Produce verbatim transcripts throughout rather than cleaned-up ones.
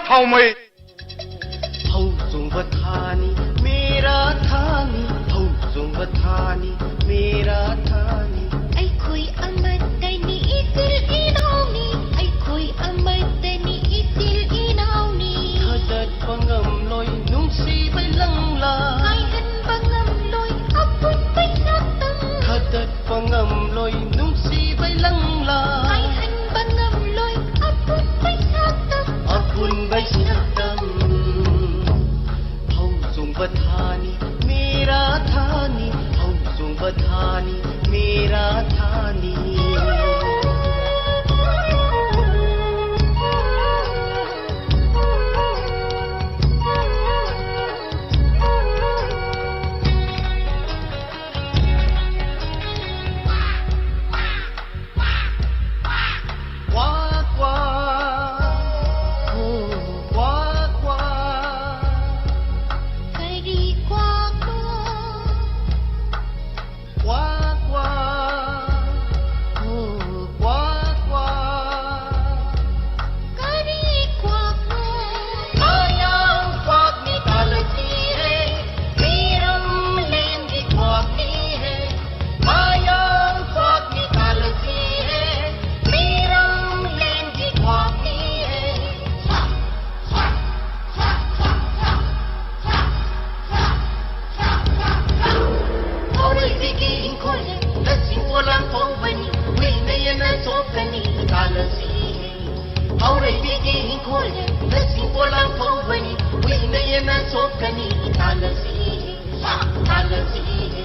ꯊꯥꯎꯃꯩ꯫ ꯐꯧ ꯆꯣꯡꯕ ꯊꯥꯅꯤ, ꯃꯦꯔꯥ ꯊꯥꯅꯤ, ꯐꯧ ꯆꯣꯡꯕ ꯊꯥꯅꯤ, ꯃꯦꯔꯥ ꯊꯥꯅꯤ꯫ ꯑꯩꯈꯣꯏ ꯑꯃꯠꯇꯅꯤ, ꯏꯆꯤꯜ ꯏꯅꯥꯎꯅꯤ, ꯑꯩꯈꯣꯏ ꯑꯃꯠꯇꯅꯤ, ꯏꯆꯤꯜ ꯏꯅꯥꯎꯅꯤ꯫ ꯊꯥꯗꯠꯄ ꯉꯝꯂꯣꯏ ꯅꯨꯡꯁꯤꯕ ꯂꯪꯂꯥ, ꯍꯥꯏꯍꯟꯕ ꯉꯝꯂꯣꯏ ꯑꯄꯨꯟꯕꯩ ꯁꯛꯇꯝ꯫ ꯊꯥꯗꯠꯄ ꯉꯝꯂꯣꯏ ꯅꯨꯡꯁꯤꯕ ꯂꯪꯂꯥ, ꯍꯥꯏꯍꯟꯕ ꯉꯝꯂꯣꯏ ꯑꯄꯨꯟꯕꯩ ꯁꯛꯇꯝ꯫ ꯑꯄꯨꯟꯕꯩ ꯁꯛꯇꯝ꯫ ꯐꯧ ꯆꯣꯡꯕ ꯊꯥꯅꯤ, ꯃꯦꯔꯥ ꯊꯥꯅꯤ, ꯐꯧ ꯆꯣꯡꯕ ꯊꯥꯅꯤ, ꯃꯦꯔꯥ ꯊꯥꯅꯤ꯫ ꯀ꯭ꯋꯥ, ꯀ꯭ꯋꯥ, ꯍꯣ, ꯀ꯭ꯋꯥ, ꯀ꯭ꯋꯥ꯫ ꯀꯔꯤ ꯀ꯭ꯋꯥꯛꯅꯣ? ꯀ꯭ꯋꯥ, ꯀ꯭ꯋꯥ, ꯍꯣ, ꯀ꯭ꯋꯥ, ꯀ꯭ꯋꯥ꯫ ꯀꯔꯤ ꯀ꯭ꯋꯥꯛꯅꯣ? ꯃꯌꯥꯡ ꯀ꯭ꯋꯥꯛꯅꯤ ꯇꯥꯜꯂꯁꯤ ꯍꯦ, ꯃꯤꯔꯝꯂꯦꯟꯒꯤ ꯀ꯭ꯋꯥꯛꯅꯤ ꯍꯦ꯫ ꯃꯌꯥꯡ ꯀ꯭ꯋꯥꯛꯅꯤ ꯇꯥꯜꯂꯁꯤ ꯍꯦ, ꯃꯤꯔꯝꯂꯦꯟꯒꯤ ꯀ꯭ꯋꯥꯛꯅꯤ ꯍꯦ꯫ ꯁꯥ, ꯁꯥ, ꯁꯥ, ꯁꯥ, ꯁꯥ, ꯁꯥ, ꯁꯥ, ꯁꯥ, ꯁꯥ, ꯁꯥ꯫ ꯄꯥꯎꯔꯩꯕꯤꯒꯤ ꯏꯪꯈꯣꯜ ꯂꯁꯤꯡ ꯄꯣꯂꯥꯡ ꯐꯥꯎꯕꯅꯤ, ꯍꯨꯏꯅ ꯌꯦꯟꯅ ꯁꯣꯛꯀꯅꯤ ꯇꯥꯜꯂꯁꯤ ꯍꯦ꯫ ꯄꯥꯎꯔꯩꯕꯤꯒꯤ ꯏꯪꯈꯣꯜ ꯂꯁꯤꯡ ꯄꯣꯂꯥꯡ ꯐꯥꯎꯕꯅꯤ, ꯍꯨꯏꯅ ꯌꯦꯟꯅ ꯁꯣꯛꯀꯅꯤ ꯇꯥꯜꯂꯁꯤ ꯍꯦ꯫ ꯁꯥ, ꯇꯥꯜꯂꯁꯤ ꯍꯦ꯫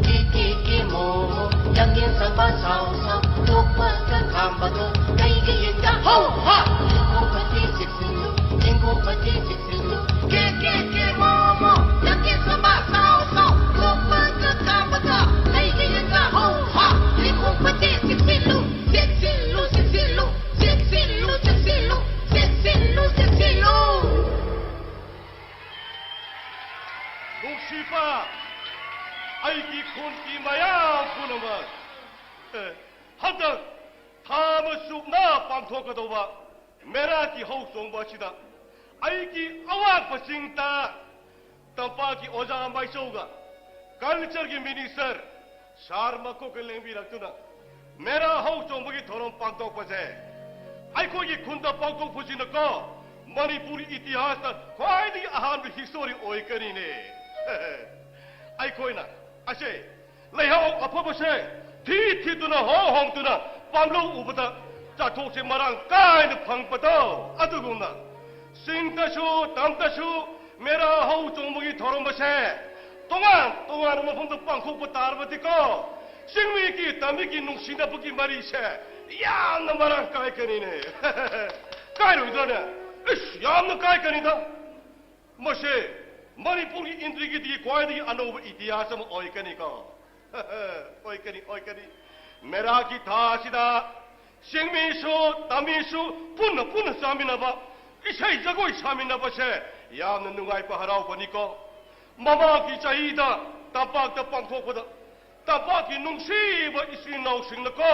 ꯀꯦ ꯀꯦ ꯀꯦ ꯃꯣ ꯃꯣ, ꯂꯝꯖꯦꯟ ꯆꯪꯕ ꯁꯥꯎ ꯁꯥꯎ, ꯇꯣꯛꯄꯒ ꯈꯥꯝꯕꯒ ꯀꯩꯒ ꯌꯦꯡꯒ ꯍꯧ ꯍꯥ꯫ ꯂꯤꯀꯣꯡ ꯐꯠꯇꯦ ꯆꯦꯛꯁꯤꯜꯂꯨ, ꯆꯦꯡꯀꯣꯡ ꯐꯠꯇꯦ ꯆꯦꯛꯁꯤꯜꯂꯨ꯫ ꯀꯦ ꯀꯦ ꯀꯦ ꯃꯣ ꯃꯣ, ꯂꯝꯖꯦꯟ ꯆꯪꯕ ꯁꯥꯎ ꯁꯥꯎ, ꯇꯣꯛꯄꯒ ꯈꯥꯝꯕꯒ ꯀꯩꯒ ꯌꯦꯡꯒ ꯍꯧ ꯍꯥ꯫ ꯂꯤꯀꯣꯡ ꯐꯠꯇꯦ ꯆꯦꯛꯁꯤꯜꯂꯨ, ꯆꯦꯛꯁꯤꯜꯂꯨ, ꯆꯦꯛꯁꯤꯜꯂꯨ, ꯆꯦꯛꯁꯤꯜꯂꯨ, ꯆꯦꯛꯁꯤꯜꯂꯨ, ꯆꯦꯛꯁꯤꯜꯂꯨ, ꯆꯦꯛꯁꯤꯜꯂꯨ꯫ ꯅꯨꯡꯁꯤꯕ ꯑꯩꯒꯤ ꯈꯨꯟꯒꯤ ꯃꯌꯥꯝ ꯄꯨꯝꯅꯃꯛ, ꯑꯦ, ꯍꯟꯗꯛ ꯊꯥ ꯑꯃ ꯆꯨꯞꯅ ꯄꯥꯡꯊꯣꯛꯀꯗꯧꯕ ꯃꯦꯔꯥꯒꯤ ꯍꯧ ꯆꯣꯡꯕ ꯑꯁꯤꯗ ꯑꯩꯒꯤ ꯑꯋꯥꯡꯕ ꯆꯤꯡꯗ ꯇꯝꯄꯥꯛꯀꯤ ꯑꯣꯖꯥ ꯃꯥꯏꯆꯧꯒ ꯀꯜꯆꯔꯒꯤ ꯃꯤꯅꯤꯁꯇꯔ ꯁꯥꯔ ꯃꯀꯣꯛꯀ ꯂꯦꯡꯕꯤꯔꯛꯇꯨꯅ ꯃꯦꯔꯥ ꯍꯧ ꯆꯣꯡꯕꯒꯤ ꯊꯧꯔꯝ ꯄꯥꯡꯊꯣꯛꯄꯁꯦ ꯑꯩꯈꯣꯏꯒꯤ ꯈꯨꯟꯗ ꯄꯥꯡꯊꯣꯛꯄꯁꯤꯅꯀꯣ ꯃꯅꯤꯄꯨꯔꯒꯤ ꯏꯇꯤꯍꯥꯁꯇ ꯈ꯭ꯋꯥꯏꯗꯒꯤ ꯑꯍꯥꯟꯕ ꯍꯤꯁꯇꯣꯔꯤ ꯑꯣꯏꯒꯅꯤꯅꯦ꯫ ꯑꯩꯈꯣꯏꯅ ꯑꯁꯦ ꯂꯩꯍꯥꯎ ꯑꯐꯕꯁꯦ ꯊꯤ ꯊꯤꯗꯨꯅ ꯍꯣ ꯍꯣꯡꯗꯨꯅ ꯄꯥꯝꯂꯧ ꯎꯕꯗ ꯆꯥꯊꯣꯛꯁꯦ ꯃꯔꯥꯡ ꯀꯥꯏꯅ ꯐꯪꯕꯗꯣ ꯑꯗꯨꯒꯨꯝꯅ ꯆꯤꯡꯗꯁꯨ ꯇꯝꯗꯁꯨ ꯃꯦꯔꯥ ꯍꯧ ꯆꯣꯡꯕꯒꯤ ꯊꯧꯔꯝ ꯑꯁꯦ ꯇꯣꯉꯥꯟ ꯇꯣꯉꯥꯟꯕ ꯃꯐꯝꯗ ꯄꯥꯡꯊꯣꯛꯄ ꯇꯥꯔꯕꯗꯤꯀꯣ ꯆꯤꯡꯃꯤꯒꯤ ꯇꯝꯃꯤꯒꯤ ꯅꯨꯡꯁꯤꯅꯕꯒꯤ ꯃꯔꯤꯁꯦ ꯌꯥꯝꯅ ꯃꯔꯥꯡ ꯀꯥꯏꯒꯅꯤꯅꯦ꯫ ꯀꯥꯏꯔꯣꯏꯗ꯭ꯔꯅꯦ? ꯏꯁ, ꯌꯥꯝꯅ ꯀꯥꯏꯒꯅꯤꯗ꯫ ꯃꯁꯤ ꯃꯅꯤꯄꯨꯔꯒꯤ ꯏꯟꯗ꯭ꯔꯤꯒꯤꯗꯤ ꯈ꯭ꯋꯥꯏꯗꯒꯤ ꯑꯅꯧꯕ ꯏꯇꯤꯍꯥꯁ ꯑꯃ ꯑꯣꯏꯒꯅꯤꯀꯣ꯫ ꯑꯣꯏꯒꯅꯤ, ꯑꯣꯏꯒꯅꯤ꯫ ꯃꯦꯔꯥꯒꯤ ꯊꯥ ꯑꯁꯤꯗ ꯆꯤꯡꯃꯤꯁꯨ ꯇꯝꯃꯤꯁꯨ ꯄꯨꯟꯅ ꯄꯨꯟꯅ ꯆꯥꯃꯤꯟꯅꯕ, ꯏꯁꯩ ꯖꯒꯣꯏ ꯁꯥꯃꯤꯟꯅꯕꯁꯦ ꯌꯥꯝꯅ ꯅꯨꯡꯉꯥꯏꯕ ꯍꯔꯥꯎꯕꯅꯤꯀꯣ꯫ ꯃꯃꯥꯡꯒꯤ ꯆꯍꯤꯗ ꯇꯝꯄꯥꯛꯇ ꯄꯥꯡꯊꯣꯛꯄꯗ ꯇꯝꯄꯥꯛꯀꯤ ꯅꯨꯡꯁꯤꯕ ꯏꯆꯤꯟ ꯏꯅꯥꯎꯁꯤꯡꯅꯀꯣ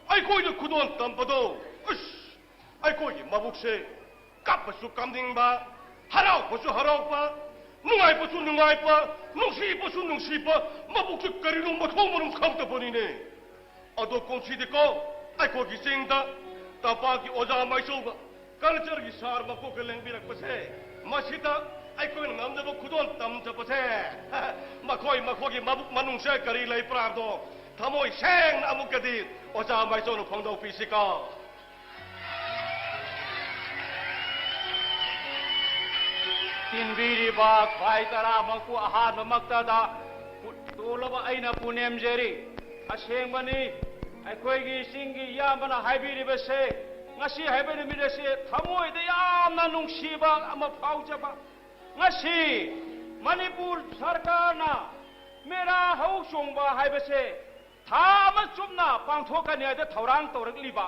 ꯑꯩꯈꯣꯏꯗ ꯈꯨꯗꯣꯜ ꯇꯝꯕꯗꯣ, ꯑꯁ, ꯑꯩꯈꯣꯏꯒꯤ ꯃꯕꯨꯛꯁꯦ ꯀꯞꯄꯁꯨ ꯀꯞꯅꯤꯡꯕ, ꯍꯔꯥꯎꯕꯁꯨ ꯍꯔꯥꯎꯕ, ꯅꯨꯡꯉꯥꯏꯕꯁꯨ ꯅꯨꯡꯉꯥꯏꯕ, ꯅꯨꯡꯁꯤꯕꯁꯨ ꯅꯨꯡꯁꯤꯕ, ꯃꯕꯨꯛꯁꯦ ꯀꯔꯤꯅꯣ ꯃꯊꯣꯡ ꯃꯔꯝ ꯈꯪꯗꯕꯅꯤꯅꯦ꯫ ꯑꯗꯣ ꯀꯨꯝꯁꯤꯗꯤꯀꯣ ꯑꯩꯈꯣꯏꯒꯤ ꯆꯤꯡꯗ ꯇꯝꯄꯥꯛꯀꯤ ꯑꯣꯖꯥ ꯃꯥꯏꯆꯧꯕ ꯀꯜꯆꯔꯒꯤ ꯁꯥꯔ ꯃꯀꯣꯛꯀ ꯂꯦꯡꯕꯤꯔꯛꯄꯁꯦ, ꯃꯁꯤꯗ ꯑꯩꯈꯣꯏꯅ ꯉꯝꯖꯕ ꯈꯨꯗꯣꯜ ꯇꯝꯖꯕꯁꯦ, ꯃꯈꯣꯏ ꯃꯈꯣꯏꯒꯤ ꯃꯕꯨꯛ ꯃꯅꯨꯡꯁꯦ ꯀꯔꯤ ꯂꯩꯕ꯭ꯔꯥ ꯍꯥꯏꯕꯗꯣ ꯊꯃꯣꯏ ꯁꯦꯡꯅ ꯑꯃꯨꯛꯀꯗꯤ ꯑꯣꯖꯥ ꯃꯥꯏꯆꯧꯅ ꯐꯣꯡꯗꯣꯛꯄꯤꯁꯤꯀꯣ꯫ ꯇꯤꯟꯕꯤꯔꯤꯕ ꯈ꯭ꯋꯥꯏ ꯇꯔꯥꯃꯛꯄꯨ ꯑꯍꯥꯟꯕꯃꯛꯇꯗ ꯄꯨ-, ꯇꯣꯜꯂꯕ ꯑꯩꯅ ꯄꯨꯅꯦꯝꯖꯔꯤ꯫ ꯑꯁꯦꯡꯕꯅꯤ, ꯑꯩꯈꯣꯏꯒꯤ ꯆꯤꯡꯒꯤ ꯏꯌꯥꯝꯕꯅ ꯍꯥꯏꯕꯤꯔꯤꯕꯁꯦ, ꯉꯁꯤ ꯍꯥꯏꯕ ꯅꯨꯃꯤꯠ ꯑꯁꯤ ꯊꯃꯣꯏꯗ ꯌꯥꯝꯅ ꯅꯨꯡꯁꯤꯕ ꯑꯃ ꯐꯥꯎꯖꯕ꯫ ꯉꯁꯤ ꯃꯅꯤꯄꯨꯔ ꯁꯔꯀꯥꯔꯅ ꯃꯦꯔꯥ ꯍꯧ ꯆꯣꯡꯕ ꯍꯥꯏꯕꯁꯦ ꯊꯥ ꯑꯃ ꯆꯨꯞꯅ ꯄꯥꯡꯊꯣꯛꯀꯅꯤ ꯍꯥꯏꯗ ꯊꯧꯔꯥꯡ ꯇꯧꯔꯛꯂꯤꯕ,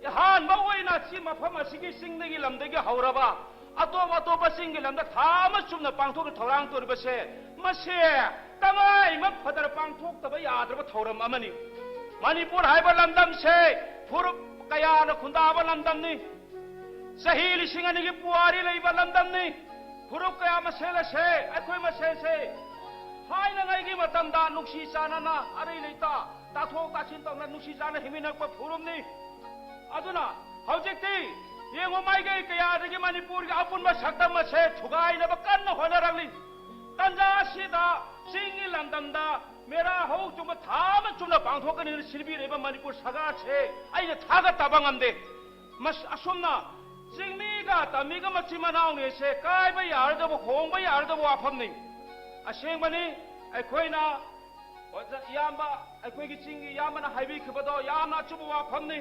ꯑꯍꯥꯟꯕ ꯑꯣꯏꯅ ꯁꯤ ꯃꯐꯝ ꯑꯁꯤꯒꯤ ꯆꯤꯡꯗꯒꯤ ꯂꯝꯗꯒꯤ ꯍꯧꯔꯕ ꯑꯇꯣꯞ ꯑꯇꯣꯞꯄ ꯆꯤꯡꯒꯤ ꯂꯝꯗ ꯊꯥ ꯑꯃ ꯆꯨꯞꯅ ꯄꯥꯡꯊꯣꯛꯅ ꯊꯧꯔꯥꯡ ꯇꯧꯔꯤꯕꯁꯦ, ꯃꯁꯦ ꯇꯉꯥꯏꯃꯛ ꯐꯗꯅ ꯄꯥꯡꯊꯣꯛꯇꯕ ꯌꯥꯗ꯭ꯔꯕ ꯊꯧꯔꯝ ꯑꯃꯅꯤ꯫ ꯃꯅꯤꯄꯨꯔ ꯍꯥꯏꯕ ꯂꯝꯗꯝꯁꯦ ꯐꯨꯔꯨꯞ ꯀꯌꯥꯅ ꯈꯨꯟꯗꯥꯕ ꯂꯝꯗꯝꯅꯤ꯫ ꯆꯍꯤ ꯂꯤꯁꯤꯡ ꯑꯅꯤꯒꯤ ꯄꯨꯋꯥꯔꯤ ꯂꯩꯕ ꯂꯝꯗꯝꯅꯤ꯫ ꯐꯨꯔꯨꯞ ꯀꯌꯥ ꯃꯁꯦꯜ ꯑꯁꯦ, ꯑꯩꯈꯣꯏ ꯃꯁꯦꯜꯁꯦ ꯊꯥꯏꯅꯉꯩꯒꯤ ꯃꯇꯝꯗ ꯅꯨꯡꯁꯤ ꯆꯥꯟꯅꯅ ꯑꯔꯩ ꯂꯩꯇ ꯇꯥꯊꯣꯛ ꯇꯥꯁꯤꯟ ꯇꯧꯅ ꯅꯨꯡꯁꯤ ꯆꯥꯟꯅ ꯍꯤꯡꯃꯤꯟꯅꯔꯛꯄ ꯐꯨꯔꯨꯞꯅꯤ꯫ ꯑꯗꯨꯅ ꯍꯧꯖꯤꯛꯇꯤ ꯌꯦꯡꯉꯨ, ꯃꯥꯏꯀꯩ ꯀꯌꯥꯗꯒꯤ ꯃꯅꯤꯄꯨꯔꯒꯤ ꯑꯄꯨꯟꯕ ꯁꯛꯇꯝ ꯑꯁꯦ ꯊꯨꯒꯥꯏꯅꯕ ꯀꯟꯅ ꯍꯣꯠꯅꯔꯛꯂꯤ꯫ ꯇꯟꯖꯥ ꯑꯁꯤꯗ ꯆꯤꯡꯒꯤ ꯂꯝꯗꯝꯗ ꯃꯦꯔꯥ ꯍꯧ ꯆꯣꯡꯕ ꯊꯥ ꯑꯃ ꯆꯨꯞꯅ ꯄꯥꯡꯊꯣꯛꯀꯅꯤꯅ ꯁꯤꯟꯕꯤꯔꯤꯕ ꯃꯅꯤꯄꯨꯔ ꯁꯔꯀꯥꯔꯁꯦ ꯑꯩꯅ ꯊꯥꯒꯠꯇꯕ ꯉꯝꯗꯦ꯫ ꯃꯁ-, ꯑꯁꯨꯝꯅ ꯆꯤꯡꯃꯤꯒ ꯇꯝꯃꯤꯒ ꯃꯆꯤꯟ ꯃꯅꯥꯎꯅꯤꯁꯦ ꯀꯥꯏꯕ ꯌꯥꯔꯗꯕ, ꯍꯣꯡꯕ ꯌꯥꯔꯗꯕ ꯋꯥꯐꯝꯅꯤ꯫ ꯑꯁꯦꯡꯕꯅꯤ, ꯑꯩꯈꯣꯏꯅ ꯑꯣꯖꯥ ꯏꯌꯥꯝꯕ, ꯑꯩꯈꯣꯏꯒꯤ ꯆꯤꯡꯒꯤ ꯏꯌꯥꯝꯕꯅ ꯍꯥꯏꯕꯤꯈꯤꯕꯗꯣ ꯌꯥꯝꯅ ꯑꯆꯨꯝꯕ ꯋꯥꯐꯝꯅꯤ꯫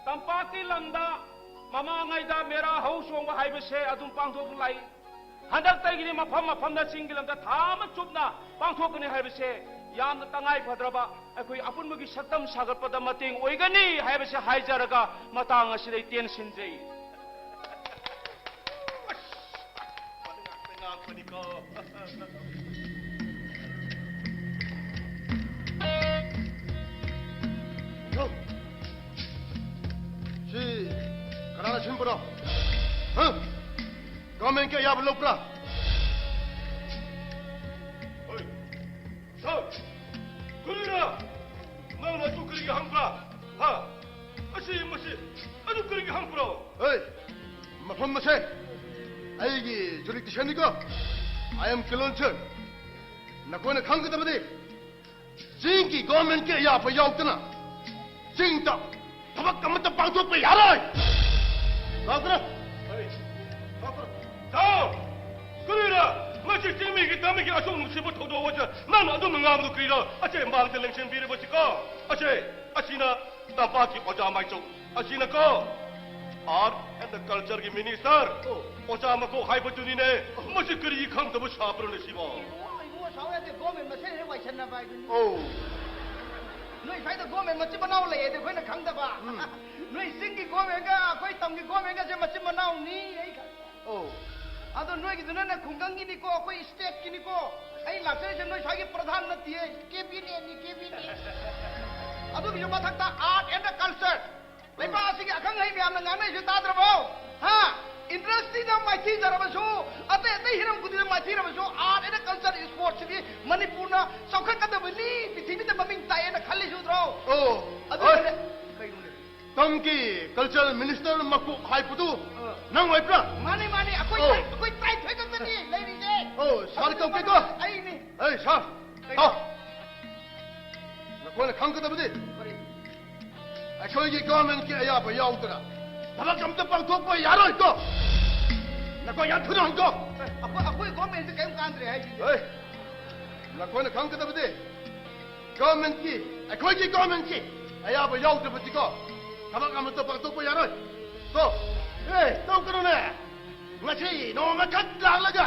ꯇꯝꯄꯥꯛꯀꯤ ꯂꯝꯗ ꯃꯃꯥꯡꯉꯩꯗ ꯃꯦꯔꯥ ꯍꯧ ꯆꯣꯡꯕ ꯍꯥꯏꯕꯁꯦ ꯑꯗꯨꯝ ꯄꯥꯡꯊꯣꯛꯂꯛꯏ꯫ ꯍꯟꯗꯛꯇꯒꯤꯗꯤ ꯃꯐꯝ ꯃꯐꯝꯗ ꯆꯤꯡꯒꯤ ꯂꯝꯗ ꯊꯥ ꯑꯃ ꯆꯨꯞꯅ ꯄꯥꯡꯊꯣꯛꯀꯅꯤ ꯍꯥꯏꯕꯁꯦ ꯌꯥꯝꯅ ꯇꯉꯥꯏ ꯐꯗ꯭ꯔꯕ, ꯑꯩꯈꯣꯏ ꯑꯄꯨꯟꯕꯒꯤ ꯁꯛꯇꯝ ꯁꯥꯒꯠꯄꯗ ꯃꯇꯦꯡ ꯑꯣꯏꯒꯅꯤ ꯍꯥꯏꯕꯁꯦ ꯍꯥꯏꯖꯔꯒ ꯃꯇꯥꯡ ꯑꯁꯤꯗ ꯑꯩ ꯇꯦꯟꯁꯤꯟꯖꯩ꯫ ꯁꯤ ꯀꯅꯥꯅ ꯁꯤꯟꯕꯅꯣ? ꯍꯥ? ꯒꯚꯔꯟꯃꯦꯟꯠꯀꯤ ꯑꯌꯥꯕ ꯂꯧꯕ꯭ꯔꯥ? ꯍꯣꯏ꯫ ꯁꯥꯔ, ꯀꯔꯤꯔꯥ? ꯅꯪꯅ ꯑꯗꯨ ꯀꯔꯤꯒꯤ ꯍꯪꯕ꯭ꯔꯥ? ꯍꯥ? ꯑꯁꯤ, ꯃꯁꯤ, ꯑꯗꯨ ꯀꯔꯤꯒꯤ ꯍꯪꯕ꯭ꯔꯣ? ꯍꯣꯏ, ꯃꯐꯝ ꯑꯁꯦ ꯑꯩꯒꯤ ꯖꯨꯔꯤꯗꯤꯛꯁꯟꯅꯤꯀꯣ꯫ I am ꯀꯤꯂꯣꯟꯁꯔ꯫ ꯅꯈꯣꯏꯅ ꯈꯪꯒꯗꯕꯗꯤ, ꯆꯤꯡꯒꯤ ꯒꯣꯔꯃꯦꯟꯀꯤ ꯑꯌꯥꯕ ꯌꯥꯎꯗꯅ ꯆꯤꯡꯗ ꯊꯕꯛ ꯑꯃꯠꯇ ꯄꯥꯡꯊꯣꯛꯄ ꯌꯥꯔꯣꯏ꯫ ꯂꯥꯛꯇ꯭ꯔꯥ? ꯁꯥꯎ! ꯀꯔꯤꯔ? ꯃꯁꯤ ꯆꯤꯡꯃꯤꯒꯤ ꯇꯝꯃꯤꯒꯤ ꯑꯁꯨꯛ ꯅꯨꯡꯁꯤꯕ ꯊꯧꯗꯣꯛ ꯑꯁꯦ ꯅꯪꯅ ꯑꯗꯨꯝ ꯉꯥꯡꯕꯗꯨ ꯀꯔꯤꯔ? ꯑꯁꯦ ꯃꯥꯡꯗ ꯂꯦꯡꯁꯤꯟꯕꯤꯔꯤꯕꯁꯤꯀꯣ? ꯑꯁꯦ, ꯑꯁꯤꯅ ꯇꯝꯄꯥꯛꯀꯤ ꯑꯣꯖꯥ ꯃꯥꯏꯆꯧ꯫ ꯑꯁꯤꯅꯀꯣ, Art and Cultureꯒꯤ Minister, ꯑꯣ꯫ ꯑꯣꯖꯥ ꯃꯀꯣꯛ ꯍꯥꯏꯕꯗꯨꯅꯤꯅꯦ꯫ ꯑꯣ꯫ ꯃꯁꯤ ꯀꯔꯤ ꯈꯪꯗꯕ ꯁꯥꯕ꯭ꯔꯣꯅꯦ ꯁꯤꯕꯣ? ꯏꯕꯨꯡꯉꯣ, ꯏꯕꯨꯡꯉꯣ, ꯁꯥꯎ ꯌꯥꯗꯦ꯫ ꯒꯣꯔꯃꯦꯟ ꯃꯁꯦꯟ ꯍꯦꯛ ꯋꯥꯏꯁꯟꯅꯕ ꯍꯥꯏꯗꯨꯅꯤ꯫ ꯑꯣ꯫ ꯅꯣꯏ ꯁ꯭ꯋꯥꯏꯗ ꯒꯣꯔꯃꯦꯟ ꯃꯆꯤꯟ ꯃꯅꯥꯎ ꯂꯩꯌꯦꯗꯤ ꯑꯩꯈꯣꯏꯅ ꯈꯪꯗꯕ꯫ ꯎꯝ꯫ ꯅꯣꯏ ꯆꯤꯡꯒꯤ ꯒꯣꯔꯃꯦꯟꯒ ꯑꯩꯈꯣꯏ ꯇꯝꯒꯤ ꯒꯣꯔꯃꯦꯟꯒꯁꯦ ꯃꯆꯤꯟ ꯃꯅꯥꯎꯅꯤ, ꯑꯩ ꯈꯪꯉꯦ꯫ ꯑꯣ꯫ ꯑꯗꯣ ꯅꯣꯏꯒꯤꯗꯨꯅꯅꯦ ꯈꯨꯡꯒꯪꯒꯤꯅꯤꯀꯣ, ꯑꯩꯈꯣꯏ ꯁ꯭ꯇꯦꯠꯀꯤꯅꯤꯀꯣ꯫ ꯑꯩ ꯂꯥꯛꯆꯔꯤꯁꯦ ꯅꯣꯏ ꯁ꯭ꯋꯥꯏꯒꯤ ꯄ꯭ꯔꯙꯥꯟ ꯅꯠꯇꯤꯌꯦ, ꯀꯦꯕꯤꯅꯦꯠꯅꯤ, ꯀꯦꯕꯤꯅꯦꯠ꯫ ꯑꯗꯨꯒꯤꯁꯨ ꯃꯊꯛꯇ Art and Culture꯫ ꯂꯩꯕꯥꯛ ꯑꯁꯤꯒꯤ ꯑꯈꯪ ꯑꯍꯩ ꯃꯌꯥꯝꯅ ꯉꯥꯡꯅꯔꯤꯁꯦ ꯇꯥꯗ꯭ꯔꯕꯣ? ꯍꯥ? ꯏꯟꯗꯁꯇ꯭ꯔꯤꯗ ꯃꯥꯏꯊꯤꯖꯔꯕꯁꯨ, ꯑꯇꯩ ꯑꯇꯩ ꯍꯤꯔꯝ ꯈꯨꯗꯤꯡꯗ ꯃꯥꯏꯊꯤꯔꯕꯁꯨ, ꯑꯥꯔꯠ ꯑꯦꯟ ꯀꯜꯆꯔ, ꯁ꯭ꯄꯣꯔꯠꯁꯤꯗꯤ ꯃꯅꯤꯄꯨꯔꯅ ꯆꯥꯎꯈꯠꯀꯗꯕꯅꯤ, ꯄ꯭ꯔꯤꯊꯤꯕꯤꯗ ꯃꯃꯤꯡ ꯇꯥꯛꯑꯦꯅ ꯈꯜꯂꯤꯁꯨ ꯅꯠꯇ꯭ꯔꯣ? ꯑꯣ, ꯑꯗꯨꯅꯅꯦ꯫ ꯍꯣꯏ꯫ ꯀꯩꯅꯣꯅꯦ? ꯇꯝꯒꯤ ꯀꯜꯆꯔ ꯃꯤꯅꯤꯁꯇꯔ ꯃꯀꯣꯛ ꯍꯥꯏꯕꯗꯨ ꯑ꯫ ꯅꯪ ꯑꯣꯏꯕ꯭ꯔꯥ? ꯃꯥꯅꯦ, ꯃꯥꯅꯦ, ꯑꯩꯈꯣꯏ ꯑꯣ꯫ ꯇꯔꯥ-, ꯑꯩꯈꯣꯏ ꯇꯔꯥꯅꯤꯊꯣꯏ ꯈꯛꯇꯅꯤ ꯂꯩꯔꯤꯁꯦ꯫ ꯑꯣ, ꯁꯥꯔ ꯀꯧꯒꯦꯀꯣ꯫ ꯑꯩꯅꯦ꯫ ꯑꯩ ꯁꯥꯔ, ꯀꯩꯅꯣ? ꯇꯥꯎ꯫ ꯅꯈꯣꯏꯅ ꯈꯪꯒꯗꯕꯗꯤ ꯀꯔꯤ? ꯑꯩꯈꯣꯏꯒꯤ ꯒꯚꯔꯟꯃꯦꯟꯠꯀꯤ ꯑꯌꯥꯕ ꯌꯥꯎꯗꯅ ꯊꯕꯛ ꯑꯝꯇ ꯄꯥꯡꯊꯣꯛꯄ ꯌꯥꯔꯣꯏꯀꯣ꯫ ꯅꯈꯣꯏ ꯌꯥꯝ ꯊꯨꯅ ꯍꯟꯀꯣ꯫ ꯑꯩꯈꯣꯏ, ꯑꯩꯈꯣꯏ ꯒꯚꯔꯟꯃꯦꯟꯠꯁꯦ ꯀꯔꯤꯝ ꯀꯥꯟꯗ꯭ꯔꯦ ꯍꯥꯏꯁꯤꯗꯤ꯫ ꯍꯣꯏ꯫ ꯅꯈꯣꯏꯅ ꯈꯪꯒꯗꯕꯗꯤ ꯒꯚꯔꯟꯃꯦꯟꯠꯀꯤ, ꯑꯩꯈꯣꯏꯒꯤ ꯒꯚꯔꯟꯃꯦꯟꯠꯀꯤ ꯑꯌꯥꯕ ꯌꯥꯎꯗ꯭ꯔꯕꯗꯤꯀꯣ ꯊꯕꯛ ꯑꯃꯠꯇ ꯄꯥꯡꯊꯣꯛꯄ ꯌꯥꯔꯣꯏ꯫ ꯀꯣ? ꯑꯦ, ꯇꯧꯒꯅꯨꯅꯦ꯫ ꯉꯁꯤ ꯅꯣꯡꯃꯈꯛ ꯂꯥꯛꯂꯒ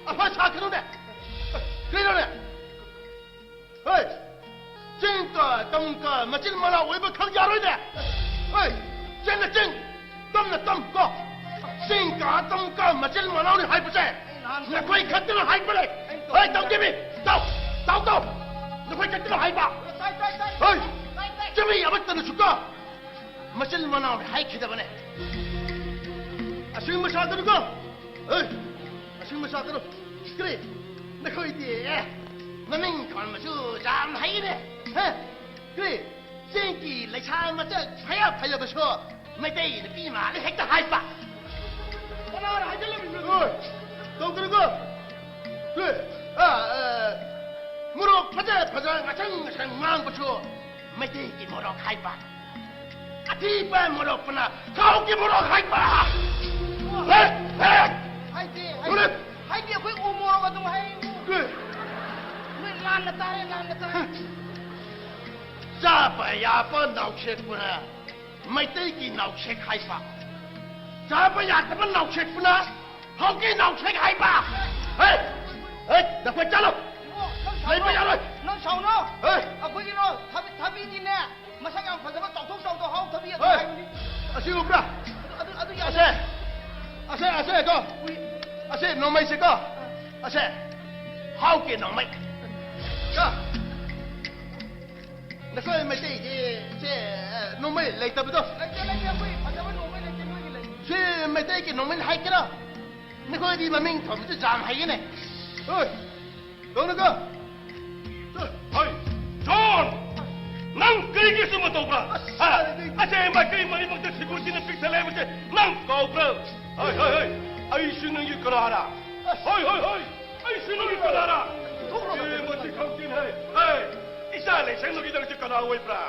ꯑꯐ ꯁꯥꯒꯅꯨꯅꯦ꯫ ꯀꯩꯅꯣꯅꯦ? ꯍꯣꯏ, ꯆꯤꯡꯒ ꯇꯝꯒ ꯃꯆꯤꯟ ꯃꯅꯥꯎ ꯑꯣꯏꯕ ꯈꯛ ꯌꯥꯔꯣꯏꯅꯦ꯫ ꯍꯣꯏ, ꯆꯤꯡꯅ ꯆꯤꯡ, ꯇꯝꯅ ꯇꯝ ꯀꯣ꯫ ꯆꯤꯡꯒ ꯇꯝꯒ ꯃꯆꯤꯟ ꯃꯅꯥꯎꯅꯤ ꯍꯥꯏꯕꯁꯦ ꯅꯈꯣꯏ ꯈꯛꯇꯅ ꯍꯥꯏꯕꯅꯦ꯫ ꯍꯣꯏ, ꯇꯧꯗꯦꯃꯤ꯫ ꯇꯧ, ꯇꯧ, ꯇꯧ꯫ ꯅꯈꯣꯏ ꯈꯛꯇꯅ ꯍꯥꯏꯕ꯫ ꯍꯣꯏ, ꯆꯨꯝꯃꯤ, ꯑꯃꯠꯇꯅꯁꯨ ꯀꯣ꯫ ꯃꯆꯤꯟ ꯃꯅꯥꯎꯅꯤ ꯍꯥꯏꯈꯤꯗꯕꯅꯦ꯫ ꯑꯁꯤꯒꯨꯝꯕ ꯁꯥꯒꯅꯨꯀꯣ꯫ ꯍꯣꯏ, ꯑꯁꯤꯒꯨꯝꯕ ꯁꯥꯒꯅꯨ꯫ ꯀꯔꯤ? ꯅꯈꯣꯏꯗꯤ, ꯑꯦ, ꯃꯃꯤꯡ ꯊꯣꯟꯕꯁꯨ ꯌꯥꯝ ꯍꯩꯅꯦ꯫ ꯍꯥ? ꯀꯔꯤ? ꯆꯤꯡꯒꯤ ꯂꯩꯁꯥ ꯃꯆꯥ ꯐꯌꯥ ꯐꯌꯥꯕꯁꯨ ꯃꯩꯇꯩ ꯅꯨꯄꯤ ꯃꯥꯜꯂꯦ ꯍꯦꯛꯇ ꯍꯥꯏꯕ꯫ ꯀꯅꯥꯅ ꯍꯥꯏꯖꯜꯂꯝꯃꯤꯅꯣ? ꯑꯣꯏ, ꯇꯧꯗ꯭ꯔꯒꯣ? ꯀꯔꯤ? ꯑ, ꯑ, ꯃꯣꯔꯣꯛ ꯐꯖ ꯐꯖ ꯉꯁꯪ ꯉꯁꯪ ꯉꯥꯡꯕꯁꯨ ꯃꯩꯇꯩꯒꯤ ꯃꯣꯔꯣꯛ ꯍꯥꯏꯕ꯫ ꯑꯊꯤꯕ ꯃꯣꯔꯣꯛꯄꯨꯅ ꯊꯥꯎꯒꯤ ꯃꯣꯔꯣꯛ ꯍꯥꯏꯕ꯫ ꯍꯦ, ꯍꯦ꯫ ꯍꯥꯏꯗꯦ, ꯍꯥꯏꯗꯦ꯫ ꯌꯣꯜꯂꯦ꯫ ꯍꯥꯏꯗꯦ, ꯑꯩꯈꯣꯏ ꯎ ꯃꯣꯔꯣꯛ ꯑꯗꯨꯝ ꯍꯥꯏ꯫ ꯀꯩ? ꯅꯣꯏ ꯂꯥꯟꯅ ꯇꯥꯔꯦ, ꯂꯥꯟꯅ ꯇꯥꯔꯦ꯫ ꯆꯥꯕ ꯌꯥꯕ ꯅꯥꯎꯁꯦꯛꯄꯨꯅ ꯃꯩꯇꯩꯒꯤ ꯅꯥꯎꯁꯦꯛ ꯍꯥꯏꯕ꯫ ꯆꯥꯕ ꯌꯥꯗꯕ ꯅꯥꯎꯁꯦꯛꯄꯨꯅ ꯍꯧꯒꯤ ꯅꯥꯎꯁꯦꯛ ꯍꯥꯏꯕ꯫ ꯍꯦ! ꯍꯦ! ꯅꯈꯣꯏ ꯆꯠꯂꯣ꯫ ꯏꯕꯣ, ꯅꯪ ꯁꯥꯎꯅꯣ꯫ ꯂꯩꯕ ꯌꯥꯔꯣꯏ꯫ ꯅꯪ ꯁꯥꯎꯅꯣ꯫ ꯍꯦ! ꯑꯩꯈꯣꯏꯒꯤꯅꯣ, ꯊꯕꯤ-, ꯊꯕꯤꯗꯤꯅꯦ, ꯃꯁꯛ ꯌꯥꯝ ꯐꯖꯕ, ꯆꯥꯎꯊꯣꯛ ꯆꯥꯎꯊꯣꯛ ꯍꯥꯎ ꯊꯕꯤ ꯑꯗꯨ ꯍꯣꯏ꯫ ꯍꯥꯏꯕꯅꯤ꯫ ꯑꯁꯤ ꯎꯕ꯭ꯔꯥ? ꯑꯗꯨ, ꯑꯗꯨ, ꯑꯗꯨ ꯌꯥꯗꯦ꯫ ꯑꯁꯦ꯫ ꯑꯁꯦ, ꯑꯁꯦ ꯀꯣ꯫ ꯎꯏ꯫ ꯑꯁꯦ, ꯅꯣꯡꯃꯩꯁꯦ ꯀꯣ꯫ ꯑꯁꯦ꯫ ꯍꯥꯎꯒꯤ ꯅꯣꯡꯃꯩ꯫ ꯀꯣ꯫ ꯅꯈꯣꯏ ꯃꯩꯇꯩꯗꯤ ꯁꯦ, ꯅꯣꯡꯃꯩ ꯂꯩꯇꯕꯗꯣ? ꯂꯩꯇꯦ, ꯂꯩꯇꯦ, ꯑꯩꯈꯣꯏ ꯐꯖꯕ ꯅꯣꯡꯃꯩ ꯂꯩꯇꯦ, ꯅꯣꯏꯒꯤ ꯂꯩ꯫ ꯁꯤ ꯃꯩꯇꯩꯒꯤ ꯅꯣꯔꯃꯦꯜ ꯍꯥꯏꯒꯦꯔꯥ? ꯅꯈꯣꯏꯗꯤ ꯃꯃꯤꯡ ꯊꯣꯟꯕꯁꯨ ꯌꯥꯝ ꯍꯩꯌꯦꯅꯦ꯫ ꯍꯣꯏ, ꯇꯧꯅꯨꯀꯣ꯫ ꯍꯣꯏ, ꯖꯣꯟ! ꯅꯪ ꯀꯔꯤꯒꯤ ꯁꯨꯝꯕ ꯇꯧꯕ꯭ꯔꯥ? ꯍꯥ? ꯑꯁꯦ ꯃꯥꯏꯀꯩ ꯃꯔꯤꯃꯛꯇ ꯁꯦꯀ꯭ꯌꯨꯔꯤꯇꯤꯅ ꯄꯤꯛ ꯊꯜꯂꯦ ꯍꯥꯏꯕꯁꯦ ꯅꯪ ꯀꯥꯎꯕ꯭ꯔꯥ? ꯍꯣꯏ, ꯍꯣꯏ, ꯍꯣꯏ, ꯑꯩꯁꯨ ꯅꯪꯒꯤ ꯀꯅꯥꯔꯥ? ꯍꯣꯏ, ꯍꯣꯏ, ꯍꯣꯏ, ꯑꯩꯁꯨ ꯅꯪꯒꯤ ꯀꯅꯥꯔꯥ? ꯑꯦ, ꯃꯁꯤ ꯈꯪꯗꯦꯅꯦ꯫ ꯑꯦ, ꯏꯆꯥ ꯂꯩꯁꯦꯡꯕꯒꯤ ꯅꯪꯁꯦ ꯀꯅꯥ ꯑꯣꯏꯕ꯭ꯔꯥ?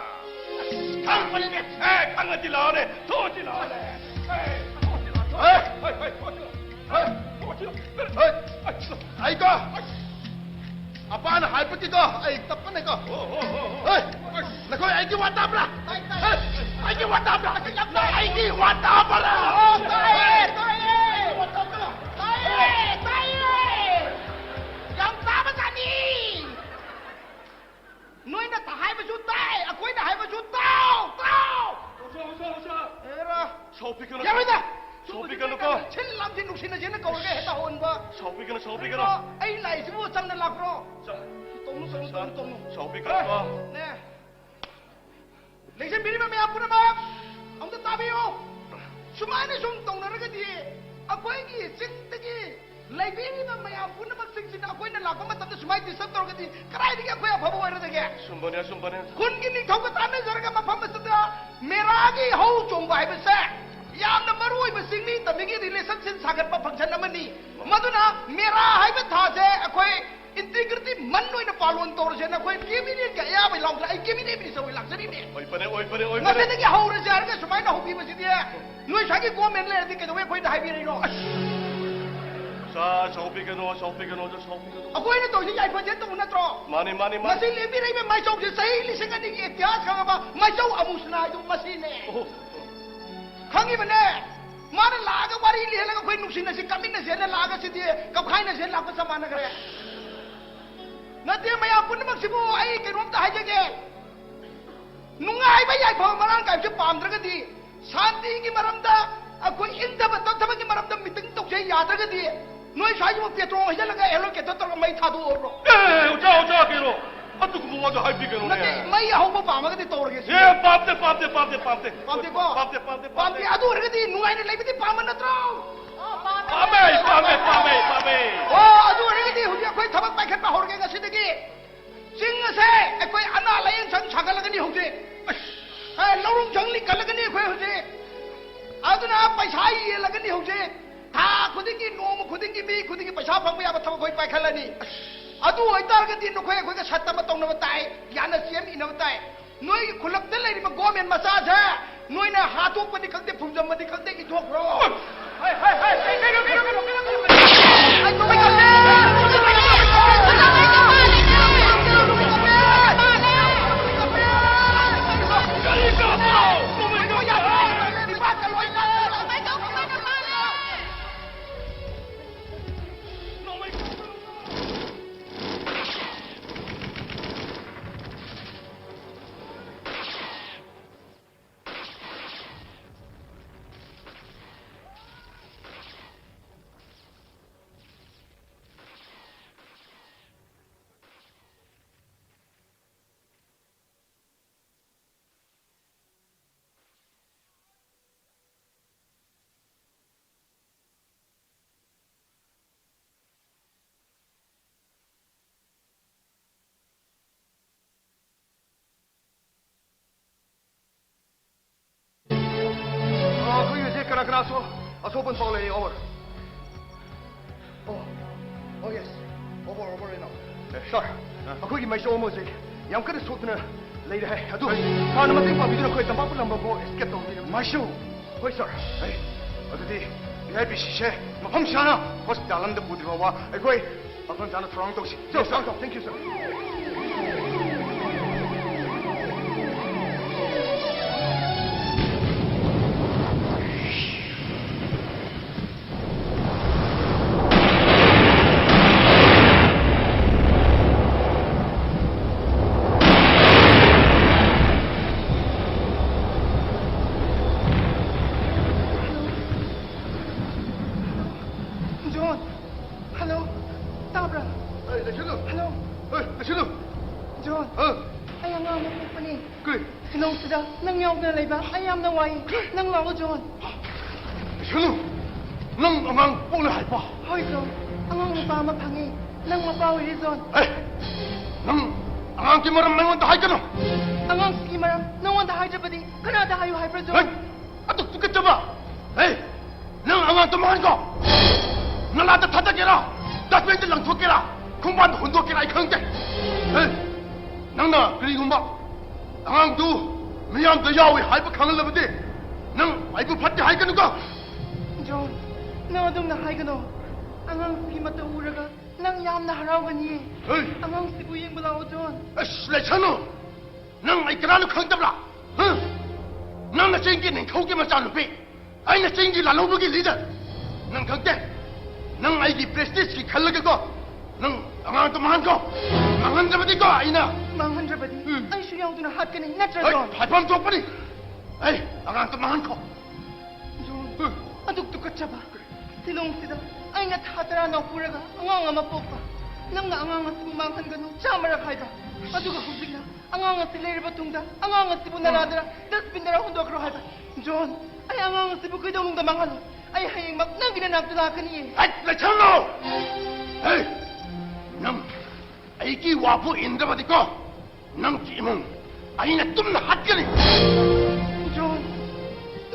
ꯈꯪꯕꯅꯤꯅꯦ꯫ ꯑꯦ, ꯈꯪꯉꯗꯤ ꯂꯥꯛꯑꯣꯅꯦ꯫ ꯊꯣꯛꯑꯗꯤ ꯂꯥꯛꯑꯣꯅꯦ꯫ ꯑꯦ, ꯊꯣꯛꯑꯗꯤ ꯂꯥꯛꯑꯣ꯫ ꯑꯦ, ꯍꯣꯏ, ꯍꯣꯏ, ꯊꯣꯛꯑꯗꯤ ꯂꯥꯛꯑꯣ꯫ ꯑꯦ, ꯊꯣꯛꯑꯗꯤ ꯂꯥꯛꯑꯣ꯫ ꯑꯦ, ꯑꯩꯀꯣ, ꯑꯄꯥꯅ ꯍꯥꯏꯕꯗꯤꯀꯣ, ꯑꯩ ꯇꯞꯄꯅꯦꯀꯣ꯫ ꯍꯣꯏ, ꯅꯈꯣꯏ ꯑꯩꯒꯤ ꯋꯥ ꯇꯥꯕ꯭ꯔꯥ? ꯍꯦ, ꯑꯩꯒꯤ ꯋꯥ ꯇꯥꯕ꯭ꯔꯥ? ꯅꯈꯣꯏ ꯑꯩꯒꯤ ꯋꯥ ꯇꯥꯕ꯭ꯔꯥ? ꯑꯣ, ꯇꯥꯏꯌꯦ, ꯇꯥꯏꯌꯦ꯫ ꯇꯥꯏꯌꯦ, ꯇꯥꯏꯌꯦ꯫ ꯌꯥꯝ ꯇꯥꯕꯖꯥꯠꯅꯤ꯫ ꯅꯣꯏꯅ ꯇ-, ꯍꯥꯏꯕꯁꯨ ꯇꯥꯏ, ꯑꯩꯈꯣꯏꯅ ꯍꯥꯏꯕꯁꯨ ꯇꯥꯎ, ꯇꯥꯎ꯫ ꯑꯣꯖꯥ, ꯑꯣꯖꯥ, ꯑꯣꯖꯥ꯫ ꯑꯦꯔꯥ꯫ ꯁꯥꯎꯕꯤꯒꯅꯨ꯫ ꯌꯥꯔꯣꯏꯗ꯫ ꯁꯥꯎꯕꯤꯒꯅꯨꯀꯣ꯫ ꯁꯤꯜ ꯂꯥꯡꯁꯤ ꯅꯨꯡꯁꯤꯅꯁꯦꯅ ꯀꯧꯔꯒ ꯍꯦꯛꯇ ꯍꯧꯍꯟꯕ꯫ ꯁꯥꯎꯕꯤꯒꯅꯨ, ꯁꯥꯎꯕꯤꯒꯅꯨ꯫ ꯀꯔꯤꯅꯣ? ꯑꯩ ꯂꯥꯛꯏꯁꯤꯕꯨ ꯆꯝꯅ ꯂꯥꯛꯄ꯭ꯔꯣ? ꯁꯥ-, ꯇꯧꯅꯨ, ꯇꯧꯅꯨ, ꯁꯥ-, ꯇꯧꯅꯨ, ꯇꯧꯅꯨ꯫ ꯁꯥꯎꯕꯤꯒꯅꯨꯀꯣ꯫ ꯅꯦ꯫ ꯂꯦꯡꯖꯟꯕꯤꯔꯤꯕ ꯃꯌꯥꯝ ꯄꯨꯝꯅꯃꯛ ꯑꯝꯇ ꯇꯥꯕꯤꯌꯨ꯫ ꯁꯨꯃꯥꯏꯅ ꯁꯨꯝ ꯇꯧꯅꯔꯒꯗꯤ ꯑꯩꯈꯣꯏꯒꯤ ꯆꯤꯡꯗꯒꯤ ꯂꯩꯕꯤꯔꯤꯕ ꯃꯌꯥꯝ ꯄꯨꯝꯅꯃꯛꯁꯤꯡꯁꯤꯅ ꯑꯩꯈꯣꯏꯅ ꯂꯥꯛꯄ ꯃꯇꯝꯗ ꯁꯨꯃꯥꯏꯅ ꯗꯤꯁꯇꯔꯕ ꯇꯧꯔꯒꯗꯤ ꯀꯗꯥꯏꯗꯒꯤ ꯑꯩꯈꯣꯏ ꯑꯐꯕ ꯑꯣꯏꯔꯗꯒꯦ? ꯑꯆꯨꯝꯕꯅꯦ, ꯑꯆꯨꯝꯕꯅꯦ꯫ ꯈꯨꯟꯒꯤ ꯅꯤꯡꯊꯧꯒ ꯇꯥꯟꯅꯖꯔꯒ ꯃꯐꯝ ꯑꯁꯤꯗ ꯃꯦꯔꯥꯒꯤ ꯍꯧ ꯆꯣꯡꯕ ꯍꯥꯏꯕꯁꯦ ꯌꯥꯝꯅ ꯃꯔꯨ ꯑꯣꯏꯕ ꯆꯤꯡꯃꯤ ꯇꯝꯃꯤꯒꯤ ꯔꯤꯂꯦꯁꯟꯁꯤꯞ ꯁꯥꯒꯠꯄ ꯐꯪꯁꯟ ꯑꯃꯅꯤ꯫ ꯃꯗꯨꯅ ꯃꯦꯔꯥ ꯍꯥꯏꯕ ꯊꯥꯁꯦ ꯑꯩꯈꯣꯏ ꯏꯟꯇꯤꯒ꯭ꯔꯤꯇꯤ ꯃꯟ ꯑꯣꯏꯅ ꯄꯥꯂꯣꯟ ꯇꯧꯔꯁꯦꯅ ꯑꯩꯈꯣꯏ ꯀꯦꯕꯤꯅꯦꯠꯀꯤ ꯑꯌꯥꯕ ꯌꯥꯎꯗ꯭ꯔꯦ꯫ ꯑꯩ ꯀꯦꯕꯤꯅꯦꯠ ꯃꯤꯅꯤꯁꯇꯔ ꯑꯣꯏ ꯂꯥꯛꯆꯔꯤꯅꯦ꯫ ꯑꯣꯏꯕꯅꯦ, ꯑꯣꯏꯕꯅꯦ, ꯑꯣꯏꯕꯅꯦ꯫ ꯉꯁꯤꯗꯒꯤ ꯍꯧꯔꯁꯦ ꯍꯥꯏꯔꯒ ꯁꯨꯃꯥꯏꯅ ꯍꯧꯕꯤꯕꯁꯤꯗꯤ ꯅꯣꯏ ꯁ꯭ꯋꯥꯏꯒꯤ ꯒꯣꯔꯃꯦꯟ ꯂꯩꯔꯗꯤ ꯀꯩꯗꯧꯕꯩ ꯑꯩꯈꯣꯏꯗ ꯍꯥꯏꯕꯤꯔꯛꯏꯅꯣ? ꯑꯁ! ꯁꯥ, ꯁꯥꯎꯕꯤꯒꯅꯣ, ꯁꯥꯎꯕꯤꯒꯅꯣ, ꯁꯥꯎꯕꯤꯒꯅꯣ꯫ ꯑꯩꯈꯣꯏꯅ ꯇꯧꯔꯤꯁꯦ ꯌꯥꯏꯐꯖꯦꯟ ꯇꯧꯕ ꯅꯠꯇ꯭ꯔꯣ? ꯃꯥꯅꯦ, ꯃꯥꯅꯦ, ꯃꯥꯅꯦ꯫ ꯉꯁꯤ ꯂꯦꯡꯕꯤꯔꯛꯏꯕ ꯃꯥꯏꯆꯧꯁꯦ ꯆꯍꯤ ꯂꯤꯁꯤꯡ ꯑꯅꯤꯒꯤ ꯏꯇꯤꯍꯥꯁ ꯈꯪꯉꯕ ꯃꯥꯏꯆꯧ ꯑꯃꯨꯁꯅꯥ ꯍꯥꯏꯗꯣ ꯃꯁꯤꯅꯦ꯫ ꯑꯣꯍꯣ꯫ ꯈꯪꯉꯤꯕꯅꯦ꯫ ꯃꯥꯅ ꯂꯥꯛꯑꯒ ꯋꯥꯔꯤ ꯂꯤꯍꯜꯂꯒ ꯑꯩꯈꯣꯏ ꯅꯨꯡꯁꯤꯅꯁꯤ, ꯀꯥꯃꯤꯟꯅꯁꯦꯅ ꯂꯥꯛꯑꯒ ꯁꯤꯗꯤ ꯀꯞꯈꯥꯏꯅꯁꯦꯅ ꯂꯥꯛꯄ ꯆꯞ ꯃꯥꯟꯅꯈ꯭ꯔꯦ꯫ ꯅꯠꯇꯦ, ꯃꯌꯥꯝ ꯄꯨꯝꯅꯃꯛꯁꯤꯕꯨ ꯑꯩ ꯀꯩꯅꯣꯝꯇ ꯍꯥꯏꯖꯒꯦ꯫ ꯅꯨꯡꯉꯥꯏꯕ ꯌꯥꯏꯐꯕ ꯃꯔꯥꯡ ꯀꯥꯏꯕꯁꯦ ꯄꯥꯝꯗ꯭ꯔꯒꯗꯤ, ꯁꯥꯟꯇꯤꯒꯤ ꯃꯔꯝꯗ, ꯑꯩꯈꯣꯏ ꯏꯪꯊꯕ ꯇꯞꯊꯕꯒꯤ ꯃꯔꯝꯗ ꯃꯤꯇꯤꯡ ꯇꯧꯁꯦ ꯌꯥꯗ꯭ꯔꯒꯗꯤ, ꯅꯣꯏ ꯁ꯭ꯋꯥꯏꯁꯤꯕꯨ ꯄꯦꯇ꯭ꯔꯣꯜ ꯍꯩꯖꯤꯜꯂꯒ ꯑꯦꯂꯣꯀꯦꯇꯔ ꯇꯧꯔꯒ ꯃꯩ ꯊꯥꯗꯣꯛꯑꯣꯔꯣ? ꯑꯦ, ꯑꯣꯖꯥ, ꯑꯣꯖꯥ, ꯀꯩꯅꯣ? ꯑꯗꯨꯒꯨꯝꯕ ꯋꯥꯗꯣ ꯍꯥꯏꯕꯤꯒꯅꯨꯅꯦ꯫ ꯅꯠꯇꯦ, ꯃꯩ ꯑꯍꯧꯕ ꯄꯥꯝꯃꯒꯗꯤ ꯇꯧꯔꯒꯦ ꯁꯤꯅꯤ꯫ ꯑꯦ, ꯄꯥꯝꯗꯦ, ꯄꯥꯝꯗꯦ, ꯄꯥꯝꯗꯦ, ꯄꯥꯝꯗꯦ꯫ ꯄꯥꯝꯗꯦꯀꯣ? ꯄꯥꯝꯗꯦ, ꯄꯥꯝꯗꯦ, ꯄꯥꯝꯗꯦ꯫ ꯄꯥꯝꯗꯦ꯫ ꯑꯗꯨ ꯑꯣꯏꯔꯒꯗꯤ ꯅꯨꯡꯉꯥꯏꯅ ꯂꯩꯕꯗꯤ ꯄꯥꯝꯕ ꯅꯠꯇ꯭ꯔꯣ? ꯄꯥꯝꯃꯦ, ꯄꯥꯝꯃꯦ, ꯄꯥꯝꯃꯦ, ꯄꯥꯝꯃꯦ꯫ ꯑꯣ, ꯑꯗꯨ ꯑꯣꯏꯔꯒꯗꯤ ꯍꯧꯖꯤꯛ ꯑꯩꯈꯣꯏ ꯊꯕꯛ ꯄꯥꯏꯈꯠꯄ ꯍꯧꯔꯒꯦ ꯉꯁꯤꯗꯒꯤ꯫ ꯆꯤꯡ ꯑꯁꯦ ꯑꯩꯈꯣꯏ ꯑꯅꯥ ꯂꯥꯌꯦꯡ ꯁꯪ ꯁꯥꯒꯠꯂꯒꯅꯤ ꯍꯧꯖꯤꯛ꯫ ꯑꯦ, ꯂꯧꯔꯨꯡ ꯁꯪ ꯂꯤꯡꯈꯠꯂꯒꯅꯤ ꯑꯩꯈꯣꯏ ꯍꯧꯖꯤꯛ꯫ ꯑꯗꯨꯅ ꯄꯩꯁꯥ ꯌꯦꯜꯂꯒꯅꯤ ꯍꯧꯖꯤꯛ꯫ ꯊꯥ ꯈꯨꯗꯤꯡꯒꯤ, ꯅꯣꯡꯃ ꯈꯨꯗꯤꯡꯒꯤ, ꯃꯤ ꯈꯨꯗꯤꯡꯒꯤ ꯄꯩꯁꯥ ꯐꯪꯕ ꯌꯥꯕ ꯊꯕꯛ ꯑꯩꯈꯣꯏ ꯄꯥꯏꯈꯠꯂꯅꯤ꯫ ꯑꯗꯨ ꯑꯣꯏꯇꯥꯔꯒꯗꯤ ꯅꯈꯣꯏ ꯑꯩꯈꯣꯏꯒ ꯁꯠꯇ ꯑꯃ ꯇꯧꯅꯕ ꯇꯥꯏ, ꯌꯥꯅ ꯁꯦꯝ ꯏꯅꯕ ꯇꯥꯏ꯫ ꯅꯣꯏꯒꯤ ꯈꯨꯜꯂꯛꯇ ꯂꯩꯔꯤꯕ ꯒꯣꯔꯃꯦꯟ ꯃꯆꯥꯁꯦ ꯅꯣꯏꯅ ꯍꯥꯠꯇꯣꯛꯄꯅꯤ ꯈꯪꯗꯦ, ꯐꯨꯝꯖꯟꯕꯅꯤ ꯈꯪꯗꯦ, ꯏꯊꯣꯛꯈ꯭ꯔꯣ꯫ ꯍꯣꯏ, ꯍꯣꯏ, ꯍꯣꯏ, ꯀꯩ, ꯀꯩꯅꯣ, ꯀꯩꯅꯣ, ꯀꯩꯅꯣ, ꯀꯩꯅꯣ, ꯀꯩꯅꯣ? ꯑꯩ ꯅꯣꯡꯃꯩ ꯀꯥꯞꯄꯦ! ꯀꯔꯤ ꯀꯥꯞꯄꯅꯣ? ꯅꯣꯡꯃꯩ ꯀꯥꯞꯄꯅꯣ! ꯑ, ꯑꯩꯈꯣꯏ ꯍꯧꯖꯤꯛ ꯀꯅꯥ ꯀꯅꯥꯁꯨ ꯑꯁꯣꯛ ꯑꯄꯟ ꯄꯥꯎ ꯂꯩ, over꯫ ꯑꯣ, ꯑꯣ, yes, over, over, ꯏꯅꯥꯎ꯫ ꯑꯦ, sir, ꯑꯩꯈꯣꯏꯒꯤ ꯃꯥꯏꯆꯧ ꯑꯃ ꯍꯧꯖꯤꯛ ꯌꯥꯝ ꯀꯟꯅ ꯁꯣꯛꯇꯨꯅ ꯂꯩꯔꯦ ꯍꯥꯏ꯫ ꯑꯗꯨ ꯁꯥꯔꯅ ꯃꯇꯦꯡ ꯄꯥꯡꯕꯤꯗꯨꯅ ꯑꯩꯈꯣꯏ ꯇꯝꯄꯥꯛꯄ ꯂꯝꯕꯝ ꯐꯥꯎ escape ꯇꯧꯕꯤꯔꯝꯃꯤ꯫ ꯃꯥꯏꯆꯧ? ꯍꯣꯏ, sir꯫ ꯑꯩ, ꯑꯗꯨꯗꯤ V I P ꯁꯤꯁꯦ ꯃꯐꯝ ꯆꯥꯅ ꯍꯣꯁꯄꯤꯇꯥꯜ ꯑꯃꯗ ꯄꯨꯗ꯭ꯔꯤ ꯐꯥꯎꯕ ꯑꯩꯈꯣꯏ ꯃꯐꯝ ꯆꯥꯅ ꯊꯧꯔꯥꯡ ꯇꯧꯁꯤ꯫ Yes, sir. Thank you, sir. John, hello. ꯇꯥꯕ꯭ꯔꯥ? ꯑꯦ, ꯂꯩꯁꯤꯜꯂꯨ꯫ Hello. ꯑꯦ, ꯂꯩꯁꯤꯜꯂꯨ꯫ ꯖꯣꯟ, ꯑ? ꯑꯩ ꯑꯉꯥꯡ ꯑꯃ ꯄꯣꯛꯄꯅꯤ꯫ ꯀꯔꯤ? ꯁꯤꯂꯣꯡꯁꯤꯗ ꯅꯪ ꯌꯥꯎꯗꯅ ꯂꯩꯕ ꯑꯩ ꯌꯥꯝꯅ ꯋꯥꯏ꯫ ꯅꯪ ꯂꯥꯛꯑꯣ, ꯖꯣꯟ꯫ ꯁꯅꯨ, ꯅꯪ ꯑꯉꯥꯡ ꯄꯣꯛꯂꯦ ꯍꯥꯏꯕ? ꯍꯣꯏ, ꯖꯣꯟ꯫ ꯑꯉꯥꯡ ꯅꯨꯄꯥ ꯑꯃ ꯐꯪꯉꯦ꯫ ꯅꯪ ꯃꯄꯥ ꯑꯣꯏꯔꯦ, ꯖꯣꯟ꯫ ꯑꯦ, ꯅꯪ ꯑꯉꯥꯡꯒꯤ ꯃꯔꯝ ꯑꯩꯉꯣꯟꯗ ꯍꯥꯏꯒꯅꯨ꯫ ꯑꯉꯥꯡꯁꯤꯒꯤ ꯃꯔꯝ ꯅꯉꯣꯟꯗ ꯍꯥꯏꯗ꯭ꯔꯕꯗꯤ ꯀꯅꯥꯗ ꯍꯥꯏꯌꯨ ꯍꯥꯏꯕ꯭ꯔꯥ, ꯖꯣꯟ? ꯑꯗꯨ ꯇꯨꯀꯠꯆꯕ! ꯍꯦ, ꯅꯪ ꯑꯉꯥꯡꯗꯣ ꯃꯥꯡꯍꯟꯈꯣ! ꯅꯂꯥꯗ ꯊꯥꯗꯒꯦꯔꯥ, ꯗꯁꯕꯤꯟꯗ ꯂꯪꯊꯣꯛꯀꯦꯔꯥ, ꯈꯣꯡꯕꯥꯟꯗ ꯍꯨꯟꯗꯣꯛꯀꯦꯔꯥ ꯑꯩ ꯈꯪꯗꯦ꯫ ꯍꯦ, ꯅꯪꯅ ꯀꯔꯤꯒꯨꯝꯕ ꯑꯉꯥꯡꯗꯨ ꯃꯤꯌꯥꯝꯗ ꯌꯥꯎꯏ ꯍꯥꯏꯕ ꯈꯪꯍꯜꯂꯕꯗꯤ ꯅꯪ ꯑꯩꯕꯨ ꯐꯠꯇꯦ ꯍꯥꯏꯒꯅꯨꯀꯣ꯫ ꯖꯣꯟ, ꯅꯪ ꯑꯗꯨꯝꯅ ꯍꯥꯏꯒꯅꯣ꯫ ꯑꯉꯥꯡꯁꯤꯒꯤ ꯃꯇꯧ ꯎꯔꯒ ꯅꯪ ꯌꯥꯝꯅ ꯍꯔꯥꯎꯒꯅꯤꯌꯦ꯫ ꯍꯦ! ꯑꯉꯥꯡꯁꯤꯕꯨ ꯌꯦꯡꯕ ꯂꯥꯛꯑꯣ, ꯖꯣꯟ꯫ ꯑꯁ, ꯂꯩꯁꯅꯨ! ꯅꯪ ꯑꯩ ꯀꯅꯥꯅꯣ ꯈꯪꯗꯕ꯭ꯔꯥ? ꯍ? ꯅꯪ ꯅꯆꯤꯡꯒꯤ ꯅꯤꯡꯊꯧꯒꯤ ꯃꯆꯥꯅꯨꯄꯤ, ꯑꯩꯅ ꯆꯤꯡꯒꯤ ꯂꯥꯜꯍꯧꯕꯒꯤ ꯂꯤꯗꯔ꯫ ꯅꯪ ꯈꯪꯗꯦ? ꯅꯪ ꯑꯩꯒꯤ ꯄ꯭ꯔꯦꯁꯇꯤꯖꯀꯤ ꯈꯜꯂꯒꯀꯣ, ꯅꯪ ꯑꯉꯥꯡꯗꯣ ꯃꯥꯡꯍꯟꯈꯣ꯫ ꯃꯥꯡꯍꯟꯗꯕꯗꯤꯀꯣ ꯑꯩꯅ ꯃꯥꯡꯍꯟꯗ꯭ꯔꯕꯗꯤ ꯎꯝ꯫ ꯑꯩꯁꯨ ꯌꯥꯎꯗꯨꯅ ꯍꯥꯠꯀꯅꯤ, ꯅꯠꯇ꯭ꯔ, ꯍꯦ, ꯖꯣꯟ? ꯍꯥꯏꯐꯝ ꯊꯣꯛꯄꯅꯤ꯫ ꯑꯩ ꯑꯉꯥꯡꯗꯣ ꯃꯥꯡꯍꯟꯈꯣ꯫ ꯖꯣꯟ, ꯑꯗꯨꯛ ꯇꯨꯀꯠꯆꯕ꯫ ꯁꯤꯂꯣꯡꯁꯤꯗ ꯑꯩꯅ ꯊꯥ ꯇꯔꯥ ꯅꯧꯄꯨꯔꯒ ꯑꯉꯥꯡ ꯑꯃ ꯄꯣꯛꯄ꯫ ꯅꯪꯅ ꯑꯉꯥꯡ ꯑꯁꯤꯕꯨ ꯃꯥꯡꯍꯟꯒꯅꯨ, ꯆꯥꯝꯃꯔꯛ ꯍꯥꯏꯕ꯫ ꯑꯗꯨꯒ ꯍꯧꯖꯤꯛꯅ ꯑꯉꯥꯡ ꯑꯁꯤ ꯂꯩꯔꯕ ꯇꯨꯡꯗ ꯑꯉꯥꯡ ꯑꯁꯤꯕꯨ ꯅꯂꯥꯗꯔ ꯗꯁꯕꯤꯟꯗꯔ ꯍꯨꯟꯗꯣꯛꯈ꯭ꯔꯣ ꯍꯥꯏꯕ꯫ ꯖꯣꯟ, ꯑꯩ ꯑꯉꯥꯡ ꯑꯁꯤꯕꯨ ꯀꯩꯗꯧꯅꯨꯡꯗ ꯃꯥꯡꯍꯜꯂꯣꯏ꯫ ꯑꯩ ꯍꯌꯦꯡꯃꯛ ꯅꯪꯒꯤ ꯅꯅꯥꯛꯇ ꯂꯥꯛꯀꯅꯤꯌꯦ꯫ ꯍꯦ, ꯂꯩꯁꯅꯨ! ꯍꯦ, ꯅꯪ ꯑꯩꯒꯤ ꯋꯥꯕꯨ ꯏꯟꯗ꯭ꯔꯕꯗꯤꯀꯣ, ꯅꯪꯒꯤ ꯏꯃꯨꯡ ꯑꯩꯅ ꯇꯨꯝꯅ ꯍꯥꯠꯀꯅꯤ꯫ ꯖꯣꯟ,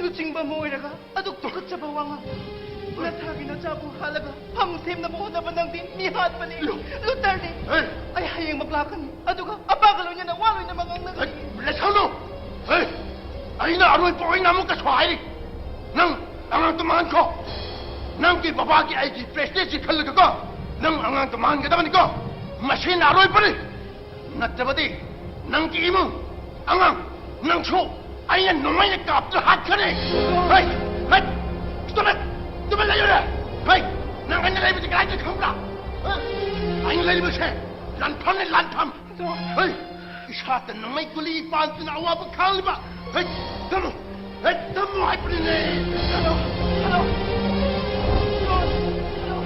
ꯂꯨꯆꯤꯡꯕ ꯑꯃ ꯑꯣꯏꯔꯒ ꯑꯗꯨꯛ ꯇꯨꯀꯠꯆꯕ ꯋꯥꯉꯥꯡ꯫ ꯅꯁꯥꯒꯤ ꯅꯆꯥꯕꯨ ꯍꯥꯠꯂꯒ ꯐꯝ ꯁꯦꯝꯅꯕ ꯍꯣꯠꯅꯕ ꯅꯪꯗꯤ ꯃꯤ ꯍꯥꯠꯄꯅꯤ꯫ ꯂꯨꯇꯔꯅꯤ꯫ ꯍꯦ! ꯑꯩ ꯍꯌꯦꯡꯃꯛ ꯂꯥꯛꯀꯅꯤ꯫ ꯑꯗꯨꯒ ꯑꯄꯥꯒ ꯂꯣꯏꯅꯅ ꯋꯥ ꯂꯣꯏꯅꯃꯛ ꯉꯥꯡꯅꯒꯅꯤ꯫ ꯂꯩꯁꯅꯨ! ꯍꯦ! ꯑꯩꯅ ꯑꯔꯣꯏꯕ ꯑꯣꯏꯅ ꯑꯃꯨꯛꯀꯁꯨ ꯍꯥꯏꯔꯤ, ꯅꯪ ꯑꯉꯥꯡꯗꯣ ꯃꯥꯡꯍꯟꯈꯣ꯫ ꯅꯪꯒꯤ ꯕꯕꯥꯒꯤ ꯑꯩꯒꯤ ꯄ꯭ꯔꯦꯁꯇꯤꯖꯀꯤ ꯈꯜꯂꯒꯀꯣ, ꯅꯪ ꯑꯉꯥꯡꯗꯣ ꯃꯥꯡꯍꯟꯒꯗꯕꯅꯤꯀꯣ꯫ ꯃꯁꯤꯅ ꯑꯔꯣꯏꯕꯅꯤ꯫ ꯅꯠꯇ꯭ꯔꯕꯗꯤ ꯅꯪꯒꯤ ꯏꯃꯨꯡ, ꯑꯉꯥꯡ, ꯅꯪꯁꯨ ꯑꯩꯅ ꯅꯣꯡꯃꯩꯅ ꯀꯥꯞꯇꯨꯅ ꯍꯥꯠꯈ꯭ꯔꯅꯤ꯫ ꯍꯩ! ꯍꯩ! Stop it! ꯇꯨꯃꯤꯟ ꯂꯩꯌꯨꯅꯦ! ꯍꯩ! ꯅꯪ ꯑꯩꯅ ꯂꯩꯕꯁꯤ ꯀꯗꯥꯏꯗ ꯈꯪꯕ꯭ꯔꯥ? ꯍꯥ? ꯑꯩꯅ ꯂꯩꯔꯤꯕꯁꯦ ꯂꯥꯟꯐꯝꯅꯤ, ꯂꯥꯟꯐꯝ! ꯍꯩ! ꯏꯁꯥꯗ ꯅꯣꯡꯃꯩ ꯒꯨꯂꯤ ꯄꯥꯟꯗꯨꯅ ꯑꯋꯥꯕ ꯈꯥꯡꯂꯤꯕ! ꯍꯩ! ꯊꯝꯃꯨ! ꯍꯩ! ꯊꯝꯃꯨ ꯍꯥꯏꯕꯅꯤꯅꯦ! Hello! Hello! John! Hello!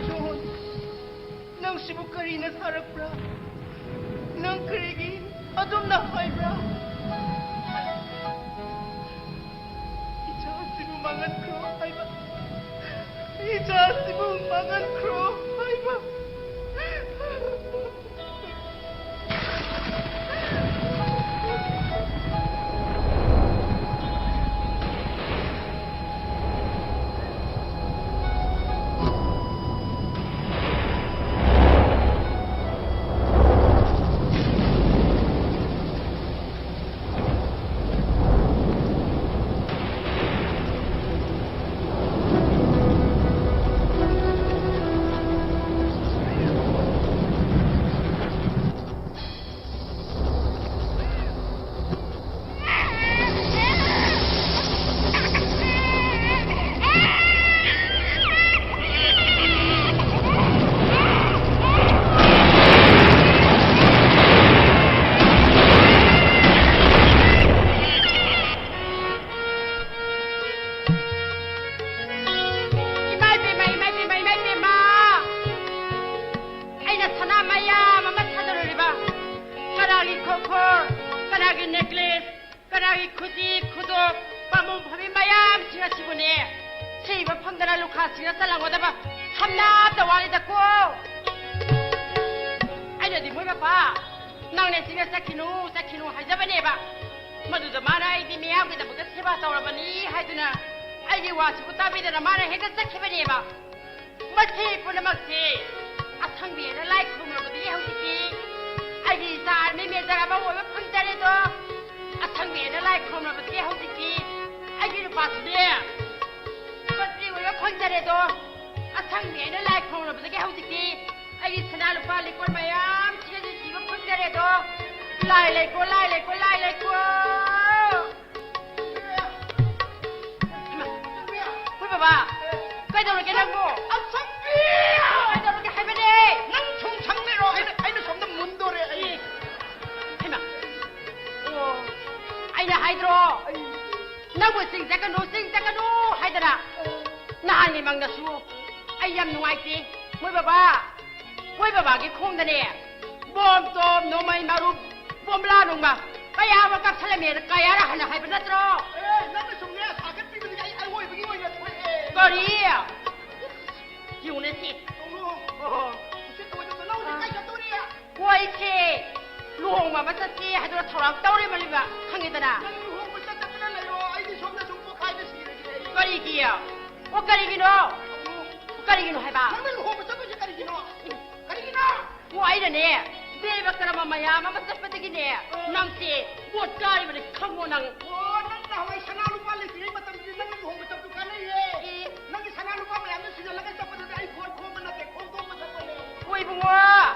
John! ꯁꯤꯕꯨ ꯀꯔꯤꯅ ꯁꯥꯔꯛꯄ꯭ꯔꯥ? ꯅꯪ ꯀꯔꯤꯒꯤ ꯑꯗꯨꯝꯅ ꯍꯥꯏꯕ꯭ꯔꯥ? ꯏꯆꯥꯁꯤꯕꯨ ꯃꯥꯡꯍꯟꯈ꯭ꯔꯣ ꯍꯥꯏꯕ꯫ ꯏꯆꯥꯁꯤꯕꯨ ꯃꯥꯡꯍꯟꯈ꯭ꯔꯣ ꯍꯥꯏꯕ꯫ ꯏꯃꯥ ꯏꯕꯦꯝꯃ, ꯏꯃꯥ ꯏꯕꯦꯝꯃ, ꯏꯃꯥ ꯏꯕꯦꯝꯃ! ꯑꯩꯅ ꯁꯅꯥ ꯃꯌꯥꯝ ꯑꯃ ꯊꯥꯗꯔꯨꯔꯤꯕ, ꯀꯅꯥꯒꯤ ꯈꯣꯡꯈꯣꯔ, ꯀꯅꯥꯒꯤ ꯅꯦꯀ꯭ꯂꯦꯁ, ꯀꯅꯥꯒꯤ ꯈꯨꯖꯤ, ꯈꯨꯗꯣꯞ, ꯄꯥꯝꯕꯣꯝ ꯐꯝꯕꯤ ꯃꯌꯥꯝꯁꯤꯡ ꯑꯁꯤꯕꯨꯅꯦ, ꯁꯤꯕ ꯐꯪꯗꯅ ꯂꯨꯈꯥꯁꯤꯡꯗ ꯆꯜꯂꯝꯒꯗꯕ ꯁꯝꯅꯥꯇ ꯋꯥꯠꯂꯤꯗꯀꯣ꯫ ꯑꯩꯅꯗꯤ ꯃꯣꯏ ꯃꯄꯥ, ꯅꯪꯅ ꯁꯤꯗ ꯆꯠꯈꯤꯅꯨ, ꯆꯠꯈꯤꯅꯨ ꯍꯥꯏꯖꯕꯅꯦꯕ꯫ ꯃꯗꯨꯗ ꯃꯥꯅ ꯑꯩꯗꯤ ꯃꯤꯌꯥꯝꯒꯤꯗꯃꯛꯇ ꯁꯦꯕꯥ ꯇꯧꯔꯕꯅꯤ ꯍꯥꯏꯗꯨꯅ ꯑꯩꯒꯤ ꯋꯥꯁꯤꯕꯨ ꯇꯥꯕꯤꯗꯅ ꯃꯥꯅ ꯍꯦꯛꯇ ꯆꯠꯈꯤꯕꯅꯦꯕ꯫ ꯃꯁꯤ ꯄꯨꯝꯅꯃꯛꯁꯤ ꯑꯁꯪꯕꯤ ꯑꯩꯅ ꯂꯥꯏ ꯈꯨꯔꯨꯝꯂꯕꯗꯤ ꯍꯧꯖꯤꯛꯇꯤ ꯑꯩꯒꯤ ꯏꯆꯥ ꯑꯥꯔꯃꯤ ꯃꯦꯖꯔ ꯑꯃ ꯑꯣꯏꯕ ꯐꯪꯖꯔꯦꯗꯣ꯫ ꯑꯁꯪꯕꯤ ꯑꯩꯅ ꯂꯥꯏ ꯈꯨꯔꯨꯝꯂꯕꯗꯤ ꯍꯧꯖꯤꯛꯇꯤ ꯑꯩꯒꯤ ꯅꯨꯄꯥꯁꯨꯅꯦ ꯃꯟꯇ꯭ꯔꯤ ꯑꯣꯏꯕ ꯐꯪꯖꯔꯦꯗꯣ꯫ ꯑꯁꯪꯕꯤ ꯑꯩꯅ ꯂꯥꯏ ꯈꯨꯔꯨꯝꯂꯕꯗꯒꯤ ꯍꯧꯖꯤꯛꯇꯤ ꯑꯩꯒꯤ ꯁꯅꯥ ꯂꯨꯄꯥ ꯂꯤꯛꯀꯣꯟ ꯃꯌꯥꯝꯁꯤꯒꯁꯨ ꯁꯤꯕ ꯐꯪꯖꯔꯦꯗꯣ꯫ ꯂꯥꯏ ꯂꯩꯀꯣ, ꯂꯥꯏ ꯂꯩꯀꯣ, ꯂꯥꯏ ꯂꯩꯀꯣ꯫ ꯍꯩꯃꯥ! ꯍꯣꯏ ꯕꯕꯥ, ꯀꯩꯗꯧꯔꯒꯦ ꯅꯪꯕꯨ? ꯑꯁꯪꯕꯤ! ꯀꯩꯗꯧꯔꯒꯦ ꯍꯥꯏꯕꯅꯦ? ꯅꯪ ꯁꯨꯝ ꯁꯪ ꯂꯩꯔꯣ, ꯑꯩꯅ, ꯑꯩꯅ ꯁꯣꯝꯗ ꯃꯨꯟꯗꯣꯔꯦ ꯑꯩ꯫ ꯍꯩꯃꯥ! ꯑꯣ, ꯑꯩꯅ ꯍꯥꯏꯗ꯭ꯔꯣ? ꯑꯩ ꯅꯪꯕꯨ ꯆꯤꯡ ꯆꯠꯀꯅꯨ, ꯆꯤꯡ ꯆꯠꯀꯅꯨ ꯍꯥꯏꯗꯅ? ꯅꯍꯥꯟꯒꯤ ꯃꯪꯗꯁꯨ ꯑꯩ ꯌꯥꯝ ꯅꯨꯡꯉꯥꯏꯇꯦ꯫ ꯃꯣꯏ ꯕꯕꯥ, ꯃꯣꯏ ꯕꯕꯥꯒꯤ ꯈꯣꯡꯗꯅꯦ ꯕꯣꯝ ꯇꯣꯝ, ꯅꯣꯡꯃꯩ ꯃꯔꯨ, ꯕꯣꯝꯕ꯭ꯂꯥ ꯅꯨꯡꯕ ꯀꯌꯥ ꯑꯃ ꯀꯥꯞꯁꯜꯂꯝꯃꯦꯅ ꯀꯌꯥꯔ ꯍꯟꯅ ꯍꯥꯏꯕ ꯅꯠꯇ꯭ꯔꯣ? ꯑꯦ, ꯅꯪꯅ ꯁꯨꯝꯅꯦ ꯁꯥꯒꯠꯄꯤꯕꯗꯒꯤ ꯑꯩ ꯑꯔꯣꯏꯕꯒꯤ ꯑꯣꯏꯅ ꯊꯣꯛꯑꯦ꯫ ꯀꯔꯤ? ꯌꯦꯡꯉꯨꯅꯦ ꯁꯤ꯫ ꯇꯧꯅꯨ꯫ ꯑꯣꯍꯣ꯫ ꯏꯆꯦ ꯊꯣꯏꯗꯣ ꯅꯪ ꯍꯧꯖꯤꯛ ꯀꯥꯏ ꯆꯠꯇꯧꯔꯤ? ꯍꯣꯏ, ꯏꯆꯦ꯫ ꯂꯨꯍꯣꯡꯕ ꯑꯃ ꯆꯠꯁꯤ ꯍꯥꯏꯗꯨꯅ ꯊꯧꯔꯥꯡ ꯇꯧꯔꯤꯕꯅꯤꯕ, ꯈꯪꯉꯦꯗꯅ꯫ ꯅꯪ ꯂꯨꯍꯣꯡꯕ ꯆꯠꯇꯗꯅ ꯂꯩꯔꯣ, ꯑꯩꯗꯤ ꯁꯣꯝꯗ ꯁꯨꯝ ꯄꯣꯛꯈꯥꯏꯗ ꯁꯤꯔꯒꯦ ꯑꯩ꯫ ꯀꯔꯤꯒꯤ? ꯑꯣ, ꯀꯔꯤꯒꯤꯅꯣ? ꯇꯧꯅꯨ꯫ ꯀꯔꯤꯒꯤꯅꯣ ꯍꯥꯏꯕ? ꯅꯪꯅ ꯂꯨꯍꯣꯡꯕ ꯆꯠꯇꯣꯏꯁꯦ ꯀꯔꯤꯒꯤꯅꯣ? ꯀꯔꯤꯒꯤꯅꯣ? ꯑꯣ, ꯑꯩꯅꯅꯦ, ꯗꯦꯕ ꯀꯔꯃ ꯃꯌꯥꯝ ꯑꯃ ꯆꯠꯄꯗꯒꯤꯅꯦ, ꯅꯪꯁꯦ ꯄꯣꯠ ꯀꯥꯏꯔꯤꯕꯅꯤ ꯈꯪꯉꯣ ꯅꯪ꯫ ꯑꯣ, ꯅꯪ ꯅꯍꯥꯟꯋꯥꯏ ꯁꯅꯥ ꯂꯨꯄꯥ ꯂꯩꯇ꯭ꯔꯤꯉꯩ ꯃꯇꯝꯗꯗꯤ ꯅꯪꯅ ꯂꯨꯍꯣꯡꯕ ꯆꯠꯄꯗꯨ ꯀꯥꯟꯅꯩꯌꯦ꯫ ꯑꯦ꯫ ꯅꯪꯒꯤ ꯁꯅꯥ ꯂꯨꯄꯥ ꯃꯌꯥꯝꯗꯣ ꯁꯤꯖꯤꯜꯂꯒ ꯆꯠꯄꯗꯨꯗꯤ ꯑꯩ ꯐꯣꯟ ꯈꯣꯝꯕ ꯅꯠꯇꯦ, ꯈꯣꯝꯗꯣꯛꯄ ꯆꯠꯄꯅꯦ꯫ ꯍꯣꯏ ꯏꯕꯨꯡꯉꯣ,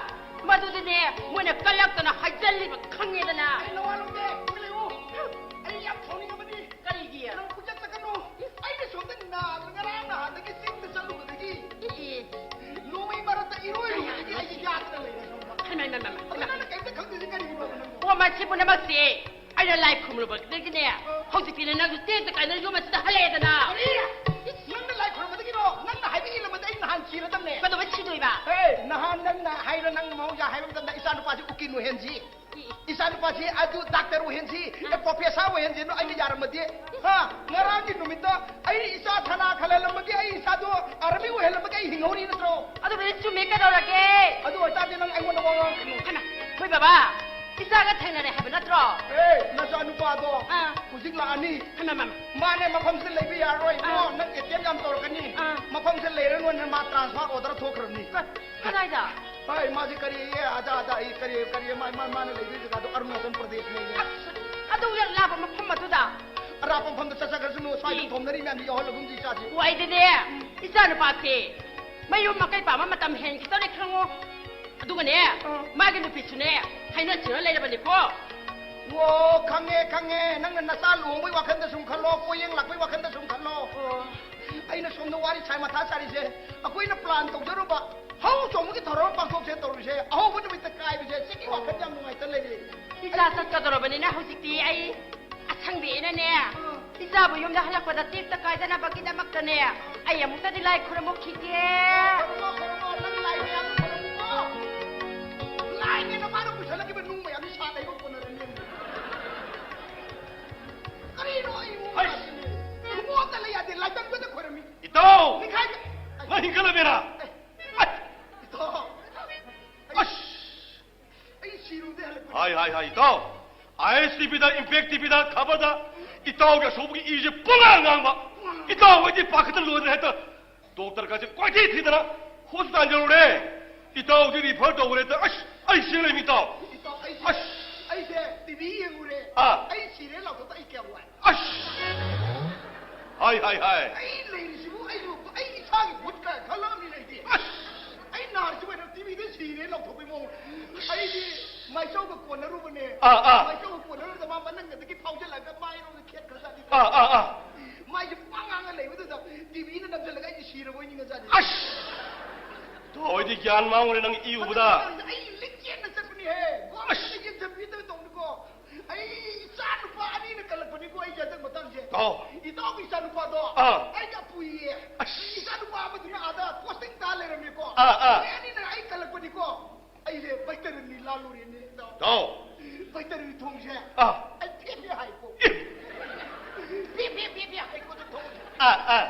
ꯃꯗꯨꯗꯤꯅꯦ, ꯃꯣꯏꯅ ꯀꯜꯂꯛꯇꯅ ꯍꯥꯏꯖꯜꯂꯤꯕ ꯈꯪꯉꯦꯗꯅ꯫ ꯑꯩ ꯅꯋꯥ ꯂꯧꯗꯦ, ꯂꯩꯌꯨ꯫ ꯑꯩ ꯌꯥꯝ ꯁꯥꯎꯅꯤꯡꯉꯕꯅꯤ꯫ ꯀꯔꯤꯒꯤ? ꯅꯪ ꯀꯣꯏꯆꯠ ꯆꯠꯀꯅꯨ꯫ ꯑꯩꯅ ꯁꯣꯝꯗ ꯅꯥꯗꯅ ꯉꯔꯥꯡ ꯅꯍꯥꯟꯗꯒꯤ ꯆꯤꯡꯗ ꯆꯠꯂꯨꯕꯗꯒꯤ, ꯏ, ꯏ꯫ ꯅꯣꯡꯃꯩ ꯃꯔꯛꯇ ꯏꯔꯣꯏ ꯂꯣꯏꯕꯗꯒꯤ ꯑꯩꯁꯦ ꯌꯥꯗꯅ ꯂꯩꯔꯦ ꯁꯣꯝꯗ꯫ ꯍꯩꯃꯥ, ꯍꯩꯃꯥ, ꯍꯩꯃꯥ, ꯑꯗꯣ ꯍꯩꯃꯥ꯫ ꯅꯪꯅ ꯀꯩꯝꯇ ꯈꯪꯗ꯭ꯔꯤꯁꯦ ꯀꯔꯤꯒꯤꯅꯣꯕ ꯅꯪꯕꯣ? ꯑꯣ, ꯃꯁꯤ ꯄꯨꯝꯅꯃꯛꯁꯦ ꯑꯩꯅ ꯂꯥꯏ ꯈꯨꯔꯨꯝꯂꯨꯕꯗꯒꯤꯅꯦ, ꯍꯧꯖꯤꯛꯇꯤꯅꯦ ꯅꯪꯁꯨ ꯇꯦꯛꯇ ꯀꯥꯏꯅ ꯌꯨꯝ ꯑꯁꯤꯗ ꯍꯜꯂꯛꯑꯦꯗꯅ꯫ ꯀꯔꯤ? ꯅꯪꯅ ꯂꯥꯏ ꯈꯨꯔꯨꯝꯕꯗꯒꯤꯔꯣ? ꯅꯪꯅ ꯍꯥꯏꯕ ꯏꯜꯂꯝꯃꯗꯤ ꯑꯩ ꯅꯍꯥꯟ ꯁꯤꯔꯗꯝꯅꯦ꯫ ꯀꯩꯗꯧꯕꯩ ꯁꯤꯗꯣꯏꯕ? ꯍꯦ, ꯅꯍꯥꯟ ꯅꯪꯅ ꯍꯥꯏꯔꯣ, ꯅꯪꯅ ꯃꯍꯧꯁꯥ ꯍꯥꯏꯕ ꯃꯇꯝꯗ ꯏꯆꯥ ꯅꯨꯄꯥꯁꯤ ꯎꯀꯤꯜ ꯑꯣꯏꯍꯟꯁꯤ꯫ E, E. ꯏꯆꯥ ꯅꯨꯄꯥꯁꯤ ꯑꯗꯨ ꯗꯥꯛꯇꯔ ꯑꯣꯏꯍꯟꯁꯤ, ꯑ꯫ ꯑꯦ, ꯄ꯭ꯔꯣꯐꯦꯁꯔ ꯑꯣꯏꯍꯟꯁꯤꯅ ꯑꯩꯅ ꯌꯥꯔꯝꯃꯗꯤ, ꯍꯥ? ꯉꯔꯥꯡꯒꯤ ꯅꯨꯃꯤꯠꯇ ꯑꯩ ꯏꯆꯥ ꯁꯅꯥ ꯈꯜꯍꯜꯂꯝꯕꯒꯤ, ꯑꯩ ꯏꯆꯥꯗꯣ ꯑꯥꯔꯃꯤ ꯑꯣꯏꯍꯜꯂꯝꯕꯒꯤ ꯑꯩ ꯍꯤꯡꯍꯧꯔꯤ ꯅꯠꯇ꯭ꯔꯣ? ꯑꯗꯨꯕꯨꯗꯤ ꯆꯨꯝꯃꯦ, ꯀꯩꯗꯧꯔꯒꯦ? ꯑꯗꯨ ꯑꯣꯏꯇꯥꯔꯗꯤ ꯅꯪ ꯑꯩꯉꯣꯟꯗ ꯋꯥ ꯉꯥꯡꯉꯛꯀꯅꯨ꯫ ꯍꯩꯃꯥ, ꯃꯣꯏ ꯕꯕꯥ, ꯏꯆꯥꯒ ꯊꯦꯡꯅꯔꯦ ꯍꯥꯏꯕ ꯅꯠꯇ꯭ꯔꯣ? ꯑꯦ, ꯅꯆꯥ ꯅꯨꯄꯥꯗꯣ ꯑꯥ꯫ ꯍꯧꯖꯤꯛ ꯂꯥꯛꯑꯅꯤ꯫ ꯍꯩꯃꯥ, ꯃꯥ꯫ ꯃꯥꯅꯦ, ꯃꯐꯝꯁꯤꯗ ꯂꯩꯕ ꯌꯥꯔꯔꯣꯏ꯫ ꯑꯥ꯫ ꯏꯕꯨꯡꯉꯣ, ꯅꯪ ꯑꯦꯇꯦꯝ ꯌꯥꯝ ꯇꯧꯔꯛꯀꯅꯤ꯫ ꯑꯥ꯫ ꯃꯐꯝꯁꯤꯗ ꯂꯩꯔꯅꯨꯅ ꯃꯥ ꯇ꯭ꯔꯥꯟꯁꯐꯔ ꯑꯣꯔꯗꯔ ꯊꯣꯛꯈ꯭ꯔꯕꯅꯤ꯫ ꯀ-, ꯀꯗꯥꯏꯗ? ꯍꯣꯏ, ꯃꯥꯁꯦ ꯀꯔꯤ, ꯑꯦ, ꯑꯗꯥ, ꯑꯗꯥ, ꯑꯩ ꯀꯔꯤ, ꯀꯔꯤ, ꯃꯥ, ꯃꯥ, ꯃꯥꯅ ꯂꯩꯕ ꯖꯒꯥꯗꯣ ꯑꯔꯨꯅꯥꯆꯜ ꯄ꯭ꯔꯗꯦꯁꯅꯦꯌꯦ꯫ ꯑꯁ, ꯑꯗꯨ ꯌꯥꯝ ꯂꯥꯞꯄ ꯃꯐꯝ ꯑꯗꯨꯗ? ꯑꯔꯥꯞꯄ ꯃꯐꯝꯗ ꯆꯠꯆꯈ꯭ꯔꯁꯅꯨ, ꯁ꯭ꯋꯥꯏꯗ ꯎꯝ꯫ ꯊꯣꯝꯅꯔꯤ ꯃꯌꯥꯝꯗꯣ ꯌꯥꯎꯍꯜꯂꯒꯨꯝꯁꯤ ꯏꯆꯥꯁꯦ꯫ ꯑꯣ, ꯑꯩꯗꯤꯅꯦ, ꯏꯆꯥ ꯅꯨꯄꯥꯁꯦ ꯃꯌꯨꯝ ꯃꯀꯩ ꯄꯥꯝꯕ ꯃꯇꯝ ꯍꯦꯟꯈꯤꯗꯧꯔꯦ ꯈꯪꯉꯣ꯫ ꯑꯗꯨꯒꯅꯦ, ꯑꯥ꯫ ꯃꯥꯒꯤ ꯅꯨꯄꯤꯁꯨꯅꯦ, ꯍꯥꯏꯅ ꯁꯤꯡꯅ ꯂꯩꯔꯕꯅꯤꯀꯣ꯫ ꯑꯣ, ꯈꯪꯉꯦ, ꯈꯪꯉꯦ꯫ ꯅꯪꯅ ꯅꯆꯥ ꯂꯨꯍꯣꯡꯕꯒꯤ ꯋꯥꯈꯜꯗ ꯁꯨꯝ ꯈꯜꯂꯣ, ꯄꯣꯌꯦꯡ ꯂꯥꯛꯄꯒꯤ ꯋꯥꯈꯜꯗ ꯁꯨꯝ ꯈꯜꯂꯣ꯫ ꯑꯣ꯫ ꯑꯩꯅ ꯁꯣꯝꯗ ꯋꯥꯔꯤ ꯁꯥꯏ ꯃꯊꯥ ꯁꯥꯔꯤꯁꯦ, ꯑꯩꯈꯣꯏꯅ ꯄ꯭ꯂꯥꯟ ꯇꯧꯖꯔꯨꯕ ꯍꯧ ꯆꯣꯡꯕꯒꯤ ꯊꯧꯔꯝ ꯑꯃ ꯄꯥꯡꯊꯣꯛꯁꯦ ꯇꯧꯔꯤꯁꯦ, ꯑꯍꯧꯕ ꯅꯨꯃꯤꯠꯇ ꯀꯥꯏꯕꯁꯦ, ꯁꯤꯒꯤ ꯋꯥꯈꯜ ꯌꯥꯝ ꯅꯨꯡꯉꯥꯏꯇ ꯂꯩꯔꯦ꯫ ꯏꯆꯥ ꯆꯠꯀꯗꯧꯔꯕꯅꯤꯅ ꯍꯧꯖꯤꯛꯇꯤ ꯑꯩ ꯑꯁꯪꯕꯤꯅꯅꯦ, ꯑꯥ꯫ ꯏꯆꯥꯕꯨ ꯌꯨꯝꯗ ꯍꯜꯂꯛꯄꯗ ꯇꯦꯛꯇ ꯀꯥꯏꯗꯅꯕꯒꯤꯗꯃꯛꯇꯅꯦ, ꯑꯩ ꯑꯃꯨꯛꯇꯗꯤ ꯂꯥꯏ ꯈꯨꯔꯨꯝꯃꯨꯈꯤꯒꯦ꯫ ꯈꯨꯔꯨꯝꯃꯣ, ꯈꯨꯔꯨꯝꯃꯣ, ꯅꯪ ꯂꯥꯏ ꯃꯌꯥꯝ ꯈꯨꯔꯨꯝꯃꯨꯀꯣ꯫ ꯌꯥꯗꯦ, ꯂꯥꯏꯇꯪꯕꯗ ꯈꯣꯏꯔꯝꯃꯤ꯫ ꯏꯇꯥꯎ! ꯅꯤꯡꯈꯥꯏ-, ꯅꯪ ꯍꯤꯡꯒꯠꯂꯝꯃꯦꯔꯥ? ꯑꯦ, ꯏꯇꯥꯎ! ꯑꯁ! ꯑꯩ ꯁꯤꯔꯨꯗꯦ ꯍꯜꯂꯛꯄꯅꯦ꯫ ꯍꯥꯏ, ꯍꯥꯏ, ꯍꯥꯏ, ꯏꯇꯥꯎ! ꯑꯥꯏ ꯑꯦꯁ ꯇꯤ ꯚꯤꯗ, ꯏꯝꯄꯦꯛ ꯇꯤ ꯚꯤꯗ, ꯈꯕꯔꯗ ꯏꯇꯥꯎꯒꯤ ꯑꯁꯣꯛꯄꯒꯤ ꯏꯁꯦ ꯄꯨꯡꯉꯥꯡ ꯉꯥꯡꯕ꯫ ꯄꯨꯡꯉꯥꯡ ꯉꯥꯡꯕ꯫ ꯏꯇꯥꯎ ꯍꯣꯏꯗꯤ ꯄꯥꯈꯠꯇꯅ ꯂꯣꯏꯔꯦ ꯍꯦꯛꯇ꯫ ꯗꯣꯛꯇꯔ ꯀꯥꯁꯦ ꯀꯣꯏꯊꯤ ꯊꯤꯗꯅ ꯍꯣꯁꯄꯤꯇꯥꯜ ꯌꯧꯔꯨꯔꯦ꯫ ꯏꯇꯥꯎꯗꯤ ꯔꯤꯐꯔ ꯇꯧꯈ꯭ꯔꯦ꯫ ꯑꯁ, ꯑꯩ ꯆꯦꯜꯂꯦꯃꯤ ꯏꯇꯥꯎ꯫ ꯏꯇꯥꯎ, ꯑꯩꯁꯦ, ꯑꯁ꯫ ꯑꯩꯁꯦ ꯇꯤ ꯚꯤ ꯌꯦꯡꯉꯨꯔꯦ꯫ ꯑꯥ꯫ ꯑꯩ ꯁꯤꯔꯦ ꯂꯥꯎꯊꯣꯛꯇ ꯑꯩ ꯀꯌꯥꯝ ꯋꯥꯏ꯫ ꯑꯁ! ꯍꯥꯏ, ꯍꯥꯏ, ꯍꯥꯏ꯫ ꯑꯩ ꯂꯩꯔꯤꯁꯤꯕꯨ ꯑꯩꯁꯨ ꯑꯩ ꯏꯁꯥꯒꯤ ꯚꯨꯠ ꯀꯥꯏ ꯈꯜꯂꯛꯑꯃꯤꯅ ꯑꯩꯗꯤ꯫ ꯑꯁ! ꯑꯩ ꯅꯥꯔꯤꯁꯤꯕꯨ ꯑꯩꯅ ꯇꯤ ꯚꯤꯗ ꯁꯤꯔꯦ ꯂꯥꯎꯊꯣꯛꯄꯩ ꯃꯑꯣꯡ꯫ ꯑꯩꯗꯤ ꯃꯥꯏꯆꯧꯒ ꯀꯣꯟꯅꯔꯨꯕꯅꯦ꯫ ꯑꯥ, ꯑꯥ꯫ ꯃꯥꯏꯆꯧꯒ ꯀꯣꯟꯅꯔꯨꯕꯗ ꯃꯥ ꯃꯅꯪꯒꯗꯒꯤ ꯐꯥꯎꯖꯜꯂꯛꯑꯒ ꯃꯥꯏꯔꯣꯝꯗ ꯈꯦꯠꯈ꯭ꯔꯖꯥꯠꯅꯤ꯫ ꯑꯥ, ꯑꯥ, ꯑꯥ꯫ ꯃꯥꯏꯁꯦ ꯄꯨꯡꯉꯥꯡ ꯉꯥꯡꯉ ꯂꯩꯕꯗꯨꯗ ꯇꯤ ꯚꯤꯅ ꯅꯝꯁꯤꯜꯂꯒ ꯑꯩꯗꯤ ꯁꯤꯔꯕꯣꯏ ꯅꯤꯡꯉꯖꯥꯠꯅꯤ꯫ ꯑꯁ! ꯊꯣꯏꯗꯤ ꯒ꯭ꯌꯥꯟ ꯃꯥꯡꯉꯨꯔꯦ ꯅꯪ ꯏ ꯎꯕꯗ꯫ ꯑꯩ ꯂꯤꯛ ꯆꯦꯟꯅ ꯆꯠꯄꯅꯤꯍꯦ꯫ ꯒꯣꯔꯃꯦꯟꯅ ꯑꯁ! ꯌꯦꯡꯁꯤꯟꯕꯤꯗꯕ ꯇꯧꯅꯤꯀꯣ꯫ ꯑꯩ ꯏꯆꯥ ꯅꯨꯄꯥ ꯑꯅꯤꯅ ꯀꯜꯂꯛꯄꯅꯤꯀꯣ ꯑꯩꯁꯦ ꯍꯟꯗꯛ ꯃꯇꯥꯡꯁꯦ꯫ ꯑꯣ꯫ ꯏꯇꯥꯎꯒꯤ ꯏꯆꯥ ꯅꯨꯄꯥꯗꯣ ꯑꯥ꯫ ꯑꯩꯒ ꯄꯨꯏꯌꯦ꯫ ꯑꯁ꯫ ꯏꯆꯥ ꯅꯨꯄꯥ ꯑꯃꯗꯨꯅ ꯑꯥꯗ ꯄꯣꯁꯇꯤꯡ ꯇꯥ ꯂꯩꯔꯝꯃꯦꯀꯣ꯫ ꯑꯥ, ꯑꯥ꯫ ꯃꯣꯏ ꯑꯅꯤꯅ ꯑꯩ ꯀꯜꯂꯛꯄꯅꯤꯀꯣ꯫ ꯑꯩꯁꯦ ꯕꯩꯇꯔꯅꯤ ꯂꯥꯜꯂꯨꯔꯦꯅꯦ ꯏꯇꯥꯎ꯫ ꯏꯇꯥꯎ꯫ ꯕꯩꯇꯔꯅꯤ ꯊꯣꯡꯁꯦ꯫ ꯑꯥ꯫ ꯑꯩ ꯐꯦ ꯐꯦ ꯍꯥꯏꯀꯣ꯫ ꯑꯦ꯫ ꯐꯦ ꯐꯦ ꯐꯦ ꯐꯦ ꯍꯥꯏꯀꯣ ꯑꯗꯨ ꯊꯣꯡꯁꯦ꯫ ꯑꯥ, ꯑꯥ꯫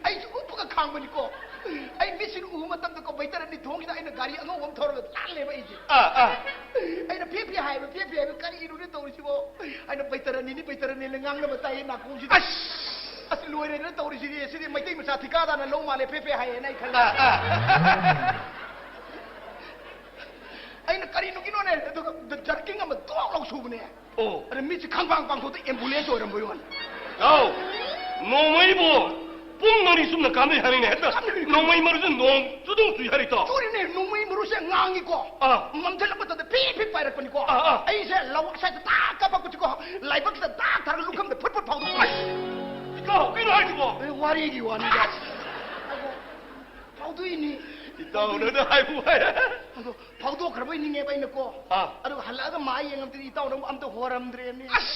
ꯑꯩꯁꯨ ꯎꯞꯄꯒ ꯈꯥꯡꯕꯅꯤꯀꯣ꯫ ꯑꯩ ꯃꯤꯠꯁꯤꯅ ꯎꯕ ꯃꯇꯝꯗꯀꯣ ꯕꯩꯇꯔꯅꯤ ꯊꯣꯡꯁꯤꯗ ꯑꯩꯅ ꯒꯥꯔꯤ ꯑꯉꯧꯕ ꯑꯃ ꯊꯧꯔꯒ ꯂꯥꯜꯂꯦꯕ ꯑꯩꯁꯦ꯫ ꯑꯥ, ꯑꯥ꯫ ꯑꯩꯅ ꯐꯦ ꯐꯦ ꯍꯥꯏꯕ, ꯐꯦ ꯐꯦ ꯍꯥꯏꯕ ꯀꯔꯤꯅꯣꯅꯦ ꯇꯧꯔꯤꯁꯤꯕꯣ? ꯑꯩꯅ ꯕꯩꯇꯔꯅꯤꯅꯤ, ꯕꯩꯇꯔꯅꯤꯅ ꯉꯥꯡꯅꯕ ꯇꯥꯏꯌꯦ ꯅꯥꯀꯣꯡꯁꯤꯗ꯫ ꯑꯁ! ꯑꯁ, ꯂꯣꯏꯔꯦꯗꯅ ꯇꯧꯔꯤꯁꯤꯗꯤ꯫ ꯁꯤꯗꯤ ꯃꯩꯇꯩ ꯃꯆꯥ ꯊꯤꯀꯥꯗꯥꯔꯅ ꯂꯧ ꯃꯥꯜꯂꯦ, ꯐꯦ ꯐꯦ ꯍꯥꯏꯌꯦꯅ ꯑꯩ ꯈꯜꯂꯦ꯫ ꯑꯥ, ꯑꯥ꯫ ꯑꯩꯅ ꯀꯔꯤꯅꯣꯒꯤꯅꯣꯅꯦ? ꯑꯗꯨꯒ ꯖꯔꯀꯤꯡ ꯑꯃ ꯗꯣꯛ ꯂꯥꯎ ꯁꯨꯕꯅꯦ꯫ ꯑꯣ꯫ ꯑꯗ ꯃꯤꯠꯁꯦ ꯈꯪꯄꯥꯡ ꯄꯥꯡꯊꯣꯛꯇ ꯑꯦꯝꯕꯨꯂꯦꯟꯁ ꯑꯣꯏꯔꯝꯕꯩ ꯋꯥꯅꯤ꯫ ꯏꯇꯥꯎ, ꯅꯣꯡꯃꯩꯕꯨ ꯄꯨꯡ ꯑꯅꯤ ꯆꯨꯞꯅ ꯀꯥꯟꯅꯩ ꯍꯥꯏꯔꯤꯅꯦ ꯍꯦꯛꯇ꯫ ꯀꯥꯟꯅꯩ꯫ ꯅꯣꯡꯃꯩ ꯃꯔꯨꯁꯨ ꯅꯣꯡ ꯆꯨꯗꯨꯝ ꯆꯨꯏ ꯍꯥꯏꯔꯤ ꯏꯇꯥꯎ꯫ ꯆꯨꯔꯤꯅꯦ, ꯅꯣꯡꯃꯩ ꯃꯔꯨꯁꯦ ꯉꯥꯡꯉꯤꯀꯣ꯫ ꯑꯥ꯫ ꯃꯝꯁꯤꯜꯂꯛꯄ ꯃꯇꯝꯗ ꯐꯤꯠ ꯐꯤꯠ ꯄꯥꯏꯔꯛꯄꯅꯤꯀꯣ꯫ ꯑꯥ, ꯑꯥ꯫ ꯑꯩꯁꯦ ꯂꯧ ꯁ꯭ꯋꯥꯏꯗ ꯇꯥꯛ ꯀꯥꯞꯄꯛꯄꯁꯤꯀꯣ, ꯂꯥꯏꯕꯛꯁꯤꯗ ꯇꯥꯛ ꯊꯥꯔꯒ ꯂꯨꯈꯝꯗ ꯐꯨꯠ ꯐꯨꯠ ꯐꯥꯎꯗꯣꯛꯄ꯫ ꯑꯁ! ꯏꯇꯥꯎ, ꯀꯩꯅꯣ ꯍꯥꯏꯁꯤꯕꯣ? ꯑꯦ, ꯋꯥꯔꯤꯒꯤ ꯋꯥꯅꯤꯗ꯫ ꯑꯗꯣ ꯐꯥꯎꯗꯣꯛꯏꯅꯤ꯫ ꯏꯇꯥꯎꯅ ꯑꯗꯨ ꯍꯥꯏꯕ ꯋꯥꯏ꯫ ꯑꯗꯣ ꯐꯥꯎꯗꯣꯛꯈ꯭ꯔꯕꯣꯏ ꯅꯤꯡꯉꯦꯕ ꯑꯩꯅꯀꯣ꯫ ꯑꯥ꯫ ꯑꯗꯨꯒ ꯍꯜꯂꯛꯑꯒ ꯃꯥ ꯌꯦꯡꯉꯝꯗꯗꯤ ꯏꯇꯥꯎꯅ ꯑꯃꯨꯛ ꯑꯝꯇ ꯍꯣꯔꯝꯗ꯭ꯔꯦꯅꯦ꯫ ꯑꯁ!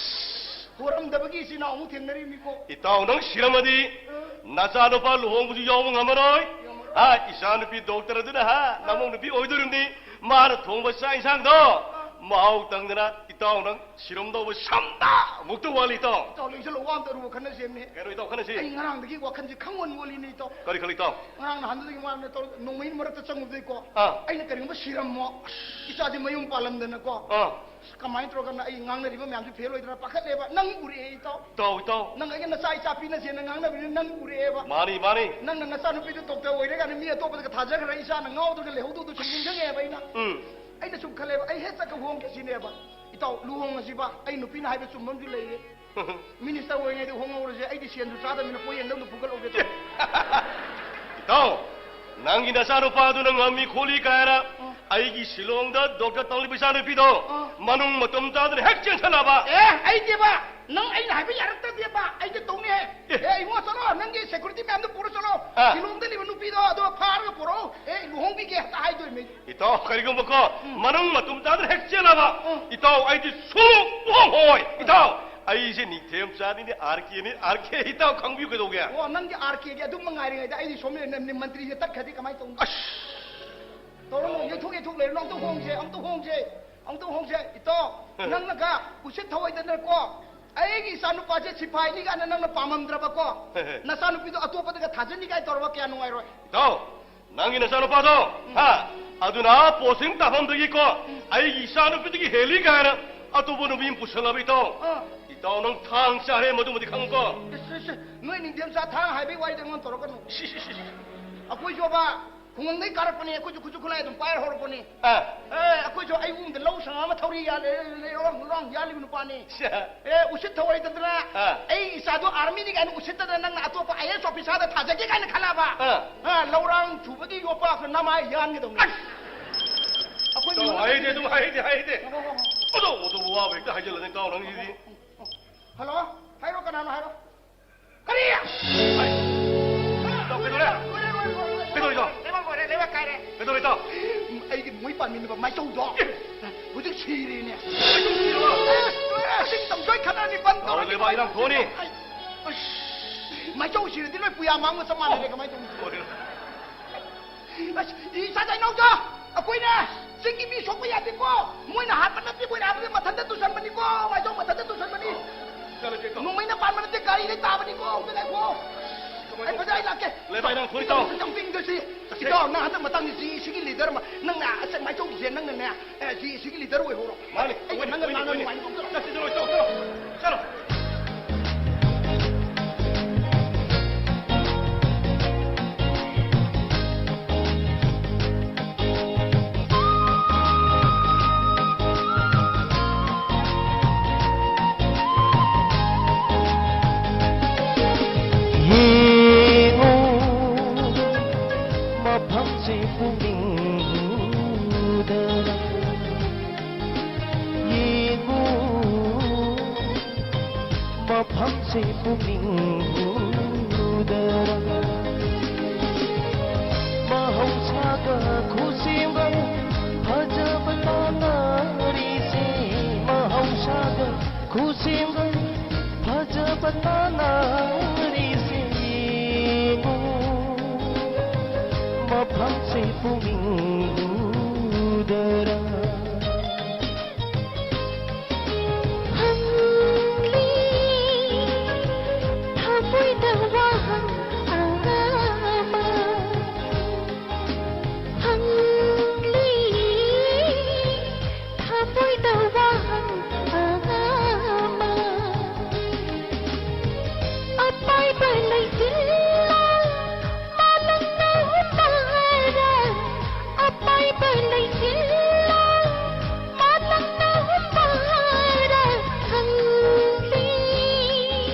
ꯍꯣꯔꯝꯗꯕꯒꯤ ꯏꯆꯤꯟ ꯏꯅꯥꯎ ꯑꯃꯨꯛ ꯊꯦꯡꯅꯔꯤꯕꯅꯤꯀꯣ꯫ ꯏꯇꯥꯎ ꯅꯪ ꯁꯤꯔꯝꯃꯗꯤ ꯑ꯫ ꯅꯆꯥꯅꯨꯄꯥ ꯂꯨꯍꯣꯡꯕꯁꯨ ꯌꯥꯎꯕ ꯉꯝꯃꯔꯣꯏ꯫ ꯉꯝꯃꯔꯣꯏ꯫ ꯑꯥ, ꯏꯆꯥꯅꯨꯄꯤ ꯗꯣꯛꯇꯔ ꯑꯗꯨꯅ, ꯍꯥ, ꯑ꯫ ꯅꯃꯧ ꯅꯨꯄꯤ ꯑꯣꯏꯗꯣꯔꯤꯕꯅꯤ꯫ ꯃꯥꯅ ꯊꯣꯡꯕ ꯆꯥꯛ ꯏꯟꯁꯥꯡꯗꯣ ꯑ꯫ ꯃꯍꯥꯎ ꯇꯪꯗꯅ ꯏꯇꯥꯎ, ꯅꯪ ꯁꯤꯔꯝꯗꯧꯕ ꯁꯝꯗ ꯃꯨꯛꯇ ꯋꯥꯠꯂꯤ, ꯏꯇꯥꯎ꯫ ꯏꯇꯥꯎ, ꯂꯦꯡꯁꯜꯂꯣ, ꯋꯥ ꯑꯝꯇ ꯑꯔꯨꯕ ꯈꯟꯅꯁꯦꯃꯤ꯫ ꯀꯩꯅꯣ, ꯏꯇꯥꯎ, ꯈꯟꯅꯁꯤ꯫ ꯑꯩ ꯉꯔꯥꯡꯗꯒꯤ ꯋꯥꯈꯜꯁꯦ ꯈꯪꯑꯣꯟ ꯑꯣꯜꯂꯤꯅꯦ, ꯏꯇꯥꯎ꯫ ꯀꯔꯤ ꯈꯜꯂꯤ, ꯏꯇꯥꯎ? ꯉꯔꯥꯡ ꯅꯍꯥꯟꯗꯨꯗꯒꯤ ꯃꯥꯅ ꯇꯧꯔ ꯅꯣꯡꯃꯩꯅ ꯃꯔꯛꯇ ꯆꯪꯉꯨꯕꯗꯒꯤꯀꯣ, ꯑꯥ꯫ ꯑꯩꯅ ꯀꯔꯤꯒꯨꯝꯕ ꯁꯤꯔꯝꯃꯣ, ꯏꯆꯥꯁꯦ ꯃꯌꯨꯝ ꯄꯥꯜꯂꯝꯗꯅꯀꯣ, ꯑꯥ꯫ ꯀꯃꯥꯏꯅ ꯇꯧꯔꯒꯅ ꯑꯩ ꯉꯥꯡꯅꯔꯤꯕ ꯃꯌꯥꯝꯁꯦ ꯐꯦꯜ ꯑꯣꯏꯗꯅ ꯄꯥꯈꯠꯂꯦꯕ꯫ ꯅꯪ ꯎꯔꯛꯑꯦ, ꯏꯇꯥꯎ꯫ ꯏꯇꯥꯎ, ꯏꯇꯥꯎ꯫ ꯅꯪ ꯑꯩꯒ ꯅꯆꯥ ꯏꯆꯥ ꯄꯤꯅꯁꯦꯅ ꯉꯥꯡꯅꯕꯅꯤꯅ ꯅꯪ ꯎꯔꯛꯑꯦꯕ꯫ ꯃꯥꯅꯤ, ꯃꯥꯅꯤ꯫ ꯅꯪꯅ ꯅꯆꯥꯅꯨꯄꯤꯗꯣ ꯗꯣꯛꯇꯔ ꯑꯣꯏꯔꯦ ꯀꯥꯏꯅ ꯃꯤ ꯑꯇꯣꯞꯄꯗꯒ ꯊꯥꯖꯈ꯭ꯔ ꯏꯆꯥꯅ ꯉꯥꯎꯗ꯭ꯔꯒ ꯂꯩꯍꯧꯗꯧꯗꯣ ꯁꯨꯝ ꯅꯤꯡꯁꯤꯡꯉꯛꯑꯦꯕ ꯑꯩꯅ꯫ ꯎꯝ꯫ ꯑꯩꯅ ꯁꯨꯝ ꯈꯜꯂꯦꯕ, ꯑꯩ ꯍꯦꯛ ꯆꯠꯀ ꯍꯣꯡꯒꯦ ꯁꯤꯅꯦꯕ꯫ ꯏꯇꯥꯎ, ꯂꯨꯍꯣꯡꯉꯁꯤꯕ, ꯑꯩ ꯅꯨꯄꯤꯅ ꯍꯥꯏꯕ ꯆꯨꯝꯕ ꯑꯃꯁꯨ ꯂꯩꯌꯦ꯫ ꯃꯤꯅꯤꯁꯇꯔ ꯑꯣꯏꯔꯤꯉꯩꯗ ꯍꯣꯡꯍꯧꯔꯁꯦ, ꯑꯩꯗꯤ ꯁꯦꯟꯁꯨ ꯆꯥꯗꯕꯅꯤꯅ ꯄꯣꯌꯦꯡꯗ ꯑꯃꯨꯛ ꯐꯨꯒꯠꯍꯧꯒꯦ ꯇꯧꯕ꯫ ꯏꯇꯥꯎ, ꯅꯪꯒꯤ ꯅꯆꯥꯅꯨꯄꯥꯗꯨꯅ ꯉꯝꯃꯤ ꯈꯣꯠꯂꯤ ꯀꯥꯏꯅ ꯑ꯫ ꯑꯩꯒꯤ ꯁꯤꯂꯣꯡꯗ ꯗꯣꯛꯇꯔ ꯇꯝꯂꯤꯕ ꯏꯆꯥꯅꯨꯄꯤꯗꯣ ꯑ꯫ ꯃꯅꯨꯡ ꯃꯇꯨꯝ ꯇꯥꯗꯅ ꯍꯦꯛ ꯆꯦꯟꯁꯜꯂꯕ꯫ ꯑꯦ, ꯑꯩꯗꯤꯕ, ꯅꯪ ꯑꯩꯅ ꯍꯥꯏꯕ ꯌꯥꯔꯛꯇ꯭ꯔꯗꯤꯕ, ꯑꯩꯗꯤ ꯇꯧꯅꯤꯍꯦ꯫ ꯑꯦ꯫ ꯑꯦ, ꯏꯕꯨꯡꯉꯣ, ꯆꯠꯂꯣ, ꯅꯪꯒꯤ ꯁꯦꯀ꯭ꯌꯨꯔꯤꯇꯤ ꯃꯌꯥꯝꯗꯣ ꯄꯨꯔ ꯆꯠꯂꯣ꯫ ꯑ꯫ ꯁꯤꯂꯣꯡꯗ ꯂꯩꯕ ꯅꯨꯄꯤꯗꯣ ꯑꯗꯣ ꯐꯥꯔꯒ ꯄꯨꯔꯛꯑꯣ꯫ ꯑꯦ, ꯂꯨꯍꯣꯡꯕꯤꯒꯦ ꯍꯦꯛꯇ ꯍꯥꯏꯗꯣꯏꯃꯦ꯫ ꯏꯇꯥꯎ, ꯀꯔꯤꯒꯨꯝꯕꯀꯣ, ꯎꯝ꯫ ꯃꯅꯨꯡ ꯃꯇꯨꯝ ꯇꯥꯗꯅ ꯍꯦꯛ ꯆꯦꯜꯂꯕ, ꯎꯝ꯫ ꯏꯇꯥꯎ, ꯑꯩꯗꯤ ꯁꯨꯡꯂꯨ ꯂꯨꯍꯣꯡꯉꯣꯏ꯫ ꯏꯇꯥꯎ, ꯑꯩꯁꯦ ꯅꯤꯡꯊꯦꯝ ꯆꯥꯅꯤꯅꯦ, ꯑꯥꯔ ꯀꯦꯅꯤ, ꯑꯥꯔ ꯀꯦ, ꯏꯇꯥꯎ ꯈꯪꯕꯤꯌꯨ ꯀꯩꯗꯧꯒꯦ? ꯑꯣ, ꯅꯪꯒꯤ ꯑꯥꯔ ꯀꯦꯒꯤ ꯑꯗꯨꯝ ꯉꯥꯏꯔꯤꯉꯩꯗ ꯑꯩꯗꯤ ꯁꯣꯝꯗ ꯅ-, ꯅ-, ꯃꯟꯇ꯭ꯔꯤꯁꯦ ꯇꯠꯈ꯭ꯔꯗꯤ ꯀꯃꯥꯏꯅ ꯇꯧꯅꯤ? ꯑꯁ! ꯇꯧꯔꯅꯨ, ꯌꯩꯊꯣꯛ ꯌꯩꯊꯣꯛ ꯂꯩꯔꯅꯨ, ꯑꯝꯇ ꯍꯣꯡꯁꯦ, ꯑꯝꯇ ꯍꯣꯡꯁꯦ, ꯑꯝꯇ ꯍꯣꯡꯁꯦ꯫ ꯏꯇꯥꯎ, ꯎꯝ꯫ ꯅꯪꯅꯒ ꯎꯁꯤꯠ ꯊꯑꯣꯏꯗꯅꯀꯣ, ꯑꯩꯒꯤ ꯏꯆꯥ ꯅꯨꯄꯥꯁꯦ ꯁꯤꯐꯥꯏꯅꯤ ꯀꯥꯏꯅ ꯅꯪꯅ ꯄꯥꯝꯃꯝꯗ꯭ꯔꯕꯀꯣ, ꯅꯆꯥ ꯅꯨꯄꯤꯗꯣ ꯑꯇꯣꯞꯄꯗꯒ ꯊꯥꯖꯅꯤ ꯀꯥꯏꯅ ꯇꯧꯔꯕ ꯀꯌꯥ ꯅꯨꯡꯉꯥꯏꯔꯣꯏ꯫ ꯏꯇꯥꯎ, ꯅꯪꯒꯤ ꯅꯆꯥꯅꯨꯄꯥꯗꯣ, ꯎꯝ꯫ ꯍꯥ? ꯑꯗꯨꯅ ꯄꯣꯁꯇꯤꯡ ꯇꯥꯐꯝꯗꯒꯤꯀꯣ, ꯎꯝ꯫ ꯑꯩꯒꯤ ꯏꯆꯥꯅꯨꯄꯤꯗꯒꯤ ꯍꯦꯜꯂꯤ ꯀꯥꯏꯅ ꯑꯇꯣꯞꯄ ꯅꯨꯄꯤ ꯑꯃ ꯄꯨꯁꯜꯂꯕ, ꯏꯇꯥꯎ꯫ ꯑꯥ꯫ ꯏꯇꯥꯎ, ꯅꯪ ꯊꯥꯡ ꯆꯥꯔꯦ, ꯃꯗꯨꯃꯗꯤ ꯈꯪꯉꯨꯀꯣ꯫ ꯏꯁ, ꯏꯁ, ꯏꯁ, ꯅꯣꯏ ꯅꯤꯡꯊꯦꯝꯆꯥ ꯊꯥꯡ ꯍꯥꯏꯕꯒꯤ ꯋꯥꯔꯤꯗ ꯑꯩꯉꯣꯟꯗ ꯇꯧꯔꯛꯀꯅꯨ꯫ ꯏꯁ, ꯏꯁ, ꯏꯁ, ꯏꯁ꯫ ꯑꯩꯈꯣꯏꯁꯨꯕ ꯈꯨꯡꯒꯪꯗꯩ ꯀꯥꯔꯛꯄꯅꯤ, ꯑꯩꯈꯣꯏꯁꯨ ꯈꯨꯠꯁꯨ ꯈꯨꯠꯂꯥꯏ ꯑꯗꯨꯝ ꯄꯥꯏꯔ ꯍꯧꯔꯛꯄꯅꯤ꯫ ꯑꯥ꯫ ꯑꯦ, ꯑꯩꯈꯣꯏꯁꯨ ꯑꯩ ꯏꯃꯨꯡꯗ ꯂꯧ ꯁꯪꯉꯝ ꯑꯃ ꯊꯧꯔꯤ ꯌꯥꯜꯂꯦ, ꯂꯩꯔꯣꯡ ꯂꯣꯡ ꯌꯥꯜꯂꯤꯕ ꯅꯨꯄꯥꯅꯤ꯫ ꯁꯦ꯫ ꯑꯦ, ꯎꯁꯤꯠ ꯊꯑꯣꯏꯗꯗꯅ ꯑꯥ꯫ ꯑꯩ ꯏꯆꯥꯗꯣ ꯑꯥꯔꯃꯤꯅꯤ ꯀꯥꯏꯅ ꯎꯁꯤꯠꯇꯗꯅ ꯅꯪꯅ ꯑꯇꯣꯞꯄ ꯑꯥꯏ ꯑꯦꯁ ꯑꯣꯐꯤꯁꯥꯔꯗ ꯊꯥꯖꯒꯦ ꯀꯥꯏꯅ ꯈꯜꯂꯕ? ꯑꯥ꯫ ꯑꯥ, ꯂꯧꯔꯥꯡ ꯊꯨꯕꯒꯤ ꯌꯣꯄꯥꯛꯇ ꯅꯃꯥꯏ ꯌꯥꯟꯒꯗꯧꯅꯤ꯫ ꯑꯁ! ꯑꯩꯈꯣꯏ ꯑꯗꯨ ꯃꯤꯉꯣꯟꯗ ꯍꯥꯏꯗꯦ, ꯑꯗꯨ ꯍꯥꯏꯗꯦ, ꯍꯥꯏꯗꯦ꯫ ꯍꯣ, ꯍꯣ, ꯍꯣ꯫ ꯑꯗꯣ, ꯑꯗꯨ ꯋꯥꯕ ꯍꯦꯛꯇ ꯍꯥꯏꯖꯤꯜꯂꯅꯤ, ꯏꯇꯥꯎ, ꯅꯪꯁꯤꯗꯤ꯫ ꯍꯜꯂꯣ? ꯍꯥꯏꯔꯣ, ꯀꯅꯥꯅꯣ ꯍꯥꯏꯔꯣ꯫ ꯀꯔꯤ? ꯏꯇꯥꯎ, ꯀꯩꯗꯧꯔꯦ? ꯂꯣꯏꯔꯦ, ꯂꯣꯏꯔꯦ, ꯂꯣꯏꯔꯦ, ꯂꯣꯏꯔꯦ꯫ ꯀꯩꯗꯧꯔꯤꯅꯣ? ꯂꯩꯕꯥꯛ ꯂꯣꯏꯔꯦ, ꯂꯩꯕꯥꯛ ꯀꯥꯏꯔꯦ꯫ ꯀꯩꯗꯧꯔꯦ, ꯏꯇꯥꯎ? ꯎꯝ, ꯑꯩꯒꯤ ꯃꯣꯏ ꯄꯥꯟꯃꯤꯟꯅꯕ ꯃꯥꯏꯆꯧꯗꯣ꯫ ꯑꯦ! ꯍꯧꯖꯤꯛ ꯁꯤꯔꯦꯅꯦ꯫ ꯃꯥꯏꯆꯧ ꯁꯤꯔꯕ? ꯑꯦ, ꯂꯣꯏꯔꯦ, ꯑꯁꯤꯡ ꯇꯝꯖꯣꯏ ꯈꯠꯅꯔꯅꯤ, ꯕꯟ ꯇꯧꯔꯅꯤ꯫ ꯂꯩꯕꯥꯛ ꯏꯔꯥꯡ ꯊꯣꯛꯑꯅꯤ꯫ ꯑꯩ, ꯑꯁ, ꯃꯥꯏꯆꯧ ꯁꯤꯔꯗꯤ ꯂꯣꯏ ꯄꯨꯌꯥ ꯃꯥꯡꯕ ꯆꯞ ꯃꯥꯟꯅꯔꯦ, ꯀꯃꯥꯏꯅ ꯇꯧꯅꯤ? ꯂꯣꯏꯔꯦ꯫ ꯑꯁ, ꯏꯆꯥ ꯏꯅꯥꯎꯆꯥ, ꯑꯩꯈꯣꯏꯅꯦ꯫ ꯆꯤꯡꯒꯤ ꯃꯤ ꯁꯣꯛꯄ ꯌꯥꯗꯦꯀꯣ꯫ ꯃꯣꯏꯅ ꯍꯥꯠꯄ ꯅꯠꯇꯦ, ꯃꯣꯏꯅ ꯍꯥꯠꯄꯗꯤ ꯃꯊꯟꯇ ꯇꯨꯁꯟꯕꯅꯤꯀꯣ, ꯃꯥꯏꯖꯧ ꯃꯊꯟꯇ ꯇꯨꯁꯟꯕꯅꯤ꯫ ꯆꯠꯂꯁꯦ, ꯏꯇꯥꯎ꯫ ꯅꯣꯡꯃꯩꯅ ꯄꯥꯟꯕ ꯅꯠꯇꯦ, ꯒꯥꯔꯤꯗꯩ ꯇꯥꯕꯅꯤꯀꯣ꯫ ꯑꯝꯇ ꯉꯥꯏꯈꯣ꯫ ꯀꯃꯥꯏ ꯑꯩ ꯐꯖꯅ ꯑꯩ ꯂꯥꯛꯀꯦ꯫ ꯂꯩꯃꯥꯏ ꯅꯪ ꯐꯨꯔꯤ ꯇꯧ꯫ ꯏꯇꯥꯎ, ꯏꯇꯥꯎ, ꯇꯤꯡꯗꯣꯏꯁꯤ꯫ ꯆꯠꯁꯦ꯫ ꯏꯇꯥꯎ, ꯅꯪ ꯍꯟꯗꯛ ꯃꯇꯥꯡꯗꯤ ꯖꯤ ꯁꯤꯒꯤ ꯂꯤꯗꯔ ꯑꯃ, ꯅꯪꯅ ꯑꯁ ꯃꯥꯏꯆꯧꯒꯤꯁꯦ ꯅꯪꯅꯅꯦ, ꯑꯦ, ꯖꯤ ꯁꯤꯒꯤ ꯂꯤꯗꯔ ꯑꯣꯏꯍꯧꯔꯣ꯫ ꯃꯥꯅꯤ, ꯑꯩ ꯑꯣꯏꯅꯤ, ꯅꯪꯒ ꯑꯣꯏꯅꯤ, ꯉꯥꯡꯅ ꯑꯣꯏꯅꯤ꯫ ꯅꯨꯡꯉꯥꯏꯅ ꯇꯧꯖꯔꯣ꯫ ꯆꯠꯁꯤ, ꯆꯠꯂꯣ, ꯆꯠꯂꯣ, ꯆꯠꯂꯣ꯫ ꯆꯠꯂꯣ꯫ ꯌꯦꯡꯉꯨ, ꯃꯐꯝꯁꯦ ꯄꯨꯛꯅꯤꯡ ꯍꯨꯗꯅ ꯌꯦꯡꯉꯨ, ꯃꯐꯝꯁꯦ ꯄꯨꯛꯅꯤꯡ ꯍꯨꯗꯅ ꯃꯍꯧꯁꯥꯒ ꯈꯨꯠꯁꯦꯝꯒ ꯐꯖꯕ ꯇꯥꯟꯅꯔꯤꯁꯦ, ꯃꯍꯧꯁꯥꯒ ꯈꯨꯠꯁꯦꯝꯒ ꯐꯖꯕ ꯇꯥꯟꯅꯔꯤꯁꯦ ꯌꯦꯡꯉꯨ, ꯃꯐꯝꯁꯦ ꯄꯨꯛꯅꯤꯡ ꯍꯨꯗꯅ꯫ ꯍꯪꯂꯤ ꯊꯃꯣꯏꯗ ꯋꯥꯍꯪ ꯑꯃ, ꯍꯪꯂꯤ ꯊꯃꯣꯏꯗ ꯋꯥꯍꯪ ꯑꯃ꯫ ꯑꯄꯥꯏꯕ ꯂꯩꯆꯤꯜꯂ ꯃꯥꯂꯪꯅ ꯍꯨꯝꯕꯥꯔ, ꯑꯄꯥꯏꯕ ꯂꯩꯆꯤꯜꯂ ꯃꯥꯂꯪꯅ ꯍꯨꯝꯕꯥꯔ ꯈꯪꯂꯤ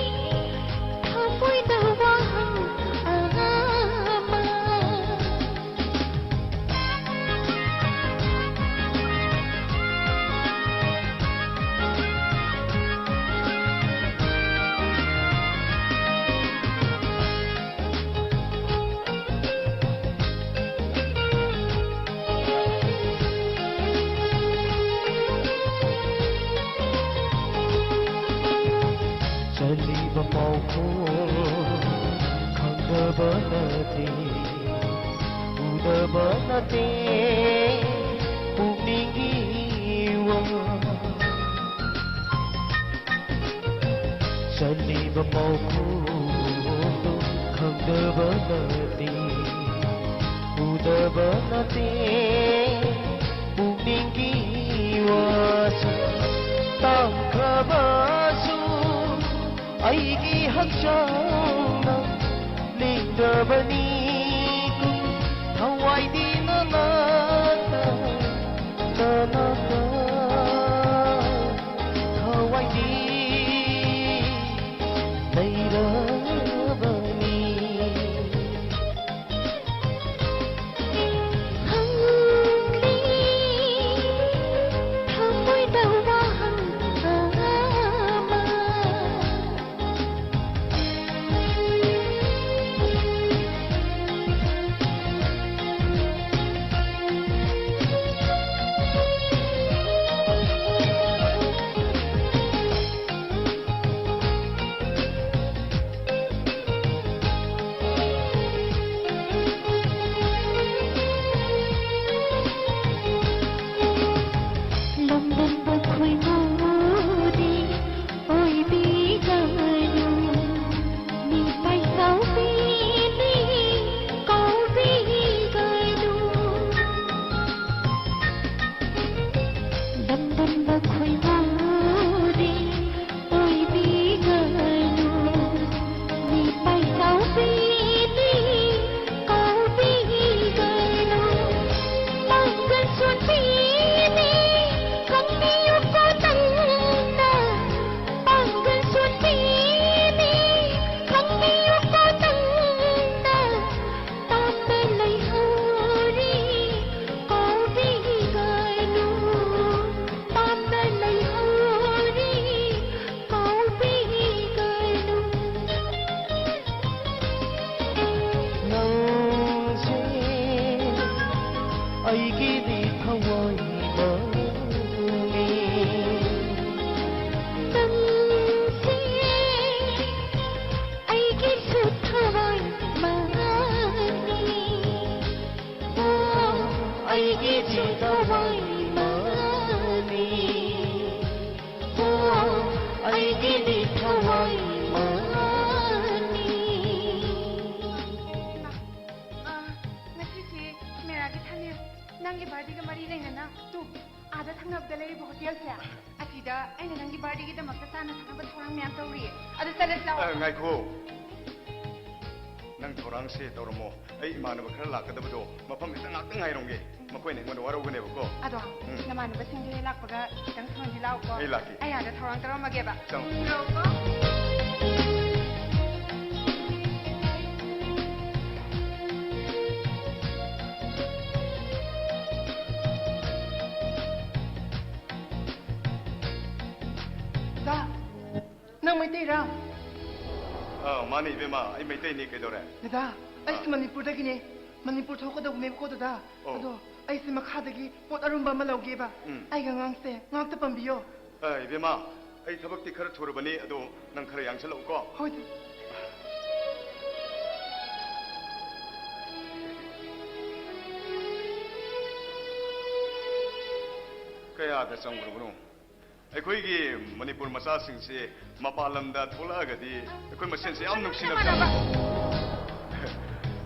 ꯊꯃꯣꯏꯗ ꯋꯥꯍꯪ ꯑꯃ꯫ ꯆꯠꯂꯤꯕ ꯄꯥꯎꯈꯣꯡ ꯈꯪꯗꯕ ꯅꯠꯇꯦ, ꯎꯗꯕ ꯅꯠꯇꯦ꯫ ꯄꯥꯎꯈꯣꯡꯗꯣ ꯈꯪꯗꯕ ꯅꯠꯇꯦ, ꯎꯗꯕ ꯅꯠꯇꯦ, ꯄꯨꯛꯅꯤꯡꯒꯤ ꯋꯥꯁꯨ ꯇꯝꯈ꯭ꯔꯕꯁꯨ ꯑꯩꯒꯤ ꯍꯛꯆꯥꯡꯅ ꯂꯦꯡꯗꯕꯅꯤ꯫ ꯊꯋꯥꯏꯗꯤ ꯅꯅꯥꯛꯇ, ꯅꯅꯥꯛꯇ, ꯊꯋꯥꯏꯗꯤ ꯂꯩꯔꯕꯅꯤ꯫ ꯍꯪꯂꯤ ꯊꯃꯣꯏꯗ ꯋꯥꯍꯪ ꯑꯃ꯫ ꯂꯝꯗꯝꯕ ꯈꯣꯏꯃꯨꯗꯤ ꯑꯣꯏꯕꯤꯒꯅꯨ, ꯃꯤꯄꯥꯏ ꯆꯥꯎꯕꯤꯅꯤ ꯀꯧꯕꯤꯒꯅꯨ꯫ ꯂꯝꯗꯝꯕ ꯈꯣꯏꯃꯨꯗꯤ ꯑꯣꯏꯕꯤꯒꯅꯨ, ꯃꯤꯄꯥꯏ ꯆꯥꯎꯕꯤꯅꯤ ꯀꯧꯕꯤꯒꯅꯨ꯫ ꯄꯥꯡꯒꯜ ꯁꯣꯟꯕꯤꯅꯤ ꯈꯪꯕꯤꯌꯨꯀꯣ ꯅꯪꯅ, ꯄꯥꯡꯒꯜ ꯁꯣꯟꯕꯤꯅꯤ ꯈꯪꯕꯤꯌꯨꯀꯣ ꯅꯪꯅ꯫ ꯇꯥꯞꯅ ꯂꯩꯍꯧꯔꯤ ꯀꯧꯕꯤꯒꯅꯨ, ꯇꯥꯞꯅ ꯂꯩꯍꯧꯔꯤ ꯀꯧꯕꯤꯒꯅꯨ꯫ ꯅꯪꯁꯦ ꯑꯩꯒꯤꯗꯤ ꯊꯋꯥꯏ ꯃꯥꯅꯤ꯫ ꯅꯪꯁꯦ ꯑꯩꯒꯤꯁꯨ ꯊꯋꯥꯏ ꯃꯥꯅꯤ꯫ ꯑꯣ, ꯑꯩꯒꯤꯁꯨ ꯊꯋꯥꯏ ꯃꯥꯅꯤ꯫ ꯑꯣ, ꯑꯩꯒꯤꯗꯤ ꯊꯋꯥꯏ ꯃꯥꯅꯤ꯫ ꯅꯪꯒꯤ ꯕꯥꯔꯗꯦꯒ ꯃꯔꯤ ꯂꯩꯅꯅ ꯇꯨ, ꯑꯥꯗ ꯊꯪꯅꯕꯗ ꯂꯩꯔꯤꯕ ꯍꯣꯇꯦꯜꯁꯦ, ꯑꯁꯤꯗ ꯑꯩꯅ ꯅꯪꯒꯤ ꯕꯥꯔꯗꯦꯒꯤꯗꯃꯛꯇ ꯆꯥꯅ ꯊꯛꯅꯕ ꯊꯧꯔꯥꯡ ꯃꯌꯥꯝ ꯇꯧꯔꯤꯌꯦ꯫ ꯑꯗꯨ ꯆꯠꯂꯁꯤ ꯂꯥꯛꯑꯣ꯫ ꯑ, ꯉꯥꯏꯈꯣ꯫ ꯅꯪ ꯊꯧꯔꯥꯡꯁꯦ ꯇꯧꯔꯝꯃꯣ꯫ ꯑꯩ ꯏꯃꯥꯟꯅꯕ ꯈꯔ ꯂꯥꯛꯀꯗꯕꯗꯣ ꯃꯐꯝꯁꯤꯗ ꯉꯥꯛꯇꯪ ꯉꯥꯏꯔꯝꯒꯦ꯫ ꯃꯈꯣꯏꯅ ꯑꯩꯉꯣꯟꯗ ꯋꯥꯔꯧꯒꯅꯦꯕꯀꯣ꯫ ꯑꯗꯣ, ꯎꯝ꯫ ꯅꯃꯥꯟꯅꯕꯁꯤꯡꯗꯣ ꯍꯦꯛ ꯂꯥꯛꯄꯒ ꯈꯤꯇꯪ ꯊꯨꯅꯗꯤ ꯂꯥꯛꯑꯣꯀꯣ꯫ ꯑꯩ ꯂꯥꯛꯀꯦ꯫ ꯑꯩ ꯑꯥꯗ ꯊꯧꯔꯥꯡ ꯇꯧꯔꯝꯃꯒꯦꯕ꯫ ꯆꯪꯉꯣ꯫ ꯎꯝ, ꯂꯥꯛꯑꯣꯀꯣ꯫ ꯗꯥ, ꯅꯪ ꯃꯩꯇꯩꯔꯥ? ꯑꯥ, ꯃꯥꯅꯦ ꯏꯕꯦꯝꯃ, ꯑꯩ ꯃꯩꯇꯩꯅꯦ, ꯀꯩꯗꯧꯔꯦ? ꯗꯗꯥ, ꯑꯩꯁꯨ ꯑꯥ꯫ ꯃꯅꯤꯄꯨꯔꯗꯒꯤꯅꯦ꯫ ꯃꯅꯤꯄꯨꯔ ꯊꯣꯛꯀꯗꯧꯕꯅꯦꯕꯀꯣ, ꯗꯗꯥ꯫ ꯑꯣ꯫ ꯑꯗꯣ ꯑꯩꯁꯦ ꯃꯈꯥꯗꯒꯤ ꯄꯣꯠ ꯑꯔꯨꯝꯕ ꯑꯃ ꯂꯧꯒꯦꯕ꯫ ꯎꯝ꯫ ꯑꯩꯒꯤ ꯑꯉꯥꯡꯁꯦ ꯉꯥꯛꯇ ꯄꯝꯕꯤꯌꯣ꯫ ꯑꯦ, ꯏꯕꯦꯝꯃ, ꯑꯩ ꯊꯕꯛꯇꯤ ꯈꯔ ꯊꯨꯔꯕꯅꯤ, ꯑꯗꯣ ꯅꯪ ꯈꯔ ꯌꯥꯡꯁꯜꯂꯛꯎꯀꯣ꯫ ꯍꯣꯏ, ꯗꯗꯥ꯫ ꯀꯌꯥꯗ ꯆꯪꯈ꯭ꯔꯕꯅꯣ? ꯑꯩꯈꯣꯏꯒꯤ ꯃꯅꯤꯄꯨꯔ ꯃꯆꯥꯁꯤꯡꯁꯦ ꯃꯄꯥꯟ ꯂꯝꯗ ꯊꯣꯛꯂꯛꯑꯒꯗꯤ ꯑꯩꯈꯣꯏ ꯃꯁꯦꯟꯁꯦ ꯌꯥꯝ ꯅꯨꯡꯁꯤꯅꯕ ꯏꯃꯥꯟꯅꯕ꯫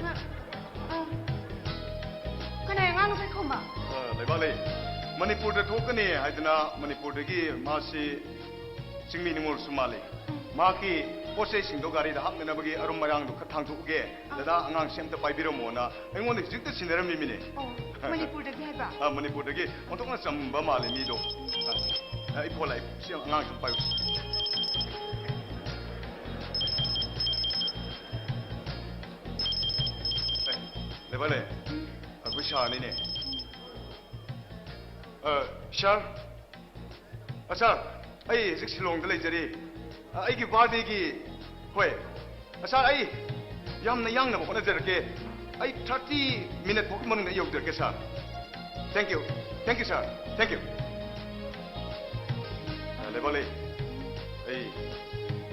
ꯑ, ꯑ, ꯀꯅꯥꯏ ꯑꯉꯥꯡꯅꯣ ꯀꯩꯈꯣꯝꯕ? ꯑ, ꯂꯩꯕꯥꯛꯂꯩ, ꯃꯅꯤꯄꯨꯔꯗ ꯊꯣꯛꯀꯅꯤ ꯍꯥꯏꯗꯅ ꯃꯅꯤꯄꯨꯔꯗꯒꯤ ꯃꯥꯁꯤ ꯆꯤꯡꯃꯤ ꯅꯤꯉꯣꯜꯁꯨ ꯃꯥꯜꯂꯤ꯫ ꯎꯝ꯫ ꯃꯍꯥꯛꯀꯤ ꯄꯣꯠ ꯆꯩꯁꯤꯡꯗꯣ ꯒꯥꯔꯤꯗ ꯍꯥꯞꯅꯅꯕꯒꯤ ꯑꯔꯨꯝ ꯃꯔꯥꯡꯗꯣ ꯈꯔ ꯊꯥꯡꯗꯣꯛꯎꯒꯦ꯫ ꯑꯥ꯫ ꯗꯗꯥ, ꯑꯉꯥꯡꯁꯦ ꯑꯝꯇ ꯄꯥꯏꯕꯤꯔꯝꯃꯣꯅ ꯑꯩꯉꯣꯟꯗ ꯍꯧꯖꯤꯛꯇ ꯁꯤꯟꯅꯔꯝꯃꯤꯃꯤꯅꯦ꯫ ꯑꯣ, ꯃꯅꯤꯄꯨꯔꯗꯒꯤ ꯍꯥꯏꯕ? ꯑꯥ, ꯃꯅꯤꯄꯨꯔꯗꯒꯤ ꯑꯣꯟꯊꯣꯛꯅ ꯆꯝꯕ ꯃꯥꯜꯂꯦ ꯃꯤꯗꯣ꯫ ꯑꯥ, ꯑꯥ, ꯑꯩ ꯐꯣꯟ ꯂꯥꯛꯑꯦ꯫ ꯁꯤ ꯑꯉꯥꯡꯁꯤ ꯄꯥꯏꯌꯨ꯫ ꯑꯦ, ꯂꯩꯕꯥꯛꯂꯩ, ꯑꯩꯈꯣꯏ ꯁꯥꯔꯅꯤꯅꯦ꯫ ꯑ, ꯁꯥꯔ, ꯑ, ꯁꯥꯔ, ꯑꯩ ꯍꯧꯖꯤꯛ ꯁꯤꯂꯣꯡꯗ ꯂꯩꯖꯔꯤ꯫ ꯑ, ꯑꯩꯒꯤ ꯕꯥꯔꯗꯦꯒꯤ, ꯍꯣꯏ꯫ ꯑ, ꯁꯥꯔ, ꯑꯩ ꯌꯥꯝꯅ ꯌꯥꯡꯅꯕ ꯍꯣꯠꯅꯖꯔꯛꯀꯦ꯫ ꯑꯩ ꯊꯥꯔꯇꯤ ꯃꯤꯅꯠ ꯐꯥꯎꯒꯤ ꯃꯅꯨꯡꯗ ꯑꯩ ꯌꯧꯖꯔꯛꯀꯦ, ꯁꯥꯔ꯫ Thank you. Thank you, sir. Thank you. ꯑ, ꯂꯩꯕꯥꯛꯂꯩ, ꯑꯩ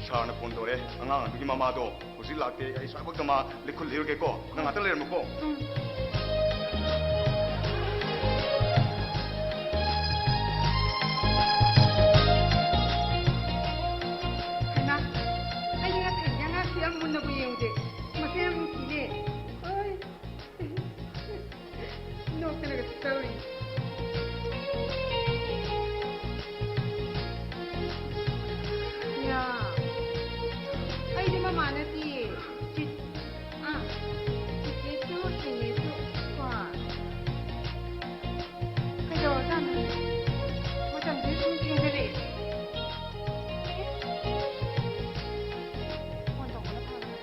ꯁꯥꯔꯅ ꯐꯣꯟ ꯇꯧꯔꯛꯑꯦ꯫ ꯑꯉꯥꯡ ꯑꯗꯨꯒꯤ ꯃꯃꯥꯗꯣ ꯍꯧꯖꯤꯛ ꯂꯥꯛꯇꯦ꯫ ꯑꯩ ꯁ꯭ꯋꯥꯏꯐꯥꯎꯗ ꯃꯥ ꯂꯦꯛꯈꯨꯜ ꯂꯩꯔꯨꯒꯦꯀꯣ꯫ ꯅꯪ ꯉꯥꯛꯇ ꯂꯩꯔꯝꯃꯨꯀꯣ꯫ ꯎꯝ꯫ ꯍꯩꯃꯥ, ꯑꯩꯗꯤ ꯉꯁꯥꯏꯗꯤ ꯑꯉꯥꯡꯁꯤ ꯌꯥꯝ ꯃꯨꯟꯅꯕꯨ ꯌꯦꯡꯉꯨꯗꯦ꯫ ꯃꯁꯛ ꯌꯥꯝ ꯅꯨꯡꯁꯤꯅꯦ꯫ ꯍꯣꯏ꯫ ꯅꯣꯛꯄ ꯂꯩꯔꯒ ꯆꯠꯆꯧꯔꯤ꯫ ꯌꯥ, ꯑꯩꯗꯤ ꯃꯃꯥ ꯅꯠꯇꯤꯌꯦ꯫ ꯆꯤꯠ-, ꯑꯥ, ꯆꯤꯆꯦꯁꯨ, ꯆꯤꯅꯦꯁꯨ꯫ ꯀꯣ꯫ ꯀꯩꯗꯧꯔꯖꯥꯠꯅꯣ? ꯃꯇꯝꯁꯦ ꯁꯨꯝ ꯊꯦꯡꯖꯤꯜꯂꯛꯑꯦ꯫ ꯐꯣꯟ ꯇꯧꯕꯅ ꯐꯔꯕ?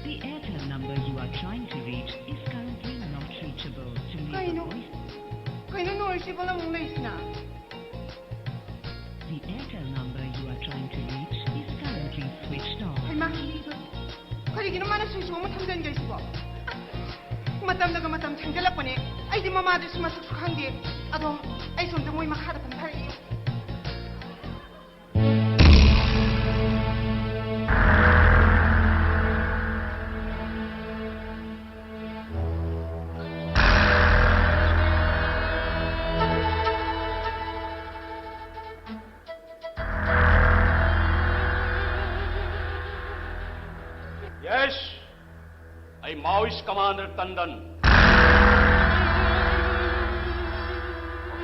The Airtel number you are trying to reach is currently not reachable. To leave a ꯀꯩꯅꯣ? Voice. ꯀꯩꯅꯣ ꯅꯣꯏꯁꯤꯕꯣ ꯑꯃꯨꯛ ꯂꯩꯁꯤꯅ? The Airtel number you are trying to reach is currently switched off. ꯍꯩꯃꯥ, ꯀꯔꯤꯒꯤꯅꯣ ꯃꯥꯅ ꯁ꯭ꯋꯤꯆ ꯑꯃ ꯊꯝꯖꯤꯟꯈ꯭ꯔꯤꯁꯤꯕꯣ? ꯃꯇꯝꯅꯒ ꯃꯇꯝ ꯊꯦꯡꯖꯤꯜꯂꯛꯄꯅꯦ꯫ ꯑꯩꯗꯤ ꯃꯃꯥꯗꯨꯁꯨ ꯃꯁꯛꯁꯨ ꯈꯪꯗꯦ꯫ ꯑꯗꯣ ꯑꯩꯁꯨ ꯑꯝꯇ ꯃꯣꯏ ꯃꯈꯥꯗ ꯀꯨꯝꯊꯔꯛꯏ꯫ Yes, I am Maoist Commander Tandon.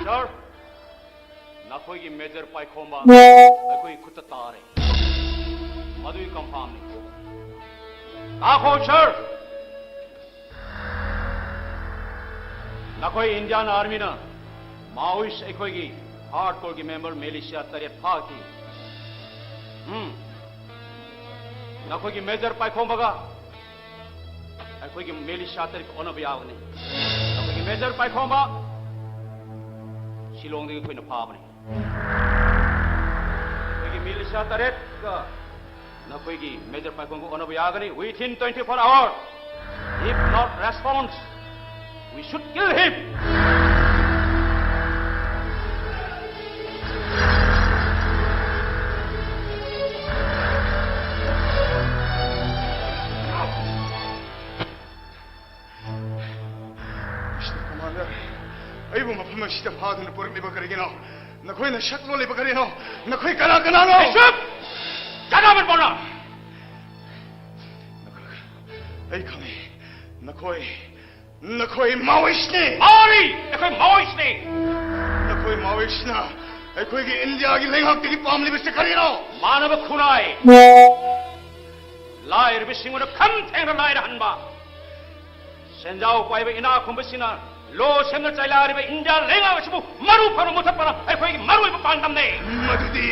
Sir, ꯅꯈꯣꯏꯒꯤ ꯃꯦꯖꯔ ꯄꯥꯏꯈꯣꯝꯕ ꯑꯩꯈꯣꯏꯒꯤ ꯈꯨꯠꯇ ꯇꯥꯔꯦ꯫ ꯃꯗꯨꯒꯤ ꯀꯟꯐꯥꯝꯅꯤ꯫ ꯇꯥꯈꯣ, ꯁꯔ! ꯅꯈꯣꯏ ꯏꯟꯗꯤꯌꯥꯟ ꯑꯥꯔꯃꯤꯅ ꯃꯥꯑꯣꯏꯁ ꯑꯩꯈꯣꯏꯒꯤ ꯍꯥꯔꯗꯀꯣꯔꯒꯤ ꯃꯦꯝꯕꯔ ꯃꯤꯂꯤꯁꯤꯌꯥ ꯇꯔꯦꯠ ꯐꯥꯈꯤ꯫ ꯎꯝ꯫ ꯅꯈꯣꯏꯒꯤ ꯃꯦꯖꯔ ꯄꯥꯏꯈꯣꯝꯕꯒ ꯑꯩꯈꯣꯏꯒꯤ ꯃꯤꯂꯤꯁꯤꯌꯥ ꯇꯔꯦꯠꯀ ꯑꯣꯟꯅꯕ ꯌꯥꯒꯅꯤ꯫ ꯑꯩꯈꯣꯏꯒꯤ ꯃꯦꯖꯔ ꯄꯥꯏꯈꯣꯝꯕ ꯁꯤꯂꯣꯡꯗꯒꯤ ꯑꯩꯈꯣꯏꯅ ꯐꯥꯕꯅꯤ꯫ ꯑꯩꯈꯣꯏꯒꯤ ꯃꯤꯂꯤꯁꯤꯌꯥ ꯇꯔꯦꯠꯀ ꯅꯈꯣꯏꯒꯤ ꯃꯦꯖꯔ ꯄꯥꯏꯈꯣꯝꯕ ꯑꯣꯟꯅꯕ ꯌꯥꯒꯅꯤ within twenty-four hours. If not response, we should kill him. Mister Commander, ꯑꯩꯕꯨ ꯃꯐꯝ ꯑꯁꯤꯗ ꯐꯥꯗꯨꯅ ꯄꯨꯔꯛꯂꯤꯕ ꯀꯔꯤꯒꯤꯅꯣ? ꯅꯈꯣꯏꯅ ꯁꯛ ꯂꯣꯜꯂꯤꯕ ꯀꯔꯤꯅꯣ? ꯅꯈꯣꯏ ꯀꯅꯥ ꯀꯅꯥꯅꯣ? Hey, shut up! ꯀꯅꯥꯃꯠ ꯄꯥꯎꯅ? ꯑꯩ ꯈꯪꯉꯤ꯫ ꯅꯈꯣꯏ, ꯅꯈꯣꯏ ꯃꯥꯑꯣꯏꯁꯅꯤ꯫ ꯃꯥꯅꯤ, ꯑꯩꯈꯣꯏ ꯃꯥꯑꯣꯏꯁꯅꯤ꯫ ꯅꯈꯣꯏ ꯃꯥꯑꯣꯏꯁꯅ ꯑꯩꯈꯣꯏꯒꯤ ꯏꯟꯗꯤꯌꯥꯒꯤ ꯂꯩꯉꯥꯛꯇꯒꯤ ꯄꯥꯝꯂꯤꯕꯁꯤ ꯀꯔꯤꯅꯣ? ꯃꯥꯅꯕ ꯈꯨꯟꯅꯥꯏ꯫ ꯂꯥꯏꯔꯕꯁꯤꯡꯕꯨ ꯈꯝ ꯊꯦꯡꯅ ꯂꯥꯏꯔꯍꯟꯕ꯫ ꯁꯦꯟꯖꯥꯎ ꯄꯥꯏꯕ ꯏꯅꯥꯛ ꯈꯨꯟꯕꯁꯤꯡꯅ ꯂꯣ ꯁꯦꯝꯅ ꯆꯂꯥꯏꯔꯤꯕ ꯏꯟꯗꯤꯌꯥ ꯂꯩꯉꯥꯛ ꯑꯁꯤꯕꯨ ꯃꯔꯨ ꯐꯪꯅ ꯃꯨꯊꯠꯄꯅ ꯑꯩꯈꯣꯏꯒꯤ ꯃꯔꯨꯑꯣꯏꯕ ꯄꯥꯟꯗꯝꯅꯤ꯫ ꯃꯗꯨꯗꯤ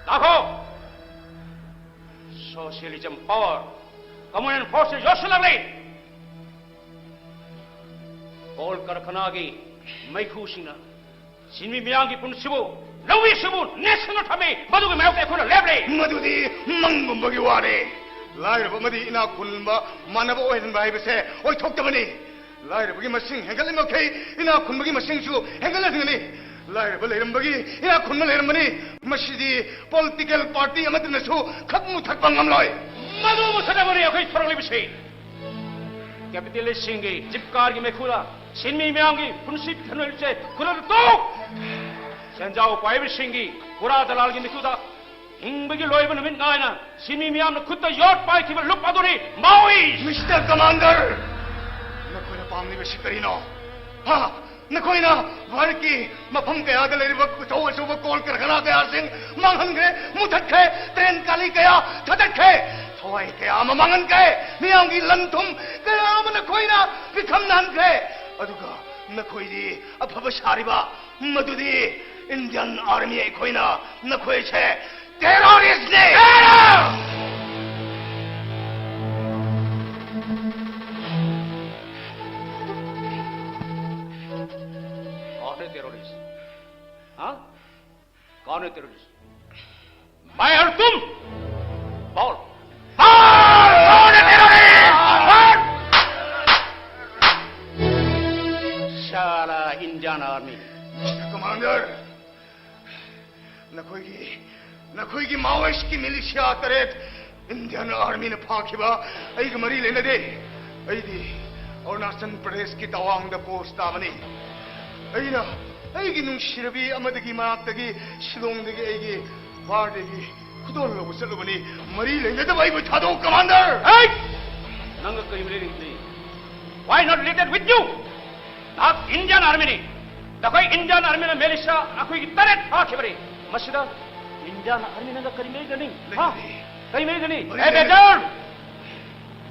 ꯂꯥꯛꯈꯣ꯫ Socialism power, communal force ꯌꯧꯁꯤꯜꯂꯛꯂꯦ꯫ ꯀꯣꯜ ꯀꯔꯈꯅꯥꯒꯤ ꯃꯩꯈꯨꯁꯤꯡꯅ ꯁꯤꯟꯃꯤ ꯃꯤꯌꯥꯝꯒꯤ ꯄꯨꯟꯁꯤꯕꯨ, ꯂꯧꯃꯤꯁꯤꯡꯕꯨ ꯅꯦꯠꯁꯤꯡꯅ ꯊꯝꯃꯤ꯫ ꯃꯗꯨꯒꯤ ꯃꯥꯌꯣꯛꯇ ꯑꯩꯈꯣꯏꯅ ꯂꯦꯞꯂꯦ꯫ ꯃꯗꯨꯗꯤ ꯃꯪꯒꯨꯝꯕꯒꯤ ꯋꯥꯅꯤ꯫ ꯂꯥꯏꯔꯕ ꯑꯃꯗꯤ ꯏꯅꯥꯛ ꯈꯨꯟꯕ ꯃꯥꯟꯅꯕ ꯑꯣꯏꯍꯟꯕ ꯍꯥꯏꯕꯁꯦ ꯑꯣꯏꯊꯣꯛꯇꯕꯅꯤ꯫ ꯂꯥꯏꯔꯕꯒꯤ ꯃꯁꯤꯡ ꯍꯦꯟꯒꯠꯂꯤꯃꯈꯩ ꯏꯅꯥꯛ ꯈꯨꯟꯕꯒꯤ ꯃꯁꯤꯡꯁꯨ ꯍꯦꯟꯒꯠꯂꯛꯀꯅꯤ꯫ ꯂꯥꯏꯔꯕ ꯂꯩꯔꯝꯕꯒꯤ ꯏꯅꯥꯛ ꯈꯨꯟꯕ ꯂꯩꯔꯝꯕꯅꯤ꯫ ꯃꯁꯤꯗꯤ ꯄꯣꯂꯤꯇꯤꯀꯦꯜ ꯄꯥꯔꯇꯤ ꯑꯃꯠꯇꯅꯁꯨ ꯈꯛ ꯃꯨꯊꯠꯄ ꯉꯝꯂꯣꯏ꯫ ꯃꯗꯨ ꯃꯨꯊꯠꯅꯕꯅꯤ ꯑꯩꯈꯣꯏ ꯊꯣꯔꯛꯂꯤꯕꯁꯤ꯫ ꯀꯦꯄꯤꯇꯦꯂꯤꯁꯁꯤꯡꯒꯤ ꯖꯤꯞꯀꯥꯔꯒꯤ ꯃꯩꯈꯨꯗ ꯁꯤꯟꯃꯤ ꯃꯤꯌꯥꯝꯒꯤ ꯄꯨꯟꯁꯤ ꯄꯤꯊꯅꯔꯤꯕꯁꯦ ꯈꯨꯗꯛꯇ ꯇꯣꯛ! ꯁꯦꯟꯖꯥꯎ ꯄꯥꯏꯕꯁꯤꯡꯒꯤ ꯄꯨꯔꯥ ꯗꯂꯥꯜꯒꯤ ꯃꯩꯈꯨꯗ ꯍꯤꯡꯕꯒꯤ ꯂꯣꯏꯕ ꯅꯨꯃꯤꯠ ꯉꯥꯏꯅ ꯁꯤꯟꯃꯤ ꯃꯤꯌꯥꯝꯅ ꯈꯨꯠꯇ ꯌꯣꯠ ꯄꯥꯏꯈꯤꯕ ꯂꯨꯞ ꯑꯗꯨꯅꯤ ꯃꯥꯑꯣꯏ꯫ ꯃꯤꯁꯇꯔ ꯀꯃꯥꯟꯗꯔ, ꯅꯈꯣꯏꯅ ꯄꯥꯝꯂꯤꯕꯁꯤ ꯀꯔꯤꯅꯣ? ꯍꯥ? ꯅꯈꯣꯏꯅ ꯚꯥꯔꯠꯀꯤ ꯃꯐꯝ ꯀꯌꯥꯗ ꯂꯩꯔꯤꯕ ꯑꯆꯧ ꯑꯆꯧꯕ ꯀꯣꯜ ꯀꯔꯈꯅꯥ ꯀꯌꯥꯁꯤꯡ ꯃꯥꯡꯍꯟꯈ꯭ꯔꯦ, ꯃꯨꯊꯠꯈ꯭ꯔꯦ, ꯇ꯭ꯔꯦꯟ ꯀꯥꯂꯤ ꯀꯌꯥ ꯊꯥꯗꯠꯈ꯭ꯔꯦ, ꯊꯋꯥꯏ ꯀꯌꯥ ꯑꯃ ꯃꯥꯡꯍꯟꯈ꯭ꯔꯦ, ꯃꯤꯌꯥꯝꯒꯤ ꯂꯟ ꯊꯨꯝ ꯀꯌꯥ ꯑꯃ ꯅꯈꯣꯏꯅ ꯄꯤꯛꯊꯝꯅꯍꯟꯈ꯭ꯔꯦ꯫ ꯑꯗꯨꯒ ꯅꯈꯣꯏꯗꯤ ꯑꯐꯕ ꯁꯥꯔꯤꯕ, ꯃꯗꯨꯗꯤ ꯏꯟꯗꯤꯌꯟ ꯑꯥꯔꯃꯤ ꯑꯩꯈꯣꯏꯅ ꯅꯈꯣꯏꯁꯦ ꯇꯦꯔꯣꯔꯤꯁꯅꯤ! कौन है टेररिस्ट? हाँ? कौन है टेररिस्ट? मैं और तुम? बोल। बोल! कौन है टेररिस्ट? बोल! साला इंडियन आर्मी। ꯀꯃꯥꯟꯗꯔ, ꯅꯈꯣꯏꯒꯤ, ꯅꯈꯣꯏꯒꯤ ꯃꯥꯑꯣꯏꯁꯀꯤ ꯃꯤꯂꯤꯁꯤꯌꯥ ꯇꯔꯦꯠ ꯏꯟꯗꯤꯌꯟ ꯑꯥꯔꯃꯤꯅ ꯐꯥꯈꯤꯕ ꯑꯩꯒ ꯃꯔꯤ ꯂꯩꯅꯗꯦ꯫ ꯑꯩꯗꯤ ꯑꯔꯨꯅꯥꯆꯜ ꯄ꯭ꯔꯗꯦꯁꯀꯤ ꯇꯋꯥꯡꯗ ꯄꯣꯁ ꯇꯥꯕꯅꯤ꯫ ꯑꯩꯅ ꯑꯩꯒꯤ ꯅꯨꯡꯁꯤꯔꯕꯤ ꯑꯃꯗꯒꯤ ꯃꯅꯥꯛꯇꯒꯤ ꯁꯤꯂꯣꯡꯗꯒꯤ ꯑꯩꯒꯤ ꯕꯥꯔꯗꯦꯒꯤ ꯈꯨꯗꯣꯜ ꯂꯧꯕ ꯆꯠꯂꯨꯕꯅꯤ꯫ ꯃꯔꯤ ꯂꯩꯅꯗꯕ ꯑꯩꯕꯨ ꯊꯥꯗꯣꯛꯎ, ꯀꯃꯥꯟꯗꯔ! ꯍꯩꯠ! ꯅꯪꯒ ꯀꯔꯤ ꯃꯔꯤ ꯂꯩꯅꯩ? Why not related with you? ꯅꯍꯥꯛ Indian Armyꯅꯤ꯫ ꯅꯈꯣꯏ Indian Armyꯅ militia ꯑꯩꯈꯣꯏꯒꯤ ꯇꯔꯦꯠ ꯐꯥꯈꯤꯕꯅꯤ꯫ ꯃꯁꯤꯗ Indian Army ꯅꯪꯒ ꯀꯔꯤ ꯃꯔꯤ ꯂꯩꯅꯩ? ꯍꯥ? ꯂꯩꯅꯩ꯫ ꯀꯔꯤ ꯃꯔꯤ ꯂꯩꯅꯩ? ꯃꯔꯤ ꯑꯦ, ꯂꯩꯅꯩ꯫ ꯕꯦꯖꯔ!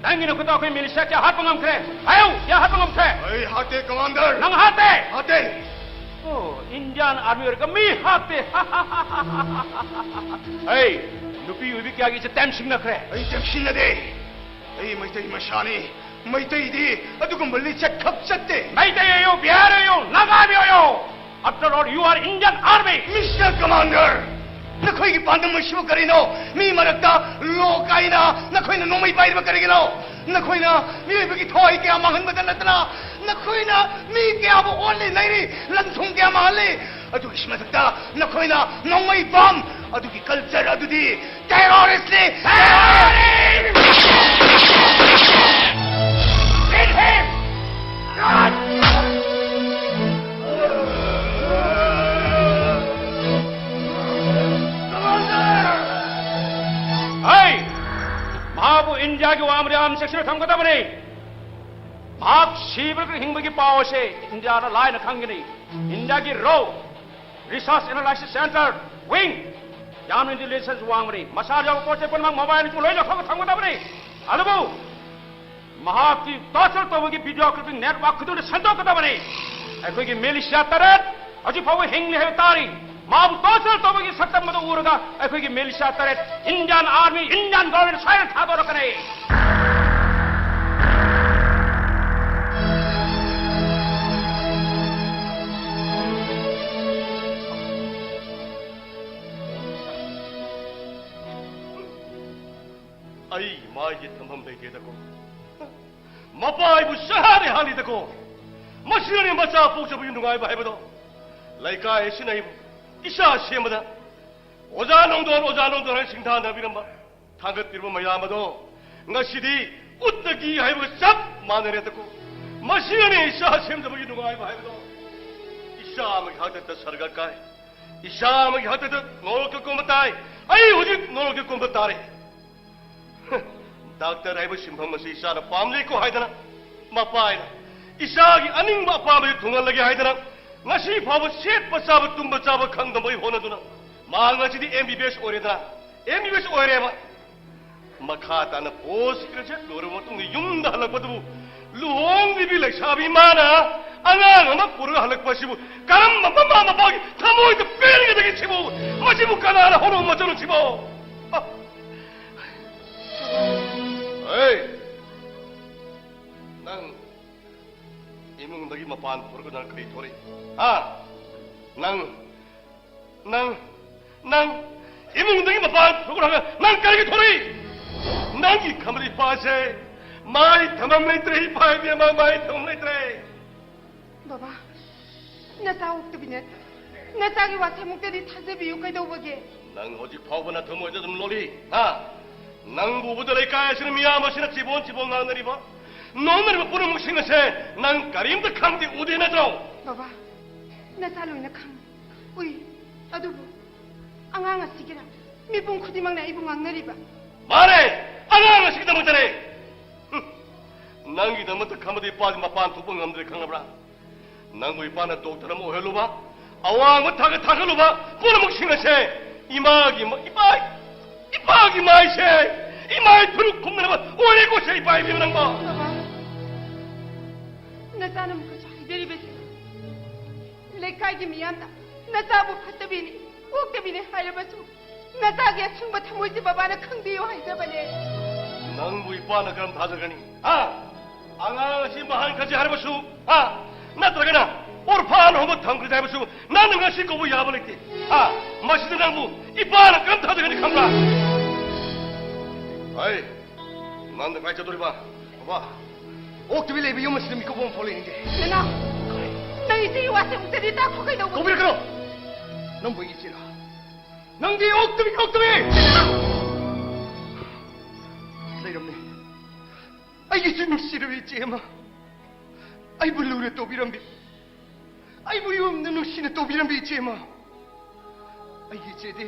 ꯅꯪꯒꯤ ꯅꯈꯨꯠꯇ ꯑꯩꯈꯣꯏ militia ꯀꯌꯥ ꯍꯥꯠꯄ ꯉꯝꯈ꯭ꯔꯦ? ꯍꯥꯏꯌꯨ, ꯀꯌꯥ ꯍꯥꯠꯄ ꯉꯝꯈ꯭ꯔꯦ? ꯑꯩ ꯍꯥꯠꯇꯦ, Commander꯫ ꯅꯪ ꯍꯥꯠꯇꯦ? ꯍꯥꯠꯇꯦ꯫ ꯑꯣ, Indian Army ꯑꯣꯏꯔꯒ ꯃꯤ ꯍꯥꯠꯇꯦ꯫ ꯑꯩ ꯅꯨꯄꯤ ꯑꯣꯏꯕꯤ ꯀꯌꯥꯒꯤ ꯏꯆꯦ ꯇꯦꯝꯁꯤꯡꯅꯈ꯭ꯔꯦ꯫ ꯑꯩ ꯇꯦꯝꯁꯤꯡꯅꯗꯦ꯫ ꯑꯩ ꯃꯩꯇꯩ ꯃꯆꯥꯅꯤ꯫ ꯃꯩꯇꯩꯗꯤ ꯑꯗꯨꯒꯨꯝꯕ ꯂꯤꯆꯠ ꯈꯛ ꯆꯠꯇꯦ꯫ Meitei ꯑꯣꯏꯌꯨ, Bihar ꯑꯣꯏꯌꯨ, ꯅꯥꯒꯥꯃꯤ ꯑꯣꯏꯌꯨ꯫ After all, you are Indian Army. Mister Commander, ꯅꯈꯣꯏꯒꯤ ꯄꯥꯟꯗꯝ ꯑꯁꯤꯕꯨ ꯀꯔꯤꯅꯣ? ꯃꯤ ꯃꯔꯛꯇ ꯂꯣ ꯀꯥꯏꯅ ꯅꯈꯣꯏꯅ ꯅꯣꯡꯃꯩ ꯄꯥꯏꯔꯤꯕ ꯀꯔꯤꯒꯤꯅꯣ? ꯅꯈꯣꯏꯅ ꯃꯤꯑꯣꯏꯕꯒꯤ ꯊꯋꯥꯏ ꯀꯌꯥ ꯃꯥꯡꯍꯟꯕꯗ ꯅꯠꯇꯅ ꯅꯈꯣꯏꯅ ꯃꯤ ꯀꯌꯥꯕꯨ ꯑꯣꯠꯂꯤ ꯅꯩꯔꯤ, ꯂꯟ ꯊꯨꯝ ꯀꯌꯥ ꯃꯥꯡꯍꯜꯂꯤ꯫ ꯑꯗꯨꯒꯤ ꯃꯊꯛꯇ ꯅꯈꯣꯏꯅ ꯅꯣꯡꯃꯩ ꯕꯝ ꯑꯗꯨꯒꯤ culture ꯑꯗꯨꯗꯤ terroristꯅꯤ꯫ Terrorist! Kill him! Run! ꯍꯩ! ꯃꯍꯥꯛꯄꯨ ꯏꯟꯗꯤꯌꯥꯒꯤ ꯋꯥꯡꯃꯗ ꯑꯥꯔꯝ ꯁꯦꯛꯁꯟꯗ ꯊꯝꯒꯗꯕꯅꯤ꯫ ꯃꯍꯥꯛ ꯁꯤꯕ꯭ꯔꯥ ꯍꯤꯡꯕꯒꯤ ꯄꯥꯎ ꯑꯁꯤ ꯏꯟꯗꯤꯌꯥꯅ ꯂꯥꯏꯅ ꯈꯪꯒꯅꯤ꯫ ꯏꯟꯗꯤꯌꯥꯒꯤ ꯔꯣ ꯔꯤꯁꯔꯁ ꯑꯦꯅꯥꯂꯥꯏꯁꯤꯁ ꯁꯦꯟꯇꯔ ꯋꯤꯡ ꯌꯥꯝꯅ ꯏꯟꯇꯦꯂꯤꯖꯦꯟꯁ ꯋꯥꯡꯕꯅꯤ꯫ ꯃꯁꯥꯗ ꯌꯥꯎꯕ ꯄꯣꯠ ꯆꯩ ꯄꯨꯝꯅꯃꯛ ꯃꯣꯕꯥꯏꯜ ꯑꯃꯁꯨꯡ ꯂꯣꯏ ꯂꯧꯊꯣꯛꯑꯒ ꯊꯝꯒꯗꯕꯅꯤ꯫ ꯑꯗꯨꯕꯨ ꯃꯍꯥꯛꯀꯤ ꯇꯣꯔꯆꯔ ꯇꯧꯕꯒꯤ ꯚꯤꯗꯤꯑꯣ ꯀ꯭ꯂꯤꯞꯄꯤꯡ ꯅꯦꯠꯋꯥꯔꯛ ꯈꯨꯗꯤꯡꯗ ꯁꯟꯗꯣꯛꯀꯗꯕꯅꯤ꯫ ꯑꯩꯈꯣꯏꯒꯤ ꯃꯤꯂꯤꯁꯤꯌꯥ ꯇꯔꯦꯠ ꯍꯧꯖꯤꯛ ꯐꯥꯎꯕ ꯍꯤꯡꯂꯤ ꯍꯥꯏꯕ ꯇꯥꯔꯤ꯫ ꯃꯥꯕꯨ ꯇꯣꯔꯆꯔ ꯇꯧꯕꯒꯤ ꯁꯛꯇꯝ ꯑꯗꯨ ꯎꯔꯒ ꯑꯩꯈꯣꯏꯒꯤ ꯃꯤꯂꯤꯁꯤꯌꯥ ꯇꯔꯦꯠ ꯏꯟꯗꯤꯌꯥꯟ ꯑꯥꯔꯃꯤ, ꯏꯟꯗꯤꯌꯥꯟ ꯒꯣꯔꯃꯦꯟ ꯁ꯭ꯋꯥꯏꯗ ꯊꯥꯗꯣꯔꯛꯀꯅꯤ꯫ ꯑꯩ ꯃꯥꯏꯒꯤ ꯊꯝꯐꯝ ꯂꯩꯇꯦꯗꯀꯣ꯫ ꯃꯄꯥ ꯑꯩꯕꯨ ꯁꯍꯥꯔꯦ ꯍꯥꯜꯂꯤꯗꯀꯣ꯫ ꯃꯁꯤꯅꯅꯦ ꯃꯆꯥ ꯄꯣꯛꯆꯕꯒꯤ ꯅꯨꯡꯉꯥꯏꯕ ꯍꯥꯏꯕꯗꯣ꯫ ꯂꯩꯀꯥꯏ ꯑꯁꯤꯅ ꯑꯩꯕꯨ ꯏꯆꯥ ꯁꯦꯝꯕꯗ ꯑꯣꯖꯥ ꯅꯣꯡꯗꯣꯟ, ꯑꯣꯖꯥ ꯅꯣꯡꯗꯣꯟ ꯍꯥꯏꯅ ꯁꯤꯡꯊꯥꯅꯕꯤꯔꯝꯕ, ꯊꯥꯡꯒꯠꯄꯤꯔꯝꯕ ꯃꯌꯥꯝ ꯑꯗꯣ ꯉꯁꯤꯗꯤ ꯎꯠꯇꯒꯤ ꯍꯥꯏꯕꯒ ꯆꯞ ꯃꯥꯟꯅꯔꯦꯗꯀꯣ꯫ ꯃꯁꯤꯅꯅꯦ ꯏꯆꯥ ꯁꯦꯝꯖꯕꯒꯤ ꯅꯨꯡꯉꯥꯏꯕ ꯍꯥꯏꯕꯗꯣ꯫ ꯏꯆꯥ ꯑꯃꯒꯤ ꯍꯥꯛꯇꯛꯇ ꯁꯔꯒ ꯀꯥꯏ, ꯏꯆꯥ ꯑꯃꯒꯤ ꯍꯥꯛꯇꯛꯇ ꯅꯣꯔꯣꯛꯀ ꯀꯨꯝꯕ ꯇꯥꯏ꯫ ꯑꯩ ꯍꯧꯖꯤꯛ ꯅꯣꯔꯣꯛꯀ ꯀꯨꯝꯕ ꯇꯥꯔꯦ꯫ ꯗꯥꯛꯇꯔ ꯍꯥꯏꯕ ꯁꯤꯟꯐꯝ ꯑꯁꯤ ꯏꯆꯥꯅ ꯄꯥꯝꯂꯦꯀꯣ ꯍꯥꯏꯗꯅ, ꯃꯄꯥ ꯍꯥꯏꯅ ꯏꯆꯥꯒꯤ ꯑꯅꯤꯡꯕ ꯑꯄꯥꯝꯕꯁꯤ ꯊꯨꯡꯍꯜꯂꯒꯦ ꯍꯥꯏꯗꯅ, ꯉꯁꯤ ꯐꯥꯎꯕ ꯁꯦꯠꯄ ꯆꯥꯕ ꯇꯨꯝꯕ ꯆꯥꯕ ꯈꯪꯗꯕꯒꯤ ꯍꯣꯠꯅꯗꯨꯅ, ꯃꯍꯥꯛ ꯉꯁꯤꯗꯤ ꯑꯦꯝ ꯕꯤ ꯕꯤ ꯑꯦꯁ ꯑꯣꯏꯔꯦꯗꯅ, ꯑꯦꯝ ꯕꯤ ꯕꯤ ꯑꯦꯁ ꯑꯣꯏꯔꯦꯕ꯫ ꯃꯈꯥ ꯇꯥꯅ ꯄꯣꯁ ꯒ꯭ꯔꯦꯖꯨꯑꯦꯠ ꯂꯣꯏꯔꯕ ꯃꯇꯨꯡꯗ ꯌꯨꯝꯗ ꯍꯜꯂꯛꯄꯗꯨꯕꯨ, ꯂꯨꯍꯣꯡꯗ꯭ꯔꯤꯕꯤ ꯂꯩꯁꯥꯕꯤ ꯃꯥꯅ ꯑꯉꯥꯡ ꯑꯃ ꯄꯨꯔꯒ ꯍꯜꯂꯛꯄ ꯑꯁꯤꯕꯨ ꯀꯔꯝꯕ ꯃꯃꯥ ꯃꯄꯥꯒꯤ ꯊꯃꯣꯏꯗ ꯄꯦꯟꯒꯗꯒꯦ? ꯁꯤꯕꯨ, ꯃꯁꯤꯕꯨ ꯀꯅꯥꯅ ꯍꯧꯔꯝꯕ ꯃꯆꯜꯅꯣ ꯁꯤꯕꯣ? ꯑ, ꯍꯦ! ꯅꯪ ꯏꯃꯨꯡꯗꯒꯤ ꯃꯄꯥꯟ ꯊꯣꯛꯂꯒ ꯅꯪ ꯀꯔꯤ ꯊꯣꯔꯛꯏ? ꯍꯥ? ꯅꯪ, ꯅꯪ, ꯅꯪ ꯏꯃꯨꯡꯗꯒꯤ ꯃꯄꯥꯟ ꯊꯣꯛꯂꯒ ꯅꯪ ꯀꯔꯤꯒꯤ ꯊꯣꯔꯛꯏ? ꯅꯪꯒꯤ ꯈꯝꯕ ꯏꯄꯥꯁꯦ ꯃꯥꯏ ꯊꯝꯐꯝ ꯂꯩꯇ꯭ꯔꯦ, ꯏꯄꯥ ꯏꯕꯦꯝꯃ, ꯃꯥꯏ ꯊꯝꯐꯝ ꯂꯩꯇ꯭ꯔꯦ꯫ ꯕꯕꯥ, ꯅꯆꯥ ꯑꯣꯛꯇꯕꯤ ꯅꯠꯇꯦ꯫ ꯅꯆꯥꯒꯤ ꯋꯥꯁꯦꯃꯨꯛꯇꯗꯤ ꯊꯥꯖꯕꯤꯌꯨ, ꯀꯩꯗꯧꯕꯒꯦ? ꯅꯪ ꯍꯧꯖꯤꯛ ꯐꯥꯎꯕ ꯅꯊꯃꯣꯏꯗ ꯑꯗꯨꯝ ꯂꯣꯜꯂꯤ, ꯍꯥ? ꯅꯪꯕꯨ ꯎꯕꯗ ꯂꯩꯀꯥꯏ ꯑꯁꯤꯅ, ꯃꯤꯌꯥꯝ ꯑꯁꯤꯅ ꯆꯤꯕꯣꯟ ꯆꯤꯕꯣꯟ ꯉꯥꯡꯅꯔꯤꯕ, ꯅꯣꯛꯅꯔꯤꯕ ꯄꯨꯝꯅꯃꯛꯁꯤꯡ ꯑꯁꯦ ꯅꯪ ꯀꯔꯤꯝꯇ ꯈꯪꯗꯦ, ꯎꯗꯦ ꯅꯠꯇ꯭ꯔꯣ? ꯕꯕꯥ, ꯅꯆꯥ ꯂꯣꯏꯅ ꯈꯪꯏ, ꯎꯏ꯫ ꯑꯗꯨꯕꯨ ꯑꯉꯥꯡ ꯑꯁꯤꯒꯤꯔ ꯃꯤꯄꯨꯝ ꯈꯨꯗꯤꯡꯃꯛꯅ ꯑꯩꯕꯨ ꯉꯥꯡꯅꯔꯤꯕ? ꯃꯥꯅꯦ, ꯑꯉꯥꯡ ꯑꯁꯤꯒꯤꯗꯃꯛꯇꯅꯦ꯫ ꯍꯨꯝ, ꯅꯪꯒꯤꯗꯃꯛꯇ ꯈꯝꯕꯗꯤ ꯏꯄꯥꯗꯤ ꯃꯄꯥꯟ ꯊꯣꯛꯄ ꯉꯝꯗ꯭ꯔꯦ, ꯈꯪꯉꯕ꯭ꯔꯥ? ꯅꯪꯕꯨ ꯏꯄꯥꯅ ꯗꯣꯛꯇꯔ ꯑꯃ ꯑꯣꯏꯍꯜꯂꯨꯕ, ꯑꯋꯥꯡꯕ ꯊꯥꯛꯇ ꯊꯥꯒꯠꯂꯨꯕ ꯄꯨꯝꯅꯃꯛꯁꯤꯡ ꯑꯁꯦ ꯏꯃꯥꯒꯤ ꯃ-, ꯏꯄꯥ, ꯏꯄꯥꯒꯤ ꯃꯥꯏꯁꯦ, ꯏꯃꯥꯒꯤ ꯐꯨꯔꯨꯞ ꯈꯨꯝꯅꯅꯕ ꯑꯣꯏꯔꯦꯀꯣ ꯁꯦ, ꯏꯄꯥ ꯏꯕꯦꯝꯃ ꯅꯪꯕꯣ꯫ ꯕꯕꯥ, ꯅꯆꯥꯅ ꯑꯃꯨꯛꯀꯁꯨ ꯍꯥꯏꯖꯔꯤꯕꯁꯦ, ꯂꯩꯀꯥꯏꯒꯤ ꯃꯤꯌꯥꯝꯅ ꯅꯆꯥꯕꯨ ꯐꯠꯇꯕꯤꯅꯤ, ꯑꯣꯛꯇꯕꯤꯅꯤ ꯍꯥꯏꯔꯕꯁꯨ, ꯅꯆꯥꯒꯤ ꯑꯁꯦꯡꯕ ꯊꯃꯣꯏꯁꯦ ꯕꯕꯥꯅ ꯈꯪꯕꯤꯌꯨ ꯍꯥꯏꯖꯕꯅꯦ꯫ ꯅꯪꯕꯨ ꯏꯄꯥꯅ ꯀꯔꯝ ꯊꯥꯖꯒꯅꯤ? ꯍꯥ? ꯑꯉꯥꯡ ꯑꯁꯤ ꯃꯍꯥꯟ ꯈꯟꯁꯤ ꯍꯥꯏꯔꯕꯁꯨ, ꯍꯥ? ꯅꯠꯇ꯭ꯔꯒꯅ ꯑꯣꯔꯐꯥꯟ ꯍꯣꯝꯗ ꯊꯝꯈ꯭ꯔꯁꯤ ꯍꯥꯏꯕꯁꯨ ꯅꯪꯅ ꯉꯁꯤ ꯀꯧꯕ ꯌꯥꯕ ꯂꯩꯇꯦ꯫ ꯍꯥ? ꯃꯁꯤꯗ ꯅꯪꯕꯨ ꯏꯄꯥꯅ ꯀꯔꯝ ꯊꯥꯖꯒꯅꯤ ꯈꯪꯕ꯭ꯔꯥ? ꯍꯩ, ꯅꯪꯅ ꯀꯥꯏ ꯆꯠꯇꯣꯔꯤꯕ? ꯕꯕꯥ, ꯑꯣꯛꯇꯕꯤ ꯂꯩꯕ ꯌꯨꯝ ꯑꯁꯤꯗ ꯃꯤꯀꯨꯞ ꯑꯃ ꯐꯥꯎ ꯂꯩꯅꯤꯡꯗꯦ꯫ ꯅꯅꯥꯎ, ꯅꯪ ꯏꯆꯦꯒꯤ ꯋꯥꯁꯦ ꯑꯃꯨꯛꯇꯗꯤ ꯇꯥꯊꯣꯛ ꯀꯩꯗꯧꯕ? ꯀꯧꯕꯤꯔꯛꯀꯅꯨ! ꯅꯪꯕꯨ ꯑꯩꯒꯤ ꯏꯆꯦꯔꯣ? ꯅꯪꯗꯤ ꯑꯣꯛꯇꯕꯤ, ꯑꯣꯛꯇꯕꯤ! ꯂꯩꯔꯝꯃꯤ꯫ ꯑꯩꯒꯤꯁꯨ ꯅꯨꯡꯁꯤꯔꯕ ꯏꯆꯦ ꯑꯃ꯫ ꯑꯩꯕꯨ ꯂꯨꯅ ꯇꯧꯕꯤꯔꯝꯕꯤ, ꯑꯩꯕꯨ ꯌꯨꯝꯗ ꯅꯨꯡꯁꯤꯅ ꯇꯧꯕꯤꯔꯝꯕꯤ ꯏꯆꯦ ꯑꯃ꯫ ꯑꯩꯒꯤ ꯏꯆꯦꯗꯤ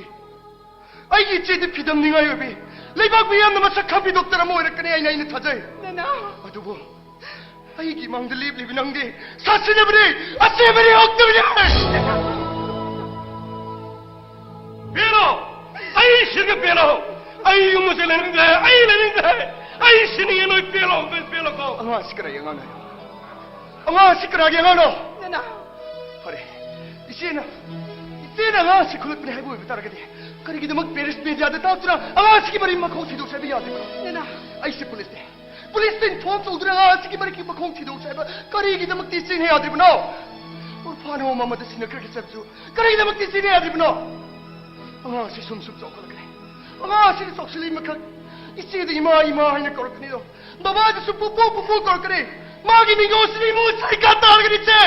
ꯑꯩꯒꯤ ꯏꯆꯦꯗꯤ ꯐꯤꯗꯝꯅꯤꯡꯉꯥꯏ ꯑꯣꯏꯕꯤ, ꯂꯩꯕꯥꯛ ꯃꯤꯌꯥꯝꯅ ꯃꯁꯛ ꯈꯪꯕꯤ ꯗꯣꯛꯇꯔ ꯑꯃ ꯑꯣꯏꯔꯛꯀꯅꯤ ꯍꯥꯏꯅ ꯑꯩꯅ ꯊꯥꯖꯩ꯫ ꯅꯅꯥꯎ꯫ ꯑꯗꯨꯕꯨ ꯑꯩꯒꯤ ꯃꯥꯡꯗ ꯂꯦꯞꯂꯤꯕꯤ ꯅꯪꯗꯤ ꯁꯥꯊꯤꯅꯕꯅꯤ, ꯑꯁꯤꯕꯅꯤ, ꯑꯣꯛꯇꯕꯅꯤ꯫ ꯄꯦꯜꯂꯣ! ꯑꯩ ꯁꯤꯒ ꯄꯦꯜꯂꯣ! ꯑꯩ ꯌꯨꯝ ꯑꯁꯤ ꯂꯩꯅꯤꯡꯗ꯭ꯔꯦ, ꯑꯩ ꯂꯩꯅꯤꯡꯗ꯭ꯔꯦ꯫ ꯑꯩ ꯁꯤꯅꯤꯡꯉꯦ, ꯅꯣꯏ ꯄꯦꯜꯂꯣ, ꯅꯣꯏ ꯄꯦꯜꯂꯣꯀꯣ꯫ ꯑꯉꯥꯡ ꯑꯁꯤ ꯀꯅꯥꯒꯤ ꯑꯉꯥꯡꯅꯣ? ꯑꯉꯥꯡ ꯑꯁꯤ ꯀꯅꯥꯒꯤ ꯑꯉꯥꯡꯅꯣ? ꯅꯅꯥꯎ꯫ ꯐꯔꯦ, ꯏꯆꯦꯅ, ꯏꯆꯦꯅ ꯑꯉꯥꯡ ꯑꯁꯤ ꯈꯨꯜꯂꯛꯄꯅꯤ ꯍꯥꯏꯕ ꯑꯣꯏꯕ ꯇꯥꯔꯒꯗꯤ ꯀꯔꯤꯒꯤꯗꯃꯛ ꯄꯦꯔꯤꯁ ꯃꯦꯗꯤꯌꯥꯗ ꯇꯥꯛꯇꯨꯅ ꯑꯉꯥꯡ ꯑꯁꯤꯒꯤ ꯃꯔꯤ ꯃꯈꯣꯡ ꯊꯤꯗꯣꯛꯁꯦ ꯍꯥꯏꯕ ꯌꯥꯗ꯭ꯔꯤꯕꯅꯣ? ꯅꯅꯥꯎ꯫ ꯑꯩꯁꯦ ꯄꯨꯂꯤꯁꯅꯦ꯫ ꯄꯨꯂꯤꯁꯇ ꯏꯟꯐꯣꯔꯝ ꯇꯧꯗꯨꯅ ꯑꯉꯥꯡ ꯑꯁꯤꯒꯤ ꯃꯔꯤꯒꯤ ꯃꯈꯣꯡ ꯊꯤꯗꯣꯛꯁꯦ ꯍꯥꯏꯕ ꯀꯔꯤꯒꯤꯗꯃꯛꯇ ꯏꯆꯦꯅ ꯌꯥꯗ꯭ꯔꯤꯕꯅꯣ? ꯑꯣꯔꯐꯥꯟ ꯍꯣꯝ ꯑꯃꯗ ꯁꯤꯟꯅꯈ꯭ꯔꯒ ꯆꯠꯄꯁꯨ ꯀꯔꯤꯒꯤꯗꯃꯛꯇ ꯏꯆꯦꯅ ꯌꯥꯗ꯭ꯔꯤꯕꯅꯣ? ꯑꯉꯥꯡ ꯑꯁꯤ ꯁꯨꯝ ꯁꯨꯝ ꯆꯥꯎꯈꯠꯂꯛꯈ꯭ꯔꯦ꯫ ꯑꯉꯥꯡ ꯑꯁꯤꯅ ꯆꯥꯎꯁꯤꯜꯂꯛꯏ ꯃꯈꯛ ꯏꯆꯦꯗ ꯏꯃꯥ, ꯏꯃꯥ ꯍꯥꯏꯅ ꯀꯧꯔꯛꯀꯅꯤꯗꯣ꯫ ꯕꯕꯥꯗꯁꯨ ꯄꯨꯄꯨ, ꯄꯨꯄꯨ ꯀꯧꯔꯛꯀꯅꯤ꯫ ꯃꯥꯒꯤ ꯃꯤꯡꯗꯣ ꯁꯤꯗ ꯏꯃꯨꯡ ꯁꯔꯤꯀꯥ ꯇꯥꯔꯒꯅꯤ, ꯏꯆꯦ꯫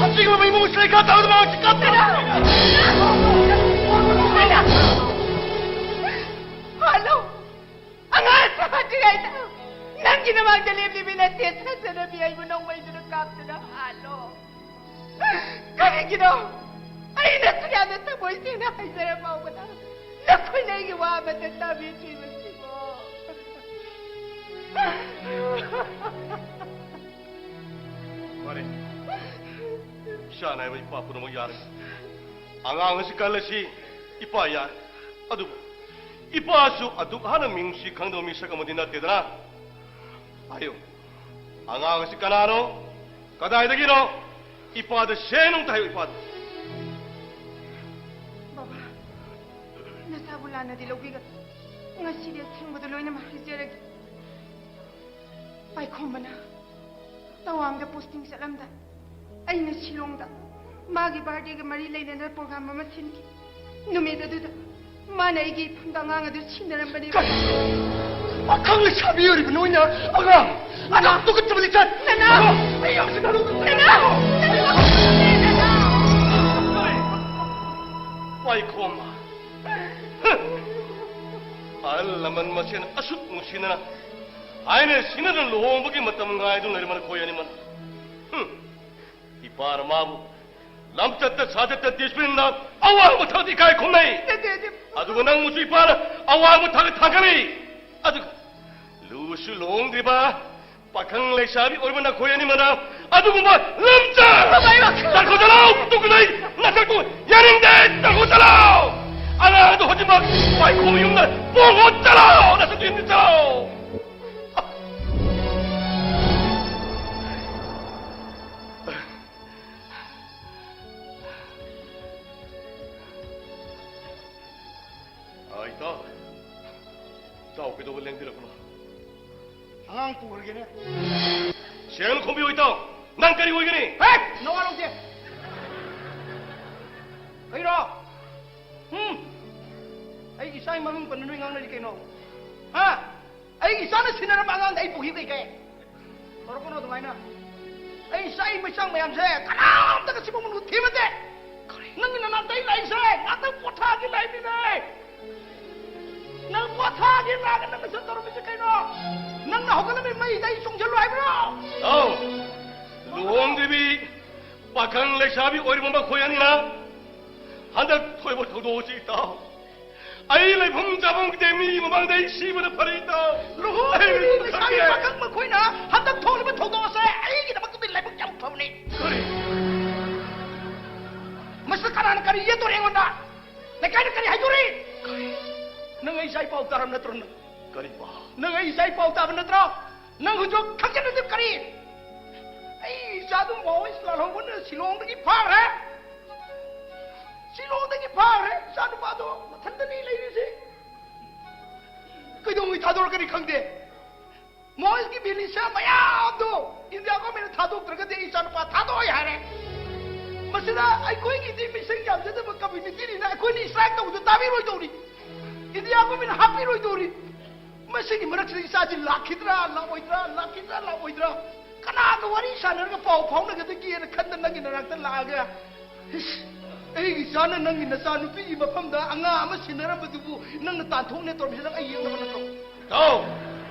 ꯑꯁꯤꯒꯨꯝꯕ ꯏꯃꯨꯡ ꯁꯔꯤꯀꯥ ꯇꯥꯕꯗ ꯃꯥ ꯍꯧꯖꯤꯛ ꯀꯞꯄꯦ꯫ ꯍꯥꯠꯂꯣ! ꯑꯉꯥꯡ ꯑꯁꯤ ꯍꯥꯠꯇ꯭ꯔꯤꯉꯩꯗ ꯅꯪꯒꯤ ꯅꯃꯥꯡꯗ ꯂꯦꯞꯂꯤꯕꯤ ꯅꯠꯇꯦ, ꯁꯥꯖꯅꯕꯤ ꯑꯩꯕꯨ ꯅꯣꯡꯃꯩꯗꯨꯅ ꯀꯥꯞꯇꯨꯅ ꯍꯥꯠꯂꯣ꯫ ꯀꯔꯤꯒꯤꯅꯣ ꯑꯩꯅ ꯁꯨꯛ ꯌꯥꯝꯅ ꯊꯃꯣꯏ ꯁꯦꯡꯅ ꯍꯥꯏꯖꯔ ꯐꯥꯎꯕꯗ ꯅꯈꯣꯏꯅ ꯑꯩꯒꯤ ꯋꯥ ꯑꯃꯠꯇ ꯇꯥꯕꯤꯗ꯭ꯔꯤꯕꯁꯤꯕꯣ? ꯐꯔꯦ, ꯏꯆꯥꯅ ꯍꯥꯏꯕ ꯏꯄꯥ ꯄꯨꯝꯅꯃꯛ ꯌꯥꯔꯦ꯫ ꯑꯉꯥꯡ ꯑꯁꯤ ꯀꯜꯂꯁꯤ ꯏꯄꯥ ꯌꯥꯔꯦ꯫ ꯑꯗꯨꯕꯨ ꯏꯄꯥꯁꯨ ꯑꯗꯨꯛ ꯍꯥꯟꯅ ꯃꯤꯅꯨꯡꯁꯤ ꯈꯪꯗꯕ ꯃꯤꯁꯛ ꯑꯃꯗꯤ ꯅꯠꯇꯦꯗꯅ꯫ ꯍꯥꯏꯌꯨ, ꯑꯉꯥꯡ ꯑꯁꯤ ꯀꯅꯥꯅꯣ? ꯀꯗꯥꯏꯗꯒꯤꯅꯣ? ꯏꯄꯥꯗ ꯁꯦꯡꯅ ꯑꯝꯇ ꯍꯥꯏꯌꯨ, ꯏꯄꯥꯗ꯫ ꯕꯕꯥ, ꯅꯁꯥꯕꯨ ꯂꯥꯟꯅꯗꯤ ꯂꯧꯕꯤꯒꯅꯨ꯫ ꯉꯁꯤꯗꯤ ꯑꯁꯦꯡꯕꯗꯨ ꯂꯣꯏꯅꯃꯛ ꯍꯥꯏꯖꯔꯒꯦ꯫ ꯄꯥꯏꯈꯣꯝꯕꯅ ꯇꯋꯥꯡꯗ ꯄꯣꯁꯇꯤꯡ ꯆꯠꯂꯝꯗꯥꯏ ꯑꯩꯅ ꯁꯤꯂꯣꯡꯗ ꯃꯥꯒꯤ ꯕꯥꯔꯗꯦꯒ ꯃꯔꯤ ꯂꯩꯅꯅ ꯄ꯭ꯔꯣꯒ꯭ꯔꯥꯝ ꯑꯃ ꯁꯤꯟꯈꯤ꯫ ꯅꯨꯃꯤꯠ ꯑꯗꯨꯗ ꯃꯥꯅ ꯑꯩꯒꯤ ꯏꯐꯝꯗ ꯑꯉꯥꯡ ꯑꯗꯨ ꯁꯤꯟꯅꯔꯝꯕꯅꯤ꯫ ꯄꯥꯈꯪ ꯂꯩꯁꯥꯕꯤ ꯑꯣꯏꯔꯤꯕ ꯅꯣꯏꯅ ꯑꯉꯥꯡ, ꯑꯉꯥꯡ ꯇꯨꯀꯠꯆꯕ ꯂꯤꯆꯠ! ꯅꯅꯥꯎ! ꯑꯩ ꯌꯥꯝ ꯁꯤꯟꯅꯔꯨ- ꯅꯅꯥꯎ! ꯄꯥꯏꯈꯣꯝꯕ꯫ ꯑꯍꯜ ꯂꯃꯟ ꯃꯁꯦꯟ ꯑꯁꯨꯛ ꯅꯨꯡꯁꯤꯅꯅ ꯍꯥꯏꯅ ꯁꯤꯡꯅꯗꯨꯅ ꯂꯨꯍꯣꯡꯕꯒꯤ ꯃꯇꯝ ꯉꯥꯏꯗꯨꯅ ꯂꯩꯔꯝꯕ ꯅꯈꯣꯏ ꯑꯅꯤꯃꯛ꯫ ꯍꯨꯝ꯫ ꯏꯄꯥꯅ ꯃꯥꯕꯨ ꯂꯝꯆꯠꯇ ꯁꯥꯖꯠꯇ ꯗꯤꯁꯤꯄ꯭ꯂꯤꯟꯗ ꯑꯋꯥꯡꯕ ꯊꯥꯛꯇ ꯏꯀꯥꯏ ꯈꯨꯝꯅꯩ꯫ ꯑꯗꯨꯒ ꯅꯪꯕꯨꯁꯨ ꯏꯄꯥꯅ ꯑꯋꯥꯡꯕ ꯊꯥꯛꯇ ꯊꯥꯡꯒꯠꯂꯤ꯫ ꯑꯗꯨꯒ ꯂꯨꯁꯨ ꯂꯨꯍꯣꯡꯗ꯭ꯔꯤꯕ ꯄꯥꯈꯪ ꯂꯩꯁꯥꯕꯤ ꯑꯣꯏꯕ ꯅꯈꯣꯏ ꯑꯅꯤꯃꯅ ꯑꯗꯨꯒꯨꯝꯕ ꯂꯝꯆꯠ ꯇꯥꯟꯊꯣꯛꯆꯔꯣ꯫ ꯇꯨꯀꯠꯆꯩ꯫ ꯅꯁꯛꯇꯨ ꯌꯥꯅꯤꯡꯗꯦ꯫ ꯇꯥꯟꯊꯣꯛꯆꯔꯣ꯫ ꯑꯉꯥꯡꯗꯨ ꯍꯧꯖꯤꯛꯃꯛ ꯄꯥꯏꯈꯣꯝꯕ ꯌꯨꯝꯗ ꯄꯨꯈꯣ꯫ ꯆꯠꯂꯣ꯫ ꯅꯁꯛꯇꯨ ꯌꯨꯝꯗ ꯆꯠꯂꯣ꯫ ꯑ, ꯏꯇꯥꯎ꯫ ꯏꯇꯥꯎ ꯀꯩꯗꯧꯕ ꯂꯦꯡꯕꯤꯔꯛꯄꯅꯣ? ꯑꯉꯥꯡ ꯄꯨꯈ꯭ꯔꯒꯦꯅꯦ꯫ ꯁꯦꯡꯅ ꯈꯨꯝꯕꯤꯌꯨ ꯏꯇꯥꯎ꯫ ꯅꯪ ꯀꯔꯤ ꯑꯣꯏꯒꯅꯤ? ꯍꯦ! ꯅꯋꯥ ꯂꯧꯗꯦ꯫ ꯀꯩꯅꯣ? ꯍꯨꯝ? ꯑꯩ ꯏꯆꯥꯒꯤ ꯃꯃꯤꯡ ꯄꯟꯅ ꯅꯣꯏ ꯉꯥꯡꯅꯔꯤ ꯀꯩꯅꯣ? ꯍꯥ? ꯑꯩꯒꯤ ꯏꯆꯥꯅ ꯁꯤꯟꯅꯔꯝꯕ ꯑꯉꯥꯡꯗ ꯑꯩ ꯄꯨꯈꯤ ꯀꯩ ꯀꯩ? ꯇꯧꯔꯛꯀꯅꯣ ꯑꯗꯨꯃꯥꯏꯅ꯫ ꯑꯩ ꯏꯆꯥꯒꯤ ꯃꯩꯆꯥꯛ ꯃꯌꯥꯝꯁꯦ ꯀꯅꯥꯝꯇꯒ ꯁꯤꯕ ꯃꯅꯨꯡꯗ ꯊꯤꯕ ꯅꯠꯇꯦ꯫ ꯅꯪꯒꯤ ꯅꯅꯥꯛꯇ ꯑꯩ ꯂꯥꯛꯏꯁꯦ ꯉꯥꯛꯇꯪ ꯄꯣꯊꯥꯒꯦ ꯂꯥꯛꯏꯅꯤꯅꯦ꯫ ꯅꯪ ꯄꯣꯊꯥꯒꯦ ꯂꯥꯛꯑꯒ ꯅꯪꯅ ꯁꯨꯝ ꯇꯧꯔꯝꯃꯤꯁꯦ ꯀꯩꯅꯣ? ꯅꯪꯅ ꯍꯧꯒꯠꯂꯝꯃꯤ ꯃꯩꯗ ꯑꯩ ꯆꯣꯡꯁꯤꯜꯂꯨ ꯍꯥꯏꯕ꯭ꯔꯣ? ꯑꯧ, ꯂꯨꯍꯣꯡꯗ꯭ꯔꯤꯕꯤ ꯄꯥꯈꯪ ꯂꯩꯁꯥꯕꯤ ꯑꯣꯏꯔꯤꯕ ꯃꯈꯣꯏ ꯑꯅꯤꯅ ꯍꯟꯗꯛ ꯊꯣꯛꯏꯕ ꯊꯧꯗꯣꯛ ꯑꯁꯤ ꯏꯇꯥꯎ, ꯑꯩ ꯂꯩꯐꯝ ꯆꯥꯐꯝ ꯈꯪꯗꯦ꯫ ꯃꯤ ꯃꯃꯥꯡꯗ ꯑꯩ ꯁꯤꯕꯅ ꯐꯔꯦ ꯏꯇꯥꯎ꯫ ꯂꯨꯍꯣꯡꯗ꯭ꯔꯤꯕꯤ ꯑꯩ ꯂꯩꯁꯥꯕꯤ ꯈꯪꯗꯦ꯫ ꯄꯥꯈꯪ ꯃꯈꯣꯏꯅ ꯍꯟꯗꯛ ꯊꯣꯛꯂꯤꯕ ꯊꯧꯗꯣꯛ ꯑꯁꯦ ꯑꯩꯒꯤꯗꯃꯛꯇꯗꯤ ꯂꯥꯏꯕꯛ ꯌꯥꯝ ꯐꯕꯅꯤ꯫ ꯀꯔꯤ? ꯃꯁꯤꯗ ꯀꯅꯥꯅ ꯀꯔꯤ ꯌꯦꯠꯇꯣꯔꯤ ꯑꯩꯉꯣꯟꯗ? ꯂꯩꯀꯥꯏꯗ ꯀꯔꯤ ꯍꯥꯏꯗꯣꯔꯤ? ꯀꯔꯤ? ꯅꯪ ꯑꯩ ꯏꯆꯥ ꯏ ꯄꯥꯎ ꯇꯥꯔꯕ ꯅꯠꯇ꯭ꯔꯣ ꯅꯪ? ꯀꯔꯤ ꯄꯥꯎ? ꯅꯪ ꯑꯩ ꯏꯆꯥ ꯏ ꯄꯥꯎ ꯇꯥꯕ ꯅꯠꯇ꯭ꯔꯣ? ꯅꯪ ꯍꯧꯖꯤꯛ ꯈꯪꯖꯗ꯭ꯔꯗꯤ ꯀꯔꯤ? ꯑꯩ ꯏꯆꯥꯗꯨ ꯃꯥꯑꯣꯏꯁ ꯂꯥꯜꯍꯧꯕꯅ ꯁꯤꯂꯣꯡꯗꯒꯤ ꯐꯥꯈ꯭ꯔꯦ꯫ ꯁꯤꯂꯣꯡꯗꯒꯤ ꯐꯥꯈ꯭ꯔꯦ꯫ ꯏꯆꯥ ꯅꯨꯄꯥꯗꯣ ꯃꯊꯟꯇꯅꯤ ꯂꯩꯔꯤꯁꯦ꯫ ꯀꯩꯗꯧꯉꯩ ꯊꯥꯗꯣꯔꯛꯀꯅꯤ ꯈꯪꯗꯦ꯫ ꯃꯣꯏꯒꯤ ꯃꯤꯂꯤꯁꯤꯌꯥ ꯃꯌꯥꯝꯗꯣ ꯏꯟꯗꯤꯌꯥ ꯒꯣꯔꯃꯦꯟꯅ ꯊꯥꯗꯣꯛꯇ꯭ꯔꯒꯗꯤ ꯑꯩ ꯏꯆꯥꯅꯨꯄꯥ ꯊꯥꯗꯣꯛꯑꯣꯏ ꯍꯥꯏꯔꯦ꯫ ꯃꯁꯤꯗ ꯑꯩꯈꯣꯏꯒꯤꯗꯤ ꯃꯤꯁꯤꯡ ꯌꯥꯝꯖꯗꯕ ꯀꯝꯃ꯭ꯌꯨꯅꯤꯇꯤꯅꯤꯅ ꯑꯩꯈꯣꯏꯅ ꯏꯁꯇ꯭ꯔꯥꯏꯛ ꯇꯧꯕꯗꯣ ꯇꯥꯕꯤꯔꯣꯏꯗꯧꯔꯤ꯫ ꯏꯟꯗꯤꯌꯥ ꯒꯣꯔꯃꯦꯟꯅ ꯍꯥꯠꯄꯤꯔꯣꯏꯗꯧꯔꯤ꯫ ꯃꯁꯤꯒꯤ ꯃꯔꯛꯁꯤꯗ ꯏꯆꯥꯁꯤ ꯂꯥꯛꯈꯤꯗ꯭ꯔꯥ ꯂꯥꯛꯑꯣꯏꯗ꯭ꯔꯥ, ꯂꯥꯛꯈꯤꯗ꯭ꯔꯥ ꯂꯥꯛꯑꯣꯏꯗ꯭ꯔꯥ, ꯀꯅꯥꯒ ꯋꯥꯔꯤ ꯁꯥꯟꯅꯔꯒ ꯄꯥꯎ ꯐꯥꯎꯅꯒꯗꯒꯦꯅ ꯈꯟꯗ ꯅꯪꯒꯤ ꯅꯅꯥꯛꯇ ꯂꯥꯛꯑꯒ, ꯏꯁ, ꯑꯩꯒꯤ ꯏꯆꯥꯅ ꯅꯪꯒꯤ ꯅꯆꯥꯅꯨꯄꯤꯒꯤ ꯃꯐꯝꯗ ꯑꯉꯥꯡ ꯑꯃ ꯁꯤꯟꯅꯔꯝꯕꯗꯨꯕꯨ ꯅꯪꯅ ꯇꯥꯟꯊꯣꯛꯅꯦ ꯇꯧꯔꯝꯃꯤꯁꯦ ꯅꯪ ꯑꯩ ꯌꯦꯡꯅꯕ ꯅꯠꯇ꯭ꯔꯣ? ꯏꯇꯥꯎ,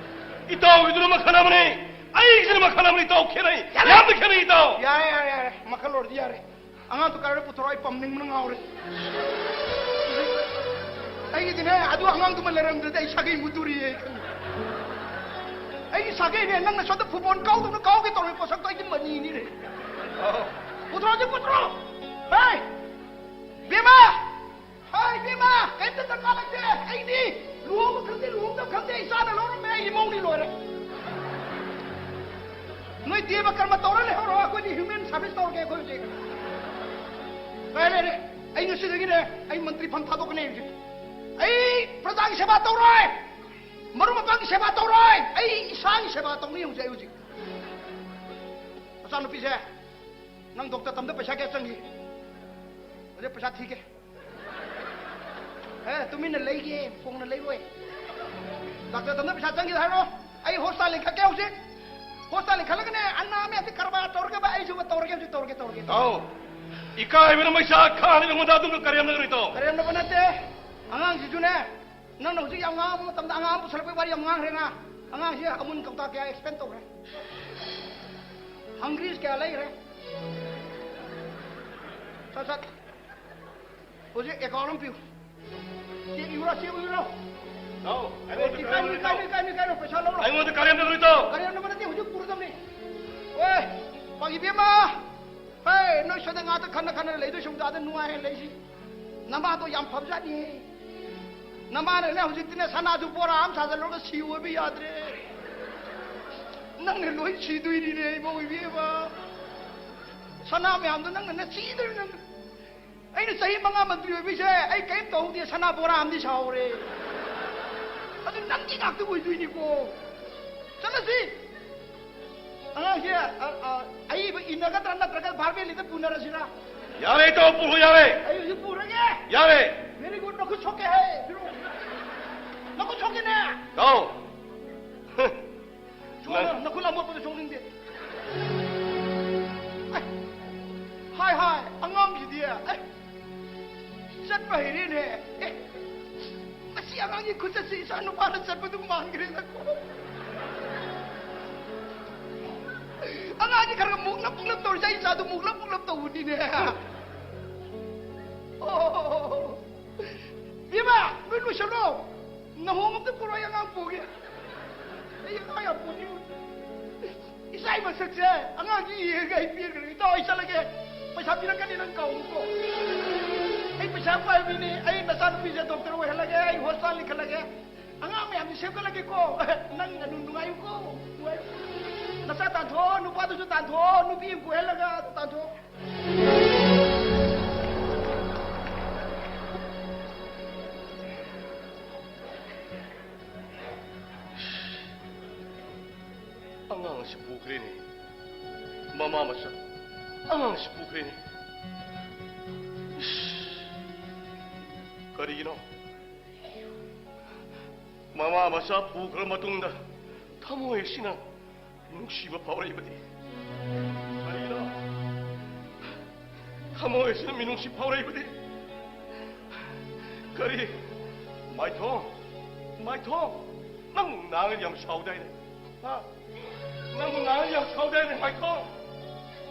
ꯏꯇꯥꯎꯒꯤꯗꯨꯅ ꯃꯈꯜ ꯑꯃꯅꯤ, ꯑꯩꯒꯤꯁꯤꯅ ꯃꯈꯜ ꯑꯃꯅꯤ꯫ ꯏꯇꯥꯎ ꯈꯦꯠꯅꯩ, ꯌꯥꯔꯦ! ꯌꯥꯝꯅ ꯈꯦꯠꯅꯩ ꯏꯇꯥꯎ꯫ ꯌꯥꯔꯦ, ꯌꯥꯔꯦ, ꯌꯥꯔꯦ, ꯃꯈꯜ ꯑꯣꯏꯔꯗꯤ ꯌꯥꯔꯦ꯫ ꯑꯉꯥꯡꯗꯣ ꯀꯔꯥꯏꯗ ꯄꯨꯊꯣꯔꯛꯑꯣ? ꯑꯩ ꯄꯝꯅꯤꯡꯕꯅ ꯉꯥꯎꯔꯦ꯫ ꯑꯩꯒꯤꯗꯤꯅꯦ, ꯑꯗꯨ ꯑꯉꯥꯡꯗꯨꯃ ꯂꯩꯔꯝꯗ꯭ꯔꯗꯤ ꯑꯩ ꯁꯥꯒꯩ ꯃꯨꯠꯇꯣꯔꯤꯌꯦ, ꯑꯩ ꯈꯪꯉꯦ꯫ ꯑꯩꯒꯤ ꯁꯥꯒꯩꯅꯦ, ꯅꯪꯅ ꯁꯣꯝꯗ ꯐꯨꯠꯕꯣꯜ ꯀꯥꯎꯗꯧꯅ ꯀꯥꯎꯒꯦ ꯇꯧꯔꯦ, ꯄꯣꯠꯁꯛꯇꯣ ꯑꯩꯒꯤ ꯃꯅꯤꯅꯤꯅꯦ꯫ ꯄꯨꯊꯣꯔꯛꯑꯣ, ꯄꯨꯊꯣꯔꯛꯑꯣ꯫ ꯍꯦ! ꯕꯦꯝꯃ! ꯍꯥꯏ, ꯏꯕꯦꯝꯃ, ꯀꯩꯝꯇ ꯗꯔꯀꯥꯔ ꯂꯩꯇꯦ꯫ ꯑꯩꯗꯤ ꯂꯨꯍꯣꯡꯕ ꯈꯪꯗꯦ, ꯂꯨꯍꯣꯡꯗꯕ ꯈꯪꯗꯦ, ꯏꯆꯥꯅ ꯂꯧꯔꯝꯃꯦ, ꯑꯩ ꯏꯃꯧꯅꯤ ꯂꯣꯏꯔꯦ꯫ ꯅꯣꯏ ꯗꯦꯕ ꯀꯔꯃ ꯇꯧꯔ ꯂꯩꯍꯧꯔꯣ, ꯑꯩꯈꯣꯏꯗꯤ human service ꯇꯧꯔꯒꯦ ꯑꯩꯈꯣꯏ ꯍꯧꯖꯤꯛ꯫ ꯀꯥꯏ ꯂꯩꯔꯦ? ꯑꯩ ꯉꯁꯤꯗꯒꯤꯅꯦ, ꯑꯩ ꯃꯟꯇ꯭ꯔꯤ ꯐꯝ ꯊꯥꯗꯣꯛꯀꯅꯤ ꯍꯧꯖꯤꯛ꯫ ꯑꯩ ꯄ꯭ꯔꯖꯥꯒꯤ ꯁꯦꯕꯥ ꯇꯧꯔꯣꯏ, ꯃꯔꯨꯞ ꯃꯄꯥꯡꯒꯤ ꯁꯦꯕꯥ ꯇꯧꯔꯣꯏ, ꯑꯩ ꯏꯁꯥꯒꯤ ꯁꯦꯕꯥ ꯇꯧꯅꯤ ꯍꯧꯖꯤꯛ, ꯑꯩ ꯍꯧꯖꯤꯛ꯫ ꯃꯆꯥꯅꯨꯄꯤꯁꯦ, ꯅꯪ ꯗꯣꯛꯇꯔ ꯇꯝꯗ ꯄꯩꯁꯥ ꯀꯌꯥ ꯆꯪꯈꯤ? ꯑꯗꯨ ꯄꯩꯁꯥ ꯊꯤꯒꯦ꯫ ꯑꯦ, ꯇꯨꯃꯤꯟꯅ ꯂꯩꯒꯦ, ꯐꯣꯡꯅ ꯂꯩꯔꯣꯏ꯫ ꯗꯥꯛꯇꯔ ꯇꯝꯅ ꯄꯩꯁꯥ ꯆꯪꯈꯤꯗ ꯍꯥꯏꯔꯣ? ꯑꯩ ꯍꯣꯁꯄꯤꯇꯥꯜ ꯂꯤꯡꯈꯠꯀꯦ ꯍꯧꯖꯤꯛ꯫ ꯍꯣꯁꯄꯤꯇꯥꯜ ꯂꯤꯡꯈꯠꯂꯒꯅꯦ, ꯑꯅꯥ ꯃꯌꯥꯝꯁꯦ ꯀꯔꯕꯥꯔ ꯇꯧꯔꯒꯦꯕ, ꯑꯩꯁꯨ ꯇꯧꯔꯒꯦ, ꯍꯧꯖꯤꯛ ꯇꯧꯔꯒꯦ, ꯇꯧꯔꯒꯦ꯫ ꯇꯧ꯫ ꯏꯀꯥꯏꯕꯅ ꯃꯩꯁꯥ ꯈꯥꯡꯉꯤꯕ ꯑꯩꯉꯣꯟꯗ ꯑꯗꯨꯝꯕ ꯀꯔꯦꯝꯅꯒꯅꯨ ꯏꯇꯥꯎ꯫ ꯀꯔꯦꯝꯅꯕ ꯅꯠꯇꯦ꯫ ꯑꯉꯥꯡꯁꯤꯁꯨꯅꯦ, ꯅꯪꯅ ꯍꯧꯖꯤꯛ ꯌꯥꯝ ꯉꯥꯡꯕ ꯃꯇꯝꯗ ꯑꯉꯥꯡ ꯑꯃ ꯄꯨꯁꯜꯂꯛꯄꯩ ꯋꯥꯔꯤ ꯌꯥꯝ ꯉꯥꯡꯈ꯭ꯔꯦ ꯅ꯫ ꯑꯉꯥꯡꯁꯦ ꯑꯃꯨꯟ ꯀꯧꯇꯥ ꯀꯌꯥ expend ꯇꯧꯈ꯭ꯔꯦ? Hungrees ꯀꯌꯥ ꯂꯩꯈ꯭ꯔꯦ? ꯁꯠ ꯁꯠ꯫ ꯍꯧꯖꯤꯛ account ꯑꯃ ꯄꯤꯌꯨ꯫ ꯆꯦ ꯏꯌꯨꯔꯣ, ꯆꯦ ꯏꯌꯨꯔꯣ꯫ ꯏꯀꯥꯏꯅꯨ, ꯏꯀꯥꯏꯅꯨ, ꯏꯀꯥꯏꯅꯨ, ꯏꯀꯥꯏꯅꯨ, ꯄꯩꯁꯥ ꯂꯧꯔꯣ꯫ ꯑꯩꯉꯣꯟꯗ ꯀꯔꯦꯝꯅꯒꯅꯨ ꯏꯇꯥꯎ꯫ ꯀꯔꯦꯝꯅꯕ ꯅꯠꯇꯦ, ꯍꯧꯖꯤꯛ ꯄꯨꯔꯗꯕꯅꯤ꯫ ꯑꯣꯏ, ꯄꯥꯛ ꯏꯕꯦꯝꯃ꯫ ꯍꯦ, ꯅꯣꯏ ꯁ꯭ꯋꯥꯏꯗ ꯉꯥꯛꯇ ꯈꯟꯅ ꯈꯟꯅ ꯂꯩꯗꯣꯏ ꯁꯔꯨꯛꯇ ꯑꯥꯗ ꯅꯨꯡꯉꯥꯏꯅ ꯂꯩꯁꯤ꯫ ꯅꯃꯥꯗꯣ ꯌꯥꯝ ꯐꯕꯖꯥꯠꯅꯤꯍꯦ꯫ ꯅꯃꯥꯅꯅꯦ ꯍꯧꯖꯤꯛꯇꯤꯅꯦ ꯁꯅꯥꯁꯨ ꯕꯣꯔꯥ ꯑꯃ ꯁꯥꯖꯜꯂꯨꯔꯒ ꯁꯤ ꯑꯣꯏꯕ ꯌꯥꯗ꯭ꯔꯦ꯫ ꯅꯪꯅ ꯂꯣꯏ ꯁꯤꯗꯣꯏꯅꯤꯅꯦ ꯏꯃꯧ ꯏꯕꯦꯝꯃ꯫ ꯁꯅꯥ ꯃꯌꯥꯝꯗꯣ ꯅꯪꯅ ꯅꯁꯤꯗꯣꯏꯅꯤ ꯅꯪ꯫ ꯑꯩꯅ ꯆꯍꯤ ꯃꯉꯥ ꯃꯟꯇ꯭ꯔꯤ ꯑꯣꯏꯕꯤꯁꯦ ꯑꯩ ꯀꯔꯤꯝ ꯇꯧꯍꯧꯗꯦ, ꯁꯅꯥ ꯕꯣꯔꯥ ꯑꯃꯗꯤ ꯁꯥꯍꯧꯔꯦ꯫ ꯑꯗꯨ ꯅꯪꯒꯤ ꯉꯥꯛꯇ ꯑꯣꯏꯗꯣꯏꯅꯤꯀꯣ꯫ ꯆꯠꯂꯁꯤ꯫ ꯑꯉꯥꯡꯁꯦ, ꯑ, ꯑ, ꯑꯏꯕ ꯏꯟꯅꯒꯗ꯭ꯔꯥ ꯅꯠꯇ꯭ꯔꯒ ꯚꯥꯔꯕꯦꯂꯤꯗ ꯄꯨꯅꯔꯁꯤꯔꯥ? ꯌꯥꯔꯦ, ꯏꯇꯥꯎ, ꯄꯨꯔꯣ, ꯌꯥꯔꯦ꯫ ꯑꯩ ꯍꯧꯖꯤꯛ ꯄꯨꯔꯒꯦ꯫ ꯌꯥꯔꯦ꯫ Very good, ꯅꯈꯨꯠ ꯁꯣꯛꯀꯦ ꯍꯥꯏ꯫ ꯄꯤꯔꯛꯑꯣ꯫ ꯅꯈꯨꯠ ꯁꯣꯛꯀꯦꯅꯦ꯫ ꯇꯥꯎ꯫ ꯁꯣꯛꯅ-, ꯅꯈꯨꯠ ꯑꯃꯣꯠꯄꯗꯣ ꯁꯣꯛꯅꯤꯡꯗꯦ꯫ ꯑꯩ, ꯍꯥꯏ, ꯍꯥꯏ, ꯑꯉꯥꯡꯁꯤꯗꯤ, ꯑꯩ, ꯆꯠꯄ ꯍꯩꯔꯦꯅꯦ꯫ ꯑꯦ, ꯃꯁꯤ ꯑꯉꯥꯡꯒꯤ ꯈꯨꯆꯠꯁꯤ ꯏꯆꯥ ꯅꯨꯄꯥꯅ ꯆꯠꯄꯗꯨ ꯃꯥꯟꯈ꯭ꯔꯦꯗꯀꯣ꯫ ꯑꯉꯥꯡ ꯅꯪꯗꯤ ꯈꯔ ꯈꯔ ꯃꯨꯛꯂꯞ ꯃꯨꯛꯂꯞ ꯇꯧꯔꯤꯁꯦ, ꯑꯩ ꯏꯆꯥꯗꯣ ꯃꯨꯛꯂꯞ ꯃꯨꯛꯂꯞ ꯇꯧꯕꯅꯤꯅꯦ꯫ ꯑꯣ, ꯏꯕꯦꯝꯃ, ꯅꯣꯏ ꯂꯣꯏꯁꯜꯂꯣ꯫ ꯅꯍꯣꯡ ꯑꯝꯇ ꯄꯨꯔꯛꯑꯣ, ꯑꯩ ꯑꯉꯥꯡ ꯄꯨꯒꯦ꯫ ꯑꯩ ꯑꯉꯥꯡ ꯌꯥꯝ ꯄꯨꯅꯤꯡꯉꯤ꯫ ꯏꯆꯥꯒꯤ ꯃꯁꯛꯁꯦ ꯑꯉꯥꯡꯁꯤ ꯌꯦꯡꯉꯒ ꯑꯩ ꯄꯦꯟꯈ꯭ꯔꯦ꯫ ꯏꯇꯥꯎ, ꯑꯩ ꯆꯠꯂꯒꯦ꯫ ꯄꯩꯁꯥ ꯄꯤꯔꯛꯀꯅꯤ, ꯅꯪ ꯀꯥꯎꯅꯨꯀꯣ꯫ ꯑꯩ ꯄꯩꯁꯥ ꯄꯥꯏꯕ ꯃꯤꯅꯤ꯫ ꯑꯩ ꯅꯆꯥꯅꯨꯄꯤꯁꯦ ꯗꯣꯛꯇꯔ ꯑꯣꯏꯍꯜꯂꯒꯦ, ꯑꯩ ꯍꯣꯁꯄꯤꯇꯥꯜ ꯂꯤꯡꯈꯠꯂꯒꯦ꯫ ꯑꯉꯥꯡ ꯃꯌꯥꯝꯁꯤ ꯁꯦꯝꯒꯠꯂꯒꯦꯀꯣ꯫ ꯅꯪ ꯑꯗꯨꯝ ꯅꯨꯡꯉꯥꯏꯌꯨꯀꯣ, ꯅꯨꯡꯉꯥꯏꯌꯨ꯫ ꯅꯆꯥ ꯇꯥꯟꯊꯣꯛꯑꯣ, ꯅꯨꯄꯥꯗꯨꯁꯨ ꯇꯥꯟꯊꯣꯛꯑꯣ, ꯅꯨꯄꯤ ꯑꯃ ꯀꯣꯏꯍꯜꯂꯒ ꯑꯗꯨ ꯇꯥꯟꯊꯣꯛꯑꯣ꯫ ꯑꯉꯥꯡ ꯑꯁꯤ ꯄꯨꯈ꯭ꯔꯦꯅꯦ꯫ ꯃꯃꯥ ꯃꯆꯥ, ꯑꯉꯥꯡ ꯑꯁꯤ ꯄꯨꯈ꯭ꯔꯦꯅꯦ꯫ ꯏꯁ, ꯀꯔꯤꯒꯤꯅꯣ? ꯃꯃꯥ ꯃꯆꯥ ꯄꯨꯈ꯭ꯔ ꯃꯇꯨꯡꯗ ꯊꯃꯣꯏ ꯑꯁꯤꯅ ꯅꯨꯡꯁꯤꯕ ꯐꯥꯎꯔꯛꯏꯕꯗꯤ? ꯀꯔꯤꯒꯤꯅꯣ? ꯊꯃꯣꯏ ꯑꯁꯤꯅ ꯃꯤꯅꯨꯡꯁꯤ ꯐꯥꯎꯔꯛꯏꯕꯗꯤ? ꯀꯔꯤ? ꯃꯥꯏꯊꯣꯡ, ꯃꯥꯏꯊꯣꯡ, ꯅꯪ ꯅꯍꯥꯟ ꯌꯥꯝ ꯁꯥꯎꯗꯥꯏꯅꯦ? ꯍꯥ? ꯅꯪ ꯅꯍꯥꯟ ꯌꯥꯝ ꯁꯥꯎꯗꯥꯏꯅꯦ, ꯃꯥꯏꯊꯣꯡ?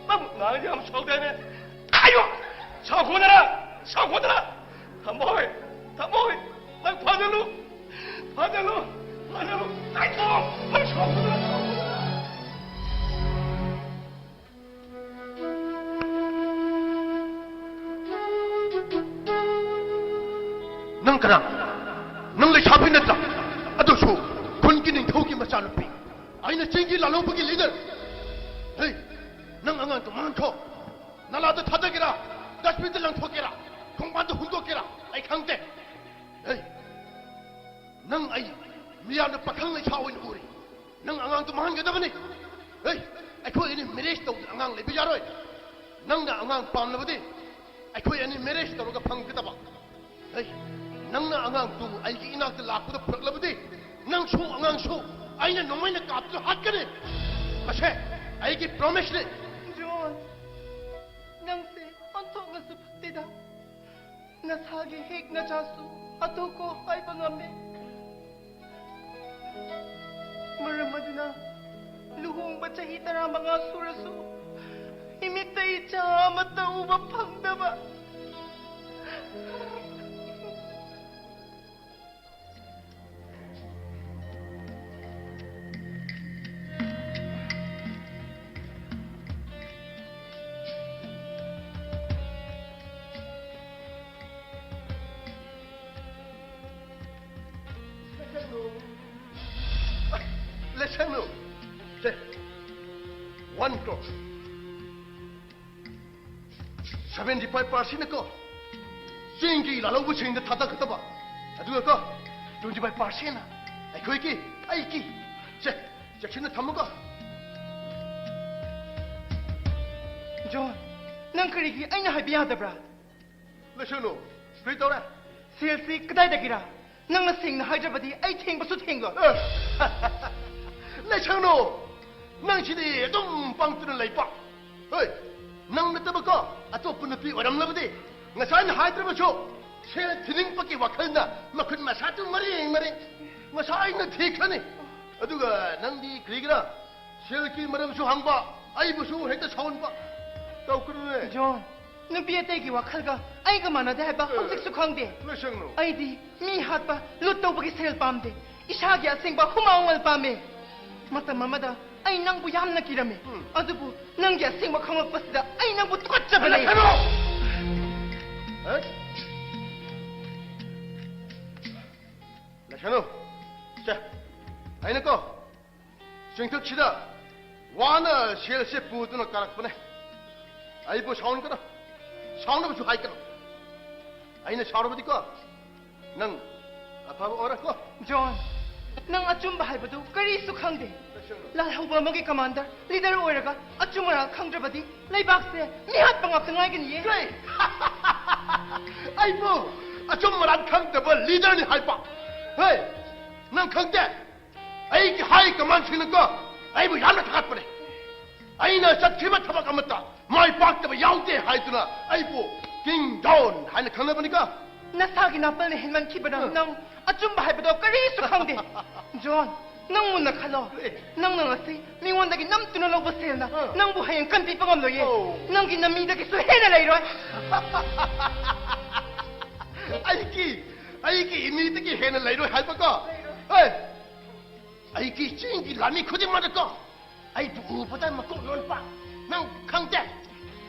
ꯅꯪ ꯅꯍꯥꯟ ꯌꯥꯝ ꯁꯥꯎꯗꯥꯏꯅꯦ? ꯑꯌꯣ! ꯁꯥꯎꯈꯣꯗꯅ! ꯁꯥꯎꯈꯣꯗꯅ! ꯊꯃꯣꯏ! ꯊꯃꯣꯏ! ꯅꯪ ꯐꯥꯖꯜꯂꯨ! ꯐꯥꯖꯜꯂꯨ! ꯐꯥꯖꯜꯂꯨ! ꯃꯥꯏꯊꯣꯡ! ꯅꯪ ꯁꯥꯎꯈꯣꯗꯅ! ꯁꯥꯎꯈꯣꯗꯅ! ꯅꯪ ꯀꯅꯥ? ꯅꯪ ꯂꯩꯁꯥꯕꯤ ꯅꯠꯇ꯭ꯔꯥ? ꯑꯗꯨꯁꯨ ꯈꯨꯟꯒꯤ ꯅꯤꯡꯊꯧꯒꯤ ꯃꯆꯥꯅꯨꯄꯤ꯫ ꯑꯩꯅ ꯆꯤꯡꯒꯤ ꯂꯥꯜꯍꯧꯕꯒꯤ ꯂꯤꯗꯔ꯫ ꯍꯦ, ꯅꯪ ꯑꯉꯥꯡꯗꯣ ꯃꯥꯡꯈꯣ꯫ ꯅꯂꯥꯗ ꯊꯥꯗꯒꯦꯔꯥ? ꯗꯁꯕꯤꯟꯗ ꯂꯪꯊꯣꯛꯀꯦꯔꯥ? ꯈꯣꯡꯕꯥꯟꯗ ꯍꯨꯟꯗꯣꯛꯀꯦꯔꯥ? ꯑꯩ ꯈꯪꯗꯦ꯫ ꯍꯦ, ꯅꯪ ꯑꯩ ꯃꯤꯌꯥꯝꯅ ꯄꯥꯈꯪ ꯂꯩꯁꯥ ꯑꯣꯏꯅ ꯎꯔꯤ꯫ ꯅꯪ ꯑꯉꯥꯡꯗꯣ ꯃꯥꯡꯍꯟꯒꯗꯕꯅꯤ꯫ ꯍꯦ, ꯑꯩꯈꯣꯏ ꯑꯅꯤ ꯃꯦꯔꯦꯖ ꯇꯧꯗꯅ ꯑꯉꯥꯡ ꯂꯩꯕ ꯌꯥꯔꯣꯏ꯫ ꯅꯪꯅ ꯑꯉꯥꯡ ꯄꯥꯝꯂꯕꯗꯤ ꯑꯩꯈꯣꯏ ꯑꯅꯤ ꯃꯦꯔꯦꯖ ꯇꯧꯔꯒ ꯐꯪꯒꯗꯕ꯫ ꯍꯦ, ꯅꯪꯅ ꯑꯉꯥꯡꯗꯨ ꯑꯩꯒꯤ ꯏꯅꯥꯛꯇ ꯂꯥꯛꯄꯗ ꯄꯨꯔꯛꯂꯕꯗꯤ ꯅꯪꯁꯨ ꯑꯉꯥꯡꯁꯨ ꯑꯩꯅ ꯅꯣꯡꯃꯩꯅ ꯀꯥꯞꯇꯨꯅ ꯍꯥꯠꯀꯅꯤ꯫ ꯃꯁꯦ ꯑꯩꯒꯤ ꯄ꯭ꯔꯣꯃꯤꯁꯅꯤ꯫ ꯖꯣꯟ, ꯅꯪꯁꯦ ꯑꯣꯟꯊꯣꯛꯅꯁꯨ ꯐꯠꯇꯦꯗ꯫ ꯅꯁꯥꯒꯤ ꯍꯦꯛ ꯅꯆꯥꯁꯨ ꯍꯥꯠꯇꯣꯛꯀꯣ ꯍꯥꯏꯕ ꯉꯝꯃꯦ꯫ ꯃꯔꯝ ꯑꯗꯨꯅ ꯂꯨꯍꯣꯡꯕ ꯆꯍꯤ ꯇꯔꯥꯃꯉꯥ ꯁꯨꯔꯁꯨ ꯏꯃꯤꯠꯇ ꯏꯆꯥ ꯑꯃꯠꯇ ꯎꯕ ꯐꯪꯗꯕ꯫ ꯂꯩꯁꯪꯅꯨ꯫ ꯁꯦ, one crore꯫ Seventy five percent ꯀꯣ, ꯆꯤꯡꯒꯤ ꯂꯥꯜꯍꯧꯕꯁꯤꯡꯗ ꯊꯥꯗꯒꯗꯕ꯫ ꯑꯗꯨꯒ ꯀꯣ, twenty five percent ꯑꯩꯈꯣꯏꯒꯤ, ꯑꯩꯒꯤ꯫ ꯁꯦ, ꯆꯦꯛꯁꯤꯟꯅ ꯊꯝꯃꯨꯀꯣ꯫ ꯖꯣꯟ, ꯅꯪ ꯀꯔꯤꯒꯤ ꯑꯩꯅ ꯍꯥꯏꯕ ꯌꯥꯗꯕ꯭ꯔꯥ? ꯂꯩꯁꯅꯨ, ꯀꯔꯤ ꯇꯧꯔꯦ? ꯁꯦꯜꯁꯤ ꯀꯗꯥꯏꯗꯒꯤꯔꯥ? ꯅꯪꯅ ꯁꯦꯡꯅ ꯍꯥꯏꯗ꯭ꯔꯕꯗꯤ ꯑꯩ ꯊꯦꯡꯕꯁꯨ ꯊꯦꯡꯂꯣꯏ꯫ ꯑꯦ, ꯂꯩꯁꯅꯨ, ꯅꯪꯁꯤꯗꯤ ꯑꯗꯨꯝ ꯄꯪꯇꯨꯅ ꯂꯩꯕ꯫ ꯍꯣꯏ, ꯅꯪ ꯅꯠꯇꯕꯀꯣ, ꯑꯇꯣꯞꯄ ꯅꯨꯄꯤ ꯑꯣꯏꯔꯝꯂꯕꯗꯤ ꯉꯁꯥꯏꯅ ꯍꯥꯏꯗ꯭ꯔꯕꯁꯨ ꯁꯦꯜ ꯊꯤꯅꯤꯡꯕꯒꯤ ꯋꯥꯈꯜꯅ ꯃꯈꯨꯠ ꯃꯁꯥꯗꯨ ꯃꯔꯦꯡ ꯃꯔꯦꯡ ꯉꯁꯥꯏꯅ ꯊꯤꯈ꯭ꯔꯅꯤ꯫ ꯑꯗꯨꯒ ꯅꯪꯗꯤ ꯀꯔꯤꯒꯤꯔꯥ ꯁꯦꯜꯒꯤ ꯃꯔꯝꯁꯨ ꯍꯪꯕ, ꯑꯩꯕꯨꯁꯨ ꯍꯦꯛꯇ ꯁꯥꯎꯍꯟꯕ꯫ ꯇꯧꯀꯅꯨꯅꯦ꯫ ꯖꯣꯟ, ꯅꯨꯄꯤ ꯑꯇꯩꯒꯤ ꯋꯥꯈꯜꯒ ꯑꯩꯒ ꯃꯥꯟꯅꯗꯦ ꯍꯥꯏꯕ ꯍꯧꯖꯤꯛꯁꯨ ꯈꯪꯗꯦ꯫ ꯂꯩꯁꯪꯅꯨ꯫ ꯑꯩꯗꯤ ꯃꯤ ꯍꯥꯠꯄ, ꯂꯨꯠ ꯇꯧꯕꯒꯤ ꯁꯦꯜ ꯄꯥꯝꯗꯦ꯫ ꯏꯁꯥꯒꯤ ꯑꯁꯦꯡꯕ ꯍꯨꯃꯥꯡ ꯃꯃꯜ ꯄꯥꯝꯃꯦ꯫ ꯃꯇꯝ ꯑꯃꯗ ꯑꯩ ꯅꯪꯕꯨ ꯌꯥꯝꯅ ꯀꯤꯔꯝꯃꯤ꯫ ꯎꯝ꯫ ꯑꯗꯨꯕꯨ ꯅꯪꯒꯤ ꯑꯁꯦꯡꯕ ꯈꯪꯂꯛꯄꯁꯤꯗ ꯑꯩ ꯅꯪꯕꯨ ꯇꯨꯀꯠꯆꯕꯅ ꯂꯩꯔꯦ꯫ ꯂꯩꯁꯪꯅꯨ! ꯑꯦ? ꯂꯩꯁꯪꯅꯨ꯫ ꯁꯦ, ꯑꯩꯅꯀꯣ, ꯆꯤꯡꯊꯛꯁꯤꯗ ꯋꯥꯅ ꯁꯦꯜꯁꯦ ꯄꯨꯗꯨꯅ ꯀꯥꯔꯛꯄꯅꯦ꯫ ꯑꯩꯕꯨ ꯁꯥꯎꯍꯟꯒꯅꯨ꯫ ꯁꯥꯎꯅꯕꯁꯨ ꯍꯥꯏꯒꯅꯨ꯫ ꯑꯩꯅ ꯁꯥꯎꯔꯕꯗꯤꯀꯣ, ꯅꯪ ꯑꯐꯕ ꯑꯣꯏꯔꯣꯏꯀꯣ꯫ ꯖꯣꯟ, ꯅꯪ ꯑꯆꯨꯝꯕ ꯍꯥꯏꯕꯗꯨ ꯀꯔꯤꯁꯨ ꯈꯪꯗꯦ꯫ ꯂꯥꯜꯍꯧꯕ ꯑꯃꯒꯤ ꯀꯃꯥꯟꯗꯔ, ꯂꯤꯗꯔ ꯑꯣꯏꯔꯒ ꯑꯆꯨꯝ ꯑꯔꯥꯟ ꯈꯪꯗ꯭ꯔꯕꯗꯤ ꯂꯩꯕꯥꯛꯁꯦ ꯃꯤꯍꯥꯠꯄ ꯉꯥꯛꯇ ꯉꯥꯏꯒꯅꯤꯌꯦ꯫ ꯀꯔꯤ? ꯑꯩꯕꯨ ꯑꯆꯨꯝ ꯑꯔꯥꯟ ꯈꯪꯗꯕ ꯂꯤꯗꯔꯅꯤ ꯍꯥꯏꯕ? ꯍꯦ, ꯅꯪ ꯈꯪꯗꯦ? ꯑꯩꯒꯤ ꯍꯥꯏ ꯀꯃꯥꯟꯁꯤꯡꯅꯀꯣ ꯑꯩꯕꯨ ꯌꯥꯝꯅ ꯊꯥꯒꯠꯄꯅꯦ꯫ ꯑꯩꯅ ꯆꯠꯈꯤꯕ ꯊꯕꯛ ꯑꯃꯠꯇ ꯃꯥꯏ ꯄꯥꯛꯇꯕ ꯌꯥꯎꯗꯦ ꯍꯥꯏꯗꯨꯅ ꯑꯩꯕꯨ ꯀꯤꯡ ꯖꯣꯟ ꯍꯥꯏꯅ ꯈꯪꯅꯕꯅꯤꯀꯣ꯫ ꯅꯁꯥꯒꯤ ꯅꯥꯄꯜꯅ ꯍꯦꯟꯃꯟꯈꯤꯕꯅ ꯅꯪ ꯑꯆꯨꯝꯕ ꯍꯥꯏꯕꯗꯣ ꯀꯔꯤꯁꯨ ꯈꯪꯗꯦ꯫ ꯖꯣꯟ, ꯅꯪ ꯃꯨꯟꯅ ꯈꯜꯂꯣ꯫ ꯅꯪꯅ ꯉꯁꯤ ꯃꯤꯉꯣꯟꯗꯒꯤ ꯅꯝꯗꯨꯅ ꯂꯧꯕ ꯁꯦꯜꯅ ꯅꯪꯕꯨ ꯍꯌꯦꯡ ꯀꯟꯕꯤꯕ ꯉꯝꯂꯣꯏꯌꯦ꯫ ꯅꯪꯒꯤ ꯅꯃꯤꯗꯒꯤꯁꯨ ꯍꯦꯟꯅ ꯂꯩꯔꯣꯏ꯫ ꯑꯩꯒꯤ ꯑꯩꯒꯤ ꯏꯃꯤꯗꯒꯤ ꯍꯦꯟꯅ ꯂꯩꯔꯣꯏ ꯍꯥꯏꯕꯀꯣ꯫ ꯍꯣꯏ꯫ ꯑꯩꯒꯤ ꯆꯤꯡꯒꯤ ꯂꯥꯟꯃꯤ ꯈꯨꯗꯤꯡꯃꯛꯅꯀꯣ ꯑꯩꯕꯨ ꯎꯕꯗ ꯃꯀꯣꯛ ꯅꯣꯟꯕ꯫ ꯅꯪ ꯈꯪꯗꯦ?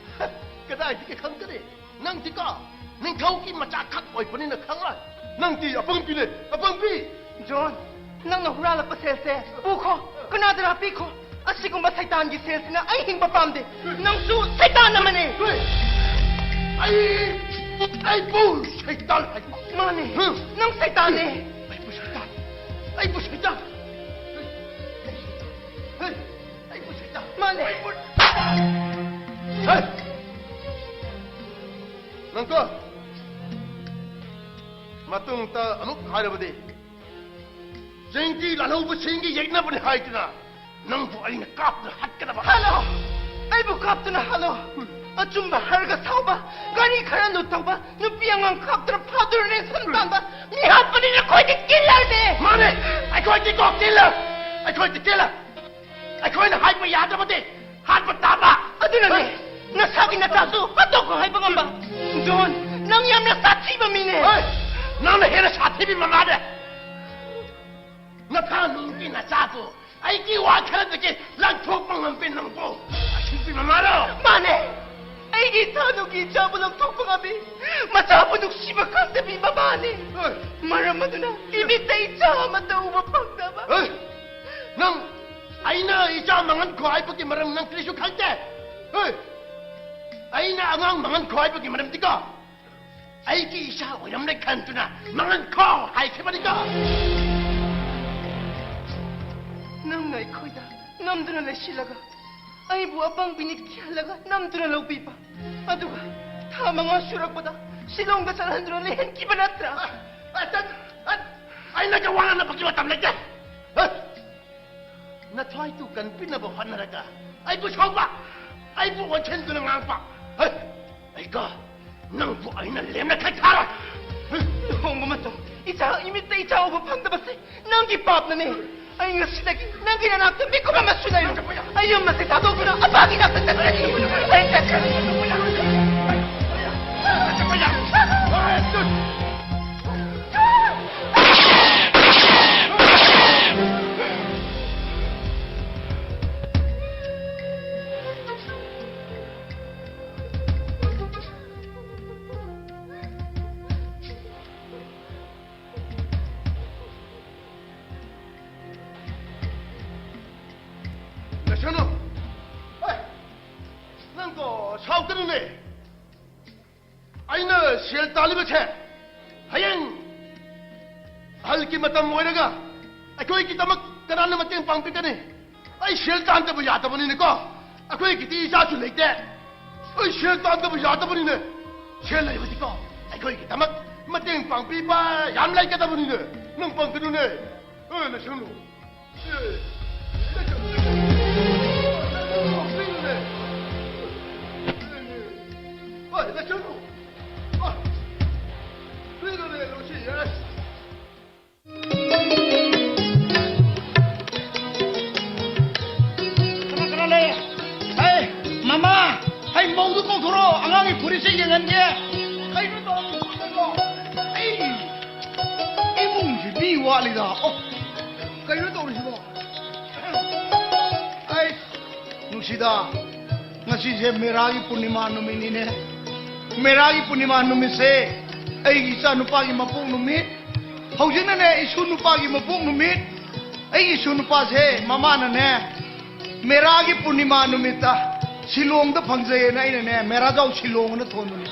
ꯀꯗꯥꯏꯗꯒꯤ ꯈꯪꯒꯅꯤ? ꯅꯪꯗꯤꯀꯣ ꯅꯤꯡꯊꯧꯒꯤ ꯃꯆꯥ ꯈꯛ ꯑꯣꯏꯕꯅꯤꯅ ꯈꯪꯂꯣꯏ꯫ ꯅꯪꯗꯤ ꯑꯄꯪꯕꯤꯅꯦ, ꯑꯄꯪꯕꯤ꯫ ꯖꯣꯟ, ꯅꯪꯅ ꯍꯨꯔꯥꯜꯂꯛꯄ ꯁꯦꯜꯁꯦ ꯄꯨꯈꯣ, ꯀꯅꯥꯗꯔ ꯄꯤꯈꯣ꯫ ꯑꯁꯤꯒꯨꯝꯕ ꯁꯩꯇꯥꯟꯒꯤ ꯁꯦꯜꯁꯤꯅ ꯑꯩ ꯍꯤꯡꯕ ꯄꯥꯝꯗꯦ꯫ ꯅꯪꯁꯨ ꯁꯩꯇꯥꯟ ꯑꯃꯅꯦ꯫ ꯑꯩ ꯑꯩꯕꯨ ꯁꯩꯇꯥꯟ ꯍꯥꯏꯕ꯫ ꯃꯥꯅꯦ꯫ ꯅꯪ ꯁꯩꯇꯥꯟꯅꯦ꯫ ꯑꯩꯕꯨ ꯁꯩꯇꯥꯟ ꯑꯩꯕꯨ ꯁꯩꯇꯥꯟ ꯑꯩꯕꯨ ꯁꯩꯇꯥꯟ ꯃꯥꯅꯦ꯫ ꯅꯪꯀꯣ ꯃꯇꯨꯡꯗ ꯑꯃꯨꯛ ꯍꯥꯏꯔꯕꯗꯤ ꯆꯤꯡꯒꯤ ꯂꯥꯜꯍꯧꯕꯁꯤꯡꯒꯤ ꯌꯦꯛꯅꯕꯅꯤ ꯍꯥꯏꯗꯨꯅ ꯅꯪꯕꯨ ꯑꯩꯅ ꯀꯥꯞꯇꯨꯅ ꯍꯥꯠꯀꯗꯕ꯫ ꯍꯥꯠꯂꯣ꯫ ꯑꯩꯕꯨ ꯀꯥꯞꯇꯨꯅ ꯍꯥꯠꯂꯣ꯫ ꯑꯆꯨꯝꯕ ꯍꯥꯏꯔꯒ ꯁꯥꯎꯕ, ꯒꯥꯔꯤ ꯈꯔ ꯂꯨꯠ ꯇꯧꯕ, ꯅꯨꯄꯤ ꯑꯉꯥꯡ ꯀꯥꯞꯇꯨꯅ ꯐꯥꯗꯨꯅ ꯔꯦꯟꯁꯟ ꯇꯥꯟꯕ ꯃꯤ ꯍꯥꯠꯄꯅꯤ ꯅꯈꯣꯏꯗꯤ ꯀꯤꯜꯂꯔꯅꯦ꯫ ꯃꯥꯅꯦ꯫ ꯑꯩꯈꯣꯏꯗꯤ ꯀꯣ ꯀꯤꯜꯂꯔ꯫ ꯑꯩꯈꯣꯏꯗꯤ ꯀꯤꯜꯂꯔ꯫ ꯑꯩꯈꯣꯏꯅ ꯍꯥꯏꯕ ꯌꯥꯗꯕꯗꯤ ꯍꯥꯠꯄ ꯇꯥꯕ꯫ ꯑꯗꯨꯅꯅꯦ ꯅꯁꯥꯒꯤ ꯅꯆꯥꯁꯨ ꯍꯥꯠꯇꯣꯛꯈꯣ ꯍꯥꯏꯕ ꯉꯝꯕ꯫ ꯖꯣꯟ, ꯅꯪ ꯌꯥꯝꯅ ꯁꯥꯊꯤꯕ ꯃꯤꯅꯦ꯫ ꯅꯪꯅ ꯍꯦꯟꯅ ꯁꯥꯊꯤꯕꯤ ꯃꯃꯥꯅꯦ꯫ ꯅꯆꯥ ꯅꯨꯡꯒꯤ ꯅꯆꯥꯕꯨ ꯑꯩꯒꯤ ꯋꯥ ꯈꯔꯗꯒꯤ ꯂꯥꯡꯊꯣꯛꯄ ꯉꯝꯕꯤ ꯅꯪꯕꯨ ꯑꯁꯤꯕꯤ ꯃꯃꯥꯔꯣ? ꯃꯥꯅꯦ꯫ ꯑꯩꯒꯤ ꯏꯆꯥꯅꯨꯒꯤ ꯏꯆꯥꯕꯨ ꯂꯧꯊꯣꯛꯄ ꯉꯝꯃꯤ꯫ ꯃꯆꯥꯕꯨ ꯅꯨꯡꯁꯤꯕ ꯈꯪꯗꯕꯤ ꯃꯃꯥꯅꯤ꯫ ꯍꯣꯏ꯫ ꯃꯔꯝ ꯑꯗꯨꯅ ꯏꯃꯤꯠꯇ ꯏꯆꯥ ꯑꯃꯠꯇ ꯎꯕ ꯐꯪꯗꯕ꯫ ꯍꯣꯏ꯫ ꯅꯪ ꯑꯩꯅ ꯏꯆꯥ ꯃꯥꯡꯍꯟꯈꯣ ꯍꯥꯏꯕꯒꯤ ꯃꯔꯝ ꯅꯪ ꯀꯔꯤꯁꯨ ꯈꯪꯗꯦ꯫ ꯍꯣꯏ꯫ ꯑꯩꯅ ꯑꯉꯥꯡ ꯃꯥꯡꯍꯟꯈꯣ ꯍꯥꯏꯕꯒꯤ ꯃꯔꯝꯗꯤꯀꯣ ꯑꯩꯒꯤ ꯏꯆꯥ ꯑꯣꯏꯔꯝꯂꯦ ꯈꯟꯗꯨꯅ ꯃꯥꯡꯍꯟꯈꯣ ꯍꯥꯏꯈꯤꯕꯅꯤꯀꯣ꯫ ꯅꯪꯅ ꯑꯩꯈꯣꯏꯗ ꯅꯝꯗꯨꯅ ꯂꯩꯁꯤꯜꯂꯒ ꯑꯩꯕꯨ ꯑꯄꯪꯕꯤꯅꯤ ꯊꯤꯍꯜꯂꯒ ꯅꯝꯗꯨꯅ ꯂꯧꯕꯤꯕ꯫ ꯑꯗꯨꯒ ꯊꯥ ꯃꯉꯥ ꯁꯨꯔꯛꯄꯗ ꯁꯤꯂꯣꯡꯗ ꯆꯠꯍꯟꯗꯨꯅ ꯂꯩꯍꯟꯈꯤꯕ ꯅꯠꯇ꯭ꯔꯥ? ꯑ, ꯑ, ꯑ, ꯑꯩꯅꯒ ꯋꯥ ꯉꯥꯡꯅꯕꯒꯤ ꯃꯇꯝ ꯂꯩꯇꯦ꯫ ꯑ, ꯅꯊ꯭ꯋꯥꯏꯗꯨ ꯀꯟꯕꯤꯅꯕ ꯍꯣꯠꯅꯔꯒ ꯑꯩꯕꯨ ꯁꯥꯎꯕ, ꯑꯩꯕꯨ ꯑꯣꯟꯁꯤꯟꯗꯨꯅ ꯉꯥꯡꯕ꯫ ꯑ, ꯑꯩꯒ ꯅꯪꯕꯨ ꯑꯩꯅ ꯂꯦꯝꯅ ꯈꯥꯏꯊꯥꯔꯣꯏ꯫ ꯂꯨꯍꯣꯡꯕ ꯃꯇꯝ ꯏꯆꯥ ꯏꯃꯤꯠꯇ ꯏꯆꯥ ꯎꯕ ꯐꯪꯗꯕꯁꯦ ꯅꯪꯒꯤ ꯄꯥꯞꯅꯅꯦ꯫ ꯑꯩ ꯉꯁꯤꯗꯒꯤ ꯅꯪꯒꯤ ꯅꯅꯥꯛꯇ ꯃꯤꯀꯨꯞ ꯑꯃꯁꯨ ꯂꯩꯔꯣꯏ꯫ ꯑꯩ ꯌꯨꯝ ꯑꯁꯤ ꯊꯥꯗꯣꯛꯇꯨꯅ ꯑꯄꯥꯒꯤ ꯅꯥꯛꯇ ꯆꯠꯈ꯭ꯔꯅꯤ꯫ ꯑꯩ ꯆꯠꯈ꯭ꯔꯅꯤ꯫ ꯂꯩꯁꯅꯨ꯫ ꯑꯦ, ꯅꯪꯀꯣ ꯁꯥꯎꯒꯅꯨꯅꯦ꯫ ꯑꯩꯅ ꯁꯦꯜ ꯇꯥꯜꯂꯤꯕꯁꯦ ꯍꯌꯦꯡ ꯑꯍꯜꯒꯤ ꯃꯇꯝ ꯑꯣꯏꯔꯒ ꯑꯩꯈꯣꯏꯒꯤꯗꯃꯛ ꯀꯅꯥꯅ ꯃꯇꯦꯡ ꯄꯥꯡꯕꯤꯒꯅꯤ? ꯑꯩ ꯁꯦꯜ ꯇꯥꯟꯗꯕ ꯌꯥꯗꯕꯅꯤꯅꯀꯣ, ꯑꯩꯈꯣꯏꯒꯤꯗꯤ ꯏꯆꯥꯁꯨ ꯂꯩꯇꯦ꯫ ꯑꯩ ꯁꯦꯜ ꯇꯥꯟꯗꯕ ꯌꯥꯗꯕꯅꯤꯅꯦ꯫ ꯁꯦꯜ ꯂꯩꯕꯗꯤꯀꯣ ꯑꯩꯈꯣꯏꯒꯤꯗꯃꯛ ꯃꯇꯦꯡ ꯄꯥꯡꯕꯤꯕ ꯌꯥꯝ ꯂꯩꯒꯗꯕꯅꯤꯅꯦ꯫ ꯅꯪ ꯄꯪꯒꯅꯨꯅꯦ꯫ ꯑꯦ, ꯂꯩꯁꯅꯨ꯫ ꯑꯦ, ꯂꯩꯁꯅꯨ, ꯂꯩꯁꯅꯨ, ꯂꯩꯁꯅꯨ, ꯂꯩꯁꯅꯨ꯫ ꯑꯦ, ꯂꯩꯁꯅꯨ꯫ ꯑꯦ, ꯀꯔꯤꯅꯣꯅꯦ, ꯂꯨꯁꯤ, ꯑꯦ꯫ ꯀꯅꯥ ꯀꯅꯥ ꯂꯩ? ꯍꯩ, ꯃꯃꯥ, ꯍꯩ, ꯃꯧꯗꯨ ꯀꯧꯊꯣꯔꯛꯑꯣ, ꯑꯉꯥꯡꯒꯤ ꯐꯨꯔꯤꯠꯁꯦ ꯌꯦꯡꯍꯟꯒꯦ꯫ ꯀꯩꯅꯣ ꯇꯧꯔꯤꯁꯤꯕꯣ? ꯑꯩ ꯏꯃꯨꯡꯁꯤ ꯃꯤ ꯋꯥꯠꯂꯤꯗ꯫ ꯑꯣ, ꯀꯩꯅꯣ ꯇꯧꯔꯤꯁꯤꯕꯣ? ꯑꯩ, ꯅꯨꯡꯁꯤꯗ, ꯉꯁꯤꯁꯦ ꯃꯦꯔꯥꯒꯤ ꯄꯨꯔꯅꯤꯃꯥ ꯅꯨꯃꯤꯠꯅꯤꯅꯦ꯫ ꯃꯦꯔꯥꯒꯤ ꯄꯨꯔꯅꯤꯃꯥ ꯅꯨꯃꯤꯠꯁꯦ ꯑꯩꯒꯤ ꯏꯆꯥ ꯅꯨꯄꯥꯒꯤ ꯃꯄꯣꯛ ꯅꯨꯃꯤꯠ꯫ ꯍꯧꯖꯤꯛꯅꯅꯦ ꯏꯁꯨ ꯅꯨꯄꯥꯒꯤ ꯃꯄꯣꯛ ꯅꯨꯃꯤꯠ꯫ ꯑꯩꯒꯤ ꯏꯁꯨ ꯅꯨꯄꯥꯁꯦ ꯃꯃꯥꯅꯅꯦ ꯃꯦꯔꯥꯒꯤ ꯄꯨꯔꯅꯤꯃꯥ ꯅꯨꯃꯤꯠꯇ ꯁꯤꯂꯣꯡꯗ ꯐꯪꯖꯩꯌꯦꯅ ꯑꯩꯅꯅꯦ ꯃꯦꯔꯥꯖꯥꯎ ꯁꯤꯂꯣꯡ ꯑꯅ ꯊꯣꯟꯕꯅꯤ꯫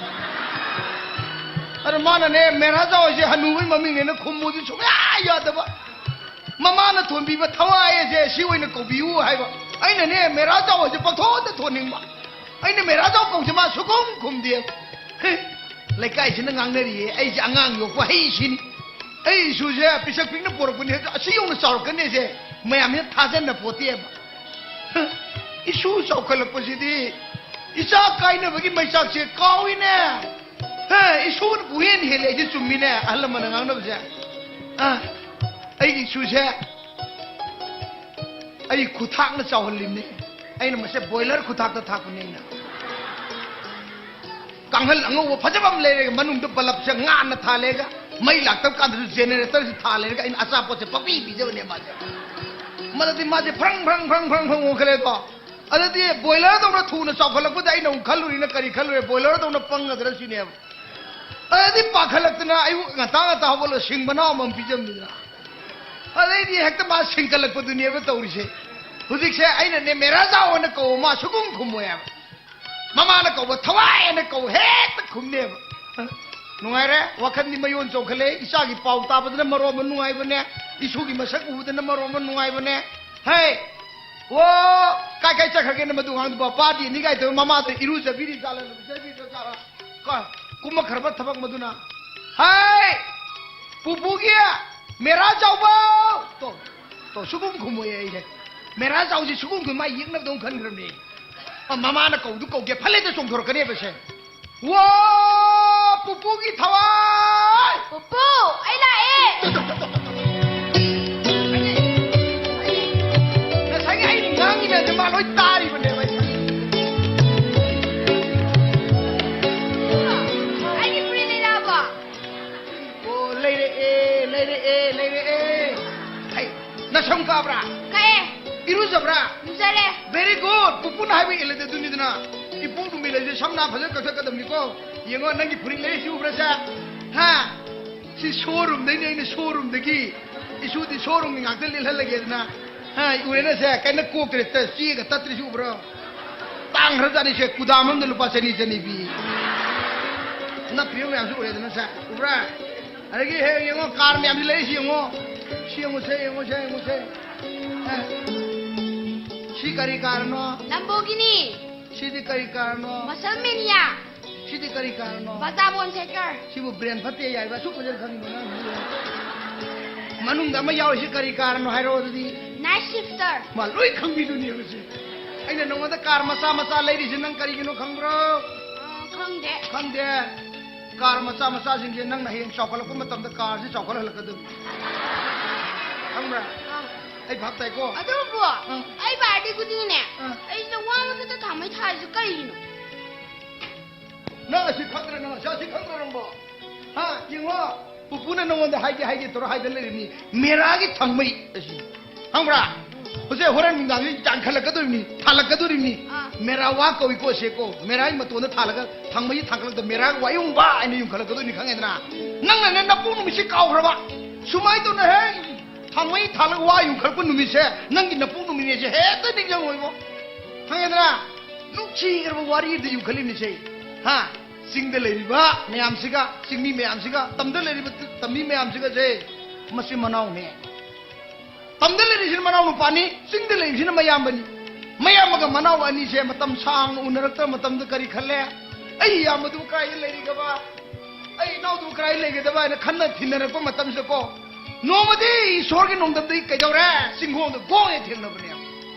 ꯑꯗ ꯃꯥꯅꯅꯦ ꯃꯦꯔꯥꯖꯥꯎ ꯍꯥꯏꯁꯦ ꯍꯅꯨꯕꯩ ꯃꯃꯤꯡꯅꯦꯅ ꯈꯨꯝꯃꯨꯗꯤ ꯁꯨꯡꯌꯥ ꯌꯥꯗꯕ꯫ ꯃꯃꯥꯅ ꯊꯣꯟꯕꯤꯕ ꯊꯋꯥꯏ ꯑꯁꯦ ꯁꯤ ꯑꯣꯏꯅ ꯀꯧꯕꯤꯌꯨ ꯍꯥꯏꯕ꯫ ꯑꯩꯅꯅꯦ ꯃꯦꯔꯥꯖꯥꯎ ꯍꯥꯏꯁꯦ ꯄꯪꯊꯣꯟꯗ ꯊꯣꯟꯅꯤꯡꯕ꯫ ꯑꯩꯅ ꯃꯦꯔꯥꯖꯥꯎ ꯀꯧꯁꯦ ꯃꯥ ꯁꯨꯈꯨꯝ ꯈꯨꯝꯗꯦꯕ꯫ ꯍꯦ, ꯂꯩꯀꯥꯏꯁꯤꯅ ꯉꯥꯡꯅꯔꯤꯌꯦ, ꯑꯩꯁꯦ ꯑꯉꯥꯡ ꯌꯣꯛꯄ ꯍꯩꯁꯤꯅꯤ꯫ ꯑꯩ ꯏꯁꯨꯁꯦ ꯄꯤꯁꯛ ꯄꯤꯛꯅ ꯄꯣꯔꯛꯄꯅꯤ, ꯑꯁꯤ ꯌꯧꯅ ꯆꯥꯎꯔꯛꯀꯅꯤꯁꯦ ꯃꯌꯥꯝꯁꯤꯅ ꯊꯥꯖꯟꯅ ꯄꯣꯠꯇꯦꯕ꯫ ꯍ, ꯏꯁꯨ ꯆꯥꯎꯈꯠꯂꯛꯄꯁꯤꯗꯤ ꯏꯆꯥ ꯀꯥꯏꯅꯕꯒꯤ ꯃꯩꯆꯥꯛꯁꯦ ꯀꯥꯎꯏꯅꯦ꯫ ꯍꯦ, ꯏꯁꯣꯔꯅꯕꯨ ꯍꯦꯟꯅ ꯍꯦꯜꯂꯦ꯫ ꯑꯩꯁꯦ ꯆꯨꯝꯃꯤꯅꯦ ꯑꯍꯜ ꯂꯃꯟꯅ ꯉꯥꯡꯅꯕꯁꯦ꯫ ꯑ, ꯑꯩꯒꯤ ꯏꯁꯨꯁꯦ ꯑꯩ ꯈꯨꯊꯥꯛꯅ ꯆꯥꯎꯍꯜꯂꯤꯕꯅꯦ꯫ ꯑꯩꯅ ꯃꯁꯦ ꯕꯣꯏꯂꯔ ꯈꯨꯊꯥꯛꯇ ꯊꯥꯛꯄꯅꯦ ꯑꯩꯅ꯫ ꯀꯥꯡꯍꯜ ꯑꯉꯧꯕ ꯐꯖꯕ ꯑꯃ ꯂꯩꯔꯒ ꯃꯅꯨꯡꯗ ꯕꯂꯞꯁꯦ ꯉꯥꯟꯅ ꯊꯥꯜꯂꯦꯒ, ꯃꯩ ꯂꯥꯛꯇꯕ ꯀꯥꯟꯗꯁꯨ ꯖꯦꯅꯦꯔꯦꯇꯔꯁꯤ ꯊꯥꯜꯂꯦꯔꯒ ꯑꯩꯅ ꯑꯆꯥꯄꯣꯠꯁꯦ ꯄꯪꯄꯤ ꯄꯤꯖꯕꯅꯦ ꯃꯥꯁꯦ꯫ ꯃꯗꯨꯗꯤ ꯃꯥꯁꯦ ꯐ꯭ꯔꯪ ꯐ꯭ꯔꯪ ꯐ꯭ꯔꯪ ꯐ꯭ꯔꯪ ꯐ꯭ꯔꯪ ꯑꯣꯟꯈꯠꯂꯦꯀꯣ꯫ ꯑꯗꯨꯗꯤ ꯕꯣꯏꯂꯔꯗꯧꯅ ꯊꯨꯅ ꯆꯥꯎꯈꯠꯂꯛꯄꯗ ꯑꯩꯅ ꯑꯃꯨꯛ ꯈꯜꯂꯨꯔꯤꯅ ꯀꯔꯤ ꯈꯜꯂꯨꯔꯦ? ꯕꯣꯏꯂꯔꯗꯧꯅ ꯄꯪꯒꯗ꯭ꯔꯥ ꯁꯤꯅꯦꯕ꯫ ꯑꯗꯨꯗꯤ ꯄꯥꯈꯠꯂꯛꯇꯅ ꯑꯌꯨꯛ ꯉꯟꯇꯥ ꯉꯟꯇꯥ ꯍꯧꯒꯠꯂꯒ ꯁꯤꯡ ꯃꯅꯥꯎ ꯑꯃꯃꯝ ꯄꯤꯖꯕꯅꯤꯗꯅ꯫ ꯑꯗꯩꯗꯤ ꯍꯦꯛꯇ ꯃꯥ ꯁꯤꯡꯀꯠꯂꯛꯄꯗꯨꯅꯦꯕ ꯇꯧꯔꯤꯁꯦ꯫ ꯍꯧꯖꯤꯛꯁꯦ ꯑꯩꯅꯅꯦ ꯃꯦꯔꯥꯖꯥꯎ ꯑꯅ ꯀꯧꯕ ꯃꯥ ꯁꯨꯈꯨꯝ ꯈꯨꯝꯃꯣꯏ ꯍꯥꯏꯕ꯫ ꯃꯃꯥꯅ ꯀꯧꯕ ꯊꯋꯥꯏ ꯑꯅ ꯀꯧ ꯍꯦꯛꯇ ꯈꯨꯝꯅꯦꯕ꯫ ꯅꯨꯡꯉꯥꯏꯔꯦ, ꯋꯥꯈꯜꯗꯤ ꯃꯌꯣꯟ ꯆꯣꯡꯈꯠꯂꯦ꯫ ꯏꯆꯥꯒꯤ ꯄꯥꯎ ꯇꯥꯕꯗꯅ ꯃꯔꯣꯟ ꯑꯃ ꯅꯨꯡꯉꯥꯏꯕꯅꯦ, ꯏꯁꯨꯒꯤ ꯃꯁꯛ ꯎꯕꯗꯅ ꯃꯔꯣꯟ ꯑꯃ ꯅꯨꯡꯉꯥꯏꯕꯅꯦ꯫ ꯍꯦ, ꯑꯣ, ꯀꯥꯏ ꯀꯥꯏ ꯆꯠꯈ꯭ꯔꯒꯦꯅ ꯃꯗꯨ ꯑꯉꯥꯡꯗꯨꯕꯣ? ꯄꯥꯗꯤ ꯑꯅꯤ ꯀꯥꯏ ꯇꯧꯔ ꯃꯃꯥꯗ ꯏꯔꯨꯖꯕꯤꯔꯤ ꯖꯥꯠꯂ, ꯂꯨꯖꯕꯤꯔꯤ ꯖꯥꯠꯂ? ꯀꯣ, ꯀꯨꯝꯃꯛꯈ꯭ꯔꯕ ꯊꯕꯛ ꯃꯗꯨꯅ꯫ ꯍꯥꯏ! ꯄꯨꯄꯨꯒꯤ ꯃꯦꯔꯥ ꯆꯥꯎꯕ! ꯇꯣ, ꯇꯣ, ꯁꯨꯒꯨꯝ ꯈꯨꯝꯃꯣꯏ ꯑꯩꯁꯦ꯫ ꯃꯦꯔꯥ ꯆꯥꯎꯁꯦ ꯁꯨꯒꯨꯝ ꯈꯨꯝ ꯃꯥ ꯌꯦꯛꯅꯕꯗꯧ ꯈꯟꯈ꯭ꯔꯕꯅꯦ꯫ ꯑ, ꯃꯃꯥꯅ ꯀꯧꯗꯨ ꯀꯧꯒꯦ ꯐꯠ ꯍꯦꯛꯇ ꯆꯣꯡꯊꯣꯔꯛꯀꯅꯦꯕ ꯁꯦ꯫ ꯋꯥ! ꯄꯨꯄꯨꯒꯤ ꯊꯋꯥꯏ! ꯄꯨꯄꯨ, ꯑꯩ ꯂꯥꯛꯑꯦ! ꯉꯁꯥꯏꯒꯤ ꯑꯩ ꯉꯥꯡꯉꯤ ꯃꯌꯥꯝꯁꯦ ꯃꯥ ꯂꯣꯏ ꯇꯥꯔꯤꯕꯅꯦꯕ ꯑꯩꯁꯦ꯫ ꯑꯩꯒꯤ ꯐꯨꯔꯤꯠ ꯂꯩꯔꯛꯑꯕꯣ? ꯑꯣ, ꯂꯩꯔꯛꯑꯦ, ꯂꯩꯔꯛꯑꯦ, ꯂꯩꯔꯛꯑꯦ꯫ ꯍꯩ, ꯅꯁꯝ ꯀꯛꯑꯕ꯭ꯔꯥ? ꯀꯛꯑꯦ꯫ ꯏꯔꯨꯖꯕ꯭ꯔꯥ? ꯂꯨꯖꯔꯦ꯫ Very good. ꯄꯨꯄꯨꯅ ꯍꯥꯏꯕ ꯏꯜꯂꯗꯤ ꯑꯗꯨꯅꯤꯗꯅ꯫ ꯏꯄꯣꯛ ꯅꯨꯃꯤꯠ ꯍꯥꯏꯁꯦ ꯁꯝ ꯅꯥ ꯐꯖꯅ ꯀꯛꯊꯠꯀꯗꯕꯅꯤꯀꯣ꯫ ꯌꯦꯡꯉꯣ, ꯅꯪꯒꯤ ꯐꯨꯔꯤꯠ ꯂꯩꯔꯤꯁꯤ ꯎꯕ꯭ꯔꯥ ꯁꯦ? ꯍꯥ? ꯁꯤ showroomꯗꯩꯅꯦ ꯑꯩꯅ, showroomꯗꯒꯤ꯫ ꯏꯁꯨꯗꯤ showroomꯒꯤ ꯉꯥꯛꯇ ꯂꯤꯠꯍꯜꯂꯒꯦꯗꯅ꯫ ꯍꯥ, ꯎꯔꯦꯅ ꯁꯦ, ꯀꯩꯅꯣ ꯀꯣꯛꯇ꯭ꯔꯦ, ꯆꯦꯒ ꯇꯠꯇ꯭ꯔꯤꯁꯤ ꯎꯕ꯭ꯔꯣ? ꯇꯥꯡꯈ꯭ꯔꯖꯥꯠꯅꯤ ꯁꯦ, ꯀꯨꯗꯥꯝ ꯑꯃꯗ ꯂꯨꯄꯥ ꯆꯅꯤ, ꯆꯅꯤ ꯄꯤ꯫ ꯅꯞꯄꯤꯕ ꯃꯌꯥꯝꯁꯨ ꯎꯔꯦꯗꯅ ꯁꯦ, ꯎꯕ꯭ꯔꯥ? ꯑꯗꯒꯤ ꯍꯦꯛ ꯌꯦꯡꯉꯣ, car ꯃꯌꯥꯝꯁꯤ ꯂꯩꯔꯤꯁꯤ ꯌꯦꯡꯉꯣ꯫ ꯁꯤ ꯌꯦꯡꯉꯨꯁꯦ, ꯌꯦꯡꯉꯨꯁꯦ, ꯌꯦꯡꯉꯨꯁꯦ꯫ ꯑꯦ꯫ ꯁꯤ ꯀꯔꯤ carꯅꯣ? Lamborghini꯫ ꯁꯤꯗꯤ ꯀꯔꯤ carꯅꯣ? Muscle Mania꯫ ꯁꯤꯗꯤ ꯀꯔꯤ carꯅꯣ? Baja Bone Shaker꯫ ꯁꯤꯕꯨ brain ꯐꯠꯇꯦ ꯌꯥꯏꯕ, ꯑꯁꯨꯛ ꯐꯖꯅ ꯈꯪꯉꯤꯕ ꯅꯪ? ꯃꯅꯨꯡꯗ ꯑꯃ ꯌꯥꯎꯔꯤꯁꯤ ꯀꯔꯤ carꯅꯣ ꯍꯥꯏꯔꯛꯑꯣ ꯑꯗꯨꯗꯤ꯫ Night Shifter꯫ ꯃꯥ ꯂꯣꯏ ꯈꯪꯕꯤꯗꯨꯅꯦꯕ ꯁꯤ꯫ ꯑꯩꯅ ꯅꯉꯣꯟꯗ car ꯃꯆꯥ ꯃꯆꯥ ꯂꯩꯔꯤꯁꯤ ꯅꯪ ꯀꯔꯤꯒꯤꯅꯣ ꯈꯪꯕ꯭ꯔꯣ? ꯑ, ꯈꯪꯗꯦ꯫ ꯈꯪꯗꯦ? Car ꯃꯆꯥ ꯃꯆꯥꯁꯤꯡꯁꯦ ꯅꯪꯅ ꯍꯌꯦꯡ ꯆꯥꯎꯈꯠꯂꯛꯄ ꯃꯇꯝꯗ carꯁꯤ ꯆꯥꯎꯈꯠꯍꯜꯂꯛꯀꯗꯕꯅꯤ꯫ ꯈꯪꯕ꯭ꯔꯥ? ꯑ꯫ ꯑꯩ ꯚꯥꯞ ꯇꯥꯏꯀꯣ? ꯑꯗꯨꯕꯨ ꯑꯥ꯫ ꯑꯩ ꯕꯥꯔꯗꯦ ꯈꯨꯗꯤꯡꯅꯦ, ꯑꯥ꯫ ꯑꯩꯁꯦ ꯋꯥ ꯃꯊꯛꯇ ꯊꯥꯡꯃꯩ ꯊꯥꯔꯤꯁꯦ ꯀꯩꯒꯤꯅꯣ? ꯅꯪ ꯑꯁꯤ ꯈꯪꯗ꯭ꯔꯦ, ꯅꯪ ꯑꯁꯤ, ꯑꯁꯤ ꯈꯪꯗ꯭ꯔꯦ ꯅꯪꯕꯣ? ꯍꯥ, ꯌꯦꯡꯉꯣ, ꯄꯨꯄꯨꯅ ꯅꯉꯣꯟꯗ ꯍꯥꯏꯒꯦ, ꯍꯥꯏꯒꯦ ꯇꯧꯔ ꯍꯥꯏꯗꯅ ꯂꯩꯔꯤꯕꯅꯤ, ꯃꯦꯔꯥꯒꯤ ꯊꯥꯡꯃꯩ ꯑꯁꯤ꯫ ꯈꯪꯕ꯭ꯔꯥ? ꯍꯧꯖꯤꯛ ꯍꯣꯔꯦꯟ ꯅꯨꯡꯗꯥꯡꯁꯤ ꯌꯥꯟꯈꯠꯂꯛꯀꯗꯣꯔꯤꯕꯅꯤ, ꯊꯥꯜꯂꯛꯀꯗꯣꯔꯤꯕꯅꯤ꯫ ꯑꯥ꯫ ꯃꯦꯔꯥ ꯋꯥ ꯀꯧꯏꯀꯣ, ꯁꯦꯀꯣ꯫ ꯃꯦꯔꯥꯒꯤ ꯃꯇꯣꯟꯗ ꯊꯥꯜꯂꯒ ꯊꯥꯡꯃꯩ ꯊꯥꯡꯒꯠꯂꯛꯇ ꯃꯦꯔꯥꯒꯤ ꯋꯥꯌꯨꯡꯕ ꯍꯥꯏꯅ ꯌꯨꯡꯈꯠꯂꯛꯀꯗꯣꯏꯅꯤ, ꯈꯪꯉꯦꯗꯅ? ꯅꯪꯅꯅꯦ ꯅꯄꯣꯛ ꯅꯨꯃꯤꯠꯁꯤ ꯀꯥꯎꯈ꯭ꯔꯕ? ꯁꯨꯃꯥꯏꯅ ꯇꯧꯅ ꯍꯦꯛ ꯊꯥꯡꯃꯩ ꯊꯥꯜꯂꯒ ꯋꯥ ꯌꯨꯡꯈꯠꯂꯛꯄ ꯅꯨꯃꯤꯠꯁꯦ ꯅꯪꯒꯤ ꯅꯄꯣꯛ ꯅꯨꯃꯤꯠꯅꯦꯁꯦ ꯍꯦꯛꯇ ꯅꯤꯡꯁꯤꯡꯉꯣꯏꯕꯣ꯫ ꯈꯪꯉꯦꯗꯅ? ꯅꯨꯡꯁꯤꯈ꯭ꯔꯕ ꯋꯥꯔꯤꯗ ꯌꯨꯡꯈꯠꯂꯤꯕꯅꯤꯁꯦ꯫ ꯍꯥ? ꯆꯤꯡꯗ ꯂꯩꯔꯤꯕ ꯃꯌꯥꯝꯁꯤꯒ, ꯆꯤꯡꯃꯤ ꯃꯌꯥꯝꯁꯤꯒ, ꯇꯝꯗ ꯂꯩꯔꯤꯕ ꯇꯝꯃꯤ ꯃꯌꯥꯝꯁꯤꯒꯁꯦ ꯃꯆꯤꯟ ꯃꯅꯥꯎꯅꯦ꯫ ꯇꯝꯗ ꯂꯩꯔꯤꯁꯤꯅ ꯃꯅꯥꯎ ꯅꯨꯄꯥꯅꯤ, ꯆꯤꯡꯗ ꯂꯩꯔꯤꯁꯤꯅ ꯃꯌꯥꯝꯕꯅꯤ꯫ ꯃꯌꯥꯝꯕꯒ ꯃꯅꯥꯎ ꯑꯅꯤꯁꯦ ꯃꯇꯝ ꯁꯥꯡꯅ ꯎꯅꯔꯛꯇꯕ ꯃꯇꯝꯗ ꯀꯔꯤ ꯈꯜꯂꯦ? "ꯑꯩ ꯏꯌꯥꯝꯕꯗꯨ ꯀꯥꯏꯗ ꯂꯩꯔꯤꯒꯕ? ꯑꯩ ꯏꯅꯥꯎꯗꯨ ꯀꯥꯏꯗ ꯂꯩꯒꯗꯕ?" ꯍꯥꯏꯅ ꯈꯟꯅ ꯊꯤꯟꯅꯔꯛꯄ ꯃꯇꯝꯁꯤꯗꯀꯣ, ꯅꯣꯡꯃꯗꯤ ꯏꯁꯣꯔꯒꯤ ꯅꯣꯡꯗꯝꯗꯒꯤ ꯀꯩꯗꯧꯔꯦ? ꯆꯤꯡꯈꯣꯡꯗ ꯒꯣꯡ ꯍꯦꯛ ꯊꯦꯡꯅꯕꯅꯦꯕ꯫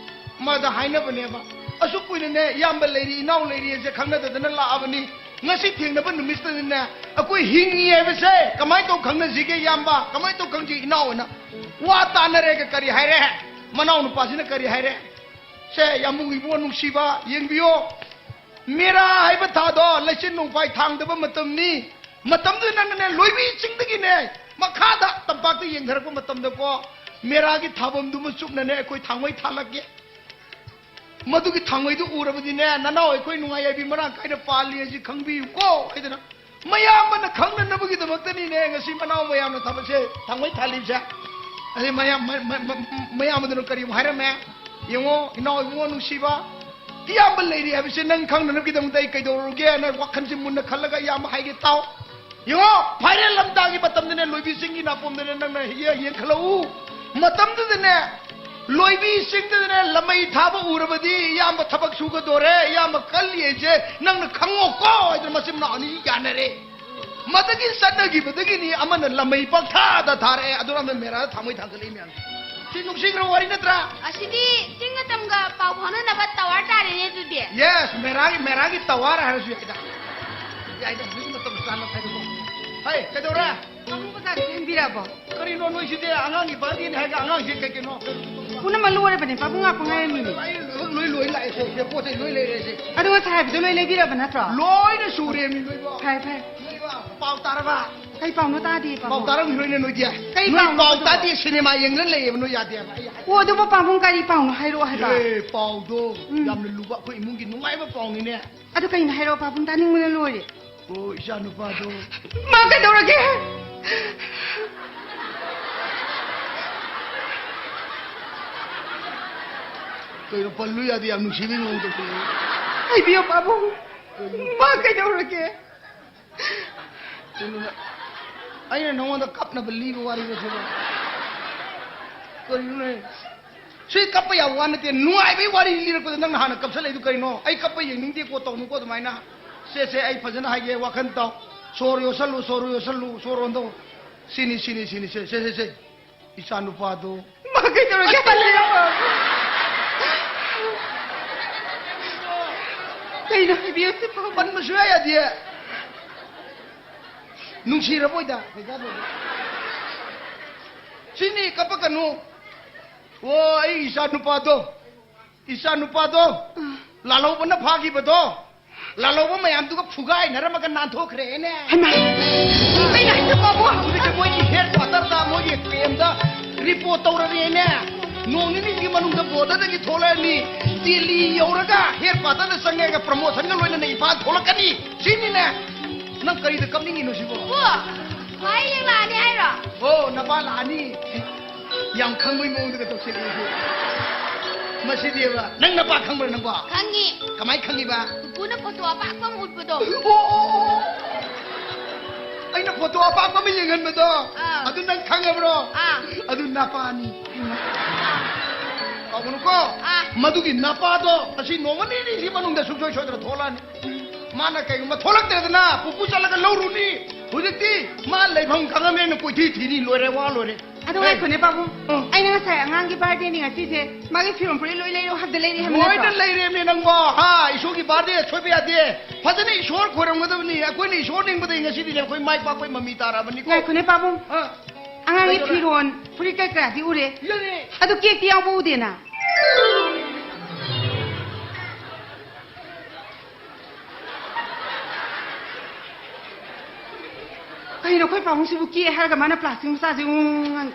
ꯃꯗ ꯍꯥꯏꯅꯕꯅꯦꯕ, "ꯑꯁꯨꯛ ꯀꯨꯏꯅꯅꯦ ꯏꯌꯥꯝꯕ ꯂꯩꯔꯤ, ꯏꯅꯥꯎ ꯂꯩꯔꯤ ꯍꯥꯏꯁꯦ ꯈꯪꯅꯗꯗꯅ ꯂꯥꯛꯑꯕꯅꯤ꯫ ꯉꯁꯤ ꯊꯦꯡꯅꯕ ꯅꯨꯃꯤꯠꯁꯤꯗꯅꯦ ꯑꯩꯈꯣꯏ ꯍꯤꯡꯉꯤ ꯍꯥꯏꯕꯁꯦ ꯀꯃꯥꯏꯅ ꯇꯧ ꯈꯪꯅꯁꯤꯒꯦ ꯏꯌꯥꯝꯕ? ꯀꯃꯥꯏꯅ ꯇꯧ ꯈꯪꯁꯤ ꯏꯅꯥꯎ?" ꯍꯥꯏꯅ ꯋꯥ ꯇꯥꯅꯔꯦꯒ ꯀꯔꯤ ꯍꯥꯏꯔꯦ? ꯃꯅꯥꯎ ꯅꯨꯄꯥꯁꯤꯅ ꯀꯔꯤ ꯍꯥꯏꯔꯦ? "ꯁꯦ, ꯌꯥꯝꯕꯨꯡ ꯏꯕꯨꯡꯉꯣ ꯅꯨꯡꯁꯤꯕ, ꯌꯦꯡꯕꯤꯌꯣ꯫ ꯃꯦꯔꯥ ꯍꯥꯏꯕ ꯊꯥꯗꯣ ꯂꯩꯆꯤꯟ ꯅꯣꯡꯐꯥꯏ ꯊꯥꯡꯗꯕ ꯃꯇꯝꯅꯤ꯫ ꯃꯇꯝꯗꯨꯗ ꯅꯪꯅꯅꯦ ꯂꯣꯏꯕꯤ ꯆꯤꯡꯗꯒꯤꯅꯦ ꯃꯈꯥꯗ ꯇꯝꯄꯥꯛꯇ ꯌꯦꯡꯊꯔꯛꯄ ꯃꯇꯝꯗꯀꯣ, ꯃꯦꯔꯥꯒꯤ ꯊꯥꯐꯝꯗꯨꯃ ꯆꯨꯞꯅꯅꯦ ꯑꯩꯈꯣꯏ ꯊꯥꯡꯃꯩ ꯊꯥꯜꯂꯛꯀꯦ꯫ ꯃꯗꯨꯒꯤ ꯊꯥꯡꯃꯩꯗꯨ ꯎꯔꯕꯗꯤꯅꯦ ꯅꯅꯥꯎ ꯑꯩꯈꯣꯏ ꯅꯨꯡꯉꯥꯏ ꯌꯥꯏꯕꯤ ꯃꯔꯥꯡ ꯀꯥꯏꯅ ꯄꯥꯜꯂꯤ ꯍꯥꯏꯁꯤ ꯈꯪꯕꯤꯌꯨꯀꯣ" ꯍꯥꯏꯗꯅ ꯃꯌꯥꯝꯕꯅ ꯈꯪꯅꯅꯕꯒꯤꯗꯃꯛꯇꯅꯤꯅꯦ ꯉꯁꯤ ꯃꯅꯥꯎ ꯃꯌꯥꯝꯅ ꯊꯕꯛꯁꯦ ꯊꯥꯡꯃꯩ ꯊꯥꯜꯂꯤꯕꯁꯦ꯫ ꯑꯗꯩ ꯃꯌꯥꯝ-, ꯃ-, ꯃ-, ꯃ-, ꯃꯌꯥꯝꯕꯗꯨꯅ ꯀꯔꯤ ꯑꯃꯨꯛ ꯍꯥꯏꯔꯝꯃꯦ? "ꯌꯦꯡꯉꯣ, ꯏꯅꯥꯎ ꯏꯕꯨꯡꯉꯣ ꯅꯨꯡꯁꯤꯕ, ꯏꯌꯥꯝꯕ ꯂꯩꯔꯤ ꯍꯥꯏꯕꯁꯦ ꯅꯪ ꯈꯪꯅꯅꯕꯒꯤꯗꯃꯛꯇ ꯑꯩ ꯀꯩꯗꯧꯔꯨꯒꯦ?" ꯅꯪ ꯋꯥꯈꯜꯁꯦ ꯃꯨꯟꯅ ꯈꯜꯂꯒ ꯏꯌꯥꯝꯕ ꯍꯥꯏꯒꯦ ꯇꯥꯎ꯫ ꯌꯦꯡꯉꯣ, ꯐꯥꯏꯔꯦꯜ ꯂꯝꯇꯥꯒꯤ ꯃꯇꯝꯗꯅꯦ ꯂꯣꯏꯕꯤ ꯆꯤꯡꯒꯤ ꯅꯥꯄꯣꯝꯗꯅꯦ ꯅꯪꯅ ꯍꯦꯛ ꯌꯦꯡꯈꯠꯂꯛꯎ꯫ ꯃꯇꯝꯗꯨꯗꯅꯦ ꯂꯣꯏꯕꯤ ꯆꯤꯡꯗꯨꯗꯅꯦ ꯂꯃꯩ ꯊꯥꯕ ꯎꯔꯕꯗꯤ ꯏꯌꯥꯝꯕ ꯊꯕꯛ ꯁꯨꯒꯗꯣꯔꯦ, ꯏꯌꯥꯝꯕ ꯀꯜꯂꯤ ꯍꯥꯏꯁꯦ ꯅꯪꯅ ꯈꯪꯉꯣꯀꯣ ꯍꯥꯏꯗꯅ ꯃꯆꯤꯟ ꯃꯅꯥꯎ ꯑꯅꯤ ꯌꯥꯅꯔꯦ꯫ ꯃꯗꯨꯒꯤ ꯆꯠꯅꯈꯤꯕꯗꯒꯤꯅꯤ ꯑꯃꯅ ꯂꯃꯩ ꯄꯪꯊꯥꯗ ꯊꯥꯔꯛꯑꯦ, ꯑꯗꯨꯅ ꯑꯃꯅ ꯃꯦꯔꯥꯗ ꯊꯥꯡꯃꯩ ꯊꯥꯡꯒꯠꯂꯛꯏ ꯃꯌꯥꯝꯁꯦ꯫ ꯁꯤ ꯅꯨꯡꯁꯤꯈ꯭ꯔꯕ ꯋꯥꯔꯤ ꯅꯠꯇ꯭ꯔꯥ? ꯑꯁꯤꯗꯤ ꯆꯤꯡꯒ ꯇꯝꯒ ꯄꯥꯎ ꯐꯥꯎꯅꯅꯕ ꯇꯋꯥꯔ ꯇꯥꯔꯦꯅꯦ ꯑꯗꯨꯗꯤ꯫ ꯌꯦꯁ, ꯃꯦꯔꯥꯒꯤ, ꯃꯦꯔꯥꯒꯤ ꯇꯋꯥꯔ ꯍꯥꯏꯔꯁꯨ ꯌꯥꯏꯗ꯫ ꯌꯥꯏꯗ, ꯍꯧꯖꯤꯛ ꯃꯇꯝ ꯆꯥꯅ ꯍꯥꯏꯕꯀꯣ꯫ ꯍꯩ, ꯀꯩꯗꯧꯔꯦ? ꯃꯕꯨꯡ ꯃꯆꯥꯁꯤ ꯍꯦꯟꯕꯤꯔꯕꯣ? ꯀꯔꯤꯅꯣ ꯅꯣꯏꯁꯤꯗꯤ? ꯑꯉꯥꯡꯒꯤ ꯕꯥꯔꯗꯦꯅꯤ ꯍꯥꯏꯔꯒ ꯑꯉꯥꯡꯁꯦ ꯀꯩ ꯀꯩꯅꯣ? ꯄꯨꯝꯅꯃꯛ ꯂꯣꯏꯔꯕꯅꯦ, ꯄꯥꯕꯨꯡ ꯉꯥꯛꯄ ꯉꯥꯏꯔꯝꯃꯤꯅꯦ꯫ ꯑꯩ ꯂꯣꯏ, ꯂꯣꯏ ꯂꯥꯛꯑꯦꯁꯦ, ꯁꯦ, ꯄꯣꯠ ꯆꯩ ꯂꯣꯏ ꯂꯩꯔꯦꯁꯦ꯫ ꯑꯗꯨ ꯉꯁꯥꯏ ꯍꯥꯏꯕꯗꯣ ꯂꯣꯏ ꯂꯩꯕꯤꯔꯕ ꯅꯠꯇ꯭ꯔꯣ? ꯂꯣꯏꯅ ꯁꯨꯔꯦꯃꯤ, ꯂꯣꯏꯕꯣ꯫ ꯐꯔꯦ, ꯐꯔꯦ꯫ ꯂꯣꯏꯕꯣ, ꯄꯥꯎ ꯇꯥꯔꯕ? ꯀꯩ ꯄꯥꯎꯅꯣ ꯇꯥꯗꯦ, ꯄꯥꯎ ꯄꯥꯕꯨꯡ? ꯇꯥꯔꯝꯈꯤꯔꯣꯏꯅꯦ ꯅꯣꯏꯗꯤ꯫ ꯀꯩ ꯅꯣꯏ ꯄꯥꯎꯅꯣ ꯄꯥꯎ ꯑꯗꯨꯕꯣ? ꯇꯥꯗꯦ, ꯁꯤꯅꯦꯃꯥ ꯌꯦꯡꯗꯅ ꯂꯩꯌꯦꯕ ꯅꯣꯏ ꯌꯥꯗꯦꯕ꯫ ꯑꯩ ꯑꯣ, ꯑꯗꯨꯕꯨ ꯄꯥꯕꯨꯡ ꯀꯔꯤ ꯄꯥꯎꯅꯣ ꯍꯥꯏꯔꯛꯑꯣ ꯍꯥꯏꯕ꯫ ꯑꯦ, ꯄꯥꯎꯗꯣ ꯎꯝ꯫ ꯌꯥꯝꯅ ꯂꯨꯕ, ꯑꯩꯈꯣꯏ ꯏꯃꯨꯡꯒꯤ ꯅꯨꯡꯉꯥꯏꯕ ꯄꯥꯎꯅꯤꯅꯦ꯫ ꯑꯗꯨ ꯀꯩꯅꯣ ꯍꯥꯏꯔꯛꯑꯣ ꯄꯥꯕꯨꯡ, ꯇꯥꯅꯤꯡꯕꯅ ꯂꯣꯏꯔꯦ꯫ ꯑꯣ, ꯏꯆꯥ ꯅꯨꯄꯥꯗꯣ꯫ ꯃꯥ ꯀꯩꯗꯧꯔꯒꯦ? ꯀꯩꯅꯣ ꯄꯜꯂꯨ ꯌꯥꯗꯦ, ꯌꯥꯝ ꯅꯨꯡꯁꯤꯕꯩ ꯃꯑꯣꯡꯗ ꯇꯧꯏ꯫ ꯍꯥꯏꯕꯤꯌꯣ ꯄꯥꯕꯨꯡ, ꯀꯩꯅꯣ? ꯃꯥ ꯀꯩꯗꯧꯔꯒꯦ? ꯀꯩꯅꯣꯅꯦ, ꯑꯩꯅ ꯅꯉꯣꯟꯗ ꯀꯞꯅꯕ ꯂꯤꯕ ꯋꯥꯔꯤꯔꯣ ꯁꯤꯕꯣ? ꯀꯔꯤꯅꯣꯅꯦ? ꯁꯤ ꯀꯞꯄ ꯌꯥꯕ ꯋꯥ ꯅꯠꯇꯦ, ꯅꯨꯡꯉꯥꯏꯕꯩ ꯋꯥꯔꯤ ꯂꯤꯔꯛꯄꯗ ꯅꯪꯅ ꯍꯥꯟꯅ ꯀꯞꯁꯜꯂꯛꯏꯗꯣ ꯀꯔꯤꯅꯣ? ꯑꯩ ꯀꯞꯄ ꯌꯦꯡꯅꯤꯡꯗꯦꯀꯣ, ꯇꯧꯅꯨꯀꯣ ꯑꯗꯨꯃꯥꯏꯅ꯫ ꯁꯦ, ꯁꯦ, ꯑꯩ ꯐꯖꯅ ꯍꯥꯏꯒꯦ, ꯋꯥꯈꯜ ꯇꯥꯎ꯫ ꯁꯣꯔ ꯌꯣꯠꯁꯜꯂꯨ, ꯁꯣꯔ ꯌꯣꯠꯁꯜꯂꯨ, ꯁꯣꯔ ꯍꯣꯟꯗꯧ꯫ ꯁꯤꯅꯤ, ꯁꯤꯅꯤ, ꯁꯤꯅꯤ, ꯁꯦ, ꯁꯦ, ꯁꯦ, ꯁꯦ꯫ ꯏꯆꯥ ꯅꯨꯄꯥꯗꯣ꯫ ꯃꯥ ꯀꯩꯗꯧꯔꯒꯦ? ꯄꯜꯂꯦ꯫ ꯀꯩꯅꯣ ꯍꯥꯏꯕꯤꯌꯨ ꯁꯤꯕꯣ? ꯄꯟꯕ ꯁꯨꯡꯌꯥ ꯌꯥꯗꯦ꯫ ꯅꯨꯡꯁꯤꯔꯕꯣꯏꯗ? ꯁꯤꯅꯤ, ꯀꯞꯄꯛꯀꯅꯨ꯫ ꯑꯣ, ꯑꯩ ꯏꯆꯥ ꯅꯨꯄꯥꯗꯣ꯫ ꯏꯆꯥ ꯅꯨꯄꯥꯗꯣ, ꯑꯥ꯫ ꯂꯥꯜꯍꯧꯕꯅ ꯐꯥꯈꯤꯕꯗꯣ, ꯂꯥꯜꯍꯧꯕ ꯃꯌꯥꯝꯗꯨꯒ ꯐꯨꯒꯥꯏꯅꯔꯝꯃꯒ ꯅꯥꯟꯊꯣꯛꯈ꯭ꯔꯦꯅꯦ꯫ ꯍꯩꯃꯥ! ꯀꯩꯅꯣ ꯍꯥꯏꯁꯤꯕꯣ, ꯄꯥꯕꯨꯡ? ꯍꯧꯖꯤꯛꯁꯦ ꯃꯣꯏꯒꯤ ꯍꯦꯗ ꯀ꯭ꯋꯥꯇꯔꯗ, ꯃꯣꯏꯒꯤ ꯀꯦꯝꯗ ꯔꯤꯄꯣꯔꯠ ꯇꯧꯔꯔꯦꯅꯦ꯫ ꯅꯣꯡ ꯅꯤꯅꯤꯒꯤ ꯃꯅꯨꯡꯗ ꯕꯣꯔꯗꯔꯗꯒꯤ ꯊꯣꯛꯂꯛꯑꯅꯤ, ꯗꯤꯜꯂꯤ ꯌꯧꯔꯒ ꯍꯦꯗ ꯀ꯭ꯋꯥꯇꯔꯗ ꯆꯪꯉꯒ ꯄ꯭ꯔꯃꯣꯁꯟꯒ ꯂꯣꯏꯅꯅ ꯏꯝꯐꯥꯜ ꯊꯣꯛꯂꯛꯀꯅꯤ꯫ ꯁꯤꯅꯤꯅꯦ꯫ ꯅꯪ ꯀꯔꯤꯗ ꯀꯞꯅꯤꯡꯉꯤꯅꯣ ꯁꯤꯕꯣ? ꯄꯨ, ꯈ꯭ꯋꯥꯏ ꯌꯦꯡꯂꯛꯑꯅꯤ ꯍꯥꯏꯔꯣ? ꯑꯣ, ꯅꯄꯥ ꯂꯥꯛꯑꯅꯤ꯫ ꯌꯥꯝ ꯈꯪꯕꯩ ꯃꯑꯣꯡꯗꯒ ꯇꯧꯁꯤꯜꯂꯛꯏꯁꯦ꯫ ꯃꯁꯤꯗꯤꯕ, ꯅꯪ ꯅꯄꯥ ꯈꯪꯕ꯭ꯔꯥ ꯅꯪꯕꯣ? ꯈꯪꯉꯤ꯫ ꯀꯃꯥꯏ ꯈꯪꯉꯤꯕ? ꯄꯨꯄꯨꯅ ꯐꯣꯇꯣ ꯑꯄꯥꯛꯄ ꯑꯃ ꯎꯠꯄꯗꯣ꯫ ꯑꯣ, ꯑꯣ, ꯑꯣ, ꯑꯣ꯫ ꯑꯩꯅ ꯐꯣꯇꯣ ꯑꯄꯥꯛꯄ ꯑꯃ ꯌꯦꯡꯍꯟꯕꯗꯣ? ꯑꯥ꯫ ꯑꯗꯨ ꯅꯪ ꯈꯪꯉꯕ꯭ꯔꯣ? ꯑꯥ꯫ ꯑꯗꯨ ꯅꯄꯥꯅꯤ꯫ ꯑꯥ꯫ ꯀꯥꯎꯒꯅꯨꯀꯣ꯫ ꯑꯥ꯫ ꯃꯗꯨꯒꯤ ꯅꯄꯥꯗꯣ ꯉꯁꯤ ꯅꯣꯡꯃ ꯅꯤꯅꯤꯁꯤ ꯃꯅꯨꯡꯗ ꯁꯨꯡꯁꯣꯏ ꯁꯣꯏꯗꯅ ꯊꯣꯛꯂꯛꯑꯅꯤ꯫ ꯃꯥꯅ ꯀꯩꯒꯨꯝꯕ ꯊꯣꯛꯂꯛꯇ꯭ꯔꯦꯗꯅ, ꯄꯨꯄꯨ ꯆꯠꯂꯒ ꯂꯧꯔꯨꯅꯤ꯫ ꯍꯧꯖꯤꯛꯇꯤ ꯃꯥ ꯂꯩꯐꯝ ꯈꯪꯉꯝꯃꯦꯅ ꯀꯣꯏꯊꯤ ꯊꯤꯔꯤ꯫ ꯂꯣꯏꯔꯦ, ꯋꯥ ꯂꯣꯏꯔꯦ꯫ ꯑꯗꯨ ꯑꯦ꯫ ꯉꯥꯏꯈꯣꯅꯦ, ꯄꯥꯕꯨꯡ꯫ ꯑ꯫ ꯑꯩꯅ ꯉꯁꯥꯏ ꯑꯉꯥꯡꯒꯤ ꯕꯥꯔꯗꯦꯅꯤ ꯉꯁꯤꯁꯦ, ꯃꯥꯒꯤ ꯐꯤꯔꯣꯜ ꯐꯨꯔꯤꯠ ꯂꯣꯏ ꯂꯩꯔꯣ ꯍꯥꯏꯕꯗ ꯂꯩꯔꯤ ꯍꯥꯏꯕ ꯂꯣꯏꯅ ꯅꯠꯇ꯭ꯔꯣ? ꯂꯩꯔꯦꯃꯦ ꯅꯪꯕꯣ꯫ ꯍꯥ, ꯏꯁꯣꯔꯒꯤ ꯕꯥꯔꯗꯦ ꯁꯣꯏꯕ ꯌꯥꯗꯦ꯫ ꯐꯖꯅ ꯏꯁꯣꯔ ꯈꯣꯏꯔꯝꯒꯗꯕꯅꯤ꯫ ꯑꯩꯈꯣꯏꯅ ꯏꯁꯣꯔ ꯅꯤꯡꯕꯗꯒꯤ ꯉꯁꯤꯗꯤ ꯑꯩꯈꯣꯏ ꯃꯥꯏ ꯄꯥꯛꯄꯩ ꯃꯃꯤ ꯇꯥꯔꯛꯑꯕꯅꯤꯀꯣ꯫ ꯉꯥꯏꯈꯣꯅꯦ, ꯄꯥꯕꯨꯡ꯫ ꯑ꯫ ꯑꯉꯥꯡꯒꯤ ꯀꯩꯗꯧꯔꯦ? ꯐꯤꯔꯣꯟ, ꯐꯨꯔꯤꯠ ꯀꯩ ꯀꯥꯗꯤ ꯎꯔꯦ꯫ ꯌꯥꯔꯦ꯫ ꯑꯗꯨ ꯀꯦꯛꯇꯤ ꯌꯥꯎꯕ ꯎꯗꯦꯅ꯫ ꯀꯩꯅꯣ ꯑꯩꯈꯣꯏ ꯄꯥꯕꯨꯡꯁꯤꯕꯨ ꯀꯦꯛ ꯍꯥꯏꯔꯒ ꯃꯥꯅ ꯄ꯭ꯂꯥꯁꯇꯤꯛ ꯃꯆꯥꯁꯦ ꯎꯪ ꯎꯪ ꯎꯪ꯫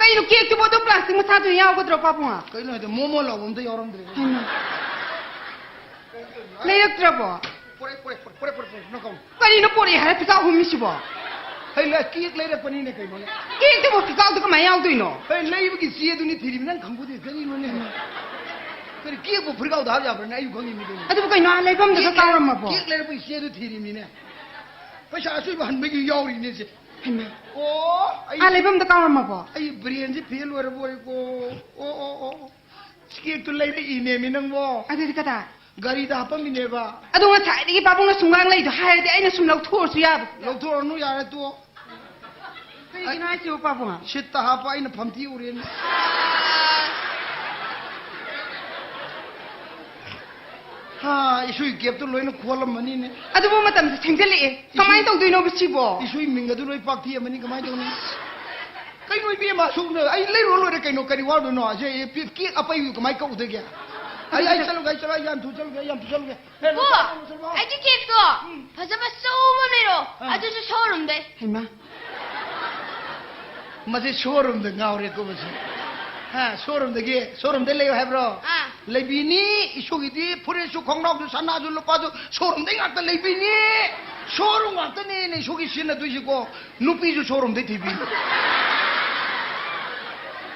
ꯀꯩꯅꯣ ꯀꯦꯛꯇꯨꯕꯨ ꯑꯗꯨ ꯄ꯭ꯂꯥꯁꯇꯤꯛ ꯃꯆꯥꯗꯨ ꯌꯥꯎꯒꯗ꯭ꯔꯣ ꯄꯥꯕꯨꯡ? ꯀꯩꯅꯣ ꯍꯥꯏꯗꯣ ꯃꯣꯃꯣ ꯂꯥꯎꯕ ꯑꯝꯇ ꯌꯥꯎꯔꯝꯗ꯭ꯔꯦ꯫ ꯍꯩꯃꯥ꯫ ꯂꯩꯔꯛꯇ꯭ꯔꯕꯣ? ꯄꯣꯔꯦ, ꯄꯣꯔꯦ, ꯄꯣꯔꯦ, ꯄꯣꯔꯦ, ꯄꯣꯔꯦ, ꯄꯣꯔꯦ, ꯅꯪ ꯀꯧ꯫ ꯀꯔꯤꯅꯣ ꯄꯣꯔꯛꯑꯦ ꯍꯥꯏꯔ ꯄꯤꯀꯥꯎ ꯍꯨꯝꯃꯤꯁꯤꯕꯣ? ꯍꯩ, ꯂ-, ꯀꯦꯛ ꯂꯩꯔꯛꯄꯅꯤꯅꯦ ꯀꯩꯅꯣꯅꯦ꯫ ꯀꯦꯛꯇꯨꯕꯨ ꯄꯤꯀꯥꯎꯗ ꯀꯃꯥꯏꯅ ꯌꯥꯎꯗꯣꯏꯅꯣ? ꯍꯩ, ꯂꯩꯕꯒꯤ ꯆꯦꯗꯨꯅꯤ ꯊꯤꯔꯤꯕ, ꯅꯪ ꯈꯪꯕꯨꯗꯤ ꯀꯔꯤꯅꯣꯅꯦ? ꯀꯔꯤ ꯀꯦꯛꯄꯨ ꯐꯨꯔꯤꯀꯥꯎꯗ ꯍꯥꯞ ꯌꯥꯕ꯭ꯔꯥꯅꯦ? ꯑꯩꯕꯨ ꯈꯪꯉꯤꯅꯤ ꯀꯩꯅꯣ꯫ ꯑꯗꯨꯕꯨ ꯀꯩꯅꯣ, ꯑꯥ ꯂꯩꯐꯝꯗꯨꯒ ꯀꯦꯛ ꯂꯩꯔꯛ-, ꯀꯥꯎꯔꯝꯃꯕꯣ? ꯀꯦꯛ ꯂꯩꯔꯛꯄꯒꯤ ꯆꯦꯗꯨ ꯊꯤꯔꯤꯕꯅꯤꯅꯦ꯫ ꯄꯩꯁꯥ ꯑꯆꯣꯏꯕ ꯍꯟꯕꯒꯤ ꯌꯥꯎꯔꯤꯅꯦ ꯁꯦ꯫ ꯍꯩꯃꯥ꯫ ꯑꯣ, ꯑꯩ, ꯑꯥ ꯂꯩꯐꯝꯗ ꯀꯥꯎꯔꯝꯃꯕꯣ? ꯑꯩ ꯕ꯭ꯔꯦꯟꯁꯦ ꯐꯦꯜ ꯑꯣꯏꯔꯕ ꯑꯣꯏꯔꯦꯀꯣ꯫ ꯑꯣ, ꯑꯣ, ꯑꯣ, ꯑꯣ꯫ ꯀꯦꯛꯇꯨ ꯂꯩꯔꯛꯏꯅꯦꯃꯤ ꯅꯪꯕꯣ꯫ ꯑꯗꯨꯗꯤ ꯀꯗꯥꯏ? ꯒꯥꯔꯤꯗ ꯍꯥꯞꯄꯝꯃꯤꯅꯦꯕ꯫ ꯑꯗꯣ ꯉꯁꯥꯏꯗꯒꯤ ꯄꯥꯕꯨꯡꯅ ꯁꯨꯝ ꯉꯥꯡ ꯂꯩꯗꯣ ꯍꯥꯏꯔꯗꯤ ꯑꯩꯅ ꯁꯨꯝ ꯂꯧꯊꯣꯛꯑꯁꯨ ꯌꯥꯕ꯫ ꯂꯧꯊꯣꯛꯑꯅꯨ, ꯌꯥꯔꯦ, ꯇꯣꯛꯑꯣ꯫ ꯀꯩꯒꯤꯅꯣ ꯍꯥꯏꯁꯤꯕꯣ, ꯄꯥꯕꯨꯡ? ꯁꯤꯠꯇ ꯍꯥꯞꯄ ꯑꯩꯅ ꯐꯝꯇꯤ ꯎꯔꯦꯅꯦ꯫ ꯍꯥ, ꯏꯁꯨꯏ ꯀꯦꯞꯇꯨ ꯂꯣꯏꯅ ꯈꯣꯜꯂꯝꯃꯅꯤꯅꯦ꯫ ꯑꯗꯨꯕꯨ ꯃꯇꯝꯁꯦ ꯊꯦꯡꯖꯜꯂꯛꯑꯦ꯫ ꯏꯁꯨꯏ-, ꯀꯃꯥꯏꯅ ꯇꯧꯗꯣꯏꯅꯣꯕ ꯁꯤꯕꯣ? ꯏꯁꯨꯏ ꯃꯤꯡ ꯑꯗꯨ ꯂꯣꯏ ꯄꯥꯛꯊꯤꯑꯃꯅꯤ, ꯀꯃꯥꯏꯅ ꯇꯧꯅꯤ? ꯀꯩꯅꯣ ꯏꯕꯦꯝꯃ, ꯁꯨꯝ ꯑꯩ ꯂꯩꯔꯨꯔ ꯂꯣꯏꯔꯦ ꯀꯩꯅꯣ, ꯀꯔꯤ ꯋꯥꯗꯣꯏꯅꯣ? ꯑꯁꯦ ꯀꯦꯛ ꯑꯄꯩꯕꯨ ꯀꯃꯥꯏꯅ ꯀꯛꯎꯗꯣꯏꯒꯦ? ꯑꯩ, ꯑꯩ ꯆꯠꯂꯨꯒꯦ, ꯑꯩ ꯆꯠꯂꯨꯒꯦ, ꯑꯩ ꯌꯥꯝ ꯊꯨ ꯆꯠꯂꯨꯒꯦ, ꯑꯩ ꯌꯥꯝ ꯊꯨ ꯆꯠꯂꯨꯒꯦ꯫ ꯄꯨ, ꯑꯩꯒꯤ ꯀꯦꯛꯇꯣ ꯐꯖꯕ ꯑꯆꯧꯕ ꯑꯃ ꯂꯩꯔꯣ, ꯑꯥ꯫ ꯑꯗꯨꯁꯨ ꯁꯣꯔꯨꯝꯗꯩ꯫ ꯍꯩꯃꯥ꯫ ꯃꯁꯤ ꯁꯣꯔꯨꯝꯗ ꯉꯥꯎꯔꯦꯀꯣ ꯃꯁꯤ꯫ ꯍꯥ, ꯁꯣꯔꯨꯝꯗꯒꯤ, ꯁꯣꯔꯨꯝꯗꯩ ꯂꯩꯌꯣ ꯍꯥꯏꯕ꯭ꯔꯣ? ꯑꯥ꯫ ꯂꯩꯕꯤꯅꯤ, ꯏꯁꯨꯒꯤꯗꯤ ꯐꯨꯔꯤꯠꯁꯨ, ꯈꯣꯡꯒ꯭ꯔꯥꯎꯁꯨ, ꯁꯅꯥꯁꯨ, ꯂꯨꯄꯥꯁꯨ ꯁꯣꯔꯨꯝꯗꯩ ꯉꯥꯛꯇ ꯂꯩꯕꯤꯅꯤ꯫ ꯁꯣꯔꯨꯝ ꯉꯥꯛꯇꯅꯦꯅꯦ ꯏꯁꯨꯒꯤ ꯁꯤꯖꯤꯟꯅꯗꯣꯏꯁꯤꯀꯣ꯫ ꯅꯨꯄꯤꯁꯨ ꯁꯣꯔꯨꯝꯗꯩ ꯊꯤꯕꯤꯅꯤ꯫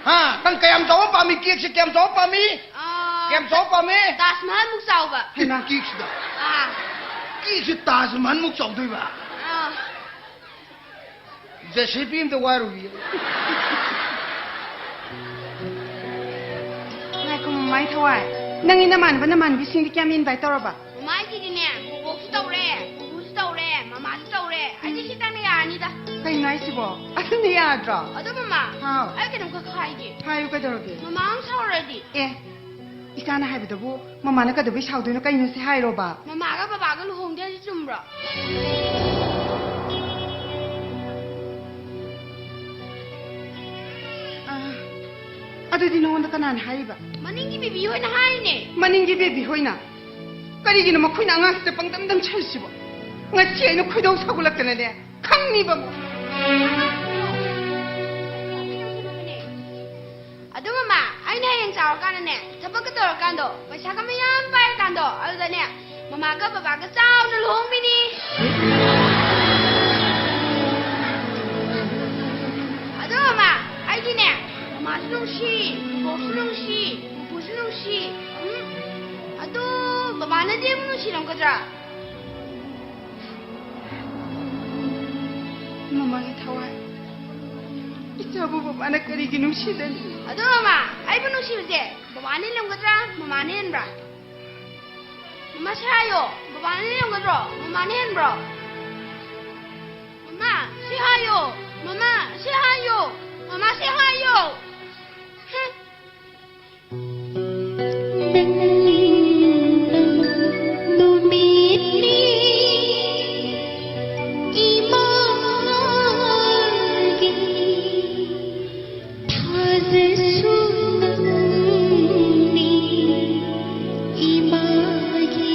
ꯍꯥ, ꯅꯪ ꯀꯌꯥꯝ ꯆꯥꯎꯕ ꯄꯥꯝꯃꯤ? ꯀꯦꯛꯁꯦ ꯀꯌꯥꯝ ꯆꯥꯎꯕ ꯄꯥꯝꯃꯤ? ꯑꯥ, ꯀꯌꯥꯝ ꯆꯥꯎꯕ ꯄꯥꯝꯃꯤ? ꯇꯥꯖ ꯃꯍꯜꯃꯨꯛ ꯆꯥꯎꯕ꯫ ꯍꯩꯃꯥ꯫ ꯀꯦꯛꯁꯤꯗ꯫ ꯑꯥ꯫ ꯀꯦꯛꯁꯤ ꯇꯥꯖ ꯃꯍꯜꯃꯨꯛ ꯆꯥꯎꯗꯣꯏꯕ? ꯑꯥ꯫ ꯖꯦꯁꯤꯕꯤ ꯑꯝꯇ ꯋꯥꯏꯔꯨꯈꯤꯒꯦ꯫ ꯉꯥꯏꯈꯣ, ꯃꯃꯥꯏ ꯊꯋꯥꯏ꯫ ꯅꯪꯒꯤ ꯅꯃꯥꯟꯅꯕ ꯅꯃꯥꯟꯅꯕꯤꯁꯤꯡꯗꯤ ꯀꯌꯥꯝ invite ꯇꯧꯔꯕ? ꯃꯃꯥꯏꯁꯤꯗꯤꯅꯦ, ꯕꯣꯕꯣꯛꯁꯨ ꯇꯧꯔꯦ, ꯄꯨꯄꯨꯁꯨ ꯇꯧꯔꯦ, ꯃꯃꯥꯁꯨ ꯇꯧꯔꯦ꯫ ꯑꯩꯗꯤ ꯁꯤꯇꯪꯅ ꯌꯥꯔꯅꯤꯗ꯫ ꯀꯩꯅꯣ ꯍꯥꯏꯁꯤꯕꯣ? ꯑꯗꯨꯅ ꯌꯥꯗ꯭ꯔꯣ? ꯑꯗꯣ ꯃꯃꯥ, ꯍꯥꯎ꯫ ꯑꯩ ꯀꯩꯅꯣꯝꯈꯛ ꯍꯥꯏꯒꯦ꯫ ꯍꯥꯏꯌꯨ, ꯀꯩꯗꯧꯔꯒꯦ? ꯃꯃꯥ ꯑꯃꯨꯛ ꯁꯥꯎꯔꯗꯤ? ꯑꯦ, ꯏꯆꯥꯅ ꯍꯥꯏꯕꯗꯕꯨ ꯃꯃꯥꯅ ꯀꯩꯗꯧꯕꯩ ꯁꯥꯎꯗꯣꯏꯅꯣ? ꯀꯩꯅꯣ ꯁꯤ ꯍꯥꯏꯔꯣꯕ? ꯃꯃꯥꯒ ꯕꯕꯥꯒ ꯂꯨꯍꯣꯡꯗꯦ ꯍꯥꯏꯁꯤ ꯆꯨꯝꯕ꯭ꯔꯣ? ꯑꯗꯨꯗꯤ ꯅꯉꯣꯟꯗ ꯀꯅꯥꯅ ꯍꯥꯏꯔꯤꯕ? ꯃꯅꯤꯡꯒꯤ ꯕꯦꯕꯤ ꯍꯣꯏꯅ ꯍꯥꯏꯔꯤꯅꯦ꯫ ꯃꯅꯤꯡꯒꯤ ꯕꯦꯕꯤ ꯍꯣꯏꯅ? ꯀꯔꯤꯒꯤꯅꯣ ꯃꯈꯣꯏꯅ ꯑꯉꯥꯡꯁꯤꯗ ꯄꯪꯗꯝ ꯗꯝ ꯁꯜꯂꯤꯁꯤꯕꯣ? ꯉꯁꯤ ꯑꯩꯅ ꯈꯣꯏꯗꯧ ꯁꯥꯎꯒꯠꯂꯛꯇꯅꯅꯦ, ꯈꯪꯅꯤꯕ꯫ ꯑꯗꯣ ꯃꯃꯥ, ꯑꯩꯅ ꯍꯌꯦꯡ ꯆꯥꯎꯔꯀꯥꯟꯗꯅꯦ, ꯊꯕꯛꯀ ꯇꯧꯔꯀꯥꯟꯗꯣ, ꯄꯩꯁꯥꯒ ꯃꯌꯥꯝ ꯄꯥꯏꯔꯀꯥꯟꯗꯣ, ꯑꯗꯨꯗꯅꯦ, ꯃꯃꯥꯒ ꯕꯕꯥꯒ ꯆꯥꯎꯅ ꯂꯨꯍꯣꯡꯕꯤꯅꯤ꯫ ꯑꯗꯣ ꯃꯃꯥ, ꯑꯩꯗꯤꯅꯦ, ꯃꯃꯥꯁꯨ ꯅꯨꯡꯁꯤ, ꯕꯣꯛꯁꯨ ꯅꯨꯡꯁꯤ, ꯄꯨꯄꯨꯁꯨ ꯅꯨꯡꯁꯤ꯫ ꯎꯝ? ꯑꯗꯣ ꯕꯕꯥꯅꯗꯤ ꯑꯩꯕꯨ ꯅꯨꯡꯁꯤꯔꯝꯒꯗ꯭ꯔꯥ? ꯃꯃꯥꯒꯤ ꯊꯋꯥꯏ, ꯏꯆꯥꯕꯨ ꯕꯕꯥꯅ ꯀꯔꯤꯒꯤ ꯅꯨꯡꯁꯤꯗꯅꯤ? ꯑꯗꯣ ꯃꯃꯥ, ꯑꯩꯕꯨ ꯅꯨꯡꯁꯤꯕꯁꯦ ꯕꯕꯥꯅ ꯍꯦꯜꯂꯝꯒꯗ꯭ꯔꯥ, ꯃꯃꯥꯅ ꯍꯦꯟꯕ꯭ꯔꯥ? ꯃꯃꯥ, ꯁꯤ ꯍꯥꯏꯌꯣ, ꯕꯕꯥꯅ ꯍꯦꯜꯂꯝꯒꯗ꯭ꯔꯣ, ꯃꯃꯥꯅ ꯍꯦꯟꯕ꯭ꯔꯣ? ꯃꯃꯥ, ꯁꯤ ꯍꯥꯏꯌꯣ, ꯃꯃꯥ, ꯁꯤ ꯍꯥꯏꯌꯣ, ꯃꯃꯥ, ꯁꯤ ꯍꯥꯏꯌꯣ꯫ ꯍꯝ꯫ ꯅꯪꯅ ꯅꯨꯃꯤꯠꯅꯤ ꯏꯃꯥꯒꯤ, ꯊꯥꯖꯁꯨ ꯅꯪꯅꯤ ꯏꯃꯥꯒꯤ꯫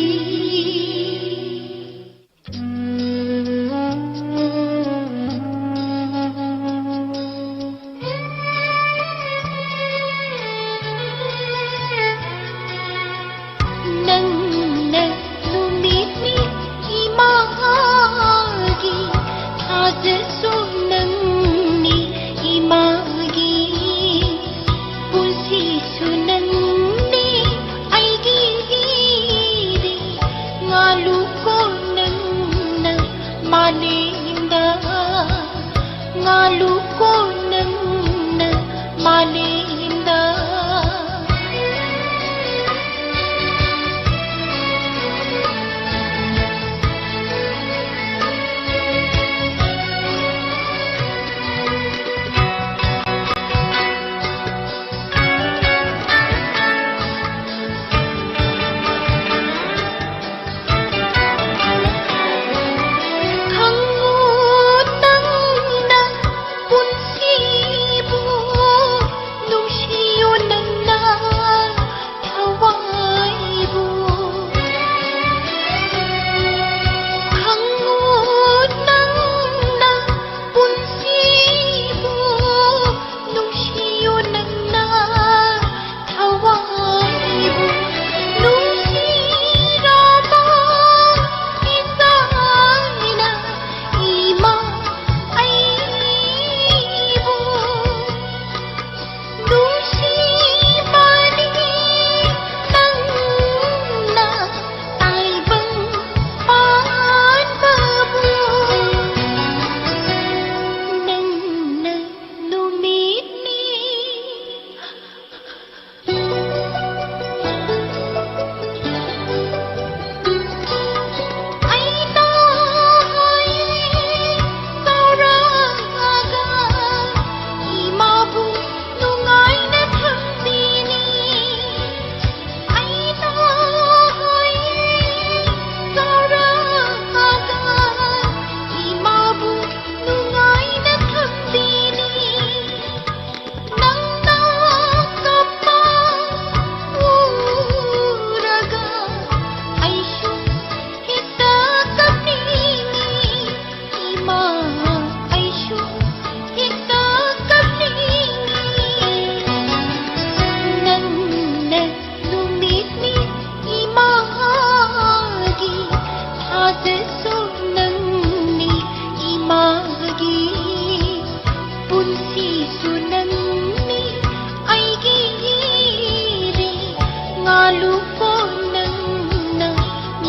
ꯉꯥꯂꯨꯀꯣ ꯅꯪꯅ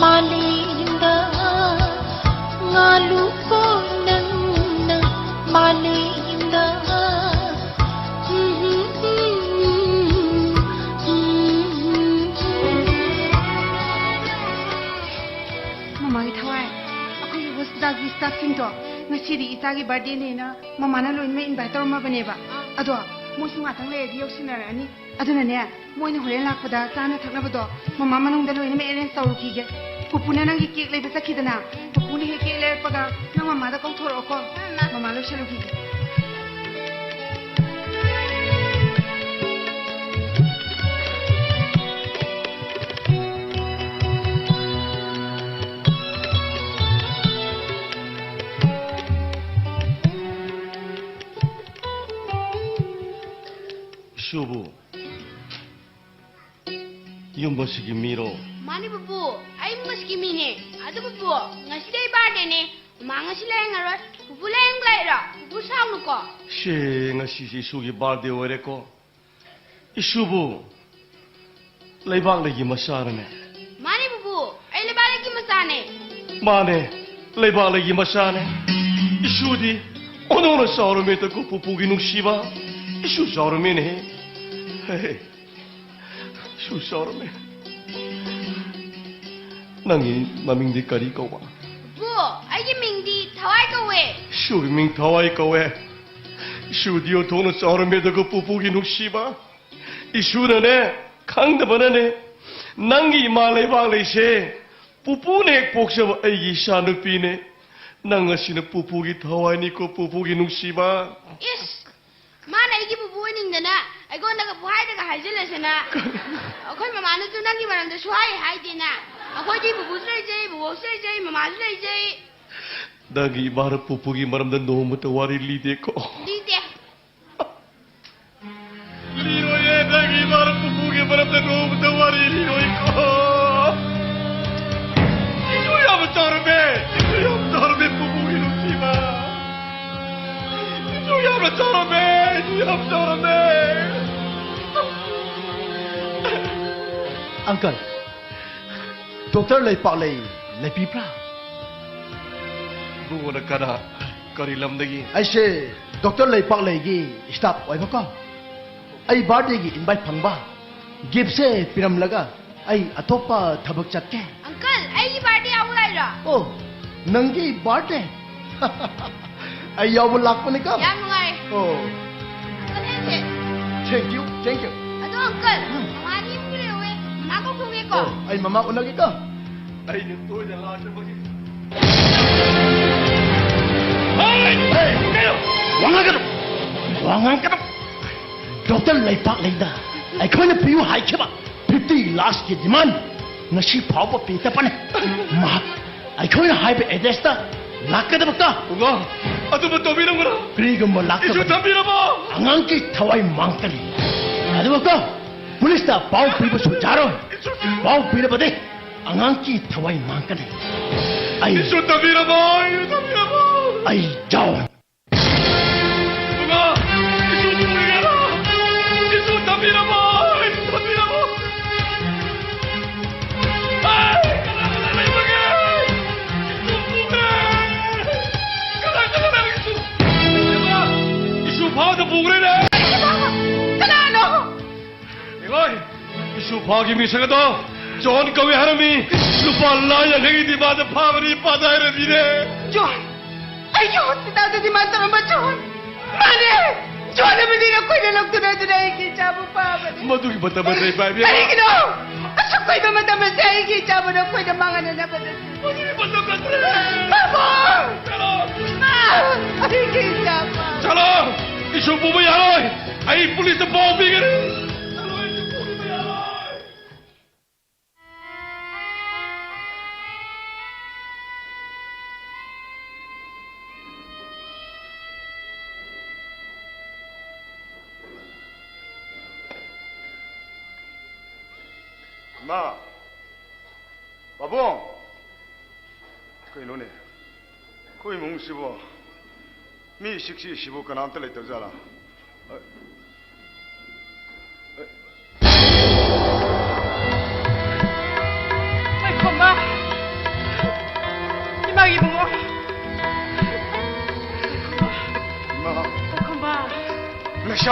ꯃꯥꯂꯦꯝꯗ, ꯉꯥꯂꯨꯀꯣ ꯅꯪꯅ ꯃꯥꯂꯦꯝꯗ꯫ ꯃꯃꯥꯒꯤ ꯊꯋꯥꯏ, ꯑꯩꯈꯣꯏꯒꯤ ꯍꯣꯁꯄꯤꯇꯥꯜꯒꯤ ꯁ꯭ꯇꯥꯐꯁꯤꯡꯗꯣ ꯉꯁꯤꯗꯤ ꯏꯆꯥꯒꯤ ꯕꯥꯔꯗꯦꯅꯦꯅ ꯃꯃꯥꯅ ꯂꯣꯏꯅꯃꯛ ꯏꯟꯚꯥꯏꯠ ꯇꯧꯔꯝꯃꯕꯅꯦꯕ꯫ ꯑꯗꯣ ꯃꯣꯏꯁꯨ ꯉꯥꯛꯇꯪ ꯂꯩꯔꯗꯤ ꯌꯧꯁꯤꯟꯅꯔꯛꯑꯅꯤ꯫ ꯑꯗꯨꯅꯅꯦ, ꯃꯣꯏꯅ ꯍꯣꯔꯦꯟ ꯂꯥꯛꯄꯗ ꯆꯥꯅ ꯊꯛꯅꯕꯗꯣ ꯃꯃꯥ ꯃꯅꯨꯡꯗ ꯂꯣꯏꯅꯃꯛ ꯑꯦꯔꯦꯟꯖ ꯇꯧꯔꯨꯈꯤꯒꯦ꯫ ꯄꯨꯄꯨꯅ ꯅꯪꯒꯤ ꯀꯦꯛ ꯂꯩꯕ ꯆꯠꯈꯤꯗꯅ, ꯄꯨꯄꯨꯅ ꯍꯦꯛ ꯀꯦꯛ ꯂꯩꯔꯛꯄꯒ ꯅꯪ ꯃꯃꯥꯗ ꯀꯧꯊꯣꯔꯛꯑꯣꯀꯣ꯫ ꯃꯃꯥ ꯂꯣꯏꯁꯜꯂꯨꯈꯤꯒꯦ꯫ ꯏꯁꯨꯕꯨ ꯌꯨꯝ ꯑꯁꯤꯒꯤ ꯃꯤꯔꯣ? ꯃꯥꯅꯤ ꯄꯨꯄꯨ, ꯑꯩ ꯌꯨꯝ ꯑꯁꯤꯒꯤ ꯃꯤꯅꯦ꯫ ꯑꯗꯨ ꯄꯨꯄꯨ, ꯉꯁꯤꯗꯤ ꯑꯩ ꯕꯥꯔꯗꯦꯅꯦ꯫ ꯃꯃꯥ ꯉꯁꯤ ꯂꯥꯏꯌꯦꯡꯉꯔꯣꯏ꯫ ꯄꯨꯄꯨ ꯂꯥꯏꯌꯦꯡꯕ ꯂꯥꯛꯏꯔꯣ? ꯄꯨꯄꯨ ꯁꯥꯎꯅꯨꯀꯣ꯫ ꯁꯦ, ꯉꯁꯤꯁꯤ ꯏꯁꯨꯒꯤ ꯕꯥꯔꯗꯦ ꯑꯣꯏꯔꯦꯀꯣ꯫ ꯏꯁꯨꯕꯨ ꯂꯩꯕꯥꯛꯂꯩꯒꯤ ꯃꯆꯥꯔꯅꯦ? ꯃꯥꯅꯤ ꯄꯨꯄꯨ, ꯑꯩ ꯂꯩꯕꯥꯛꯂꯩꯒꯤ ꯃꯆꯥꯅꯦ꯫ ꯃꯥꯅꯦ, ꯂꯩꯕꯥꯛꯂꯩꯒꯤ ꯃꯆꯥꯅꯦ꯫ ꯏꯁꯨꯗꯤ ꯑꯣꯟꯊꯣꯛꯅ ꯆꯥꯎꯔꯝꯃꯦꯗꯀꯣ ꯄꯨꯄꯨꯒꯤ ꯅꯨꯡꯁꯤꯕ꯫ ꯏꯁꯨ ꯆꯥꯎꯔꯝꯃꯦꯅꯦ꯫ ꯍꯦ, ꯏꯁꯨ ꯆꯥꯎꯔꯝꯃꯦ꯫ ꯅꯪꯒꯤ ꯃꯃꯤꯡꯗꯤ ꯀꯔꯤ ꯀꯧꯕ? ꯄꯨꯄꯨ, ꯑꯩꯒꯤ ꯃꯤꯡꯗꯤ ꯊꯋꯥꯏ ꯀꯧꯋꯦ꯫ ꯏꯁꯨꯒꯤ ꯃꯤꯡ ꯊꯋꯥꯏ ꯀꯧꯋꯦ꯫ ꯏꯁꯨꯗꯤ ꯑꯣꯟꯊꯣꯛꯅ ꯆꯥꯎꯔꯝꯃꯦꯗꯀꯣ ꯄꯨꯄꯨꯒꯤ ꯅꯨꯡꯁꯤꯕ꯫ ꯏꯁꯨꯅꯅꯦ, ꯈꯪꯗꯕꯅꯅꯦ, ꯅꯪꯒꯤ ꯏꯃꯥ ꯂꯩꯕꯥꯛꯂꯩꯁꯦ ꯄꯨꯄꯨꯅ ꯍꯦꯛ ꯄꯣꯛꯆꯕ ꯑꯩꯒꯤ ꯏꯆꯥꯅꯨꯄꯤꯅꯦ꯫ ꯅꯪ ꯑꯁꯤꯅ ꯄꯨꯄꯨꯒꯤ ꯊꯋꯥꯏꯅꯤꯀꯣ, ꯄꯨꯄꯨꯒꯤ ꯅꯨꯡꯁꯤꯕ꯫ ꯏꯁ! ꯃꯥꯅ ꯑꯩꯒꯤ ꯄꯨꯄꯨ ꯑꯣꯏꯅꯤꯡꯗꯅ ꯑꯩꯉꯣꯟꯗꯒ ꯄꯨꯍꯥꯏꯗꯒ ꯍꯥꯏꯖꯤꯜꯂꯁꯤꯅ꯫ ꯑꯩꯈꯣꯏ ꯃꯃꯥꯅꯁꯨ ꯅꯪꯒꯤ ꯃꯔꯝꯗ ꯁꯨꯍꯥꯏ ꯍꯥꯏꯗꯦꯅ꯫ ꯑꯩꯈꯣꯏꯗꯤ ꯄꯨꯄꯨꯁꯨ ꯂꯩꯖꯩ, ꯕꯨꯕꯣꯛꯁꯨ ꯂꯩꯖꯩ, ꯃꯃꯥꯁꯨ ꯂꯩꯖꯩ꯫ ꯅꯪꯒꯤ ꯏꯃꯥꯅ ꯄꯨꯄꯨꯒꯤ ꯃꯔꯝꯗ ꯅꯣꯡꯃꯇ ꯋꯥꯔꯤ ꯂꯤꯗꯦꯀꯣ꯫ ꯂꯤꯗꯦ꯫ ꯂꯤꯔꯣꯏꯌꯦ, ꯅꯪꯒꯤ ꯏꯃꯥꯅ ꯄꯨꯄꯨꯒꯤ ꯃꯔꯝꯗ ꯅꯣꯡꯃꯇ ꯋꯥꯔꯤ ꯂꯤꯔꯣꯏꯀꯣ꯫ ꯏꯁꯨ ꯌꯥꯝꯅ ꯆꯥꯎꯔꯝꯃꯦ, ꯏꯁꯨ ꯌꯥꯝ ꯆꯥꯎꯔꯝꯃꯦ, ꯄꯨꯄꯨꯒꯤ ꯅꯨꯡꯁꯤꯕ꯫ ꯏꯁꯨ ꯌꯥꯝꯅ ꯆꯥꯎꯔꯝꯃꯦ, ꯏꯁꯨ ꯌꯥꯝ ꯆꯥꯎꯔꯝꯃꯦ꯫ ꯑꯪꯀꯜ, ꯗꯣꯛꯇꯔ ꯂꯩꯄꯥꯛꯂꯩ ꯂꯩꯕꯤꯕ꯭ꯔꯥ? ꯏꯕꯨꯡꯉꯣꯅ ꯀꯅꯥ? ꯀꯔꯤ ꯂꯝꯗꯒꯤ? ꯑꯩꯁꯦ ꯗꯣꯛꯇꯔ ꯂꯩꯄꯥꯛꯂꯩꯒꯤ ꯁ꯭ꯇꯥꯐ ꯑꯣꯏꯕꯀꯣ꯫ ꯑꯩ ꯕꯥꯔꯗꯦꯒꯤ ꯏꯟꯚꯥꯏꯠ ꯐꯪꯕ, ꯒꯤꯐꯁꯦ ꯄꯤꯔꯝꯂꯒ ꯑꯩ ꯑꯇꯣꯞꯄ ꯊꯕꯛ ꯆꯠꯀꯦ꯫ ꯑꯪꯀꯜ, ꯑꯩꯒꯤ ꯕꯥꯔꯗꯦ ꯌꯥꯎꯕ ꯂꯥꯛꯏꯔꯣ? ꯑꯣ, ꯅꯪꯒꯤ ꯕꯥꯔꯗꯦ? ꯑꯩ ꯌꯥꯎꯕ ꯂꯥꯛꯄꯅꯤꯀꯣ꯫ ꯌꯥꯝ ꯅꯨꯡꯉꯥꯏ꯫ ꯑꯣ꯫ ꯑꯪꯀꯜ, ꯍꯦꯟꯁꯦ꯫ Thank you, thank you. ꯑꯗꯣ ꯑꯪꯀꯜ, ꯎꯝ꯫ ꯃꯃꯥꯗꯤ ꯌꯨꯝꯗ ꯂꯩꯍꯧꯋꯦ꯫ ꯃꯃꯥ ꯀꯧꯊꯣꯛꯀꯦꯀꯣ꯫ ꯑꯣ, ꯑꯩ ꯃꯃꯥ ꯎꯅꯒꯦꯀꯣ꯫ ꯑꯩꯅ ꯇꯣꯏꯅ ꯂꯥꯛꯇꯕꯒꯤ꯫ ꯍꯦ! ꯀꯩꯅꯣ? ꯋꯥ ꯉꯥꯡꯒꯅꯨ! ꯋꯥ ꯉꯥꯡꯒꯅꯨ! ꯗꯣꯛꯇꯔ ꯂꯩꯄꯥꯛꯂꯩꯗ ꯑꯩꯈꯣꯏꯅ ꯄꯤꯌꯨ ꯍꯥꯏꯈꯤꯕ fifty lakhsꯀꯤ demand ꯉꯁꯤ ꯐꯥꯎꯕ ꯄꯤꯗꯕꯅꯤ꯫ ꯃꯍꯥꯛ ꯑꯩꯈꯣꯏꯅ ꯍꯥꯏꯕ addressꯇ ꯂꯥꯛꯀꯗꯕꯀꯣ꯫ ꯄꯨꯡꯉꯣ, ꯑꯗꯨꯕꯨ ꯇꯧꯕꯤꯔꯝꯒꯅꯨ꯫ ꯀꯔꯤꯒꯨꯝꯕ ꯏꯁꯨ ꯂꯥꯛꯇꯕ ꯊꯝꯕꯤꯔꯝꯃꯣ꯫ ꯑꯉꯥꯡꯒꯤ ꯊꯋꯥꯏ ꯃꯥꯡꯒꯅꯤ꯫ ꯑꯗꯨꯒꯀꯣ, ꯄꯨꯂꯤꯁꯇ ꯄꯥꯎ ꯄꯤꯕꯁꯨ ꯌꯥꯔꯣꯏ꯫ ꯏꯁꯨ ꯊꯝꯕꯤꯔꯝꯃꯣ꯫ ꯄꯥꯎ ꯄꯤꯔꯕꯗꯤ ꯑꯉꯥꯡꯒꯤ ꯊꯋꯥꯏ ꯃꯥꯡꯒꯅꯤ꯫ ꯑꯩ ꯏꯁꯨ ꯊꯝꯕꯤꯔꯝꯃꯣ, ꯏꯁꯨ ꯊꯝꯕꯤꯔꯝꯃꯣ꯫ ꯑꯩ ꯖꯣꯟ꯫ ꯏꯕꯨꯡꯉꯣ, ꯏꯁꯨ ꯄꯨꯔꯒꯦꯔꯣ? ꯏꯁꯨ ꯊꯝꯕꯤꯔꯝꯃꯣ, ꯏꯁꯨ ꯊꯝꯕꯤꯔꯝꯃꯣ꯫ ꯑꯩ ꯀꯅꯥ ꯀꯅꯥ ꯂꯩꯕꯒꯦ? ꯏꯁꯨ ꯄꯨꯈ꯭ꯔꯦ꯫ ꯀꯅꯥ ꯀꯅꯥ ꯂꯩ? ꯏꯁꯨ, ꯏꯕꯨꯡꯉꯣ, ꯏꯁꯨ ꯐꯥꯎꯗ ꯄꯨꯈ꯭ꯔꯦꯅꯦ꯫ ꯀꯅꯥꯅꯣ? ꯏꯂꯣꯏ! ꯏꯁꯨ ꯐꯥꯒꯤ ꯃꯤꯁꯛ ꯑꯗꯣ ꯖꯣꯟ ꯀꯧꯏ ꯍꯥꯏꯔꯝꯃꯤ꯫ ꯂꯨꯄꯥ ꯂꯥꯈ ꯌꯥꯡꯈꯩꯒꯤ demand ꯐꯥꯕꯅꯤ, ꯏꯄꯥꯗ ꯍꯥꯏꯔꯝꯃꯤꯅꯦ꯫ ꯖꯣꯟ! ꯑꯩꯒꯤ ꯍꯣꯁꯄꯤꯇꯥꯜꯗ demand ꯇꯧꯔꯝꯕ ꯖꯣꯟ! ꯃꯥꯅꯦ! ꯖꯣꯟ ꯑꯃꯗꯤ ꯅꯈꯣꯏꯅ ꯂꯧꯗꯨꯅ ꯑꯗꯨꯅ ꯑꯩꯒꯤ ꯏꯆꯥꯕꯨ ꯐꯥꯕꯅꯤ꯫ ꯃꯗꯨꯒꯤ ꯃꯇꯝ ꯑꯁꯦ ꯄꯥꯏꯕꯤꯌꯨ꯫ ꯀꯔꯤꯒꯤꯅꯣ? ꯑꯁꯨꯛ ꯀꯨꯏꯕ ꯃꯇꯝ ꯑꯁꯦ ꯑꯩꯒꯤ ꯏꯆꯥꯕꯨ ꯅꯈꯣꯏꯅ ꯃꯥꯡꯍꯟꯅꯅꯕ ꯅꯠꯇꯦ꯫ ꯃꯗꯨꯒꯤ ꯃꯇꯝ ꯅꯠꯇ꯭ꯔꯦ꯫ ꯄꯥꯕꯨꯡ! ꯆꯠꯂꯣ! ꯏꯃꯥ! ꯑꯩꯒꯤ ꯏꯆꯥ ꯄꯥꯕꯨꯡ! ꯆꯠꯂꯣ! ꯏꯁꯨ ꯄꯨꯕ ꯌꯥꯔꯣꯏ! ꯑꯩ ꯄꯨꯂꯤꯁꯇ ꯄꯥꯎ ꯄꯤꯒꯅꯤ! ꯆꯠꯂꯣ, ꯏꯁꯨ ꯄꯨꯕ ꯌꯥꯔꯣꯏ! ꯏꯃꯥ! ꯄꯥꯕꯨꯡ! ꯀꯩꯅꯣꯅꯦ? ꯑꯩꯈꯣꯏ ꯏꯃꯨꯡꯁꯤꯕꯨ ꯃꯤ ꯏꯆꯤꯛ ꯆꯤꯛꯏꯁꯤꯕꯨ ꯀꯅꯥꯝꯇ ꯂꯩꯇꯕ ꯖꯥꯠꯂꯥ? ꯑ, ꯑ,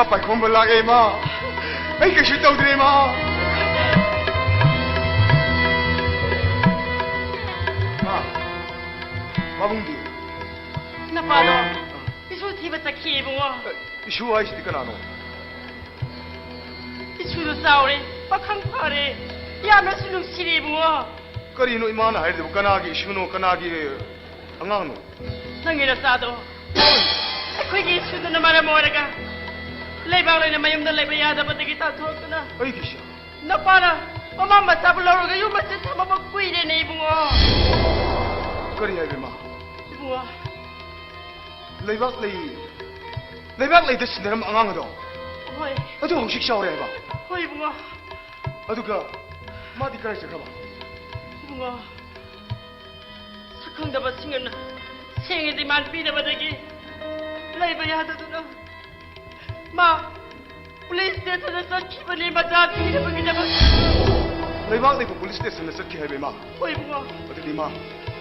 ꯄꯥꯏꯈꯣꯝꯕ ꯂꯥꯛꯑꯦ, ꯏꯃꯥ꯫ ꯑꯩ ꯀꯩꯁꯨ ꯇꯧꯗ꯭ꯔꯦ, ꯏꯃꯥ꯫ ꯏꯃꯥ, ꯄꯥꯕꯨꯡꯗꯤ? ꯅꯄꯥꯗꯣ ꯏꯁꯨ ꯊꯤꯕ ꯆꯠꯈꯤ, ꯏꯕꯨꯡꯉꯣ꯫ ꯏꯁꯨ ꯍꯥꯏꯁꯤꯗꯤ ꯀꯅꯥꯅꯣ? ꯏꯁꯨꯗꯣ ꯆꯥꯎꯔꯦ, ꯄꯥꯈꯪ ꯐꯔꯦ, ꯌꯥꯝꯅꯁꯨ ꯅꯨꯡꯁꯤꯔꯦ, ꯏꯕꯨꯡꯉꯣ꯫ ꯀꯔꯤꯅꯣ ꯏꯃꯥꯅ ꯍꯥꯏꯔꯤꯗꯨꯕꯨ? ꯀꯅꯥꯒꯤ ꯏꯁꯨꯅꯣ, ꯀꯅꯥꯒꯤ ꯑꯉꯥꯡꯅꯣ? ꯅꯪꯒꯤ ꯅꯆꯥꯗꯣ ꯑꯩꯈꯣꯏꯒꯤ ꯏꯁꯨꯗꯨꯅ ꯃꯔꯝ ꯑꯣꯏꯔꯒ ꯂꯩꯕꯥꯛ ꯂꯩꯅ ꯃꯌꯨꯝꯗ ꯂꯩꯕ ꯌꯥꯗꯕꯗꯒꯤ ꯇꯥꯟꯊꯣꯔꯛꯇꯨꯅ ꯑꯩꯒꯤꯁꯨ? ꯅꯄꯥꯅ ꯃꯃꯥ ꯃꯆꯥꯕꯨ ꯂꯧꯔꯒ ꯌꯨꯝ ꯑꯁꯤꯗ ꯊꯝꯃꯕ ꯀꯨꯏꯔꯦꯅꯦ, ꯏꯕꯨꯡꯉꯣ꯫ ꯀꯔꯤ ꯍꯥꯏꯕ, ꯏꯃꯥ? ꯏꯕꯨꯡꯉꯣ꯫ ꯂꯩꯕꯥꯛ ꯂꯩ, ꯂꯩꯕꯥꯛ ꯂꯩꯗ ꯁꯤꯟꯅꯔꯝꯕ ꯑꯉꯥꯡ ꯑꯗꯣ? ꯍꯣꯏ꯫ ꯑꯗꯨ ꯍꯧꯖꯤꯛ ꯆꯥꯎꯔꯦ ꯍꯥꯏꯕ? ꯍꯣꯏ, ꯏꯕꯨꯡꯉꯣ꯫ ꯑꯗꯨꯒ ꯃꯥꯗꯤ ꯀꯗꯥꯏ ꯆꯠꯈ꯭ꯔꯕ? ꯏꯕꯨꯡꯉꯣ, ꯁꯛꯈꯪꯗꯕꯁꯤꯡꯅ ꯁꯦꯡꯅ ꯗꯤꯃꯥꯟ ꯄꯤꯗꯕꯗꯒꯤ ꯂꯩꯕ ꯌꯥꯗꯗꯨꯅ ꯃꯥ ꯄꯨꯂꯤꯁ ꯁ꯭ꯇꯦꯁꯟꯗ ꯆꯠꯈꯤꯕꯅꯤ, ꯃꯆꯥ ꯊꯤꯅꯕꯒꯤꯗꯃꯛ꯫ ꯂꯩꯕꯥꯛ ꯂꯩꯕ ꯄꯨꯂꯤꯁ ꯁ꯭ꯇꯦꯁꯟꯗ ꯆꯠꯈꯤ ꯍꯥꯏꯕ, ꯏꯃꯥ? ꯍꯣꯏ, ꯏꯕꯨꯡꯉꯣ꯫ ꯑꯗꯨꯗꯤ, ꯏꯃꯥ,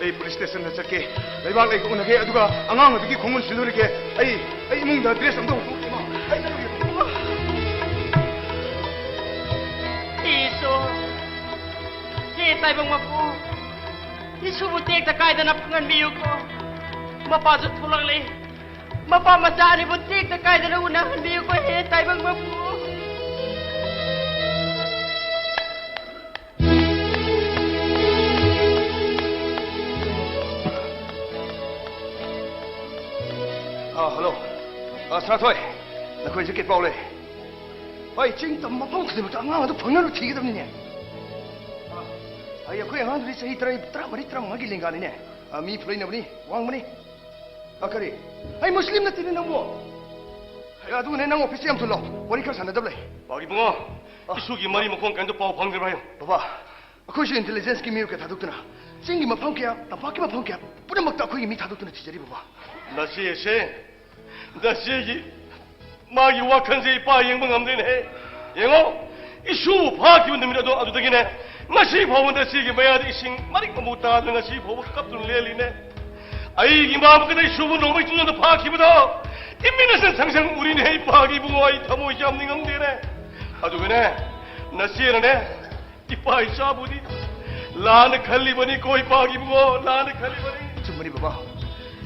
ꯑꯩ ꯄꯨꯂꯤꯁ ꯁ꯭ꯇꯦꯁꯟꯗ ꯆꯠꯀꯦ꯫ ꯂꯩꯕꯥꯛ ꯂꯩꯒ ꯎꯅꯒꯦ, ꯑꯗꯨꯒ ꯑꯉꯥꯡ ꯑꯗꯨꯒꯤ ꯈꯣꯡꯒꯨꯟ ꯁꯤꯜꯂꯨꯔꯒꯦ꯫ ꯑꯩ, ꯑꯩ ꯏꯃꯨꯡꯗ ꯗ꯭ꯔꯦꯁ ꯑꯝꯇ ꯍꯣꯡꯗꯣꯛꯀꯦ, ꯏꯃꯥ꯫ ꯑꯩ ꯆꯠꯂꯨꯒꯦ꯫ ꯏꯁꯣꯔ, ꯍꯦ ꯇꯥꯏꯕꯪ ꯃꯄꯨ, ꯏꯁꯨꯕꯨ ꯇꯦꯛꯇ ꯀꯥꯏꯗꯅ ꯐꯪꯍꯟꯕꯤꯌꯨꯀꯣ꯫ ꯃꯄꯥꯁꯨ ꯊꯣꯛꯂꯛꯂꯦ꯫ ꯃꯄꯥ ꯃꯆꯥ ꯑꯅꯤꯕꯨ ꯇꯦꯛꯇ ꯀꯥꯏꯗꯅ ꯎꯅꯍꯟꯕꯤꯌꯨꯀꯣ, ꯍꯦ ꯇꯥꯏꯕꯪ ꯃꯄꯨ꯫ ꯑꯥ, ꯍꯜꯂꯣ꯫ ꯑꯥ, ꯁꯅꯥꯊꯣꯏ, ꯅꯈꯣꯏꯁꯦ ꯀꯩ ꯄꯥꯎ ꯂꯩ? ꯍꯣꯏ, ꯆꯤꯡ ꯇꯝ ꯃꯐꯝ ꯈꯨꯗꯤꯡꯃꯛꯇ ꯑꯉꯥꯡ ꯑꯗꯨ ꯐꯪꯅꯕ ꯊꯤꯒꯗꯕꯅꯤꯅꯦ꯫ ꯑꯥ, ꯑꯩ, ꯑꯩꯈꯣꯏ ꯑꯉꯥꯡꯗꯨꯗꯤ ꯆꯍꯤ ꯇꯔꯥ, ꯇꯔꯥꯃꯔꯤ, ꯇꯔꯥꯃꯉꯥꯒꯤ ꯂꯦꯡꯒꯥꯅꯤꯅꯦ꯫ ꯑꯥ, ꯃꯤ ꯐꯨꯂꯩꯅꯕꯅꯤ, ꯋꯥꯡꯕꯅꯤ꯫ ꯑ, ꯀꯔꯤ? ꯑꯩ ꯃꯨꯁꯂꯤꯝ ꯅꯠꯇꯦꯅꯦ ꯅꯪꯕꯨ꯫ ꯑꯦ, ꯑꯗꯨꯒꯅꯦ, ꯅꯪ ꯑꯣꯐꯤꯁꯇ ꯌꯥꯝ ꯊꯨꯅ ꯂꯥꯛꯑꯣ꯫ ꯋꯥꯔꯤ ꯈꯔ ꯁꯥꯟꯅꯗꯕ ꯂꯩ꯫ ꯕꯥꯎ ꯏꯕꯨꯡꯉꯣ, ꯑ꯫ ꯏꯁꯨꯒꯤ ꯃꯔꯤ ꯃꯈꯣꯡ ꯀꯔꯤꯝꯇ ꯄꯥꯎ ꯐꯪꯗ꯭ꯔꯤꯕ꯭ꯔꯥ ꯍꯥꯏꯌꯨ꯫ ꯕꯕꯥ, ꯑꯩꯈꯣꯏꯁꯨ ꯏꯟꯇꯦꯂꯤꯖꯦꯟꯁꯀꯤ ꯃꯤꯑꯣꯏ ꯀꯌꯥ ꯊꯥꯗꯣꯛꯇꯨꯅ ꯆꯤꯡꯒꯤ ꯃꯐꯝ ꯀꯌꯥ, ꯇꯝꯄꯥꯛꯀꯤ ꯃꯐꯝ ꯀꯌꯥ ꯄꯨꯝꯅꯃꯛꯇ ꯑꯩꯈꯣꯏꯒꯤ ꯃꯤ ꯊꯥꯗꯣꯛꯇꯨꯅ ꯊꯤꯖꯔꯤ, ꯕꯕꯥ꯫ ꯅꯆꯦꯁꯦ, ꯅꯆꯦꯒꯤ ꯃꯥꯒꯤ ꯋꯥꯈꯜꯁꯦ ꯏꯄꯥ ꯌꯦꯡꯕ ꯉꯝꯗꯦꯅꯦꯍꯦ꯫ ꯌꯦꯡꯉꯣ, ꯏꯁꯨ ꯐꯥꯈꯤꯕ ꯅꯨꯃꯤꯠ ꯑꯗꯣ, ꯑꯗꯨꯗꯒꯤꯅꯦ ꯉꯁꯤ ꯐꯥꯎꯕ ꯅꯆꯦꯒꯤ ꯃꯌꯥꯗ ꯏꯁꯤꯡ ꯃꯔꯤꯛ ꯑꯃꯨꯛ ꯇꯥꯗꯅ ꯉꯁꯤ ꯐꯥꯎꯕ ꯀꯞꯇꯨꯅ ꯂꯦꯜꯂꯤꯅꯦ꯫ ꯑꯩꯒꯤ ꯏꯃꯥ ꯃꯈꯣꯏꯗ ꯏꯁꯨꯕꯨ ꯅꯣꯡꯃꯩ ꯆꯨꯝꯅ ꯐꯥꯈꯤꯕꯗꯣ ꯏꯃꯤꯠꯅꯁꯨ ꯁꯪ ꯁꯪ ꯎꯔꯤꯅꯦ, ꯏꯄꯥꯒꯤ ꯏꯕꯨꯡꯉꯣ, ꯑꯩ ꯊꯃꯣꯏꯁꯦ ꯌꯥꯝ ꯅꯤꯡꯉꯝꯗꯦꯅꯦ꯫ ꯑꯗꯨꯒꯅꯦ, ꯅꯆꯦꯅꯅꯦ, ꯏꯄꯥ ꯏꯆꯥꯕꯨꯗꯤ ꯂꯥꯟꯅ ꯈꯜꯂꯤꯕꯅꯤꯀꯣ, ꯏꯄꯥꯒꯤ ꯏꯕꯨꯡꯉꯣ, ꯂꯥꯟꯅ ꯈꯜꯂꯤꯕꯅꯤ꯫ ꯆꯨꯝꯕꯅꯤ ꯕꯕꯥ,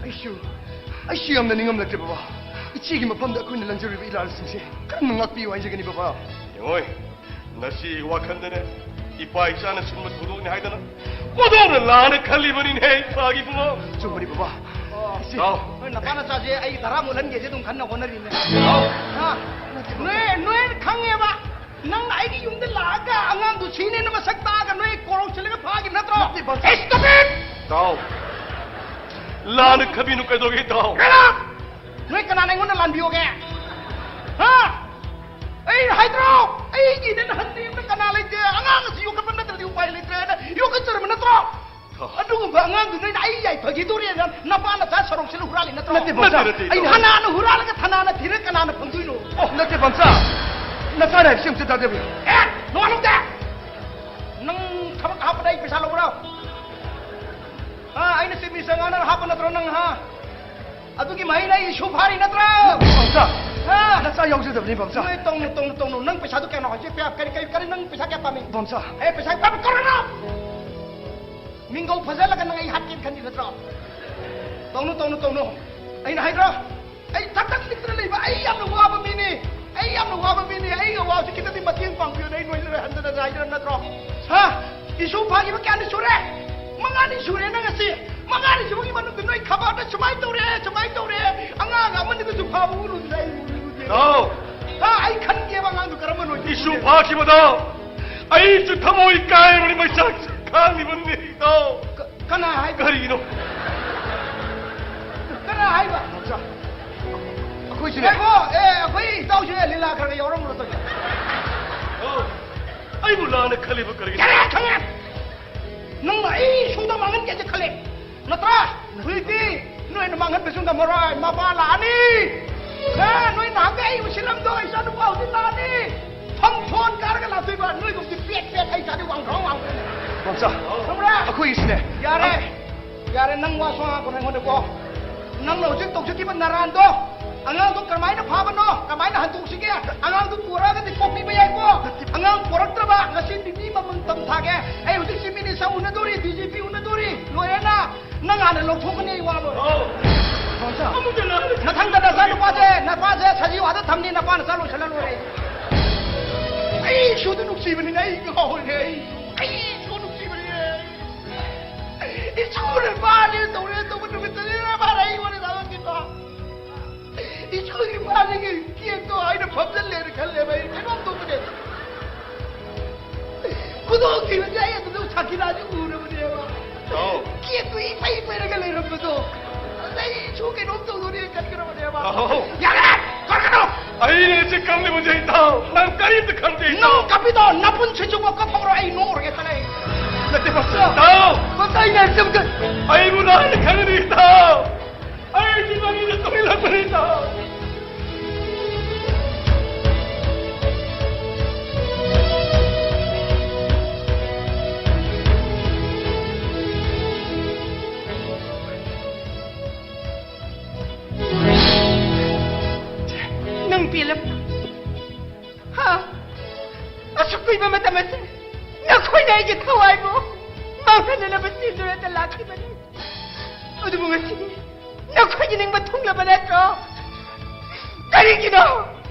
ꯑꯩꯁꯨ, ꯑꯩꯁꯨ ꯌꯥꯝꯅ ꯅꯤꯡꯉꯝꯂꯛꯇ꯭ꯔꯦ ꯕꯕꯥ꯫ ꯏꯆꯦꯒꯤ ꯃꯐꯝꯗ ꯑꯩꯈꯣꯏꯅ ꯂꯪꯖꯔꯤꯕ ꯏꯔꯥꯜꯁꯤꯡꯁꯦ ꯀꯟꯅ ꯉꯥꯛꯄꯤꯌꯨ ꯍꯥꯏꯖꯒꯅꯤ ꯕꯕꯥ꯫ ꯌꯦꯡꯉꯣꯏ, ꯅꯆꯦꯒꯤ ꯋꯥꯈꯜꯗꯅꯦ, ꯏꯄꯥ ꯏꯆꯥꯅ ꯁꯤꯟꯕ ꯊꯧꯗꯣꯛꯅꯤ ꯍꯥꯏꯗꯅ ꯃꯗꯣꯝꯅ ꯂꯥꯟꯅ ꯈꯜꯂꯤꯕꯅꯤꯅꯦ, ꯏꯄꯥꯒꯤ ꯏꯕꯨꯡꯉꯣ꯫ ꯆꯨꯝꯕꯅꯤ ꯕꯕꯥ꯫ ꯑꯣ, ꯏꯆꯦ꯫ ꯇꯥꯎ꯫ ꯅꯣꯏ ꯅꯄꯥ ꯅꯆꯥꯁꯦ ꯑꯩꯒꯤ ꯇꯔꯥ ꯃꯨꯛ ꯂꯟꯒꯦꯁꯦ ꯑꯗꯨꯝ ꯈꯟꯅ ꯍꯣꯠꯅꯔꯤꯅꯦ꯫ ꯇꯥꯎ꯫ ꯍꯥ? ꯅꯣꯏ, ꯅꯣꯏꯅ ꯈꯪꯉꯦꯕ꯫ ꯅꯪꯅ ꯑꯩꯒꯤ ꯌꯨꯝꯗ ꯂꯥꯛꯑꯒ ꯑꯉꯥꯡꯗꯨ ꯁꯤꯅꯦꯅ ꯃꯁꯛ ꯇꯥꯛꯑꯒ ꯅꯣꯏ ꯀꯣꯔꯧ ꯁꯤꯜꯂꯒ ꯐꯥꯈꯤꯕ ꯅꯠꯇ꯭ꯔꯣ? ꯅꯠꯇꯦ, ꯕꯝꯆꯥ꯫ Stop it! ꯇꯥꯎ꯫ ꯂꯥꯟꯅ ꯈꯟꯕꯤꯅꯨ ꯀꯩꯗꯧꯒꯦ, ꯇꯥꯎ? ꯀꯅꯥ? ꯅꯣꯏ ꯀꯅꯥꯅ ꯑꯩꯉꯣꯟꯗ ꯂꯥꯟꯕꯤꯌꯣꯒꯦ? ꯍꯥ? ꯑꯩ ꯍꯥꯏꯗ꯭ꯔꯣ? ꯑꯩꯒꯤꯗ ꯅꯍꯥꯟ ꯅꯦꯝꯅ ꯀꯅꯥ ꯂꯩꯇꯦ? ꯑꯉꯥꯡ ꯑꯁꯤ ꯌꯣꯛꯈꯠꯄ ꯅꯠꯇ꯭ꯔꯗꯤ ꯎꯄꯥꯏ ꯂꯩꯇ꯭ꯔꯦꯅ ꯌꯣꯛꯈꯠꯆꯔꯝꯕ ꯅꯠꯇ꯭ꯔꯣ? ꯑꯗꯨꯒꯨꯝꯕ ꯑꯉꯥꯡꯗꯨ ꯅꯣꯏꯅ ꯑꯩ ꯌꯥꯏꯐꯈꯤꯗꯣꯔꯦꯅ ꯅꯄꯥ ꯅꯆꯥ ꯁꯔꯧꯁꯤꯜꯂ ꯍꯨꯔꯥꯜꯂꯤ ꯅꯠꯇ꯭ꯔꯣ? ꯅꯠꯇꯦ, ꯕꯝꯆꯥ꯫ ꯅꯠꯇꯦ, ꯅꯠꯇꯦ, ꯑꯩꯅ ꯏꯇꯥꯎ꯫ ꯊꯅꯥꯅ ꯍꯨꯔꯥꯜꯂꯒ ꯊꯅꯥꯅ ꯊꯤꯔ ꯀꯅꯥꯅ ꯐꯪꯗꯣꯏꯅꯣ? ꯑꯣ, ꯅꯠꯇꯦ, ꯕꯝꯆꯥ꯫ ꯅꯆꯥꯅ ꯍꯥꯏꯕꯁꯤ ꯑꯝꯇ ꯇꯥꯖꯕꯤꯌꯨ꯫ ꯑꯦ, ꯅꯣꯡꯉꯥꯜꯂꯧꯗꯦ! ꯅꯪ ꯊꯕꯛ ꯍꯥꯞꯄꯗ ꯑꯩ ꯄꯩꯁꯥ ꯂꯧꯕ꯭ꯔꯣ? ꯑꯥ, ꯑꯩꯅ ꯆꯤꯞ ꯃꯤꯅꯤꯁꯇꯔ ꯉꯥꯡꯅꯔ ꯍꯥꯞꯄ ꯅꯠꯇ꯭ꯔꯣ ꯅꯪ, ꯍꯥ? ꯑꯗꯨꯒꯤ ꯃꯍꯩꯅ ꯑꯩ ꯏꯁꯨ ꯐꯥꯔꯤ ꯅꯠꯇ꯭ꯔꯣ? ꯕꯝꯆꯥ, ꯍꯥ? ꯅꯆꯥ ꯌꯥꯎꯖꯗꯕꯅꯤ, ꯕꯝꯆꯥ꯫ ꯅꯣꯏ ꯇꯧꯅꯨ, ꯇꯧꯅꯨ, ꯇꯧꯅꯨ꯫ ꯅꯪ ꯄꯩꯁꯥꯗꯨ ꯀꯌꯥꯅꯣ ꯍꯧꯖꯤꯛ? ꯀꯌꯥ, ꯀꯔꯤ, ꯀꯔꯤ, ꯀꯔꯤ ꯅꯪ ꯄꯩꯁꯥ ꯀꯌꯥ ꯄꯥꯝꯃꯤ? ꯕꯝꯆꯥ꯫ ꯑꯦ, ꯄꯩꯁꯥ ꯄꯥꯝꯃꯤ, ꯀꯧꯔꯛꯑꯣ! ꯃꯤꯡꯒꯧ ꯐꯖꯍꯜꯂꯒ ꯅꯪ ꯑꯩ ꯍꯥꯠꯀꯦꯅ ꯈꯟꯂꯤ ꯅꯠꯇ꯭ꯔꯣ? ꯇꯧꯅꯨ, ꯇꯧꯅꯨ, ꯇꯧꯅꯨ꯫ ꯑꯩꯅ ꯍꯥꯏꯗ꯭ꯔꯣ? ꯑꯩ ꯊꯛꯇꯛ ꯅꯤꯛꯇꯅ ꯂꯩꯕ, ꯑꯩ ꯌꯥꯝꯅ ꯋꯥꯕ ꯃꯤꯅꯤ꯫ ꯑꯩ ꯌꯥꯝꯅ ꯋꯥꯕ ꯃꯤꯅꯤ꯫ ꯑꯩꯒꯤ ꯑꯋꯥꯕꯁꯤ ꯈꯤꯇꯪꯗꯤ ꯃꯇꯦꯡ ꯄꯥꯡꯕꯤꯌꯨꯅꯦ꯫ ꯑꯩ ꯅꯣꯏꯗ ꯍꯟꯗꯅ ꯍꯥꯏꯖꯔꯝ ꯅꯠꯇ꯭ꯔꯣ? ꯍꯥ? ꯏꯁꯨ ꯐꯥꯈꯤꯕ ꯀꯌꯥꯅꯤ ꯁꯨꯔꯦ? ꯃꯉꯥꯅꯤ ꯁꯨꯔꯦ ꯅꯪ ꯉꯁꯤ꯫ ꯃꯉꯥꯅꯤ ꯁꯨꯕꯒꯤ ꯃꯅꯨꯡꯗ ꯅꯣꯏ ꯈꯕꯔꯗ ꯁꯨꯃꯥꯏꯅ ꯇꯧꯔꯦ, ꯁꯨꯃꯥꯏꯅ ꯇꯧꯔꯦ꯫ ꯑꯉꯥꯡ ꯑꯃꯅꯤꯗꯁꯨ ꯐꯥꯕ ꯎꯔꯨꯗꯅ ꯑꯩ ꯎꯔꯨꯗꯦ꯫ ꯇꯥꯎ꯫ ꯍꯥ? ꯑꯩ ꯈꯟꯒꯦꯕ ꯑꯉꯥꯡꯗꯨ ꯀꯔꯝꯕꯅꯣ ꯏꯁꯨ ꯌꯦꯡꯒꯦ꯫ ꯐꯥꯈꯤꯕꯗꯣ ꯑꯩꯁꯨ ꯊꯃꯣꯏ ꯀꯥꯏꯕꯅꯤ, ꯃꯩꯆꯥꯛ ꯈꯥꯡꯂꯤꯕꯅꯤ꯫ ꯇꯥꯎ꯫ ꯀ-, ꯀꯅꯥ ꯍꯥꯏꯕ? ꯀꯔꯤꯅꯣ? ꯀꯅꯥ ꯍꯥꯏꯕ? ꯕꯝꯆꯥ, ꯑꯩꯈꯣꯏꯁꯨꯅꯦ꯫ ꯉꯥꯏꯈꯣ, ꯑꯦ, ꯑꯩꯈꯣꯏ ꯏꯇꯥꯎꯁꯨ, ꯑꯦ, ꯂꯤꯂꯥ ꯈꯔ ꯈꯔ ꯌꯥꯎꯔꯝꯃꯨꯔꯣ ꯇꯧꯒꯦ꯫ ꯑꯣ, ꯑꯩꯕꯨ ꯂꯥꯟꯅ ꯈꯜꯂꯤꯕ ꯀꯔꯤꯒꯤꯅꯣ? ꯌꯥꯔꯦ, ꯈꯪꯉꯦ꯫ ꯅꯪꯅ ꯑꯩ ꯁꯣꯝꯗ ꯃꯥꯡꯍꯟꯒꯦꯁꯦ ꯈꯜꯂꯦ꯫ ꯅꯠꯇ꯭ꯔꯥ? ꯍꯧꯖꯤꯛꯇꯤ ꯅꯣꯏꯅ ꯃꯥꯡꯍꯟꯕꯁꯨ ꯉꯝꯃꯔꯣꯏ꯫ ꯃꯄꯥ ꯂꯥꯛꯑꯅꯤ꯫ ꯑꯦ, ꯅꯣꯏ ꯅꯍꯥꯟꯒꯩ ꯑꯩ ꯎꯁꯤꯜꯂꯝꯗꯣ ꯏꯆꯥ ꯅꯨꯄꯥ ꯍꯧꯖꯤꯛ ꯂꯥꯛꯑꯅꯤ꯫ ꯐꯝ ꯐꯣꯟ ꯀꯥꯔꯒ ꯂꯥꯛꯇꯣꯏꯕ꯫ ꯅꯣꯏꯒꯨꯝꯕꯗꯤ ꯄꯦꯠ ꯄꯦꯠ ꯑꯩ ꯏꯆꯥꯗꯤ ꯋꯥꯡꯊ꯭ꯔꯣꯡ ꯋꯥꯡꯊ꯭ꯔꯣꯡ꯫ ꯕꯝꯆꯥ, ꯈꯪꯕ꯭ꯔꯥ? ꯑꯩꯈꯣꯏꯒꯤꯁꯨꯅꯦ꯫ ꯌꯥꯔꯦ꯫ ꯌꯥꯔꯦ, ꯅꯪ ꯋꯥ ꯁꯨꯉꯥꯡ ꯉꯥꯡꯒꯅꯨ ꯑꯩꯉꯣꯟꯗꯀꯣ꯫ ꯅꯪꯅ ꯍꯧꯖꯤꯛ ꯇꯧꯖꯈꯤꯕ ꯅꯔꯥꯟꯗꯣ ꯑꯉꯥꯡꯗꯣ ꯀꯃꯥꯏꯅ ꯐꯥꯕꯅꯣ, ꯀꯃꯥꯏꯅ ꯍꯟꯗꯣꯛꯁꯤꯒꯦ? ꯑꯉꯥꯡꯗꯣ ꯄꯨꯔꯛꯑꯒꯗꯤ ꯀꯣꯛꯄꯤꯕ ꯌꯥꯏꯀꯣ꯫ ꯑꯉꯥꯡ ꯄꯨꯔꯛꯇ꯭ꯔꯕ ꯉꯁꯤ ꯅꯤꯅꯤ ꯃꯃꯜ ꯇꯝ ꯊꯥꯒꯦ꯫ ꯑꯩ ꯍꯧꯖꯤꯛ chief minister ꯎꯅꯗꯣꯔꯤ, D G P ꯎꯅꯗꯣꯔꯤ꯫ ꯂꯣꯏꯔꯦꯅ, ꯅꯪ ꯍꯥꯟꯅ ꯂꯧꯊꯣꯛꯀꯅꯤ, ꯑꯩ ꯋꯥ ꯂꯣꯏꯔꯦ꯫ ꯃꯊꯪꯗ ꯅꯆꯥ ꯅꯨꯄꯥꯁꯦ, ꯅꯆꯥꯁꯦ ꯁꯖꯤꯋꯥꯗ ꯊꯝꯅꯤ, ꯅꯄꯥ ꯅꯆꯥ ꯂꯣꯏꯁꯤꯜꯂ ꯂꯣꯏꯔꯦ꯫ ꯑꯩ ꯏꯁꯨꯗꯨ ꯅꯨꯡꯁꯤꯕꯅꯤꯅ ꯑꯩ ꯉꯥꯎꯔꯦ꯫ ꯑꯩ, ꯑꯩ ꯏꯁꯨ ꯅꯨꯡꯁꯤꯕꯅꯤꯅꯦ꯫ ꯏꯁꯨꯅ ꯃꯥꯅꯦ ꯇꯧꯔꯦ ꯇꯧꯕ ꯅꯨꯃꯤꯠꯇꯅꯤꯅ ꯃꯥꯅ ꯑꯩꯉꯣꯟꯗ ꯊꯥꯗꯣꯛꯈꯤꯕ꯫ ꯏꯁꯨꯒꯤ ꯃꯥꯅꯤꯒꯤ ꯀꯦꯛꯇꯣ ꯑꯩꯅ ꯐꯝꯖꯜꯂꯦꯅ ꯈꯜꯂꯦꯕ꯫ ꯑꯩ ꯀꯩꯅꯣꯝ ꯇꯧꯕꯅꯦ꯫ ꯈꯨꯗꯣꯡ ꯊꯤꯕꯗꯤ ꯑꯩ ꯑꯗꯨꯗ ꯁꯥꯀꯤꯔꯥꯗꯤ ꯎꯔꯕꯅꯦꯕ꯫ ꯑꯧ꯫ ꯀꯦꯛꯇꯣ ꯏꯄꯩ ꯄꯩꯔꯒ ꯂꯩꯔꯝꯕꯗꯣ꯫ ꯑꯗꯩ ꯏꯁꯨ ꯀꯩꯅꯣꯝ ꯇꯧꯗꯣꯔꯦ ꯈꯟꯈ꯭ꯔꯕꯅꯦꯕ꯫ ꯑꯧ꯫ ꯌꯥꯔꯦ! ꯀꯛꯀꯅꯨ! ꯑꯩꯅ ꯉꯁꯤ ꯈꯪꯂꯤꯕꯁꯦ ꯏꯇꯥꯎ, ꯅꯪ ꯀꯔꯤꯝꯇ ꯈꯪꯗꯦ ꯏꯇꯥꯎ꯫ ꯅꯪ ꯀꯞꯄꯤꯗꯣ ꯅꯄꯨꯟꯁꯤ ꯆꯨꯞꯄ ꯀꯞꯍꯧꯔꯣ, ꯑꯩ ꯅꯣꯛꯎꯔꯒꯦ ꯆꯠꯂꯦ꯫ ꯅꯠꯇꯦ ꯃꯁꯤ ꯏꯇꯥꯎ꯫ ꯃꯁꯤ ꯑꯩꯅ ꯍꯥꯏꯔꯤꯁꯦ ꯑꯝꯇ꯫ ꯑꯩꯕꯨ ꯂꯥꯟꯅ ꯈꯪꯒꯅꯤ ꯏꯇꯥꯎ꯫ ꯑꯩꯒꯤ ꯃꯃꯤꯡꯗ ꯇꯣꯏꯂꯛꯄꯅꯤ ꯏꯇꯥꯎ꯫ ꯅꯪ ꯄꯦꯜꯂꯕ? ꯍꯥ? ꯑꯁꯨꯛ ꯀꯨꯏꯕ ꯃꯇꯝ ꯑꯁꯤ ꯅꯈꯣꯏꯅ ꯑꯩꯒꯤ ꯊꯋꯥꯏꯕꯨ ꯃꯥꯡꯍꯟꯅꯅꯕ ꯆꯦꯟꯗꯨꯅꯇ ꯂꯥꯛꯈꯤꯕꯅꯤ꯫ ꯑꯗꯨꯕꯨ ꯉꯁꯤꯗꯤ ꯅꯈꯣꯏꯒꯤ ꯅꯤꯡꯕ ꯊꯨꯡꯂꯕ ꯅꯠꯇ꯭ꯔꯣ? ꯀꯔꯤꯒꯤꯅꯣ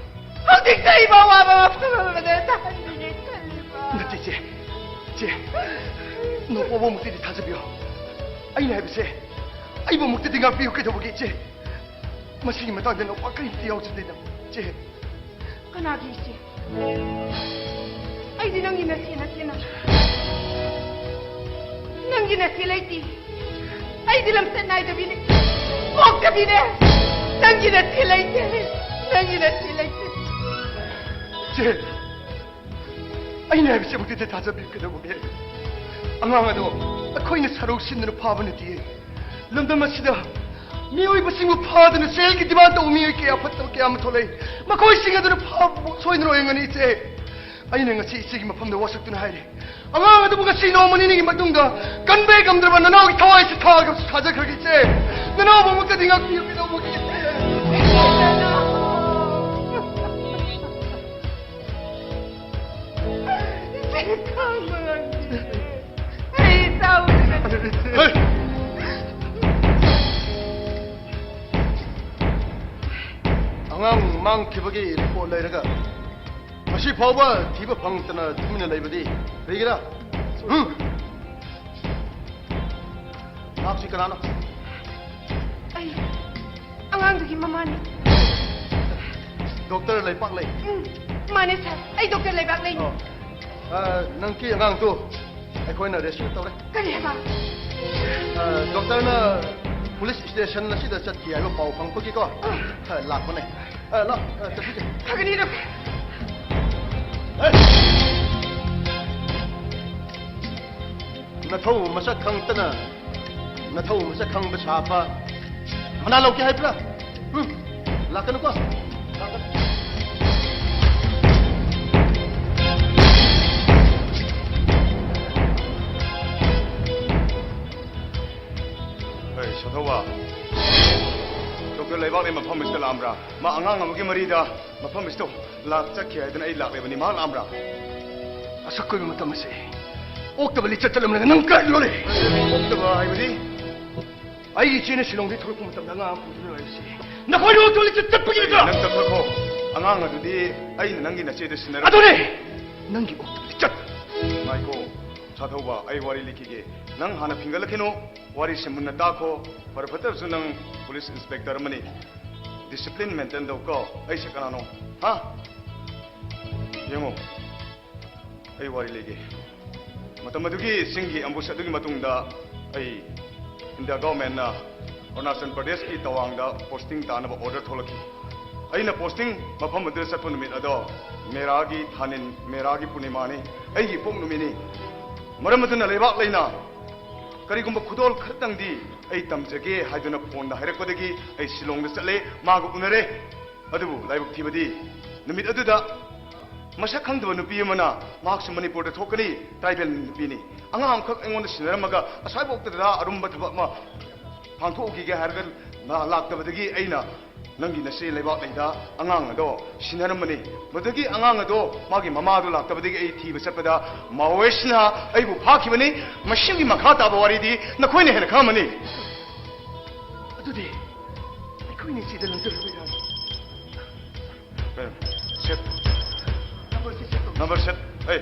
ꯍꯧꯖꯤꯛꯇ ꯑꯩꯕꯨ ꯑꯋꯥꯕ ꯃꯐꯝ ꯑꯃꯗ ꯇꯥꯍꯟꯕꯤꯒꯦ ꯈꯜꯂꯤꯕ? ꯅꯠꯇꯦ, ꯏꯆꯦ꯫ ꯏꯆꯦ, ꯅꯣꯡꯄꯣꯛꯄ ꯃꯨꯛꯇꯤꯗꯤ ꯊꯥꯖꯕꯤꯌꯣ꯫ ꯑꯩꯅ ꯍꯥꯏꯕꯁꯦ, ꯑꯩꯕꯨ ꯑꯃꯨꯛꯇꯗꯤ ꯉꯥꯛꯄꯤꯌꯨ꯫ ꯀꯩꯗꯧꯕꯒꯤ, ꯏꯆꯦ? ꯃꯁꯤꯒꯤ ꯃꯇꯥꯡꯗ ꯅꯣꯛꯄ ꯀꯔꯤꯝꯇ ꯌꯥꯎꯖꯗꯦꯗ, ꯏꯆꯦ꯫ ꯀꯅꯥꯒꯤ ꯏꯆꯦ? ꯑꯩꯗꯤ ꯅꯪꯒꯤ ꯅꯆꯦ ꯅꯠꯇꯦꯅ꯫ ꯅꯪꯒꯤ ꯅꯆꯦ ꯂꯩꯇꯦ꯫ ꯑꯩꯗꯤ ꯂꯝꯆꯠ ꯅꯥꯏꯗꯕꯤꯅꯦ꯫ ꯄꯣꯛꯇꯕꯤꯅꯦ꯫ ꯅꯪꯒꯤ ꯅꯆꯦ ꯂꯩꯇꯦ꯫ ꯅꯪꯒꯤ ꯅꯆꯦ ꯂꯩꯇꯦ꯫ ꯏꯆꯦ, ꯑꯩꯅ ꯍꯥꯏꯕꯁꯤꯃꯛꯇꯤ ꯊꯥꯖꯕꯤꯌꯨ꯫ ꯀꯩꯗꯧꯕꯒꯦ? ꯑꯉꯥꯡ ꯑꯗꯣ ꯑꯩꯈꯣꯏꯅ ꯁꯔꯧ ꯁꯤꯟꯗꯨꯅ ꯐꯥꯕ ꯅꯠꯇꯦ꯫ ꯂꯝꯗꯝ ꯑꯁꯤꯗ ꯃꯤꯑꯣꯏꯕꯁꯤꯡꯕꯨ ꯐꯥꯗꯨꯅ ꯖꯦꯜꯒꯤ ꯗꯤꯃꯥꯟ ꯇꯧꯕ ꯃꯤꯑꯣꯏ ꯀꯌꯥ ꯐꯠꯇꯕ ꯀꯌꯥ ꯑꯃ ꯊꯣꯛꯂꯛꯏ꯫ ꯃꯈꯣꯏꯁꯤꯡ ꯑꯗꯨꯅ ꯐꯥꯕꯕꯨ ꯁꯣꯏꯗꯅ ꯑꯣꯏꯔꯝꯒꯅꯤ, ꯏꯆꯦ꯫ ꯑꯩꯅ ꯉꯁꯤ ꯏꯆꯦꯒꯤ ꯃꯐꯝꯗ ꯋꯥꯁꯛꯇꯨꯅ ꯍꯥꯏꯔꯤ, ꯑꯉꯥꯡ ꯑꯗꯨꯕꯨ ꯉꯁꯤ ꯅꯣꯡꯃ ꯅꯤꯅꯤꯒꯤ ꯃꯇꯨꯡꯗ ꯀꯟꯕ ꯉꯝꯗ꯭ꯔꯕ ꯅꯅꯥꯎꯒꯤ ꯊꯋꯥꯏꯁꯤ ꯊꯥꯈ꯭ꯔꯁꯨ ꯊꯥꯖꯈ꯭ꯔꯒꯦ, ꯏꯆꯦ꯫ ꯅꯅꯥꯎꯕꯨ ꯑꯃꯨꯛꯇꯗꯤ ꯉꯥꯛꯄꯤꯌꯨ꯫ ꯀꯩꯗꯧꯕꯒꯤ, ꯏꯆꯦ? ꯈꯥꯡꯕ ꯉꯝꯗ꯭ꯔꯦ꯫ ꯑꯩ ꯇꯧꯗ꯭ꯔꯦ꯫ ꯍꯩ! ꯑꯉꯥꯡ ꯃꯥꯡꯈꯤꯕꯒꯤ ꯔꯤꯄꯣꯔꯠ ꯂꯩꯔꯒ ꯉꯁꯤ ꯐꯥꯎꯕ ꯊꯤꯕ ꯐꯪꯗꯅ ꯇꯨꯃꯤꯟꯅ ꯂꯩꯕꯗꯤ ꯀꯔꯤꯒꯤꯔ? ꯎꯝ? ꯅꯍꯥꯛꯁꯤ ꯀꯅꯥꯅꯣ? ꯑꯩ ꯑꯉꯥꯡꯗꯨꯒꯤ ꯃꯃꯥꯅꯤ꯫ ꯗꯣꯛꯇꯔ ꯂꯩꯄꯥꯛꯂꯩ꯫ ꯎꯝ, ꯃꯥꯅꯦ ꯁꯥꯔ, ꯑꯩ ꯗꯣꯛꯇꯔ ꯂꯩꯕꯥꯛꯂꯩꯅꯤ꯫ ꯑꯣ꯫ ꯑ, ꯅꯪꯒꯤ ꯑꯉꯥꯡꯗꯨ ꯑꯩꯈꯣꯏꯅ ꯔꯦꯁꯀ꯭ꯌꯨ ꯇꯧꯔꯦ꯫ ꯀꯔꯤ ꯍꯥꯏꯕ? ꯑ, ꯗꯣꯛꯇꯔꯅ ꯄꯨꯂꯤꯁ ꯁ꯭ꯇꯦꯁꯟ ꯑꯁꯤꯗ ꯆꯠꯈꯤ ꯍꯥꯏꯕ ꯄꯥꯎ ꯐꯪꯕꯒꯤꯀꯣ, ꯑ, ꯂꯥꯛꯄꯅꯦ꯫ ꯑ, ꯂꯥꯛ, ꯑ, ꯆꯠꯈꯤꯁꯦ꯫ ꯐꯒꯅꯤ, ꯗꯣꯛꯇꯔ꯫ ꯑꯦ! ꯅꯊꯧ ꯃꯁꯛ ꯈꯪꯗꯅ, ꯅꯊꯧ ꯃꯁꯛ ꯈꯪꯕ ꯁꯥꯕ ꯃꯅꯥ ꯂꯧꯒꯦ ꯍꯥꯏꯕ꯭ꯔꯥ? ꯎꯝ? ꯂꯥꯛꯀꯅꯨꯀꯣ꯫ ꯂꯥꯛꯀꯅꯨ꯫ ꯑꯩ ꯁꯥꯊꯧꯕ, ꯗꯣꯛꯇꯔ ꯂꯩꯕꯥꯛꯂꯩ ꯃꯐꯝ ꯑꯁꯤꯗ ꯂꯥꯛꯑꯝꯕ꯭ꯔꯥ? ꯃꯥ ꯑꯉꯥꯡ ꯑꯃꯒꯤ ꯃꯔꯤꯗ ꯃꯐꯝ ꯑꯁꯤꯗ ꯂꯥꯛ ꯆꯠꯈꯤ ꯍꯥꯏꯗꯅ ꯑꯩ ꯂꯥꯛꯂꯤꯕꯅꯤ꯫ ꯃꯍꯥꯛ ꯂꯥꯛꯑꯝꯕ꯭ꯔꯥ? ꯑꯁꯨꯛ ꯀꯨꯏꯕ ꯃꯇꯝ ꯑꯁꯤ ꯑꯣꯛꯇꯕ ꯂꯤꯆꯠ ꯆꯠꯂꯝꯂꯒ ꯅꯪ ꯀꯥꯏꯗ ꯂꯣꯜꯂꯤ? ꯑꯣꯛꯇꯕ ꯍꯥꯏꯕꯗꯤ? ꯑꯩꯒꯤ ꯏꯆꯦꯅ ꯁꯤꯂꯣꯡꯗꯒꯤ ꯊꯣꯛꯂꯛꯄ ꯃꯇꯝꯗ ꯑꯉꯥꯡ ꯑꯃ ꯄꯨꯗꯨꯅ ꯂꯥꯛꯏꯁꯤ ꯅꯈꯣꯏꯅ ꯑꯣꯛꯇꯕ ꯂꯤꯆꯠ ꯆꯠꯄꯒꯤ ꯅꯠꯇ꯭ꯔꯥ? ꯅꯪ ꯆꯠꯈ꯭ꯔꯣꯀꯣ꯫ ꯑꯉꯥꯡ ꯑꯗꯨꯗꯤ ꯑꯩꯅ ꯅꯪꯒꯤ ꯅꯆꯦꯗ ꯁꯤꯟꯅꯔ ꯑꯗꯨꯅꯦ! ꯅꯪꯒꯤ ꯑꯣꯛꯇꯕ ꯂꯤꯆꯠ! ꯉꯥꯏꯈꯣ, ꯁꯥꯊꯧꯕ, ꯑꯩ ꯋꯥꯔꯤ ꯂꯤꯈꯤꯒꯦ꯫ ꯅꯪ ꯍꯥꯟꯅ ꯐꯤꯡꯒꯠꯂꯛꯈꯤꯅꯨ꯫ ꯋꯥꯔꯤꯁꯦ ꯃꯨꯟꯅ ꯇꯥꯈꯣ꯫ ꯐꯔ ꯐꯠꯇꯕꯁꯨ ꯅꯪ ꯄꯨꯂꯤꯁ ꯏꯟꯁꯄꯦꯛꯇꯔ ꯑꯃꯅꯤ꯫ ꯗꯤꯁꯤꯄ꯭ꯂꯤꯟ ꯃꯦꯟꯇꯦꯟ ꯇꯧꯀꯣ꯫ ꯑꯩꯁꯦ ꯀꯅꯥꯅꯣ? ꯍꯥ? ꯌꯦꯡꯉꯣ, ꯑꯩ ꯋꯥꯔꯤ ꯂꯤꯒꯦ꯫ ꯃꯇꯝ ꯑꯗꯨꯒꯤ ꯆꯤꯡꯒꯤ ꯑꯦꯝꯕꯨꯁ ꯑꯗꯨꯒꯤ ꯃꯇꯨꯡꯗ ꯑꯩ ꯏꯟꯗꯤꯌꯥ ꯒꯚꯔꯟꯃꯦꯟꯠꯅ ꯑꯔꯨꯅꯥꯆꯜ ꯄ꯭ꯔꯗꯦꯁꯀꯤ ꯇꯋꯥꯡꯗ ꯄꯣꯁꯇꯤꯡ ꯇꯥꯅꯕ ꯑꯣꯔꯗꯔ ꯊꯣꯛꯂꯛꯈꯤ꯫ ꯑꯩꯅ ꯄꯣꯁꯇꯤꯡ ꯃꯐꯝ ꯑꯗꯨꯗ ꯆꯠꯄ ꯅꯨꯃꯤꯠ ꯑꯗꯣ ꯃꯦꯔꯥꯒꯤ ꯊꯥꯅꯤꯟ, ꯃꯦꯔꯥꯒꯤ ꯄꯨꯔꯅꯤꯃꯥꯅꯤ, ꯑꯩꯒꯤ ꯏꯄꯣꯛ ꯅꯨꯃꯤꯠꯅꯤ꯫ ꯃꯔꯝ ꯑꯗꯨꯅ ꯂꯩꯕꯥꯛ ꯂꯩꯅ ꯀꯔꯤꯒꯨꯝꯕ ꯈꯨꯗꯣꯜ ꯈꯔꯇꯪꯗꯤ ꯑꯩ ꯇꯝꯖꯒꯦ ꯍꯥꯏꯗꯨꯅ ꯐꯣꯟꯗ ꯍꯥꯏꯔꯛꯄꯗꯒꯤ ꯑꯩ ꯁꯤꯂꯣꯡꯗ ꯆꯠꯂꯦ, ꯃꯥꯒ ꯎꯅꯔꯦ꯫ ꯑꯗꯨꯕꯨ ꯂꯥꯏꯕꯛ ꯊꯤꯕꯗꯤ ꯅꯨꯃꯤꯠ ꯑꯗꯨꯗ ꯃꯁꯛ ꯈꯪꯗꯕ ꯅꯨꯄꯤ ꯑꯃꯅ, ꯃꯍꯥꯛꯁꯨ ꯃꯅꯤꯄꯨꯔꯗ ꯊꯣꯛꯀꯅꯤ, ꯇ꯭ꯔꯥꯏꯕꯦꯜ ꯅꯨꯄꯤꯅꯤ, ꯑꯉꯥꯡ ꯑꯃꯈꯛ ꯑꯩꯉꯣꯟꯗ ꯁꯤꯟꯅꯔꯝꯃꯒ ꯑꯁ꯭ꯋꯥꯏꯐꯥꯎꯇꯗ ꯑꯔꯨꯝꯕ ꯊꯕꯛ ꯑꯃ ꯄꯥꯡꯊꯣꯛꯎꯈꯤꯒꯦ ꯍꯥꯏꯔꯒ ꯂꯥꯛꯇꯕꯗꯒꯤ ꯑꯩꯅ ꯅꯪꯒꯤ ꯅꯆꯦ ꯂꯩꯕꯥꯛ ꯂꯩꯗ ꯑꯉꯥꯡ ꯑꯗꯣ ꯁꯤꯟꯅꯔꯝꯕꯅꯤ꯫ ꯃꯗꯨꯗꯒꯤ ꯑꯉꯥꯡ ꯑꯗꯣ ꯃꯥꯒꯤ ꯃꯃꯥꯗꯣ ꯂꯥꯛꯇꯕꯗꯒꯤ ꯑꯩ ꯊꯤꯕ ꯆꯠꯄꯗ ꯃꯥꯑꯣꯏꯁꯤꯅ ꯑꯩꯕꯨ ꯐꯥꯈꯤꯕꯅꯤ꯫ ꯃꯁꯤꯒꯤ ꯃꯈꯥ ꯇꯥꯕ ꯋꯥꯔꯤꯗꯤ ꯅꯈꯣꯏꯅ ꯍꯦꯟꯅ ꯈꯪꯉꯝꯃꯅꯤ꯫ ꯑꯗꯨꯗꯤ ꯑꯩꯈꯣꯏꯅ ꯁꯤꯗ ꯂꯪꯖꯔꯨꯕ ꯌꯥꯏ꯫ ꯀꯩꯅꯣ? ꯁꯦꯠ꯫ ꯅꯝꯕꯔꯁꯤ ꯁꯦꯠ ꯇꯧ꯫ Number set. ꯍꯦ,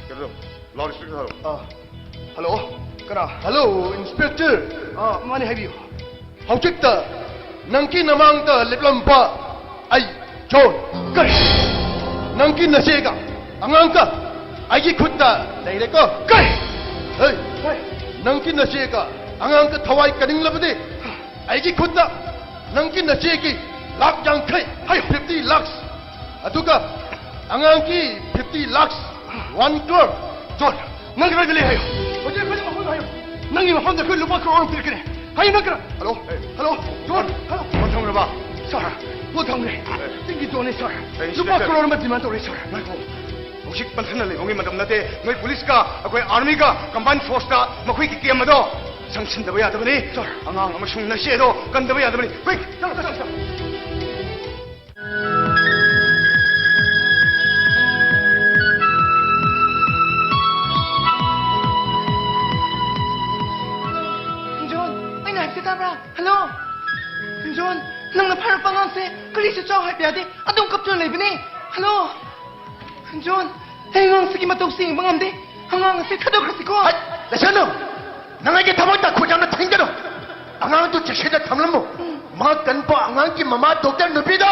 ꯀꯩꯅꯣ? ꯂꯥꯎꯗ ꯁ꯭ꯄꯤꯀꯔ ꯊꯥꯔꯣ꯫ ꯑꯥ, ꯍꯜꯂꯣ? ꯀꯅꯥ? Hello, inspector. ꯑꯥ, ꯃꯥꯅꯦ, ꯍꯥꯏꯕꯤꯌꯨ꯫ ꯍꯧꯖꯤꯛꯇ ꯅꯪꯒꯤ ꯅꯃꯥꯡꯗ ꯂꯦꯞꯂꯝꯕ ꯑꯩ ꯖꯣꯟ꯫ ꯀꯔꯤ? ꯅꯪꯒꯤ ꯅꯆꯦꯒ ꯑꯉꯥꯡꯒ ꯑꯩꯒꯤ ꯈꯨꯠꯇ ꯂꯩꯔꯦꯀꯣ꯫ ꯀꯔꯤ? ꯍꯦ, ꯍꯦ, ꯅꯪꯒꯤ ꯅꯆꯦꯒ ꯑꯉꯥꯡꯒ ꯊꯋꯥꯏ ꯀꯟꯅꯤꯡꯂꯕꯗꯤ ꯑꯩꯒꯤ ꯈꯨꯠꯇ ꯅꯪꯒꯤ ꯅꯆꯦꯒꯤ ꯂꯥꯛ ꯌꯥꯡꯈꯩ, ꯍꯥꯏꯌꯣ, fifty lakhs꯫ ꯑꯗꯨꯒ ꯑꯉꯥꯡꯒꯤ fifty lakhs, one crore꯫ John, ꯅꯪ ꯀꯗꯥꯏꯗ ꯂꯩ ꯍꯥꯏꯌꯣ? ꯍꯧꯖꯤꯛ ꯑꯩꯈꯣꯏ ꯃꯐꯝꯗ ꯍꯥꯏꯌꯣ꯫ ꯅꯪꯒꯤ ꯃꯐꯝꯗ ꯑꯩꯈꯣꯏ ꯂꯨꯄꯥ ꯀ꯭ꯔꯣꯔ ꯑꯃ ꯄꯤꯔꯛꯀꯅꯤ꯫ ꯍꯥꯏꯌꯣ, ꯅꯪ ꯀꯅꯥ? Hello, hello, John, hello. Phone ꯊꯝꯈ꯭ꯔꯕ? ꯁꯥꯔ, ꯐꯣꯟ ꯊꯝꯈ꯭ꯔꯦ꯫ ꯆꯤꯡꯒꯤ ꯖꯣꯟꯅꯦ, ꯁꯥꯔ꯫ ꯑꯦ, ꯂꯨꯄꯥ ꯏꯟꯁꯄꯦꯛꯇꯔ꯫ ꯀ꯭ꯔꯣꯔ ꯑꯃ ꯗꯤꯃꯥꯟ ꯇꯧꯔꯦ, ꯁꯥꯔ꯫ ꯉꯥꯏꯈꯣ꯫ ꯍꯧꯖꯤꯛ ꯄꯟꯊꯅ ꯂꯩꯕꯒꯤ ꯃꯇꯝ ꯅꯠꯇꯦ꯫ ꯅꯣꯏ ꯄꯨꯂꯤꯁꯀ ꯑꯩꯈꯣꯏ ꯑꯥꯔꯃꯤꯒ ꯀꯝꯕꯥꯏꯟ ꯐꯣꯔꯁꯇ ꯃꯈꯣꯏꯒꯤ ꯀꯦꯝ ꯑꯗꯣ ꯆꯪꯁꯤꯟꯗꯕ ꯌꯥꯗꯕꯅꯤ꯫ ꯁꯥꯔ꯫ ꯑꯉꯥꯡ ꯑꯃꯁꯨꯡ ꯅꯆꯦ ꯑꯗꯣ ꯀꯟꯗꯕ ꯌꯥꯗꯕꯅꯤ꯫ ꯀ꯭ꯋꯤꯛ! ꯆꯠꯂꯣ, ꯆꯠꯂꯣ, ꯆꯠꯂꯣ꯫ ꯖꯣꯟ, ꯑꯩꯅ ꯍꯥꯏꯕꯁꯦ ꯇꯥꯕ꯭ꯔꯥ? ꯍꯜꯂꯣ? ꯖꯣꯟ, ꯅꯪꯅ ꯐꯥꯔꯛꯄ ꯑꯉꯥꯡꯁꯦ ꯀꯔꯤꯁꯨ ꯆꯥꯎ ꯍꯥꯏꯕ ꯌꯥꯗꯦ꯫ ꯑꯗꯨꯝ ꯀꯞꯇꯨꯅ ꯂꯩꯕꯅꯦ꯫ ꯍꯜꯂꯣ? ꯖꯣꯟ, ꯑꯩ ꯑꯉꯥꯡꯁꯤꯒꯤ ꯃꯇꯧꯁꯤ ꯌꯦꯡꯕ ꯉꯝꯗꯦ꯫ ꯑꯉꯥꯡ ꯑꯁꯤ ꯊꯥꯗꯣꯛꯈ꯭ꯔꯁꯤꯀꯣ꯫ ꯍꯠ! ꯂꯩꯁꯅꯨ! ꯅꯪ ꯑꯩꯒꯤ ꯊꯕꯛꯇ ꯈꯨꯠ ꯌꯥꯝꯅ ꯊꯤꯡꯒꯅꯨ꯫ ꯑꯉꯥꯡꯗꯨ ꯆꯦꯛꯁꯤꯟꯅ ꯊꯝꯂꯝꯃꯨ꯫ ꯃꯥ ꯀꯟꯕ ꯑꯉꯥꯡꯒꯤ ꯃꯃꯥ ꯗꯣꯛꯇꯔ ꯅꯨꯄꯤꯗꯣ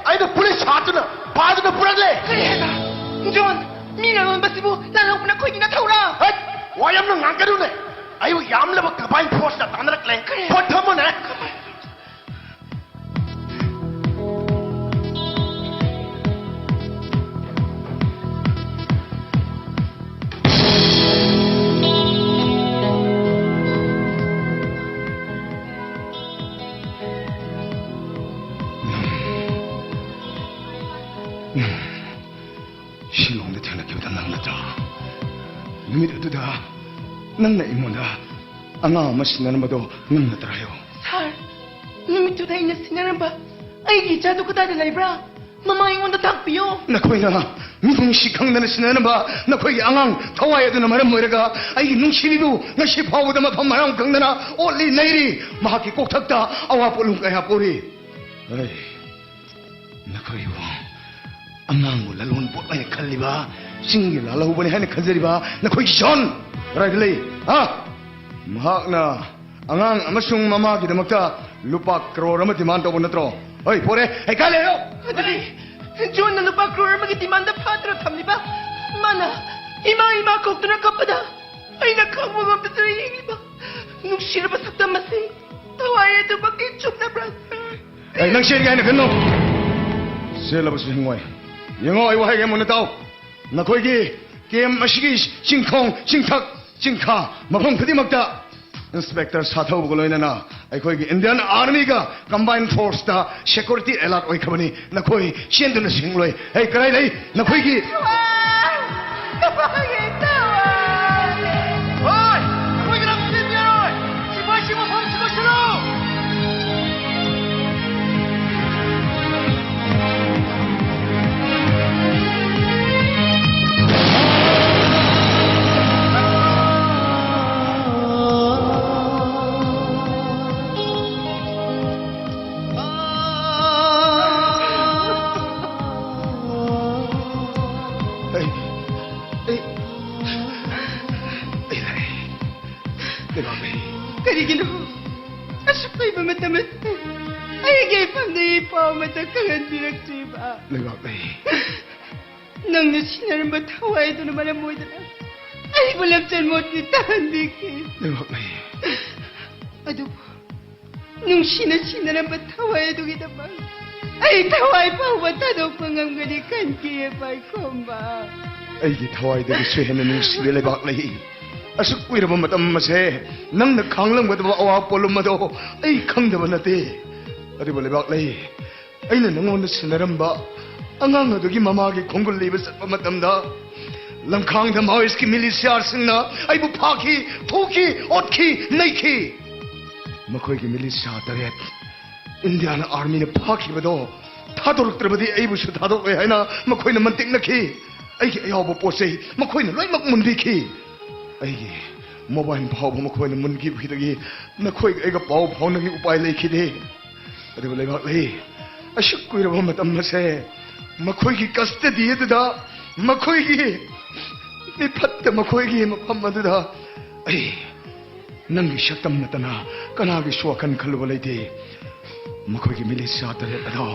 ꯑꯩꯅ ꯄꯨꯂꯤꯁ ꯁꯥꯗꯨꯅ ꯐꯥꯗꯨꯅ ꯄꯨꯔꯛꯂꯦ꯫ ꯀꯔꯤ ꯍꯥꯏꯕ? ꯖꯣꯟ, ꯃꯤ ꯂꯂꯣꯟꯕꯁꯤꯕꯨ ꯂꯥꯜꯍꯧꯕꯅ ꯑꯩꯈꯣꯏꯒꯤ ꯅꯊꯧꯔꯥ? ꯍꯠ! ꯋꯥ ꯌꯥꯝꯅ ꯉꯥꯡꯒꯅꯨꯅꯦ꯫ ꯑꯩꯕꯨ ꯌꯥꯝꯂꯕ ꯀꯝꯕꯥꯏꯟ ꯐꯣꯔꯁꯅ ꯇꯥꯟꯅꯔꯛꯂꯦ꯫ ꯀꯔꯤ? ꯐꯣꯟ ꯊꯝꯃꯨꯅꯦ꯫ ꯁꯤꯂꯣꯡꯗ ꯊꯦꯡꯅꯈꯤꯕꯗ ꯅꯪ ꯅꯠꯇ꯭ꯔꯥ? ꯅꯨꯃꯤꯠ ꯑꯗꯨꯗ ꯅꯪꯅ ꯑꯩꯉꯣꯟꯗ ꯑꯉꯥꯡ ꯑꯃ ꯁꯤꯟꯅꯔꯝꯕꯗꯣ ꯅꯪ ꯅꯠꯇ꯭ꯔꯥ ꯍꯥꯏꯌꯣ꯫ ꯁꯥꯔ, ꯅꯨꯃꯤꯠꯇꯨꯗ ꯑꯩꯅ ꯁꯤꯟꯅꯔꯝꯕ ꯑꯩꯒꯤ ꯏꯆꯥꯗꯨ ꯀꯗꯥꯏꯗ ꯂꯩꯕ꯭ꯔꯥ? ꯃꯃꯥ, ꯑꯩꯉꯣꯟꯗ ꯇꯥꯛꯄꯤꯌꯨ꯫ ꯅꯈꯣꯏꯅ ꯃꯤꯅꯨꯡꯁꯤ ꯈꯪꯗꯅ ꯁꯤꯟꯅꯔꯝꯕ ꯅꯈꯣꯏꯒꯤ ꯑꯉꯥꯡ ꯊꯋꯥꯏ ꯑꯗꯨꯅ ꯃꯔꯝ ꯑꯣꯏꯔꯒ ꯑꯩꯒꯤ ꯅꯨꯡꯁꯤꯕꯤꯕꯨ ꯉꯁꯤ ꯐꯥꯎꯕꯗ ꯃꯐꯝ ꯃꯔꯥꯡ ꯈꯪꯗꯅ ꯑꯣꯠꯂꯤ ꯅꯩꯔꯤ꯫ ꯃꯍꯥꯛꯀꯤ ꯀꯣꯛꯊꯛꯇ ꯑꯋꯥ ꯄꯣꯠꯂꯨꯝ ꯀꯌꯥ ꯄꯣꯔꯤ꯫ ꯑꯩ ꯅꯈꯣꯏꯕꯨ ꯑꯉꯥꯡꯕꯨ ꯂꯂꯣꯟ ꯄꯣꯠ ꯑꯣꯏꯅ ꯈꯜꯂꯤꯕ, ꯆꯤꯡꯒꯤ ꯂꯥꯜꯍꯧꯕꯅꯤ ꯍꯥꯏꯅ ꯈꯟꯖꯔꯤꯕ ꯅꯈꯣꯏꯒꯤ ꯖꯣꯟ ꯀꯗꯥꯏꯗ ꯂꯩ? ꯍꯥ? ꯃꯍꯥꯛꯅ ꯑꯉꯥꯡ ꯑꯃꯁꯨꯡ ꯃꯃꯥꯒꯤꯗꯃꯛꯇ ꯂꯨꯄꯥ ꯀ꯭ꯔꯣꯔ ꯑꯃ ꯗꯤꯃꯥꯟ ꯇꯧꯕ ꯅꯠꯇ꯭ꯔꯣ? ꯍꯣꯏ, ꯄꯣꯔꯦ꯫ ꯍꯩꯀꯥꯜꯂꯦ ꯍꯥꯏꯌꯣ꯫ ꯑꯗꯨꯗꯤ ꯖꯣꯟꯅ ꯂꯨꯄꯥ ꯀ꯭ꯔꯣꯔ ꯑꯃꯒꯤ ꯗꯤꯃꯥꯟꯗ ꯐꯥꯗꯨꯅ ꯊꯝꯂꯤꯕ, ꯃꯥꯅ "ꯏꯃꯥ, ꯏꯃꯥ" ꯀꯧꯗꯨꯅ ꯀꯞꯄꯗ ꯑꯩꯅ ꯈꯪꯕ ꯉꯝꯗꯗꯨꯅ ꯌꯦꯡꯂꯤꯕ ꯅꯨꯡꯁꯤꯔꯕ ꯁꯛꯇꯝ ꯑꯁꯤ ꯊꯋꯥꯏ ꯑꯗꯨꯃꯛꯀꯤ ꯆꯨꯝꯅꯕ꯭ꯔꯥ? ꯑꯩ ꯅꯪ ꯆꯦꯟꯒꯦ ꯍꯥꯏꯅ ꯈꯟꯅꯣ꯫ ꯆꯦꯜꯂꯕꯁꯨ ꯍꯤꯡꯉꯣꯏ꯫ ꯌꯦꯡꯉꯣ, ꯑꯩ ꯋꯥꯍꯩ ꯑꯃ ꯃꯨꯟꯅ ꯇꯥꯎ꯫ ꯅꯈꯣꯏꯒꯤ ꯀꯦꯝ ꯑꯁꯤꯒꯤ ꯆꯤꯡꯈꯣꯡ, ꯆꯤꯡꯊꯛ, ꯆꯤꯡꯈꯥ, ꯃꯐꯝ ꯈꯨꯗꯤꯡꯃꯛꯇ ꯏꯟꯁꯄꯦꯛꯇꯔ ꯁꯥꯊꯧꯕꯒ ꯂꯣꯏꯅꯅ ꯑꯩꯈꯣꯏꯒꯤ ꯏꯟꯗꯤꯌꯟ ꯑꯥꯔꯃꯤꯒ ꯀꯝꯕꯥꯏꯟ ꯐꯣꯔꯁꯇ ꯁꯦꯀ꯭ꯌꯨꯔꯤꯇꯤ ꯑꯦꯂꯔꯠ ꯑꯣꯏꯈ꯭ꯔꯕꯅꯤ꯫ ꯅꯈꯣꯏ ꯆꯦꯟꯗꯨꯅ ꯁꯤꯡꯂꯣꯏ꯫ ꯍꯦ, ꯀꯗꯥꯏ ꯂꯩ ꯅꯈꯣꯏꯒꯤ? ꯍꯣꯏ, ꯑꯩꯈꯣꯏ ꯀꯅꯥꯝ ꯆꯦꯟꯕꯤꯔꯣꯏ꯫ ꯁꯤꯐꯥꯏꯁꯤꯡ ꯃꯐꯝꯁꯤꯗ ꯁꯤꯜꯂꯨ꯫ ꯑꯩ, ꯑꯩ, ꯑꯩ ꯂꯥꯛꯑꯦ꯫ ꯂꯩꯕꯥꯛ ꯂꯩ꯫ ꯀꯔꯤꯒꯤꯅꯣ ꯑꯁꯨꯛ ꯀꯨꯏꯕ ꯃꯇꯝ ꯑꯁꯤꯗ ꯑꯩꯒꯤ ꯏꯐꯝꯗ ꯏ ꯄꯥꯎ ꯑꯃꯠꯇ ꯈꯪꯍꯟꯕꯤꯔꯛꯇ꯭ꯔꯤꯕ? ꯂꯩꯕꯥꯛ ꯂꯩ꯫ ꯅꯪꯅ ꯁꯤꯟꯅꯔꯝꯕ ꯊꯋꯥꯏ ꯑꯗꯨꯅ ꯃꯔꯝ ꯑꯣꯏꯗꯅ ꯑꯩꯕꯨ ꯂꯝꯆꯠ ꯃꯣꯠꯇꯤ ꯇꯥꯍꯟꯕꯤꯈꯤ꯫ ꯂꯩꯕꯥꯛ ꯂꯩ꯫ ꯑꯗꯨꯕꯨ ꯅꯨꯡꯁꯤꯅ ꯁꯤꯟꯅꯔꯝꯕ ꯊꯋꯥꯏ ꯑꯗꯨꯒꯤꯗꯃꯛ ꯑꯩ ꯊꯋꯥꯏ ꯐꯥꯎꯕ ꯊꯥꯗꯣꯛꯄ ꯉꯝꯒꯅꯤ ꯈꯟꯈꯤꯌꯦ, ꯄꯥꯏꯈꯣꯝꯕ꯫ ꯑꯩꯒꯤ ꯊꯋꯥꯏꯗꯒꯤꯁꯨ ꯍꯦꯟꯅ ꯅꯨꯡꯁꯤꯕ ꯂꯩꯕꯥꯛ ꯂꯩ꯫ ꯑꯁꯨꯛ ꯀꯨꯏꯔꯕ ꯃꯇꯝ ꯑꯁꯦ ꯅꯪꯅ ꯈꯥꯡꯂꯝꯒꯗꯕ ꯑꯋꯥ ꯄꯣꯠꯂꯨꯝ ꯑꯗꯣ ꯑꯩ ꯈꯪꯗꯕ ꯅꯠꯇꯦ꯫ ꯑꯗꯨꯕꯨ ꯂꯩꯕꯥꯛ ꯂꯩ, ꯑꯩꯅ ꯅꯪꯉꯣꯟꯗ ꯁꯤꯟꯅꯔꯝꯕ ꯑꯉꯥꯡ ꯑꯗꯨꯒꯤ ꯃꯃꯥꯒꯤ ꯈꯣꯡꯒꯨꯜ ꯂꯤꯕ ꯆꯠꯄ ꯃꯇꯝꯗ ꯂꯝꯈꯥꯡꯗ ꯃꯥꯑꯣꯏꯁꯀꯤ ꯃꯤꯂꯤꯁꯤꯌꯥꯁꯤꯡꯅ ꯑꯩꯕꯨ ꯐꯥꯈꯤ, ꯐꯨꯈꯤ, ꯑꯣꯠꯈꯤ, ꯅꯩꯈꯤ꯫ ꯃꯈꯣꯏꯒꯤ ꯃꯤꯂꯤꯁꯤꯌꯥ ꯇꯔꯦꯠ ꯏꯟꯗꯤꯌꯥꯅ ꯑꯥꯔꯃꯤꯅ ꯐꯥꯈꯤꯕꯗꯣ ꯊꯥꯗꯣꯔꯛꯇ꯭ꯔꯕꯗꯤ ꯑꯩꯕꯨꯁꯨ ꯊꯥꯗꯣꯛꯂꯣꯏ ꯍꯥꯏꯅ ꯃꯈꯣꯏꯅ ꯃꯟꯇꯤꯛꯅꯈꯤ꯫ ꯑꯩꯒꯤ ꯑꯌꯥꯎꯕ ꯄꯣꯠ ꯆꯩ ꯃꯈꯣꯏꯅ ꯂꯣꯏꯅꯃꯛ ꯃꯨꯟꯕꯤꯈꯤ꯫ ꯑꯩꯒꯤ ꯃꯣꯕꯥꯏꯜ ꯐꯥꯎꯕ ꯃꯈꯣꯏꯅ ꯃꯨꯟꯈꯤꯕꯗꯒꯤ ꯅꯈꯣꯏꯒ ꯑꯩꯒ ꯄꯥꯎ ꯐꯥꯎꯅꯕꯒꯤ ꯎꯄꯥꯏ ꯂꯩꯈꯤꯗꯦ꯫ ꯑꯗꯨꯕꯨ ꯂꯩꯕꯥꯛꯂꯩ, ꯑꯁꯨꯛ ꯀꯨꯏꯔꯕ ꯃꯇꯝ ꯑꯁꯦ ꯃꯈꯣꯏꯒꯤ ꯀꯁꯇꯗꯤ ꯑꯗꯨꯗ, ꯃꯈꯣꯏꯒꯤ ꯃꯤꯐꯠꯇ ꯃꯈꯣꯏꯒꯤ ꯃꯐꯝ ꯑꯗꯨꯗ ꯑꯩ ꯅꯪꯒꯤ ꯁꯛꯇꯝ ꯅꯠꯇꯅ ꯀꯅꯥꯒꯤꯁꯨ ꯋꯥꯈꯜ ꯈꯜꯂꯨꯕ ꯂꯩꯇꯦ꯫ ꯃꯈꯣꯏꯒꯤ ꯃꯤꯂꯤꯁꯤꯌꯥ ꯇꯔꯦꯠ ꯑꯗꯣ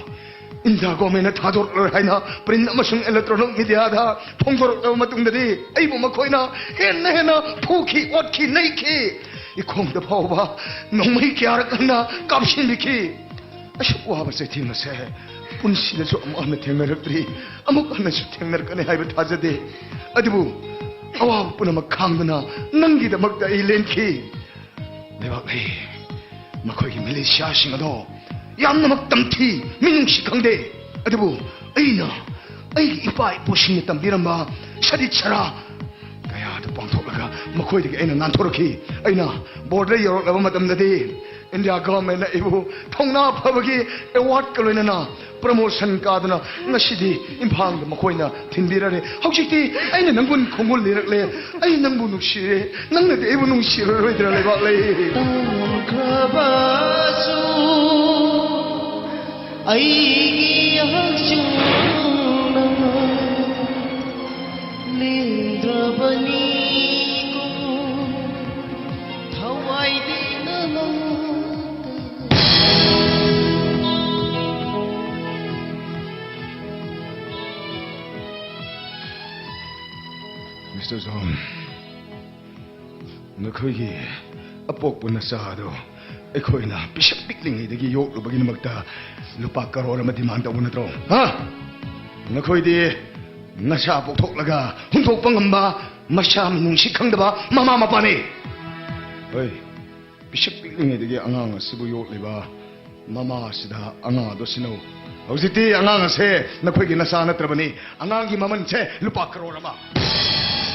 ꯏꯟꯗꯤꯌꯥ ꯒꯣꯔꯃꯦꯟꯅ ꯊꯥꯗꯣꯔꯛꯂꯣꯏ ꯍꯥꯏꯅ ꯄ꯭ꯔꯤꯟ ꯑꯃꯁꯨꯡ ꯏꯂꯦꯛꯇ꯭ꯔꯣꯅꯤꯛ ꯃꯤꯗꯤꯌꯥꯗ ꯐꯣꯡꯗꯣꯔꯛꯂꯕ ꯃꯇꯨꯡꯗꯗꯤ ꯑꯩꯕꯨ ꯃꯈꯣꯏꯅ ꯍꯦꯟꯅ ꯍꯦꯟꯅ ꯐꯨꯈꯤ, ꯑꯣꯠꯈꯤ, ꯅꯩꯈꯤ꯫ ꯏꯈꯣꯡꯗ ꯐꯥꯎꯕ ꯅꯣꯡꯃꯩ ꯀꯌꯥꯔꯛ ꯍꯟꯅ ꯀꯥꯞꯁꯤꯟꯕꯤꯈꯤ꯫ ꯑꯁꯨꯛ ꯋꯥꯕ ꯆꯩꯊꯦꯡ ꯑꯁꯦ ꯄꯨꯟꯁꯤꯗꯁꯨ ꯑꯃꯨꯛ ꯍꯟꯅ ꯊꯦꯡꯅꯔꯛꯇ꯭ꯔꯤ, ꯑꯃꯨꯛ ꯍꯟꯅꯁꯨ ꯊꯦꯡꯅꯔꯛꯀꯅꯤ ꯍꯥꯏꯕ ꯊꯥꯖꯗꯦ꯫ ꯑꯗꯨꯕꯨ ꯑꯋꯥꯕ ꯄꯨꯝꯅꯃꯛ ꯈꯥꯡꯗꯨꯅ ꯅꯪꯒꯤꯗꯃꯛꯇ ꯑꯩ ꯂꯦꯟꯈꯤ꯫ ꯂꯩꯕꯥꯛꯂꯩ, ꯃꯈꯣꯏꯒꯤ ꯃꯤꯂꯤꯁꯤꯌꯥꯁꯤꯡ ꯑꯗꯣ ꯌꯥꯝꯅꯃꯛ ꯇꯝꯊꯤ, ꯃꯤꯅꯨꯡꯁꯤ ꯈꯪꯗꯦ꯫ ꯑꯗꯨꯕꯨ ꯑꯩꯅ ꯑꯩꯒꯤ ꯏꯄꯥ ꯏꯄꯨꯁꯤꯡꯅ ꯇꯝꯕꯤꯔꯝꯕ ꯁꯗꯤꯠ ꯁꯔꯥ ꯀꯌꯥꯗꯨ ꯄꯥꯡꯊꯣꯛꯂꯒ ꯃꯈꯣꯏꯗꯒꯤ ꯑꯩꯅ ꯅꯥꯟꯊꯣꯔꯛꯈꯤ꯫ ꯑꯩꯅ ꯕꯣꯔꯗꯔ ꯌꯧꯔꯛꯂꯕ ꯃꯇꯝꯗꯗꯤ ꯏꯟꯗꯤꯌꯥ ꯒꯚꯔꯟꯃꯦꯟꯅ ꯑꯩꯕꯨ ꯊꯧꯅꯥ ꯐꯕꯒꯤ ꯑꯦꯋꯥꯔꯗꯀ ꯂꯣꯏꯅꯅ ꯄ꯭ꯔꯃꯣꯁꯟ ꯀꯥꯗꯨꯅ ꯉꯁꯤꯗꯤ ꯏꯝꯐꯥꯜꯗ ꯃꯈꯣꯏꯅ ꯊꯤꯟꯕꯤꯔꯔꯦ꯫ ꯍꯧꯖꯤꯛꯇꯤ ꯑꯩꯅ ꯅꯪꯕꯨ ꯈꯣꯡꯒꯨꯜ ꯂꯤꯔꯛꯂꯦ꯫ ꯑꯩ ꯅꯪꯕꯨ ꯅꯨꯡꯁꯤꯔꯦ꯫ ꯅꯪꯅꯗꯤ ꯑꯩꯕꯨ ꯅꯨꯡꯁꯤꯔꯔꯣꯏꯗ꯭ꯔꯥ, ꯂꯩꯕꯥꯛꯂꯩ? ꯇꯧꯈ꯭ꯔꯕꯁꯨ ꯑꯩꯒꯤ ꯍꯛꯆꯥꯡꯅ ꯂꯦꯡꯗ꯭ꯔꯕꯅꯤꯀꯣ, ꯊꯋꯥꯏꯗꯤ ꯅꯃꯛꯇ꯫ ꯃꯤꯁꯇꯔ ꯖꯣꯟ, ꯅꯈꯣꯏꯒꯤ ꯑꯄꯣꯛꯄ ꯅꯆꯥ ꯑꯗꯣ ꯑꯩꯈꯣꯏꯅ ꯄꯤꯁꯛ ꯄꯤꯛꯂꯤꯉꯩꯗꯒꯤ ꯌꯣꯛꯂꯨꯕꯒꯤꯗꯃꯛꯇ ꯂꯨꯄꯥ ꯀꯔꯣꯔ ꯑꯃ ꯗꯤꯃꯥꯟ ꯇꯧꯕ ꯅꯠꯇ꯭ꯔꯣ? ꯍꯥ? ꯅꯈꯣꯏꯗꯤ ꯅꯆꯥ ꯄꯣꯛꯊꯣꯛꯂꯒ ꯍꯨꯟꯗꯣꯛꯄ ꯉꯝꯕ, ꯃꯆꯥ ꯃꯤꯅꯨꯡꯁꯤ ꯈꯪꯗꯕ ꯃꯃꯥ ꯃꯄꯥꯅꯤ꯫ ꯍꯣꯏ, ꯄꯤꯁꯛ ꯄꯤꯛꯂꯤꯉꯩꯗꯒꯤ ꯑꯉꯥꯡ ꯑꯁꯤꯕꯨ ꯌꯣꯛꯂꯤꯕ ꯃꯃꯥ ꯑꯁꯤꯗ ꯑꯉꯥꯡ ꯑꯗꯨ ꯁꯤꯟꯅꯧ꯫ ꯍꯧꯖꯤꯛꯇꯤ ꯑꯉꯥꯡ ꯑꯁꯦ ꯅꯈꯣꯏꯒꯤ ꯅꯆꯥ ꯅꯠꯇ꯭ꯔꯕꯅꯤ꯫ ꯑꯉꯥꯡꯒꯤ ꯃꯃꯜꯁꯦ ꯂꯨꯄꯥ ꯀꯔꯣꯔ ꯑꯃ꯫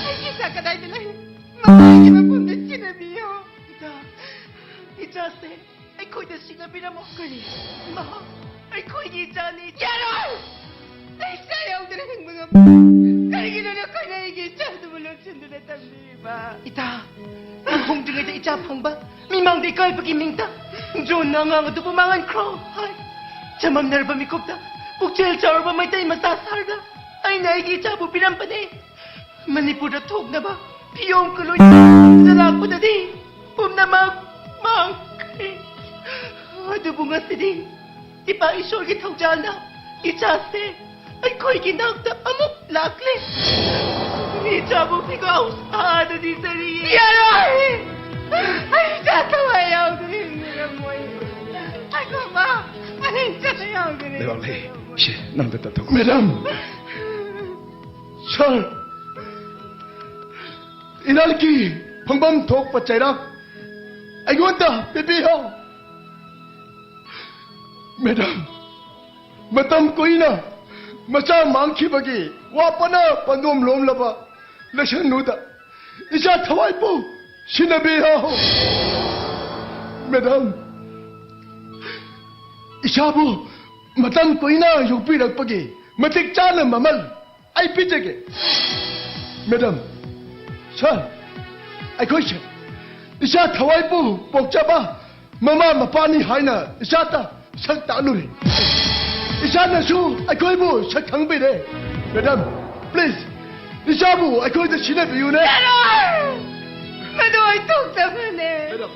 ꯑꯩꯒꯤ ꯏꯆꯥ ꯀꯗꯥꯏꯗ ꯂꯩ? ꯃꯃꯥꯒꯤ ꯃꯐꯝꯗ ꯊꯤꯅꯕꯤꯌꯨ꯫ ꯏꯆꯥ, ꯏꯆꯥꯁꯦ ꯑꯩꯈꯣꯏꯗ ꯁꯤꯟꯅꯕꯤꯔꯝꯃꯣ꯫ ꯀꯔꯤ? ꯃꯍꯥꯛ ꯑꯩꯈꯣꯏꯒꯤ ꯏꯆꯥꯅꯤ꯫ ꯌꯥꯔꯣꯏ! ꯑꯩ ꯏꯆꯥ ꯌꯥꯎꯗꯅ ꯍꯤꯡꯕ ꯉꯝ-, ꯀꯔꯤꯒꯤꯅꯣ ꯅꯈꯣꯏꯅ ꯑꯩꯒꯤ ꯏꯆꯥꯗꯨꯕꯨ ꯂꯣꯠꯁꯤꯟꯗꯨꯅ ꯊꯝꯕꯤꯔꯤꯕ? ꯏꯇꯥ, ꯂꯨꯍꯣꯡꯗ꯭ꯔꯤꯉꯩꯗ ꯏꯆꯥ ꯐꯪꯕ, ꯃꯤꯃꯥꯡꯗ ꯏꯀꯥꯏꯕꯒꯤ ꯃꯤꯡꯇ ꯖꯣꯟꯅ ꯑꯉꯥꯡ ꯑꯗꯨꯕꯨ ꯃꯥꯡꯍꯟꯈ꯭ꯔꯣ ꯍꯥꯏ꯫ ꯆꯃꯝꯅꯔꯕ ꯃꯤꯀꯨꯞꯇ ꯄꯨꯛꯆꯦꯜ ꯆꯥꯎꯔꯕ ꯃꯩꯇꯩ ꯃꯆꯥ ꯁꯥꯔꯒ ꯑꯩꯅ ꯑꯩꯒꯤ ꯏꯆꯥꯕꯨ ꯄꯤꯔꯝꯕꯅꯦ꯫ ꯃꯅꯤꯄꯨꯔꯗ ꯊꯣꯛꯅꯕ ꯐꯤꯌꯣꯝ ꯀꯂꯣꯏ ꯂꯥꯛꯄꯗꯗꯤ ꯄꯨꯝꯅꯃꯛ ꯃꯥꯡꯈ꯭ꯔꯦ꯫ ꯑꯗꯨꯕꯨ ꯉꯁꯤꯗꯤ ꯏꯄꯥ ꯏꯁꯣꯔꯒꯤ ꯊꯧꯖꯥꯜꯅ ꯏꯆꯥꯁꯦ ꯑꯩꯈꯣꯏꯒꯤ ꯅꯥꯛꯇ ꯑꯃꯨꯛ ꯂꯥꯛꯂꯦ꯫ ꯏꯆꯥꯕꯨ ꯐꯤꯒꯥꯎ ꯁꯥꯗꯅꯤ ꯆꯔꯤ꯫ ꯌꯥꯔꯣꯏ! ꯑꯩ ꯏꯆꯥ ꯊꯋꯥꯏ ꯌꯥꯎꯗꯅ ꯍꯤꯡꯕ ꯉꯝꯃꯣꯏ꯫ ꯉꯥꯏꯈꯣ, ꯃꯥ! ꯑꯩ ꯏꯆꯥ ꯌꯥꯎꯗꯅ ꯂꯩꯕꯥꯛꯂꯩ, ꯁꯦ, ꯅꯪꯗ ꯇꯠꯊꯣꯛ꯫ ꯃꯦꯗꯥꯝ! ꯁꯥꯔ! ꯏꯔꯥꯜꯒꯤ ꯐꯪꯐꯝ ꯊꯣꯛꯄ ꯆꯩꯔꯥꯛ ꯑꯩꯉꯣꯟꯗ ꯄꯤꯕꯤꯌꯣ꯫ ꯃꯦꯗꯥꯝ, ꯃꯇꯝ ꯀꯨꯏꯅ ꯃꯆꯥ ꯃꯥꯡꯈꯤꯕꯒꯤ ꯋꯥꯄꯅ ꯄꯟꯗꯣꯝ ꯂꯣꯝꯂꯕ ꯂꯥꯏꯁꯪꯗꯨꯗ ꯏꯆꯥ ꯊꯋꯥꯏꯕꯨ ꯁꯤꯟꯅꯕꯤꯌꯣ꯫ ꯃꯦꯗꯥꯝ, ꯏꯆꯥꯕꯨ ꯃꯇꯝ ꯀꯨꯏꯅ ꯌꯣꯛꯄꯤꯔꯛꯄꯒꯤ ꯃꯇꯤꯛ ꯆꯥꯅ ꯃꯃꯜ ꯑꯩ ꯄꯤꯖꯒꯦ꯫ ꯃꯦꯗꯥꯝ, ꯁꯥꯔ, ꯑꯩꯈꯣꯏꯁꯦ ꯏꯆꯥ ꯊꯋꯥꯏꯕꯨ ꯄꯣꯛꯆꯕ ꯃꯃꯥ ꯃꯄꯥꯅꯤ ꯍꯥꯏꯅ ꯏꯆꯥꯗ ꯁꯛ ꯇꯥꯛꯂꯨꯔꯦ꯫ ꯏꯆꯥꯅꯁꯨ ꯑꯩꯈꯣꯏꯕꯨ ꯁꯛ ꯈꯪꯕꯤꯔꯦ꯫ ꯃꯦꯗꯥꯝ, ꯄ꯭ꯂꯤꯖ, ꯏꯆꯥꯕꯨ ꯑꯩꯈꯣꯏꯗ ꯁꯤꯟꯅꯕꯤꯌꯨꯅꯦ꯫ ꯌꯥꯔꯣꯏ! ꯃꯗꯨ ꯑꯣꯏꯊꯣꯛꯇꯕꯅꯦ꯫ ꯃꯦꯗꯥꯝ꯫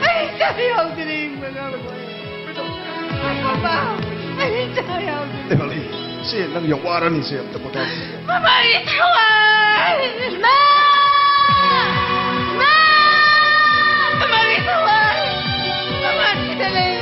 ꯑꯩ ꯏꯆꯥ ꯌꯥꯎꯗꯅ ꯍꯤꯡꯕ ꯉꯝꯃꯣꯏ꯫ ꯃꯦꯗꯥꯝ꯫ ꯄꯥꯄꯥ, ꯑꯩ ꯏꯆꯥ ꯌꯥꯎꯗꯅ꯫ ꯂꯩꯕꯥꯛꯂꯩ, ꯁꯦ, ꯅꯪ ꯌꯥꯝ ꯋꯥꯔꯅꯤ, ꯁꯦ, ꯑꯝꯇ ꯄꯣꯊꯥꯁꯤ꯫ ꯃꯃꯥꯒꯤ ꯊꯋꯥꯏ! ꯏꯃꯥ! ꯏꯃꯥ! ꯃꯃꯥꯒꯤ ꯊꯋꯥꯏ! ꯃꯃꯥ ꯁꯤꯗ ꯂꯩ!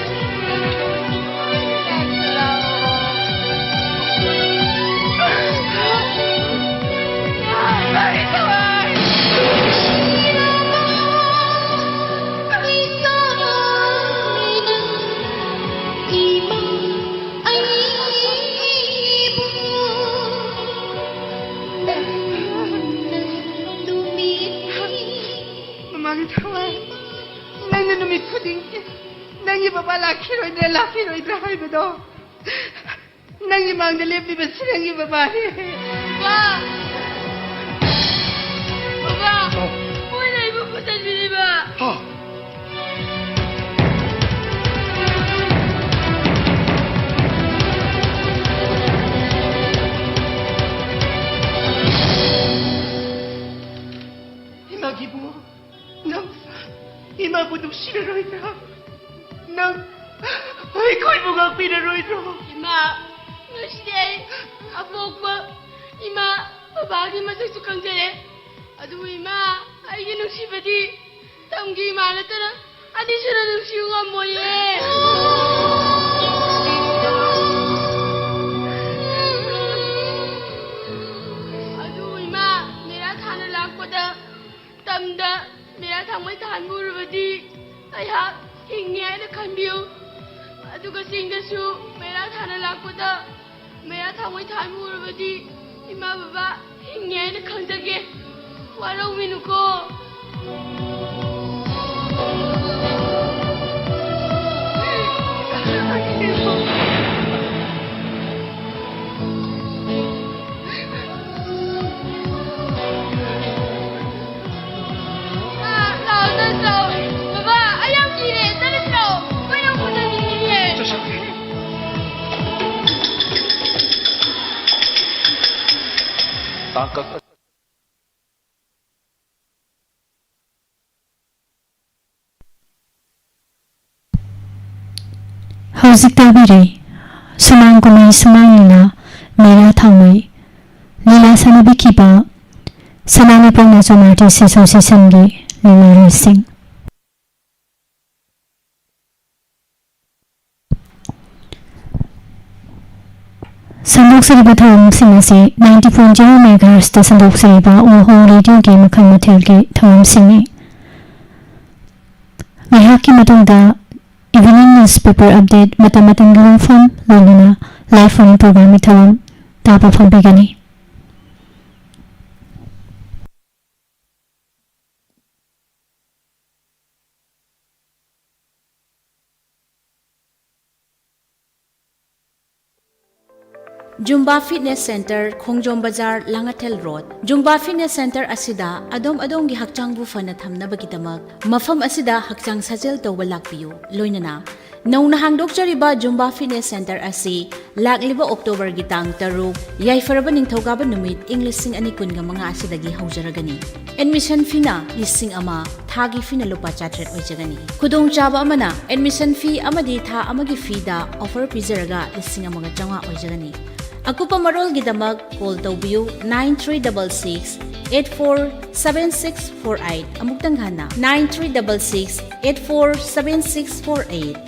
ꯃꯃꯥꯒꯤ ꯊꯋꯥꯏ, ꯅꯪꯅ ꯅꯨꯃꯤꯠ ꯈꯨꯗꯤꯡꯒꯤ ꯅꯪꯒꯤ ꯕꯕꯥ ꯂꯥꯛꯈꯤꯔꯣꯏꯗ꯭ꯔꯥ, ꯂꯥꯛꯈꯤꯔꯣꯏꯗ꯭ꯔꯥ ꯍꯥꯏꯕꯗꯣ ꯅꯪꯒꯤ ꯃꯥꯡꯗ ꯂꯦꯞꯂꯤꯕꯁꯤ ꯅꯪꯒꯤ ꯕꯕꯥꯅꯦ꯫ ꯕꯕꯥ! ꯕꯕꯥ! ꯍꯥꯎ꯫ ꯃꯣꯏꯅ ꯑꯩꯕꯨ ꯐꯨꯗꯠꯂꯤꯕ꯫ ꯍꯥ? ꯏꯃꯥꯒꯤ ꯏꯕꯨꯡꯉꯣ, ꯅꯪ ꯏꯃꯥꯕꯨ ꯅꯨꯡꯁꯤꯔꯔꯣꯏꯗ꯭ꯔꯥ? ꯅꯪ ꯑꯩꯈꯣꯏꯕꯨ ꯉꯥꯛꯄꯤꯔꯔꯣꯏꯗ꯭ꯔꯣ? ꯏꯃꯥ, ꯉꯁꯤꯗꯤ ꯑꯩ ꯑꯄꯣꯛꯄ ꯏꯃꯥ, ꯕꯕꯥꯒꯤ ꯃꯁꯛꯁꯨ ꯈꯪꯖꯔꯦ꯫ ꯑꯗꯨꯕꯨ ꯏꯃꯥ, ꯑꯩꯒꯤ ꯅꯨꯡꯁꯤꯕꯗꯤ ꯇꯝꯒꯤ ꯏꯃꯥ ꯅꯠꯇꯅ ꯑꯅꯤꯁꯨꯅ ꯅꯨꯡꯁꯤꯕ ꯉꯝꯃꯣꯏꯌꯦ꯫ ꯑꯗꯨ ꯏꯃꯥ, ꯃꯦꯔꯥ ꯊꯥꯅ ꯂꯥꯛꯄꯗ ꯇꯝꯗ ꯃꯦꯔꯥ ꯊꯥꯡꯃꯩ ꯊꯥꯟꯕ ꯎꯔꯕꯗꯤ ꯑꯩꯍꯥꯛ ꯍꯤꯡꯉꯦ ꯍꯥꯏꯅ ꯈꯟꯕꯤꯌꯨ꯫ ꯑꯗꯨꯒ ꯆꯤꯡꯗꯁꯨ ꯃꯦꯔꯥ ꯊꯥꯅ ꯂꯥꯛꯄꯗ ꯃꯦꯔꯥ ꯊꯥꯡꯃꯩ ꯊꯥꯟꯕ ꯎꯔꯕꯗꯤ ꯏꯃꯥ ꯕꯕꯥ ꯍꯤꯡꯉꯦ ꯍꯥꯏꯅ ꯈꯟꯖꯒꯦ꯫ ꯋꯥꯔꯧꯕꯤꯅꯨꯀꯣ꯫ ꯂꯥꯛꯑꯣ, ꯆꯠꯂꯁꯤ ꯂꯥꯛꯑꯣ꯫ ꯕꯕꯥ, ꯑꯩ ꯌꯥꯝ ꯀꯤꯔꯦ, ꯆꯠꯂꯁꯤ ꯂꯥꯛꯑꯣ꯫ ꯃꯣꯏ ꯌꯥꯝ ꯐꯖꯅꯤꯡꯉꯤꯌꯦ꯫ ꯇꯥꯡꯀꯛ ꯍꯧꯖꯤꯛ ꯇꯥꯕꯤꯔꯤ ꯁꯨꯃꯥꯡ ꯀꯨꯝꯍꯩ ꯁꯨꯃꯥꯡ ꯂꯤꯂꯥ ꯃꯦꯔꯥ ꯊꯥꯡꯃꯩ꯫ ꯂꯤꯂꯥ ꯁꯥꯟꯅꯕꯤꯈꯤꯕ ꯁꯅꯥꯃꯍꯤ ꯄꯥꯎꯅꯥ ꯖꯣꯟ ꯑꯥꯔꯇꯤꯁ ꯑꯦꯁꯣꯁꯤꯌꯦꯁꯟꯒꯤ ꯂꯤꯂꯥꯔꯣꯏꯁꯤꯡ꯫ ꯁꯟꯗꯣꯛꯆꯔꯤꯕ ꯊꯧꯔꯝꯁꯤꯡ ꯑꯁꯤ ninety point zero megahertzꯇ ꯁꯟꯗꯣꯛꯆꯔꯤꯕ ꯋꯥꯍꯣꯡ ꯔꯦꯗꯤꯑꯣꯒꯤ ꯃꯈꯜ ꯃꯊꯦꯜꯒꯤ ꯊꯧꯔꯝꯁꯤꯡꯅꯤ꯫ ꯉꯥꯏꯍꯥꯛꯀꯤ ꯃꯇꯨꯡꯗ evening newspaper update, ꯃꯇꯝ ꯃꯇꯝꯒꯤ ꯋꯥꯐꯝ, ꯂꯣꯏꯅꯅ live phone program ꯒꯤ ꯊꯧꯔꯝ ꯇꯥꯕ ꯐꯪꯕꯤꯒꯅꯤ꯫ Zumba Fitness Center, ꯈꯣꯡꯖꯣꯝ ꯕꯖꯥꯔ, Langathel road. Zumba Fitness Center ꯑꯁꯤꯗ ꯑꯗꯣꯝ ꯑꯗꯣꯝꯒꯤ ꯍꯛꯆꯥꯡꯕꯨ ꯐꯅ ꯊꯝꯅꯕꯒꯤꯗꯃꯛ ꯃꯐꯝ ꯑꯁꯤꯗ ꯍꯛꯆꯥꯡ ꯁꯥꯖꯦꯜ ꯇꯧꯕ ꯂꯥꯛꯄꯤꯌꯨ꯫ ꯂꯣꯏꯅꯅ ꯅꯧꯅ ꯍꯥꯡꯗꯣꯛꯆꯔꯤꯕ Zumba Fitness Center ꯑꯁꯤ ꯂꯥꯛꯂꯤꯕ ꯑꯣꯛꯇꯣꯕꯔꯒꯤ ꯇꯥꯡ ꯇꯔꯨꯛ, ꯌꯥꯏꯐꯔꯕ ꯅꯤꯡꯊꯧꯀꯥꯕ ꯅꯨꯃꯤꯠ, ꯏꯪ ꯂꯤꯁꯤꯡ ꯑꯅꯤ ꯀꯨꯟꯒ ꯃꯉꯥ ꯑꯁꯤꯗꯒꯤ ꯍꯧꯖꯔꯒꯅꯤ꯫ Admission feeꯅ ꯂꯤꯁꯤꯡ ꯑꯃ, ꯊꯥꯒꯤ feeꯅ ꯂꯨꯄꯥ ꯆꯥꯇ꯭ꯔꯦꯠ ꯑꯣꯏꯖꯒꯅꯤ꯫ ꯈꯨꯗꯣꯡꯆꯥꯕ ꯑꯃꯅ, admission fee ꯑꯃꯗꯤ ꯊꯥ ꯑꯃꯒꯤ feeꯗ offer ꯄꯤꯖꯔꯒ ꯂꯤꯁꯤꯡ ꯑꯃꯒ ꯆꯥꯝꯃꯉꯥ ꯑꯣꯏꯖꯒꯅꯤ꯫ ꯑꯀꯨꯞꯄ ꯃꯔꯣꯜꯒꯤꯗꯃꯛ call ꯇꯧꯕꯤꯌꯨ, nine three double six eight four seven six four eight꯫ ꯑꯃꯨꯛꯇꯪ ꯍꯟꯅ, nine three double six eight four seven six four eight꯫